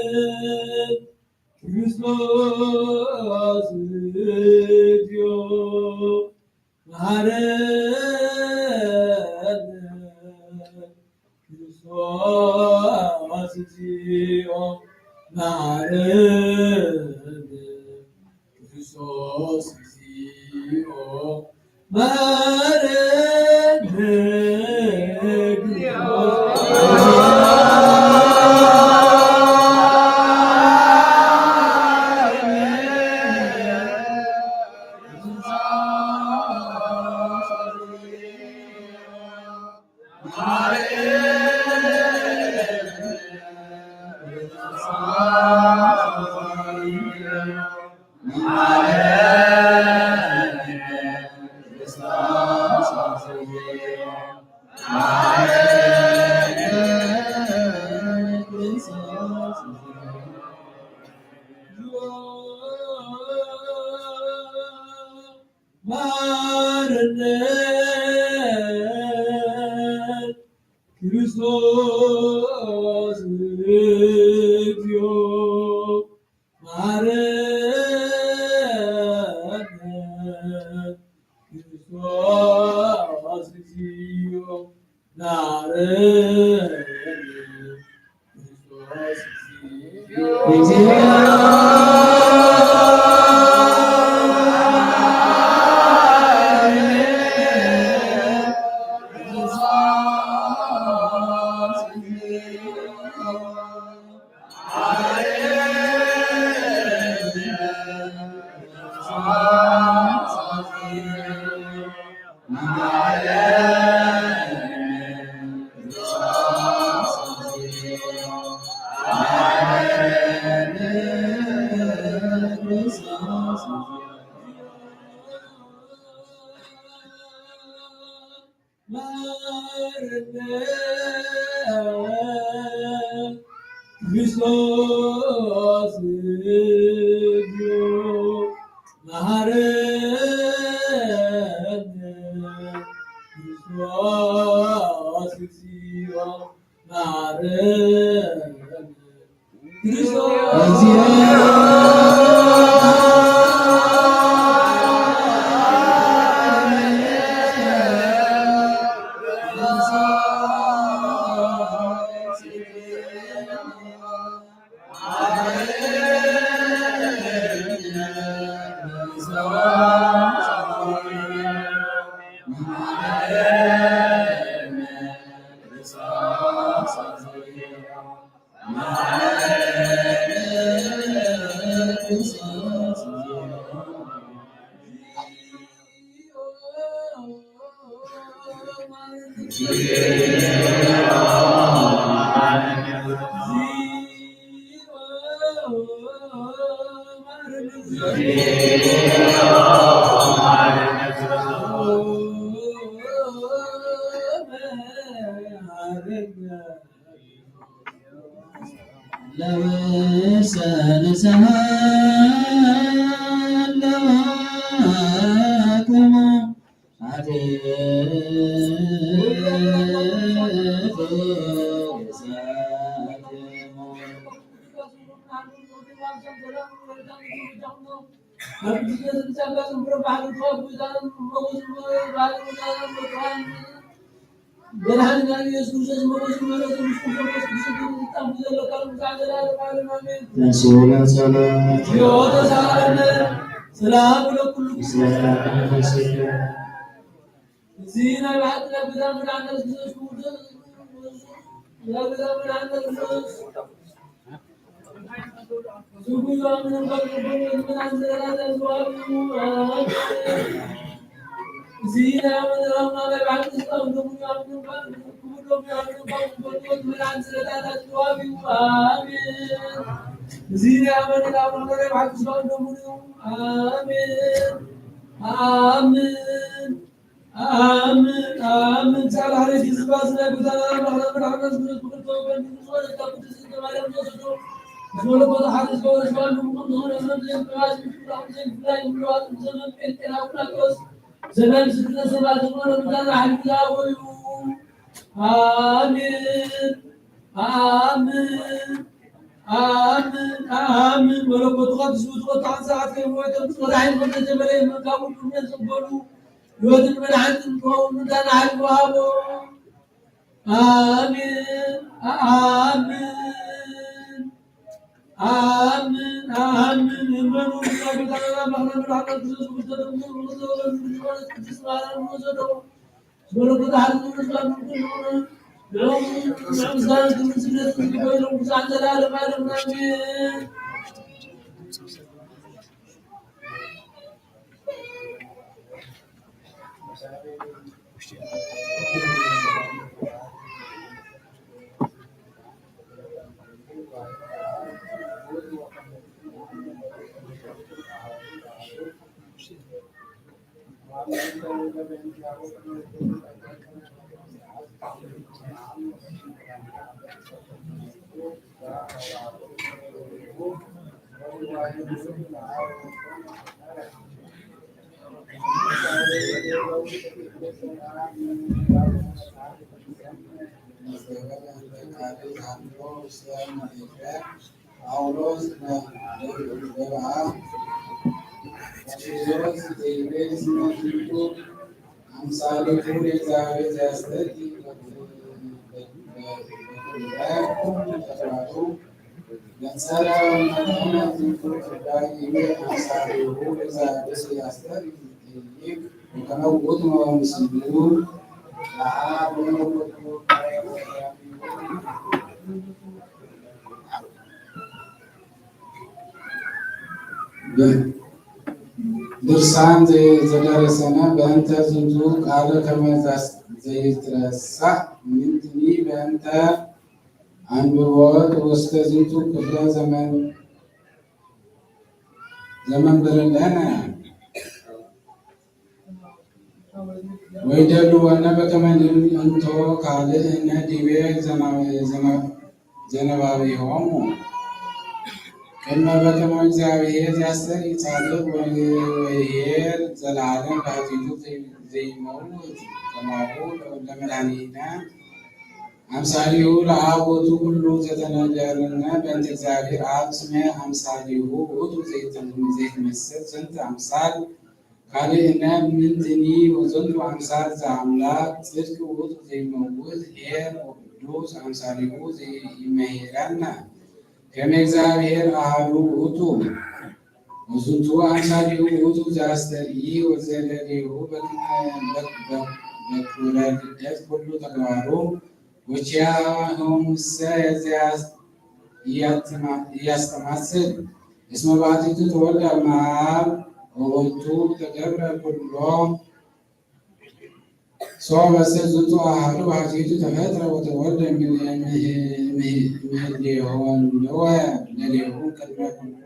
ማርነት ክርስቶስ እግዚኦ መሐረነ። ክርስቶስ እግዚኦ መሐረነ። ክርስቶስ እግዚኦ መሐረነ። ማርነት ክርስቶስ እግዚኦ መሐረነ። ክርስቶስ እግዚኦ መሐረነ። ማረነ ክርስቶስ እግዚኦ፣ መሐረነ ክርስቶስ እግዚኦ፣ መሐረነ። ለውሰ ንስሐ ለዋክሙ ኃጢአት። መድኃኒና ኢየሱስ ክርስቶስ ሞገስ ምሕረት ምስኩም መንፈስ ቅዱስ ይኹን። ይጣም ዘለካ ምሳዕ ዘላለም ዓለም ኣሜን። ተንሥኡ ለጸሎት። ዮ ተሳለነ ሰላም ለኩሉ። ሰላም ለኩሉ። እዚ ናይ ብሓቂ ናይ ብዛም ብርሃን ክርስቶስ ክቡር ናይ ብዛም ብርሃን ክርስቶስ ኣሜን፣ ኣሜን። ጻድቃን ህዝባ ስለ ጉዳና ማሕበር ሓናስ ብረት ብክልተ ወገን ንዝወለድ ካብ ቅድስት ማርያም ዝወሰዶ መለኮት ሓደ ዝገበረ ሽባሉ ምቁም ዝኾነ ዘመን ዘይምቅባል ዘይምፍላጥ ዘይምፍላይ ምልዋጥ ዘመን ጴንጤናውናጦስ ዘመን ስግደት ሰባት ዝኾነ ምዳና ሓይሉ ዝሃቦ እዩ። ኣሜን። ኣምን ኣምን ኣምን መለኮቱ ካብ ዝብዝወቱ ሓንሳዓት ከይሞይቶም ዝመድሓኒ ከም ዘተመለየ ምእካቡ ድምነት ዘበሉ ህይወትን መድሓኒትን ክኸውን ምንታ ንዓል ወሃቦ። ኣሜን ኣምን ኣምን ኣምን እመኑ ብዛ ቤታና ማኽና መድሓና ክርስቶስ ክርስቶስ ክርስቶስ ክርስቶስ ማርያም ወሰዶ ጳውሎስ ገብአ ኤፌሶስ ዘይቤት ስመቱ ኣምሳሊቱ ለእግዚአብሔር ዘያስተርቂ በኩለ ኩሉ ተግባሩ ነጸረ መጠነ ዝንቱ ጉዳይ ይቤ አምሳሊሁ ለእግዚአብሔር ዘያስተርቂ ይጠይቅ ወከመ ውእቱ ምስሉ ለአብ ወመለኮቱ ድርሳን ዘደረሰነ በእንተ ዝንቱ ቃለ ከመ ዘይትረሳዕ ምንትኒ በእንተ አንብቦት ውስተ ዝንቱ ክፍለ ዘመን ዘመንበረ ለነ ወይደሉ ወነ በከመ እንቶ ካልእ እነ ዲቤ ዘናብዮሙ ቅድመ በከመ እግዚአብሔር ዘያስተርኢ ጻድቅ ወይሔር ዘለዓለም በኃጢአቱ ዘይመውት ከማሁ ለመድኃኒነ አምሳሊሁ ለአብ ውእቱ ኩሉ ዘተነገረነ በእንተ እግዚአብሔር አብ ስመ አምሳሊሁ ውእቱ ዘይትመስል ዘንተ አምሳል ካልእነ ምንትኒ ወዘንቱ አምሳል ዘአምላክ ጽድቅ ውእቱ ዘይመውት ኄር ወቅዱስ አምሳሊሁ ዘይመሄረነ ከመ እግዚአብሔር አሐዱ ውእቱ። ወዝንቱ አምሳሊሁ ውእቱ ዘአስተርኢ ወዘለሌሁ በክለ ልደት ኩሉ ተግባሩ ወኪያሆሙሰ እያስተማስል እስመ ባሕቲቱ ተወልደ እምአብ ወወልቱ ተገብረ ኩሎ ሶበሰ ዝንቱ አሐዱ ባሕቲቱ ተፈጥረ ወተወልደ እምኔሆን ለሌሁ ቅድመ ኩሉ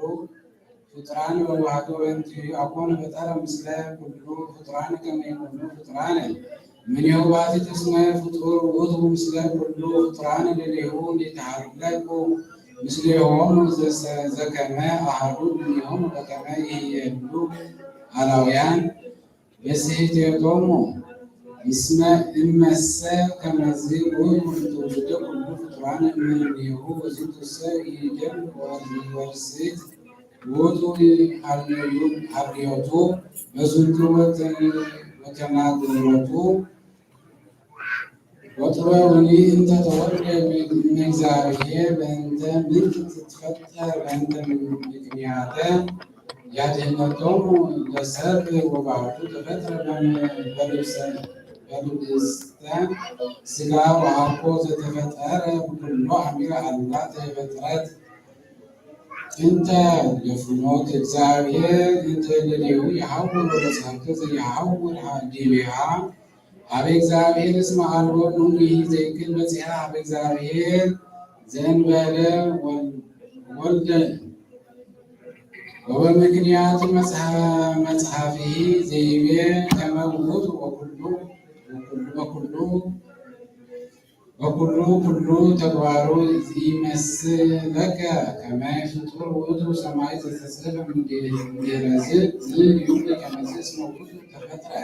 ፍጡራን ወዋህዶ በእንቲኡ አኮነ ፈጠረ ምስለ ኩሉ ፍጡራን ከመ ይኩኑ ፍጡራን እምኔሁ ባሕቲቱ እስመ ፍጡር ውእቱ ምስለ ኩሉ ፍጡራን ለሌሁ ይትሃለቁ ምስሌሆሙ ዘከመ አሐዱ እምኔሆሙ በከመ ይሄሉ አላውያን በስሕቴቶሙ። እስመ እመሰ ከመዝ ውእቱ ትውልደ ኩሉ ፍጡራን እምኔሁ ወዝንቱሰ ይደሉ ወይወርስት ውእቱ ሀልዮቱ በዝንቱ ወተናግሮቱ ወጥበቡኒ እንተ ተወልደ እምእግዚአብሔር በእንተ ምልክት ትትፈጠር በእንተ ምክንያተ ያድህነቶሙ ለሰብ ወባሕቱ ተፈጥረ በልብስተ ስጋ ወአኮ ዘተፈጠረ ኩሎ አሚረ አላ ተፈጥረት እንተ ለፍኖት እግዚአብሔር እንተ ለሌሁ የሐውር ወለጸርክ ዘይሐውር ዲቤሃ አቤ እግዚአብሔር እስመ አልቦ እምኔሁ ዘይክል በጺሐ አቤ እግዚአብሔር ዘእንበለ ወልደ ወበምክንያት መጽሐፊሂ ዘይቤ ከመ ውእቱ ወኩሉ ወኩሉ ወኩሉ ኩሉ ተግባሩ ይመስለከ ከመ ፍጡር ውእቱ ሰማይ ዘተጽሕፈ እምድረዝ ዝዩል ከመዝስ መውቱ ተፈጥረ።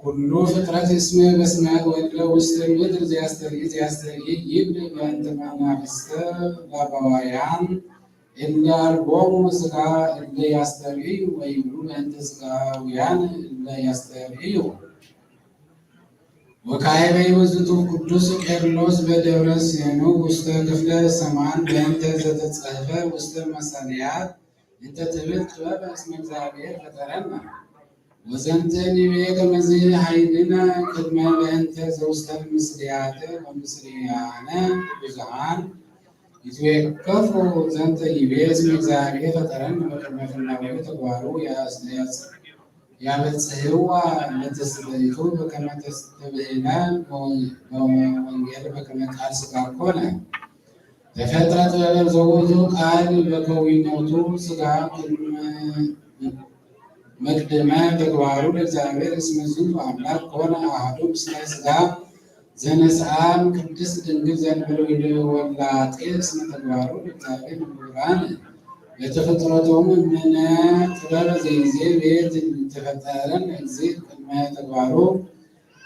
ኩሉ ፍጥረት እስመ በስማያት ወለ ውስተ ምድር ዘያስተርኢ ዘያስተርኢ ይብል በእንተ መናፍስተ ላባውያን እለ አልቦሙ ስጋ እለ ያስተርእዩ ወይብሉ በእንተ ስጋውያን እለ ያስተርእዩ። ወካዕበ ይወዝቱ ቅዱስ ቄርሎስ በደብረ ሲኑ ውስተ ክፍለ ሰማን በእንተ ዘተጸሕፈ ውስተ መሳልያት እንተ ትብል ጥበብ እስመ እግዚኣብሔር ፈጠረና። ወዘንተ ኒቤ ከመዚ ኃይልነ ቅድመ በእንተ ዘውስተ ምስልያተ ወምስልያነ ብዙሃን ይትዌከፉ ዘንተ ይቤ እስመ እግዚኣብሔር ፈጠረን በቅድመ ፍናዊሁ ተግባሩ ያበጽሕዋ ለተስበይቱ በከመ ተስተብህለ ወንጌል በከመ ቃል ስጋ ኮነ። ተፈጥረ ጥበብ ዘውቱ ቃል በከዊነቱ ስጋ ቅድመ መቅደመ ተግባሩ ለእግዚኣብሔር እስመ ዝንቱ አምላክ ኮነ አሐዱ ምስለ ስጋ ዘነስአም ቅድስት ድንግል ዘንበለ ወላጤ እስመ ተግባሩ ለእግዚኣብሔር ምሁራን በተፈጥረቶም እምነ ጥበብ ዘይዜ ቤት ተፈጠረን እግዚእ ቅድመ ተግባሩ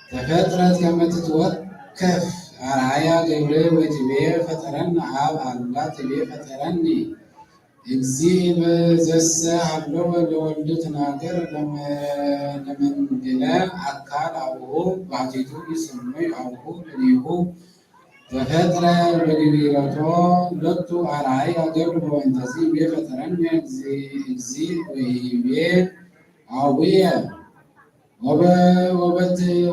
ተፈጥረት ከመ ትትወከፍ አርአያ ገብረ ወትቤ ፈጠረን አብ አላ ትቤ ፈጠረኒ እግዚእ በዘሰ ሀሎ ለወልድ ትናገር ለመንግለ አካል አቡሁ ባቲቱ ይሰመይ አቡሁ ለሊሁ ተፈጥረ በግቢረቶ ለቱ አርአያ ገብር በወንተዚ ቤ ፈጠረኒ እግዚእ ወይቤ አቡየ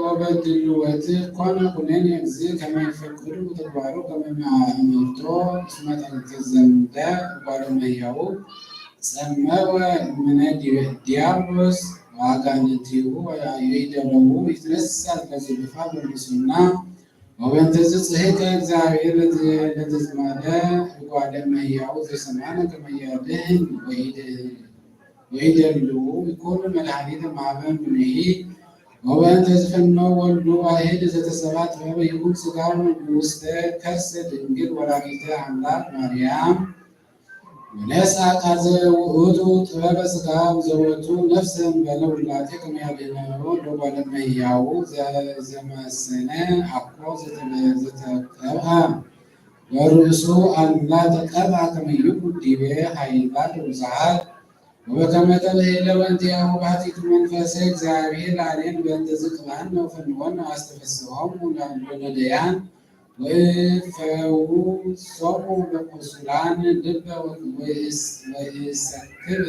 ወበድልወት ኮነ ኩነኒ እግዚእ ከመ ይፈቅዱ ተግባሩ ከመ አእምርቶ እስመ ተዘምደ እጓለ እመሕያው ጸመወ እምነ ዲያብሎስ ወአጋንንቲሁ ወይደለዉ ይትነሳ ለዝሉፋ በምስና ወበእንተዝ ጽሕቀ እግዚአብሔር ለተዝማደ እጓለ እመሕያው ዘሰማነ ከመ ያድህን ወይደልዉ ይኩን መድኃኒተ ማህበ ምሉኢ ወበእንተ ዝፈኖ ወልዱ ዋሕድ ዘተሰባ ጥበበ ይኩን ስጋ ውስተ ከርሰ ድንግል ወላዲተ አምላክ ማርያም ወነሳ ቃዘ ውእቱ ጥበበ ስጋ ዘወቱ ነፍሰ እምበለ ውላቴ ከመ ያድህነነ ለጓለ እመሕያው ዘመሰነ አኮ ዘተቀብአ ወርእሱ አላ ተቀብአ ከመ ይኩን ዲቤ ኃይላት ብዙኃት ወበከመ ተብህለ በእንቲአሁ ባሕቲቱ መንፈሰ እግዚአብሔር ላዕሌን በእንተ ዝቅብአነ ወፈንወነ አስተፈስሖሙ ለነደያን ወይፈውሶሙ ለቁሱላን ልበ ወይሰክብ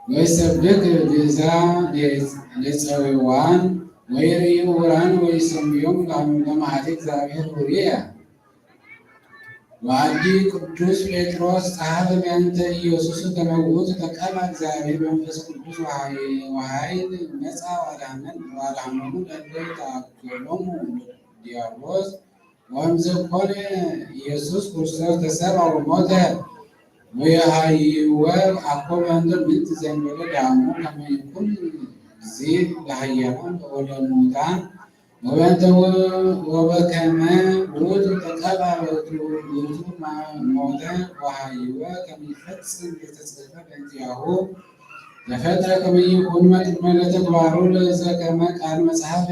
ወይሰብክ ግእዛ ለጸዊዋን ወይርእዩ ዕውራን ወይሰምዮም ለመዓቲ እግዚአብሔር ውርየ። ወአዲ ቅዱስ ጴጥሮስ ጸሐፈ በእንተ ኢየሱስ ከመ ውእቱ ተቀብአ እግዚአብሔር በመንፈስ ቅዱስ ወኃይል መጻ ወአድኃነን ወአድኃኖሙ ለእለ ይትአገሎሙ ዲያብሎስ ወእምዘ ኮነ ኢየሱስ ክርስቶስ ተሰብአ ወሞተ ወየሃይወ አኮ በእንተ ምንት ዘንበለ ዳሙ ከመ ይኩን ጊዜ ለሃያላን ወለሙታን ወበእንተ ወበከመ ውእቱ ተቀብአ ውእቱ ሞተ ወሃይወ ከመ ይፈጽም ለተጽሕፈ በእንቲአሁ ተፈጥረ ከመ ይኩን መቅድመ ለተግባሩ ለዘከመ ቃል መጽሐፍ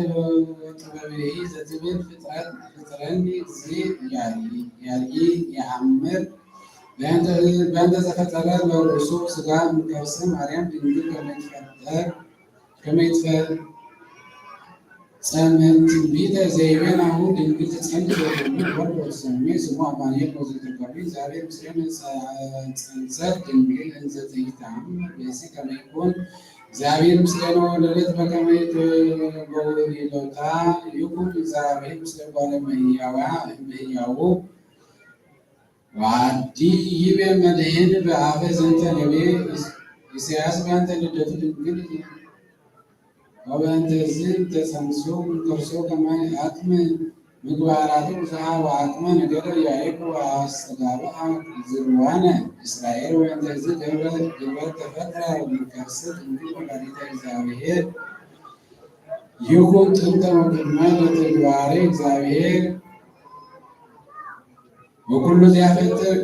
ወጥበብሂ ዘትብል ፍጥረት ፍጥረኒ እግዚእ ያርኢ የአምር በእንተ ዘፈጠረ ለርእሱ ስጋ እምከርሰ ማርያም ድንግል ከመ ይትፈጠር ከመ ይትፈጸም ትንቢተ ዘይቤ ናሁ ድንግል ትጸንስ ወትውልድ ወልድ ወትሰምዮ ስሙ አማኑኤል ወዘተርጓሚ እግዚአብሔር ምስሌነ ጸንሰት ድንግል እንዘ ትኢተአምር ብእሲ ከመ ይኩን እግዚአብሔር ምስሌነ ወለደት በከመ ይትበውሂሎታ ይኩን እግዚአብሔር ምስለ ጓለ እመሕያዋ እምሕያዉ ወአዲ ይቤ መድህን በአፈ ዘንተ ነቤ ኢሳያስ በእንተ ልደቱ ድንግል ወበእንተ ዝንተ ተሰምሱ እምከርሶ ከመ አቅመ ምግባራቱ ብዙኃ ወአቅመ ነገደ ያዕቆብ ወአስተጋብአ ዝርዋነ እስራኤል ወበእንተ ዝገብረ ግብረ ተፈጥረ እምከርሰ ድንግል ወላዲተ እግዚአብሔር ይኹን ጥንተ ወቅድመ ለተግባረ እግዚአብሔር ወኩሉ ዚያፈጥር።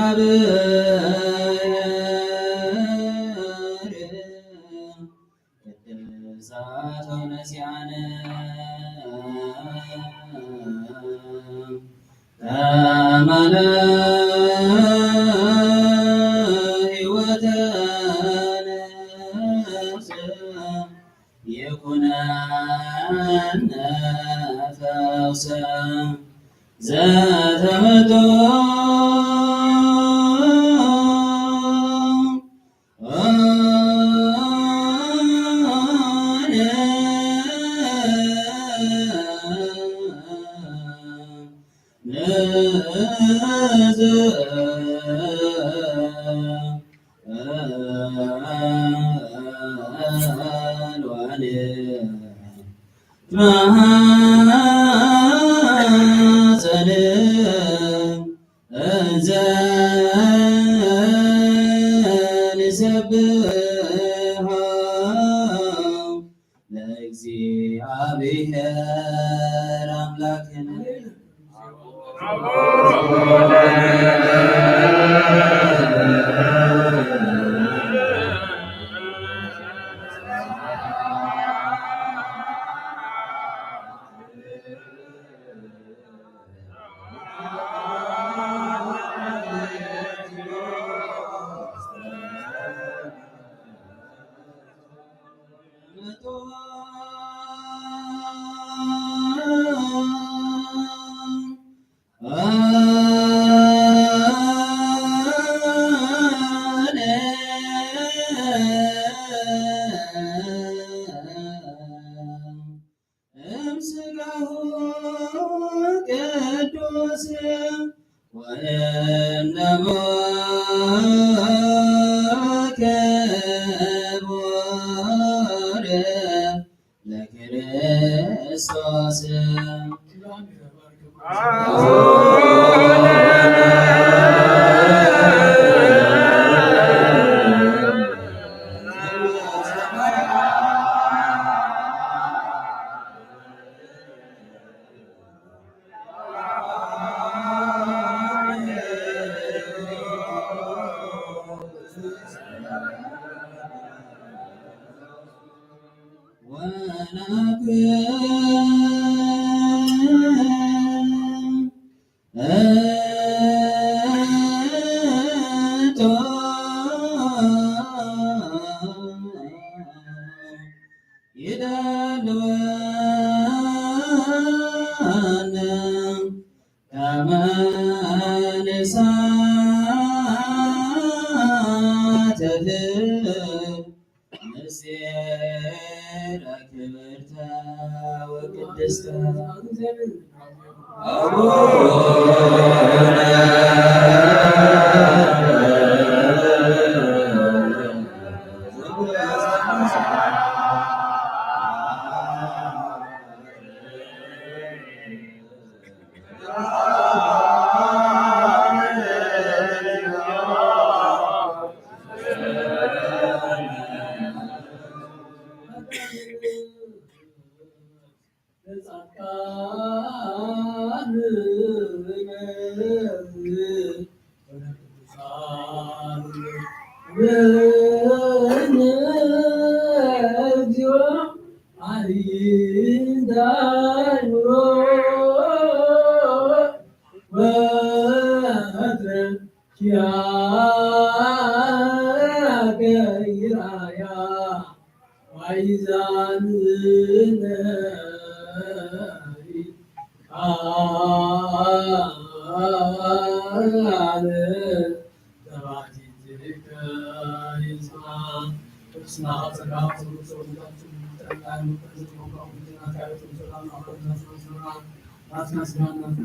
ለእግዚአብሔር ቅድሳት ሆነሲያነ ከማነ ሕይወተ ነፍስ ይኩነነ ፈውሰ ዘተመቶ ቃል ዋኔ ማህፀን እንዘ ንሰብሖ ለእግዚአብሔር አምላክነ። እምስጋሁ ቅዱስ ወእነሆ ክቡር ለክርስቶስ። ይደልወነ ከመ ንሳተፍ ምስለ ክብርተ ወቅድስተ አቡነ ኪያከ ይርአያ ዋይዛንነ ቃለ ተባቲትከ ይስማ። ቅዱስና ጸጋ ሰላም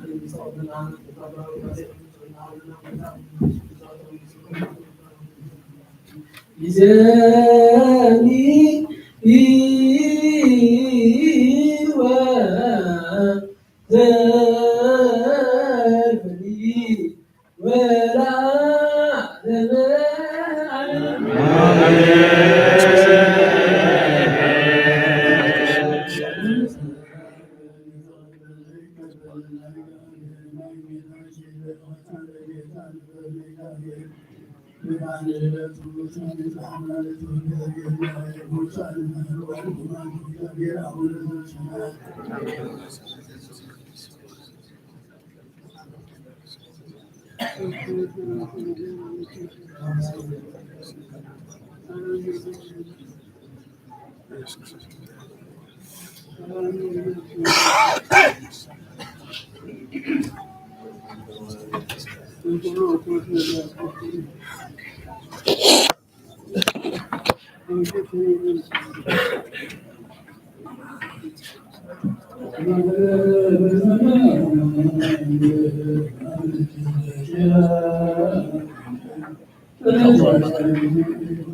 ይዘኒ ወዘልፈኒ ወለዓለመ ዓለም።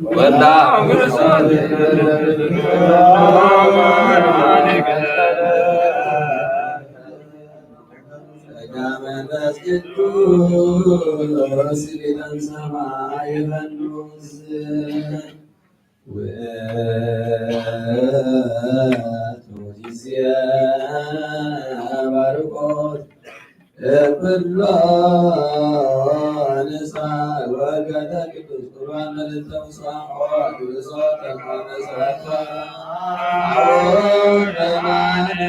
ወላ መንፈስ ቅዱስ ሊቀ ሰማይ ዮሐንስ ውእቱ ጊዜ ባርኮት ኩሎ ንሳ ወገደ ቅዱስ ቁርባን መልዕልተ ምስዋዕ ሆት ብጾት ተንኮነ ሰዓታ አሁን በማነ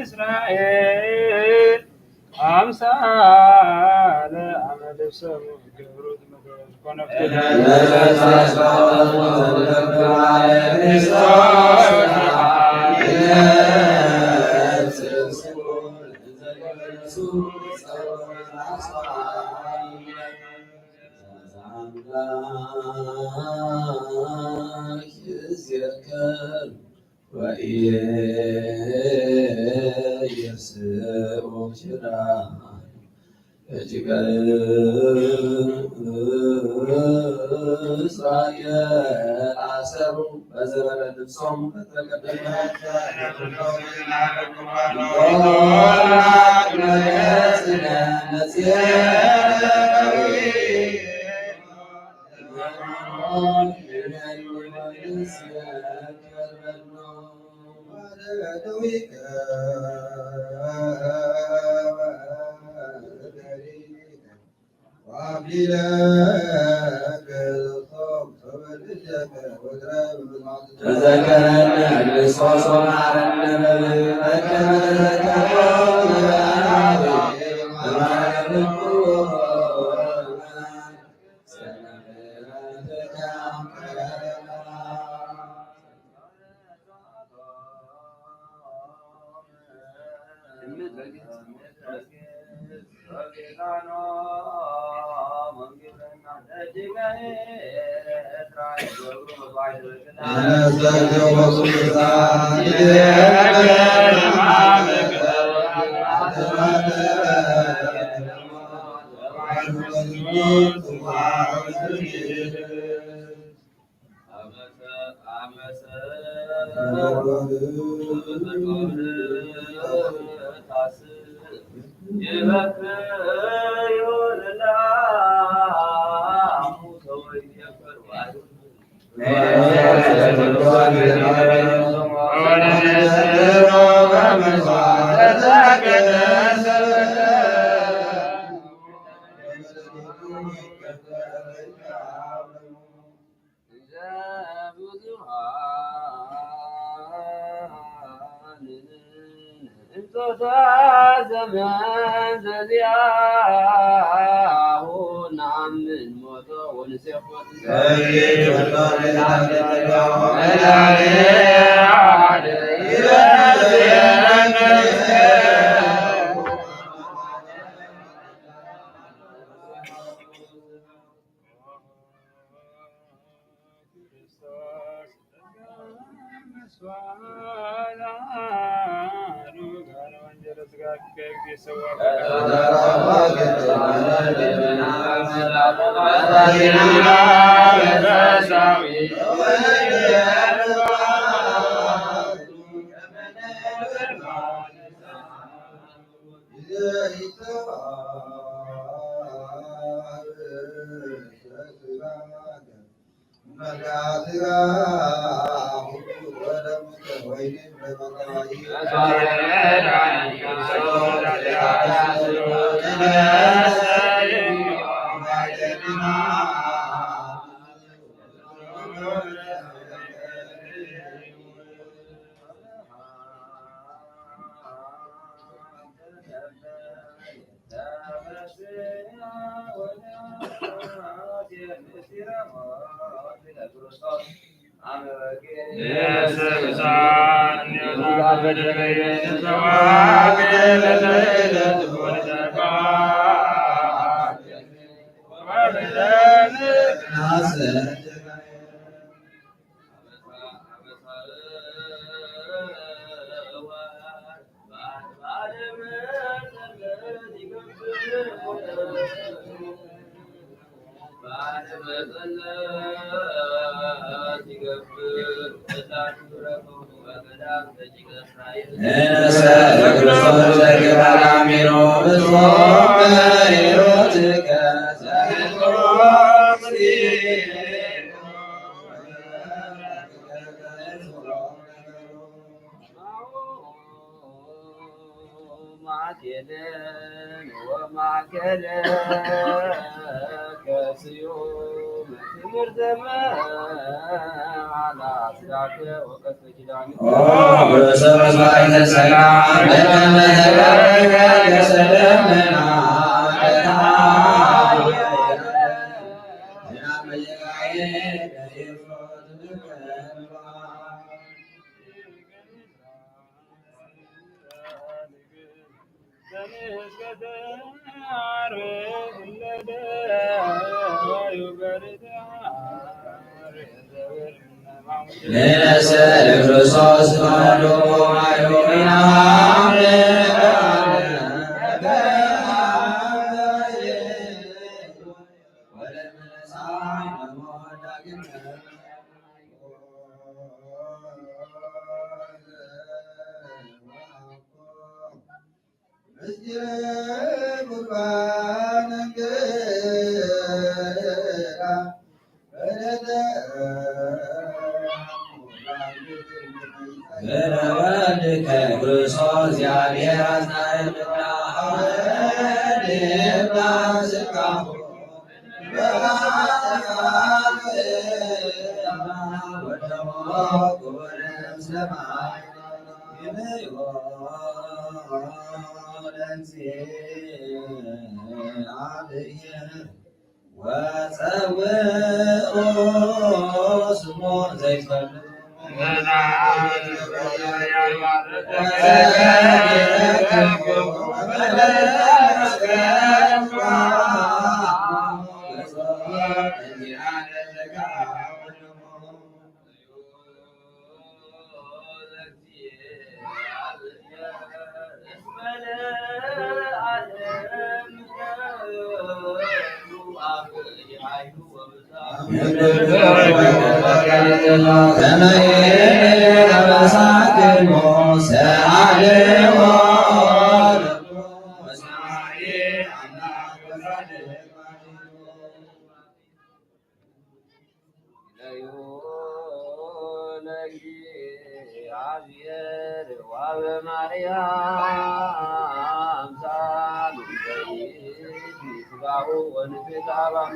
እስራኤል አምሳለ አመድ ሰሙ ገብሩ ዝመገብ ኮነ ተዘከረነ ክርስቶስ ወመሐረነ በከመ ተዘከሮ እንጾታ ዘመን ዘዚኣሁ ንኣምን ሞቶ ወንሴፎት ማዕከልን ወማእከለ ከስዩም ትምህርተ መዓላ ስጋከ ወቀስተ ኪዳን ኦ ርእሰ መስዋዕተ ጸጋ በከመ ተጋረከ ከሰለምና ንነሰ ለክርስቶስ ተዋህዶ ማዩ ኢና። ምስጢረ ቁርባን እንግዳ በረከት ወልድከ ክርስቶስ እግዚአብሔር አጽናዕልና አወድና ስጋሁ ወጸውኦ ስሞ ዘይፈልጥ ወማርያም ሳሉም ዘይት ስጋሁ ወንፍታባሙ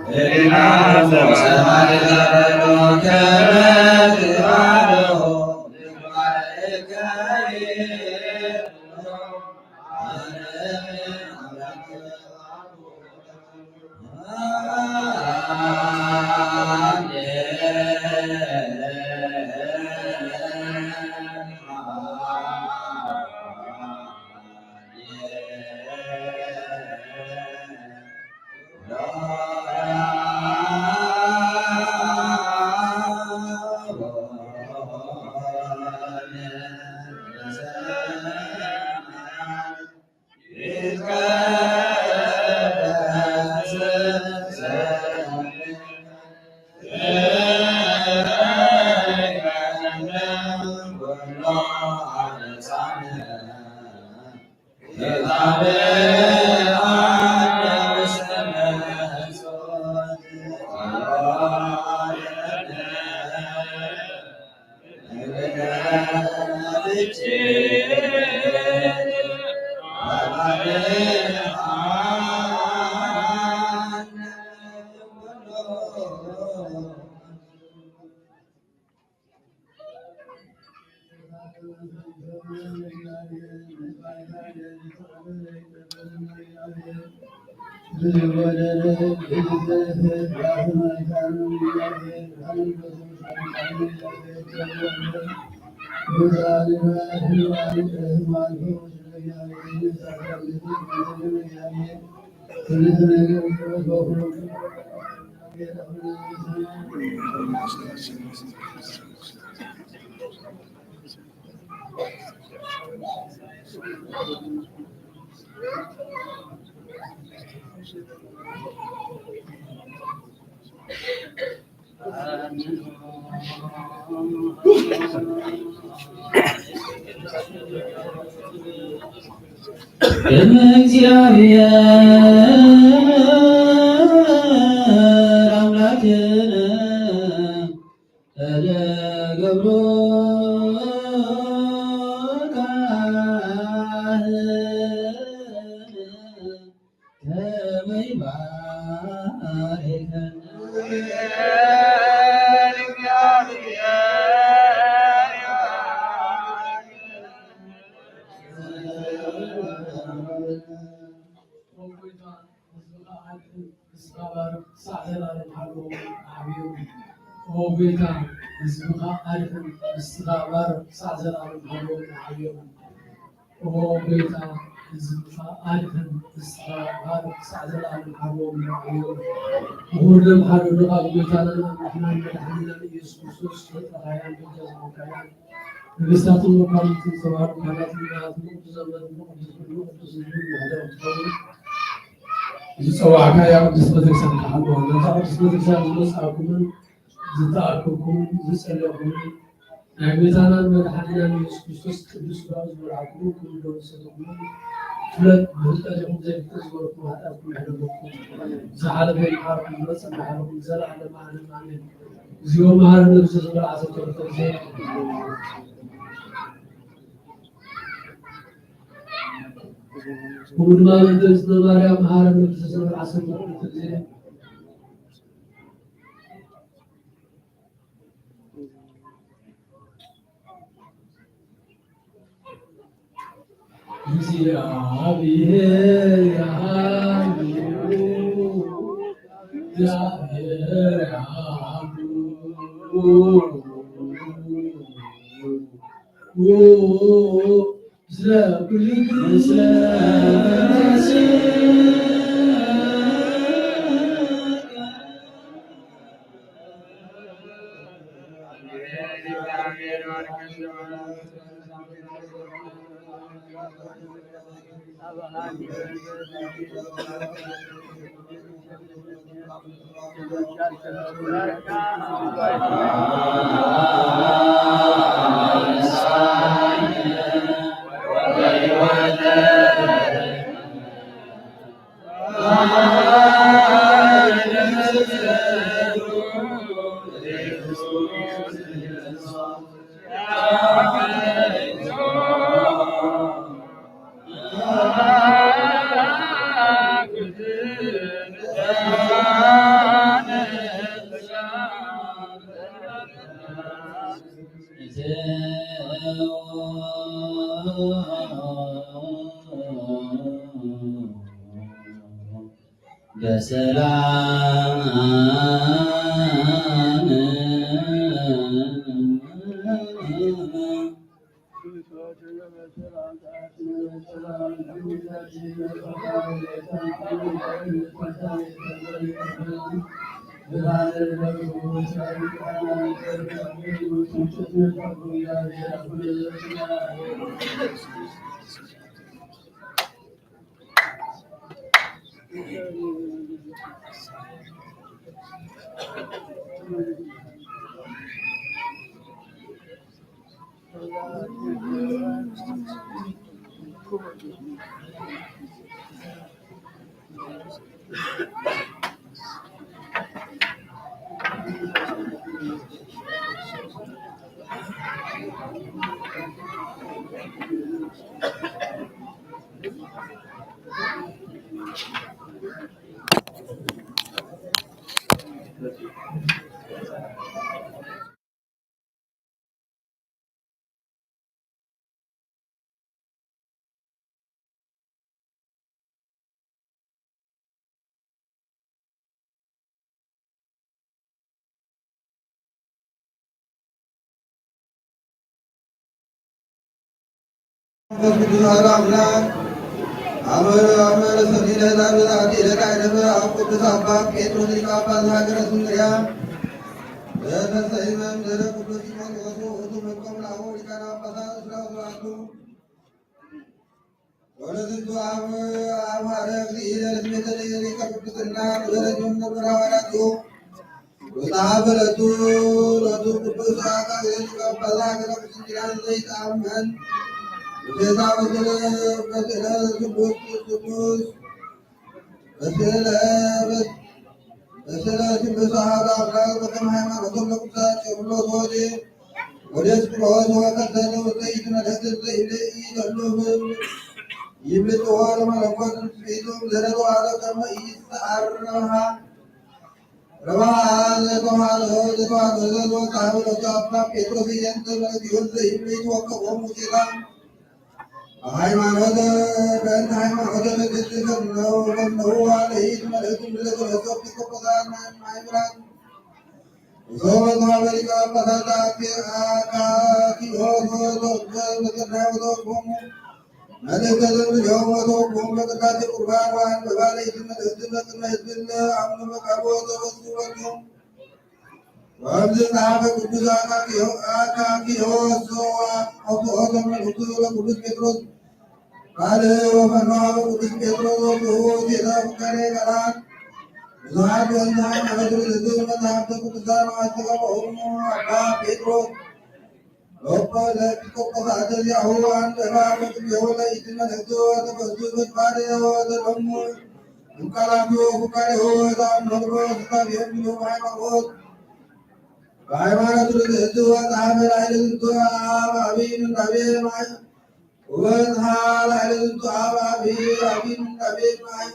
ኦ ጎይታ፣ ህዝብኻ ኣድሕን፣ ንስኻ ባርኽ፣ ክሳዕ ዘላለም ሃብዎም ዓብዮም። ኦ ጎይታ፣ ህዝብኻ ኣድሕን፣ ንስኻ ባርኽ፣ ክሳዕ ዘላለም ሃብዎም ዓብዮም። ኦ ጎይታ፣ ህዝብኻ ኣድሕን፣ ንስኻ ባርኽ፣ ክሳዕ ዘላለም ሃብዎም ዓብዮም። ምሁር ደም ሓረዱ ካብ ጎይታናን ኣምላኽናን መድሓኒናን ኢየሱስ ክርስቶስ ዝተጠራኻያን በጃ ዝኾንካያን፣ ነገስታትን መኳንንትን ዝተባህሉ ካህናትን ነቢያትን ቅዱስ ዘመድን ቅዱስ ኩሉ ቅዱስ ህዝብን ምሕደር እንትኸውን፣ ዝጸዋዕካያ ቅድስት ቤተክርስትያን ትሓልዋ። ናብዛ ቅድስት ቤተክርስትያን ዝመጻእኩምን ዝተኣከብኩምን ዝጸለኹምን ናይ ጎይታናን መድሓኒናን ኢየሱስ ክርስቶስ ቅዱስ ስጋኡ ዝበልዓኩምን ክቡር ደሙ ዝሰተኹምን ፍለጥ ብፍልጠት ይኹን ዘይፍልጠት ዝገበርኩም ኃጢኣትኩም ይሕደገኩም። ዝሓለፈ ይምሓርኩም፣ ዝመጽእ ይምሓርኩም፣ ዘለዓለመ ዓለም ኣሜን። እግዚኦ መሐረነ ክርስቶስ መርዓ ሰተረተ ጊዜ። ከምኡ ድማ በእንተ እግዝእትነ ማርያም መሐረነ ክርስቶስ መርዓ ሰተረተ ጊዜ። እግዚአብሔር ያሉ፣ እግዚአብሔር ያሉ፣ ምስለ ኩልኪ፣ ምስለ በሰላም መንፈስ ቅዱስ ኣሐዱ ኣምላክ። ኣመረ ኣመረ ሰፊነ ዛብዛቲ ለካ ይነብር ኣብ ቅዱስ ኣባ ጴጥሮስ ሊቀ ጳጳስ ሃገረ እስክንድርያ። ለተሰይመ እምድህረ ቅዱስ ጢሞቴዎስ ውእቱ ምንቆም ለአበው ሊቃነ ጳጳሳት እስራ ወሰባቱ። ወለዝንቱ አብ አብ ሐረግ ሊኢለ ለስሜተ ሊቀ ቅዱስና ወለዝንቱ ሐዋርያቱ ወተሃበለቱ ለቱ ቅዱስ አካል ሊቀ ጳጳሳት ሀገረ ቅዱስ ኪዳን ዘይተአመን ውዴታ በስለ በስለ ቅዱስ ቅዱስ በስለ በስለ ስሉስ አሐዱ አምላክ በከመ ሃይማኖቶም ለቅዱሳን ቄርሎስ ወዴ ወዴስቅሮስ ወቀተለ ውፅኢት መልእክት ዘይብለ ኢተሉም ይብልጥዎ ለመለኮት ትስብእቱ ለነተዋህዶ ከመ ኢይትሰዓር ረብሃ ረብሃ ዘተዋህዶ ዘተዋህዶ ዘተዋህዶ አባ ጴጥሮስ የንተ መልእክት ዘይብለ ይትወከቦም ውፅኢታ ሃይማኖት በእንተ ሃይማኖት ለትትፈነው ፈነው ለይት መልእክት ለተለሶ ፒስቆጶሳት ማእምራን እዞም ተዋህዶ ሊቀ ጳጳሳት አካኪዮስ ወተወክል መሰናይ ወተወክሙ መልእክተ ዘንብልዮም ወተወክሙ በቅዳሴ ቁርባን ወአንበባ ለይት መልእክት በቅድመ ህዝብን አምኑ በቃሉ ወተወስወቱ ወእምዝ ጸሐፈ ቅዱስ አካኪዮስ ወአውስኦ መልእክቱ ለቅዱስ ጴጥሮስ ካልእ ወፈነወ ቅዱስ ጴጥሮስ ወትሑት የተፈቀረ ቃላት ብዙሓት ወንዝ ሃይማኖት ርእስን መጽሐፍተ ቅዱሳን አስተጋብኦሙ አባ ጴጥሮስ ለእስቆጶሳት ዚአሁ አንደባ በቅድሜሁ ለይእቲ መልእክት ወተፈሱ በድባደ ወተደሙ እምቃላቱ ወፉቃሬሁ ወተአምሩ ስታቤም ብሎ ሃይማኖት በሃይማኖት ርእስን ወጸሐፈ ላዕለ ዝንቱ አብ አብይ ምንዳቤ ማይ ወበጽሐ ላዕለ ዝንቱ አብ አብይ አብይ ምንዳቤ ማይ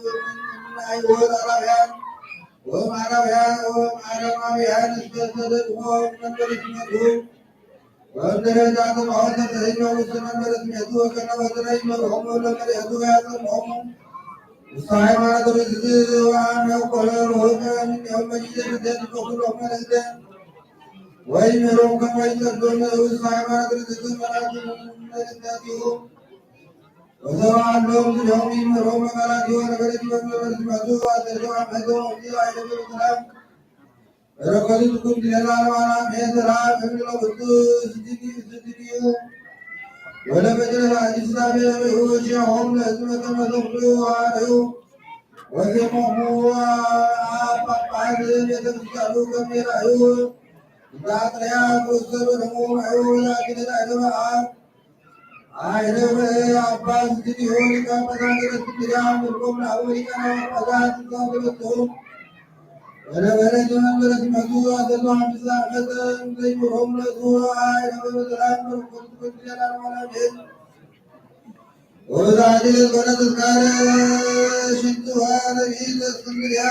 ወወት አራውያን ወማራውያን ወማራማውያን እስከ ተደግሞ መንበረ ሲመቱ ወእንደረጃ ተማወተ ተሰኞ ውስጥ መንበረ ሲመቱ ወከነ ወተረይ መርሆሙ ለመሬቱ ያጸንሆሙ ውስተ ሃይማኖት ርእስን ወአነ ኮነ ርሁቀ እምኔሁ መጅልስ ደት በኩሎም መልእክተ ወይምህሮም ከመ ይጸልኡነ ውስተ ሃይማኖት ርእስን መራግም መልእክታቲሁ ወሰብአ ሎም ዝሎም ይምህሮም መቃላቲሁ ወነበረት ይመመረት መቱ አዘዞ አመቶ ወንጌል አይደለም ሰላም በረከቱ ትኩን ዲለና ለማና ሜተራ ከሚሎ ቅዱስ ስድኒ ስድኒዩ ወለመድረስ አዲስ አበባ ሆም ለህዝብ መተመሰሉ አረዩ ወዜሞሙ አጳጳስ ቤተክርስቲያኑ ከሚራዩ ዳጥሪያ ክርስቶስ በደሙ ማዩ ላኪነ ዳይደበ አብ አይደበ አባ ስድኒዮ ሊቀ ጳጳሳት ዘእስክንድርያ ምልኮም ለአቡ ሊቃነ ጳጳሳት ስልጣን ተበጽሑ ወነበረ ዘመን በረሲመቱ አዘኑ አምስት ዓመት ዘይምሮም ለቱ አይደበ በሰላም በረከቱ ትኩን ዲለና ለማና ሜት ወበዛቲ ለትኮነ ተዝካረ ሽንትዋ ነቢይ ዘእስክንድርያ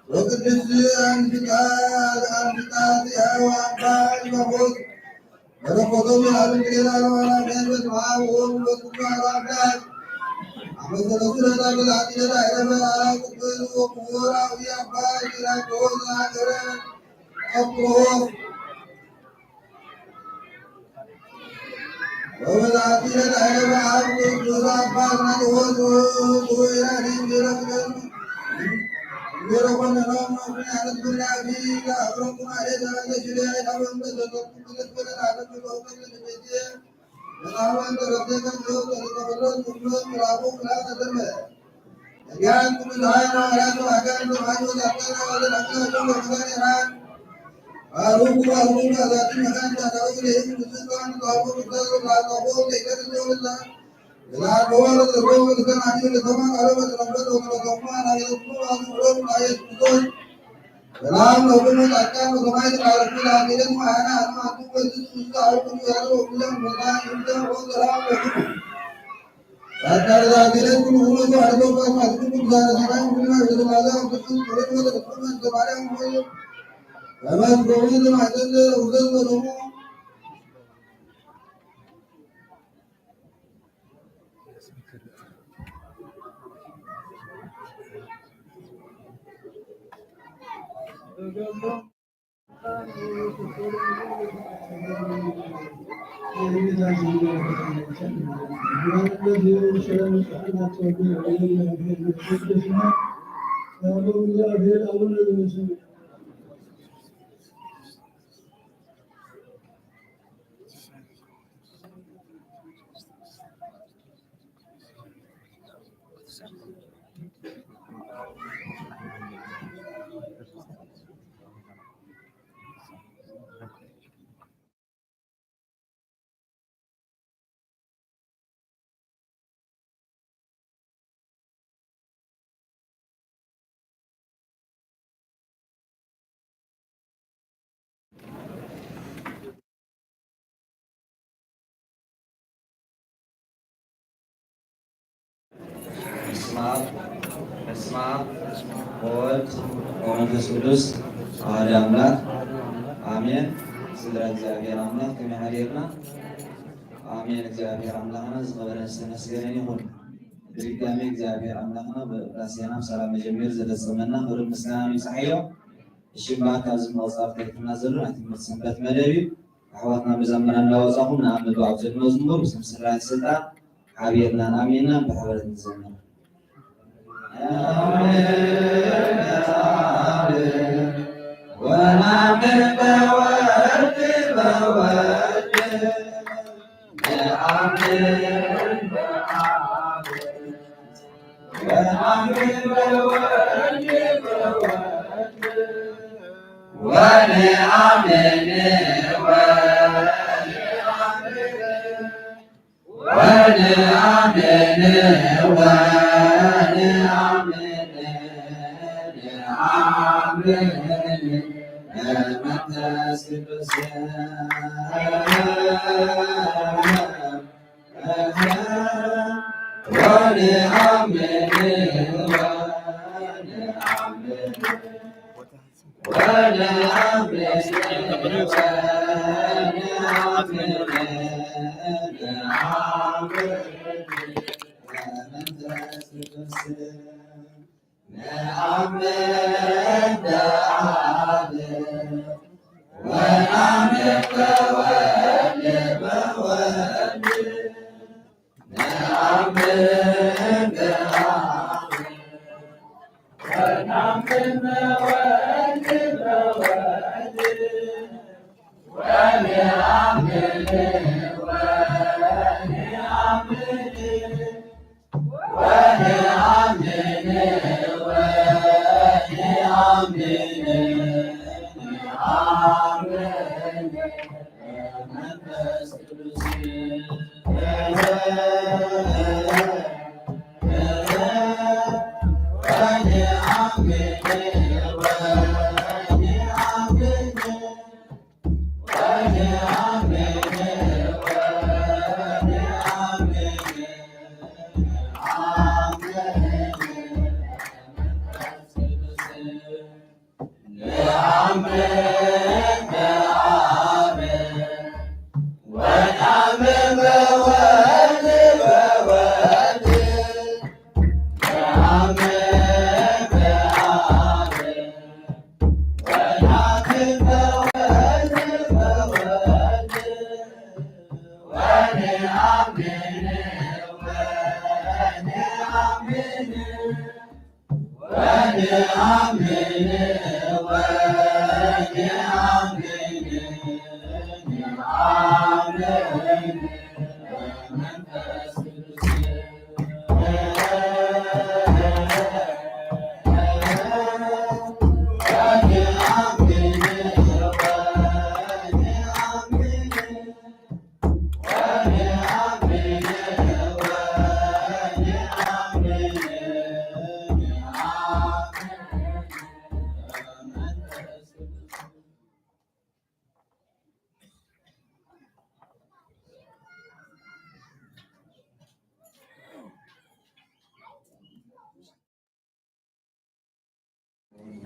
ወቅድስት አንስጣ አንስጣስያ ወአባ ሊባፎስ በረከቶም የሃሉ ዲለና ለማና ሜት በስመ አብ ወወልድ ወመንፈስ ቅዱስ አሐዱ አምላክ። ኣመሰለቱ ለታ ግዛት ኢለታ ኢለመ ቅዱስ ወክቡር ኣቡነ ኣባ ጊራቆስ ዘሀገረ ቆስጠንጢኖስ። ወበዛቲ ለታ ኢለመ ኣብ ቅዱስ ኣባ አትናቴዎስ ወውእቱ ኢራኒ እንዲረክበን እንዲረኮነኖም ምክንያት ብናቢ ለአቅረብኩማ ሌታ ለሽሪያ ኢላመን በዘተኩ ክልት በለታ ለምዶ ከልት ቤቴ ሰላም ለኩሙ ጻድቃን ወሰማዕት ባረኩ ለአኪለን ወአና አማቱ ወዝቱ ውስተ አውቁ ያለው ሁሉም ቦታ ይምተ ወሰላም ለኩሙ። ጻድቃን ለአኪለን ኩሉ ሁሉ ሰው አድርገው ባስማት ኩሉ ብዛነ ሰማይ ሁሉ ነው የተማዛ ወቅዱስ ወሬት ወደ ቅዱስ መንግስተ ማርያም ሆይ በመንጎሚ ለማይተን ውዘት ወደሞ በስመ አብ፣ በስመ አብ ወወልድ ወመንፈስ ቅዱስ አሐዱ አምላክ አሜን። ስድራ እግዚኣብሔር አምላክ ከመይ ሓዲርና? ኣሜን። እግዚኣብሔር ኣምላኽና ዝኸበረን ዝተመስገነን ይኹን። ብድጋሚ እግዚኣብሔር ኣምላኽና ብቅዳሴና ብሰላም መጀመሪ ዘፈጸመና ክብርን ምስጋናን ይብጻሕዮ። እሺ፣ እምበኣር ካብዚ ምቕጻል ተሪፍና ዘሎ ናይ ትምህርቲ ሰንበት መደብ እዩ። ኣሕዋትና መዘምራን እናወጻኹም ንኣንብብ ኣብ ዘሎ መዝሙር ምስ ምስራይ ስልጣን ሓቢርና ኣሚንና ብሕብረት ንዘምር። ወናምን በወልድ በወልድ ወነአምን ወነአምን ወነአምን ወነአምን በመንፈስ ቅዱስ ወነአምን ወነአምን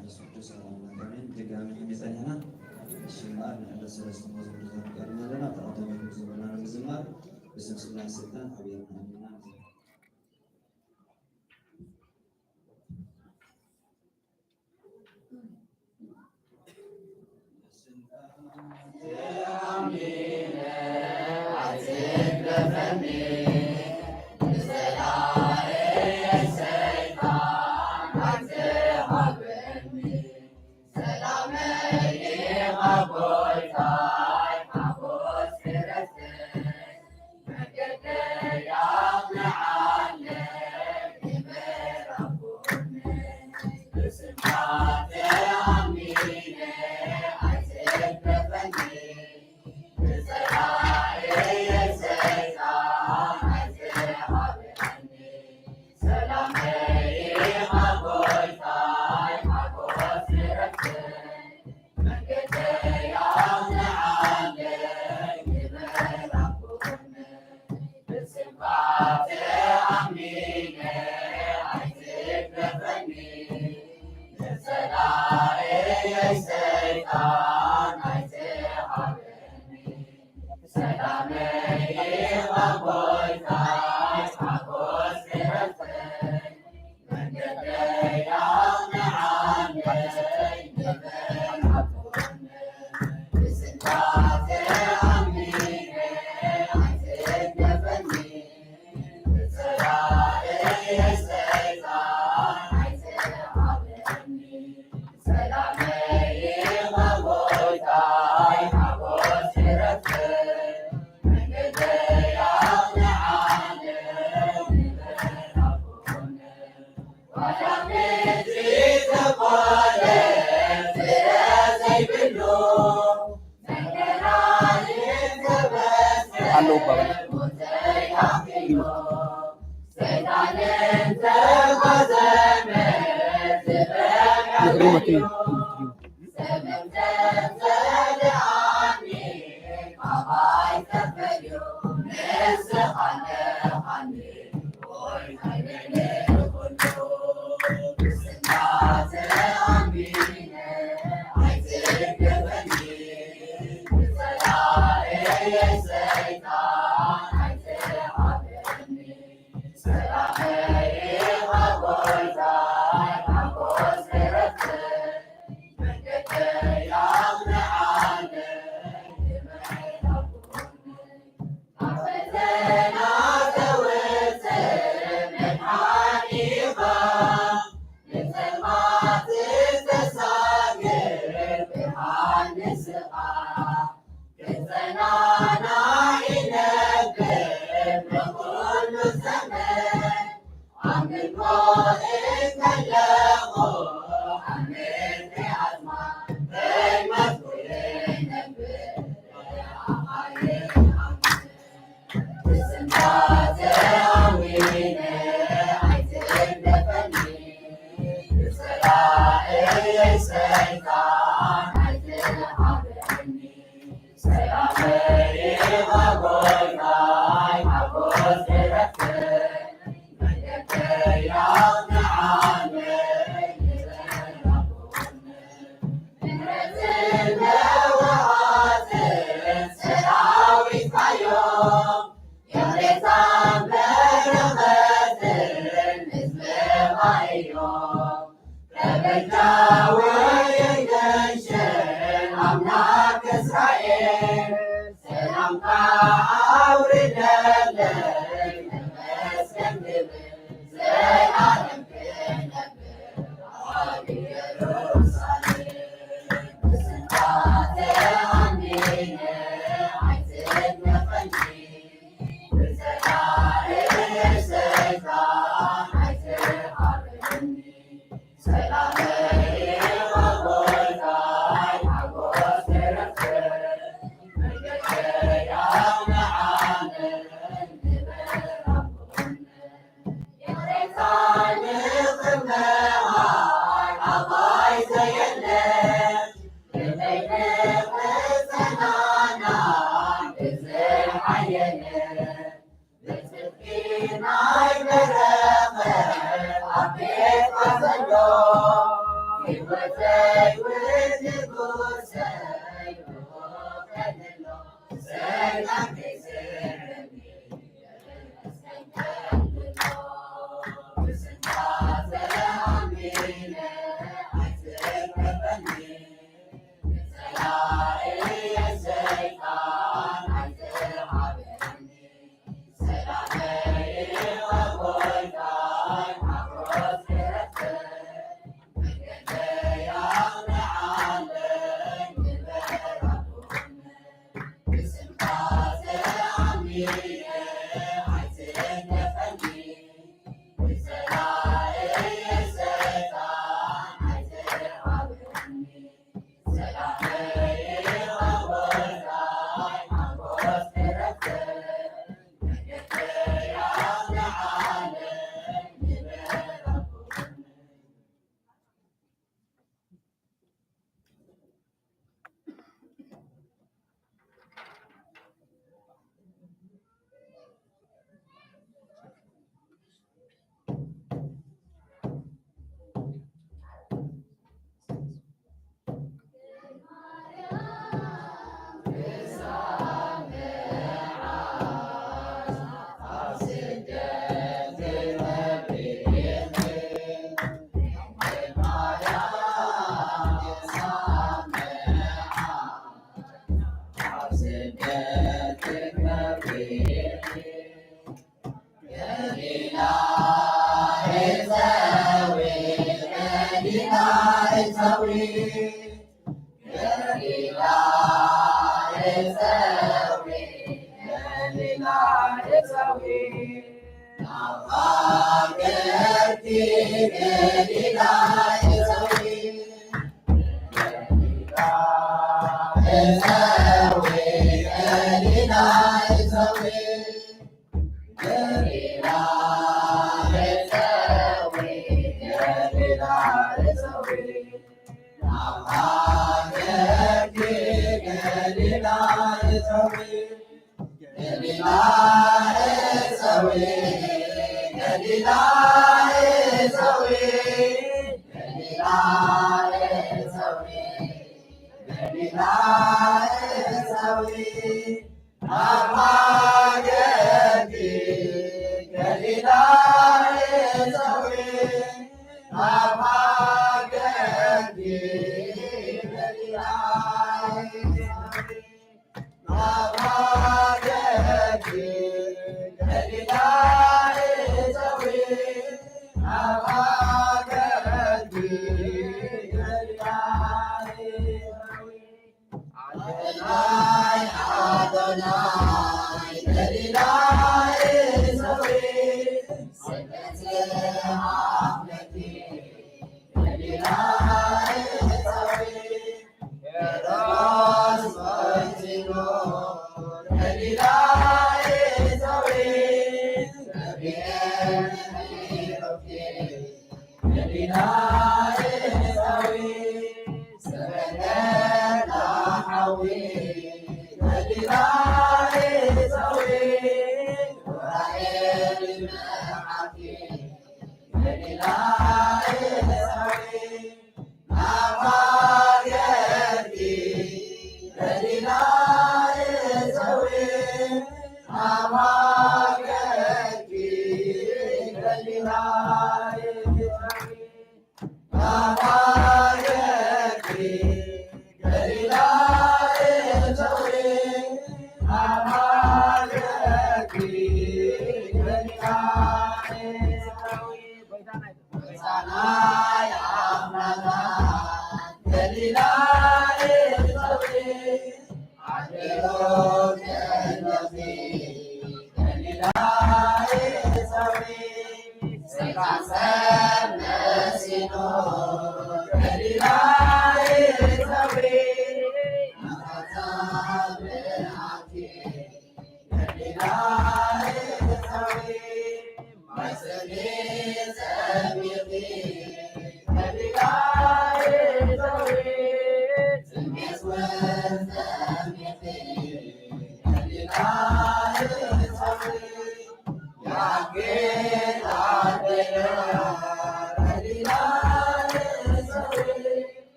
መንፈስ ቅዱስ ኣምላክ ኣሜን። ድጋሚ ክንዲ ጸኒሕና ሽማር ንዕለት ሰለስተ መዝሙር ዘንቀርና ኣለና። ተቐዳሚ ክፍሊ ዘመና ንምዝማር ብስም ስላሴ ስልጣን ኣብየና ኣሚና። ኣለዉ እባ በል። ሪሞት እዩ። ኣውርደለይ ተመስገን ክብል፣ ዘላለም ክነብር ኣብ ኢየሩሳሌም። ብስምካ ተኣሚነ ኣይትግረፈኒ፣ ብጸላኢ ሰይጣን ኣይትሓርቀኒ።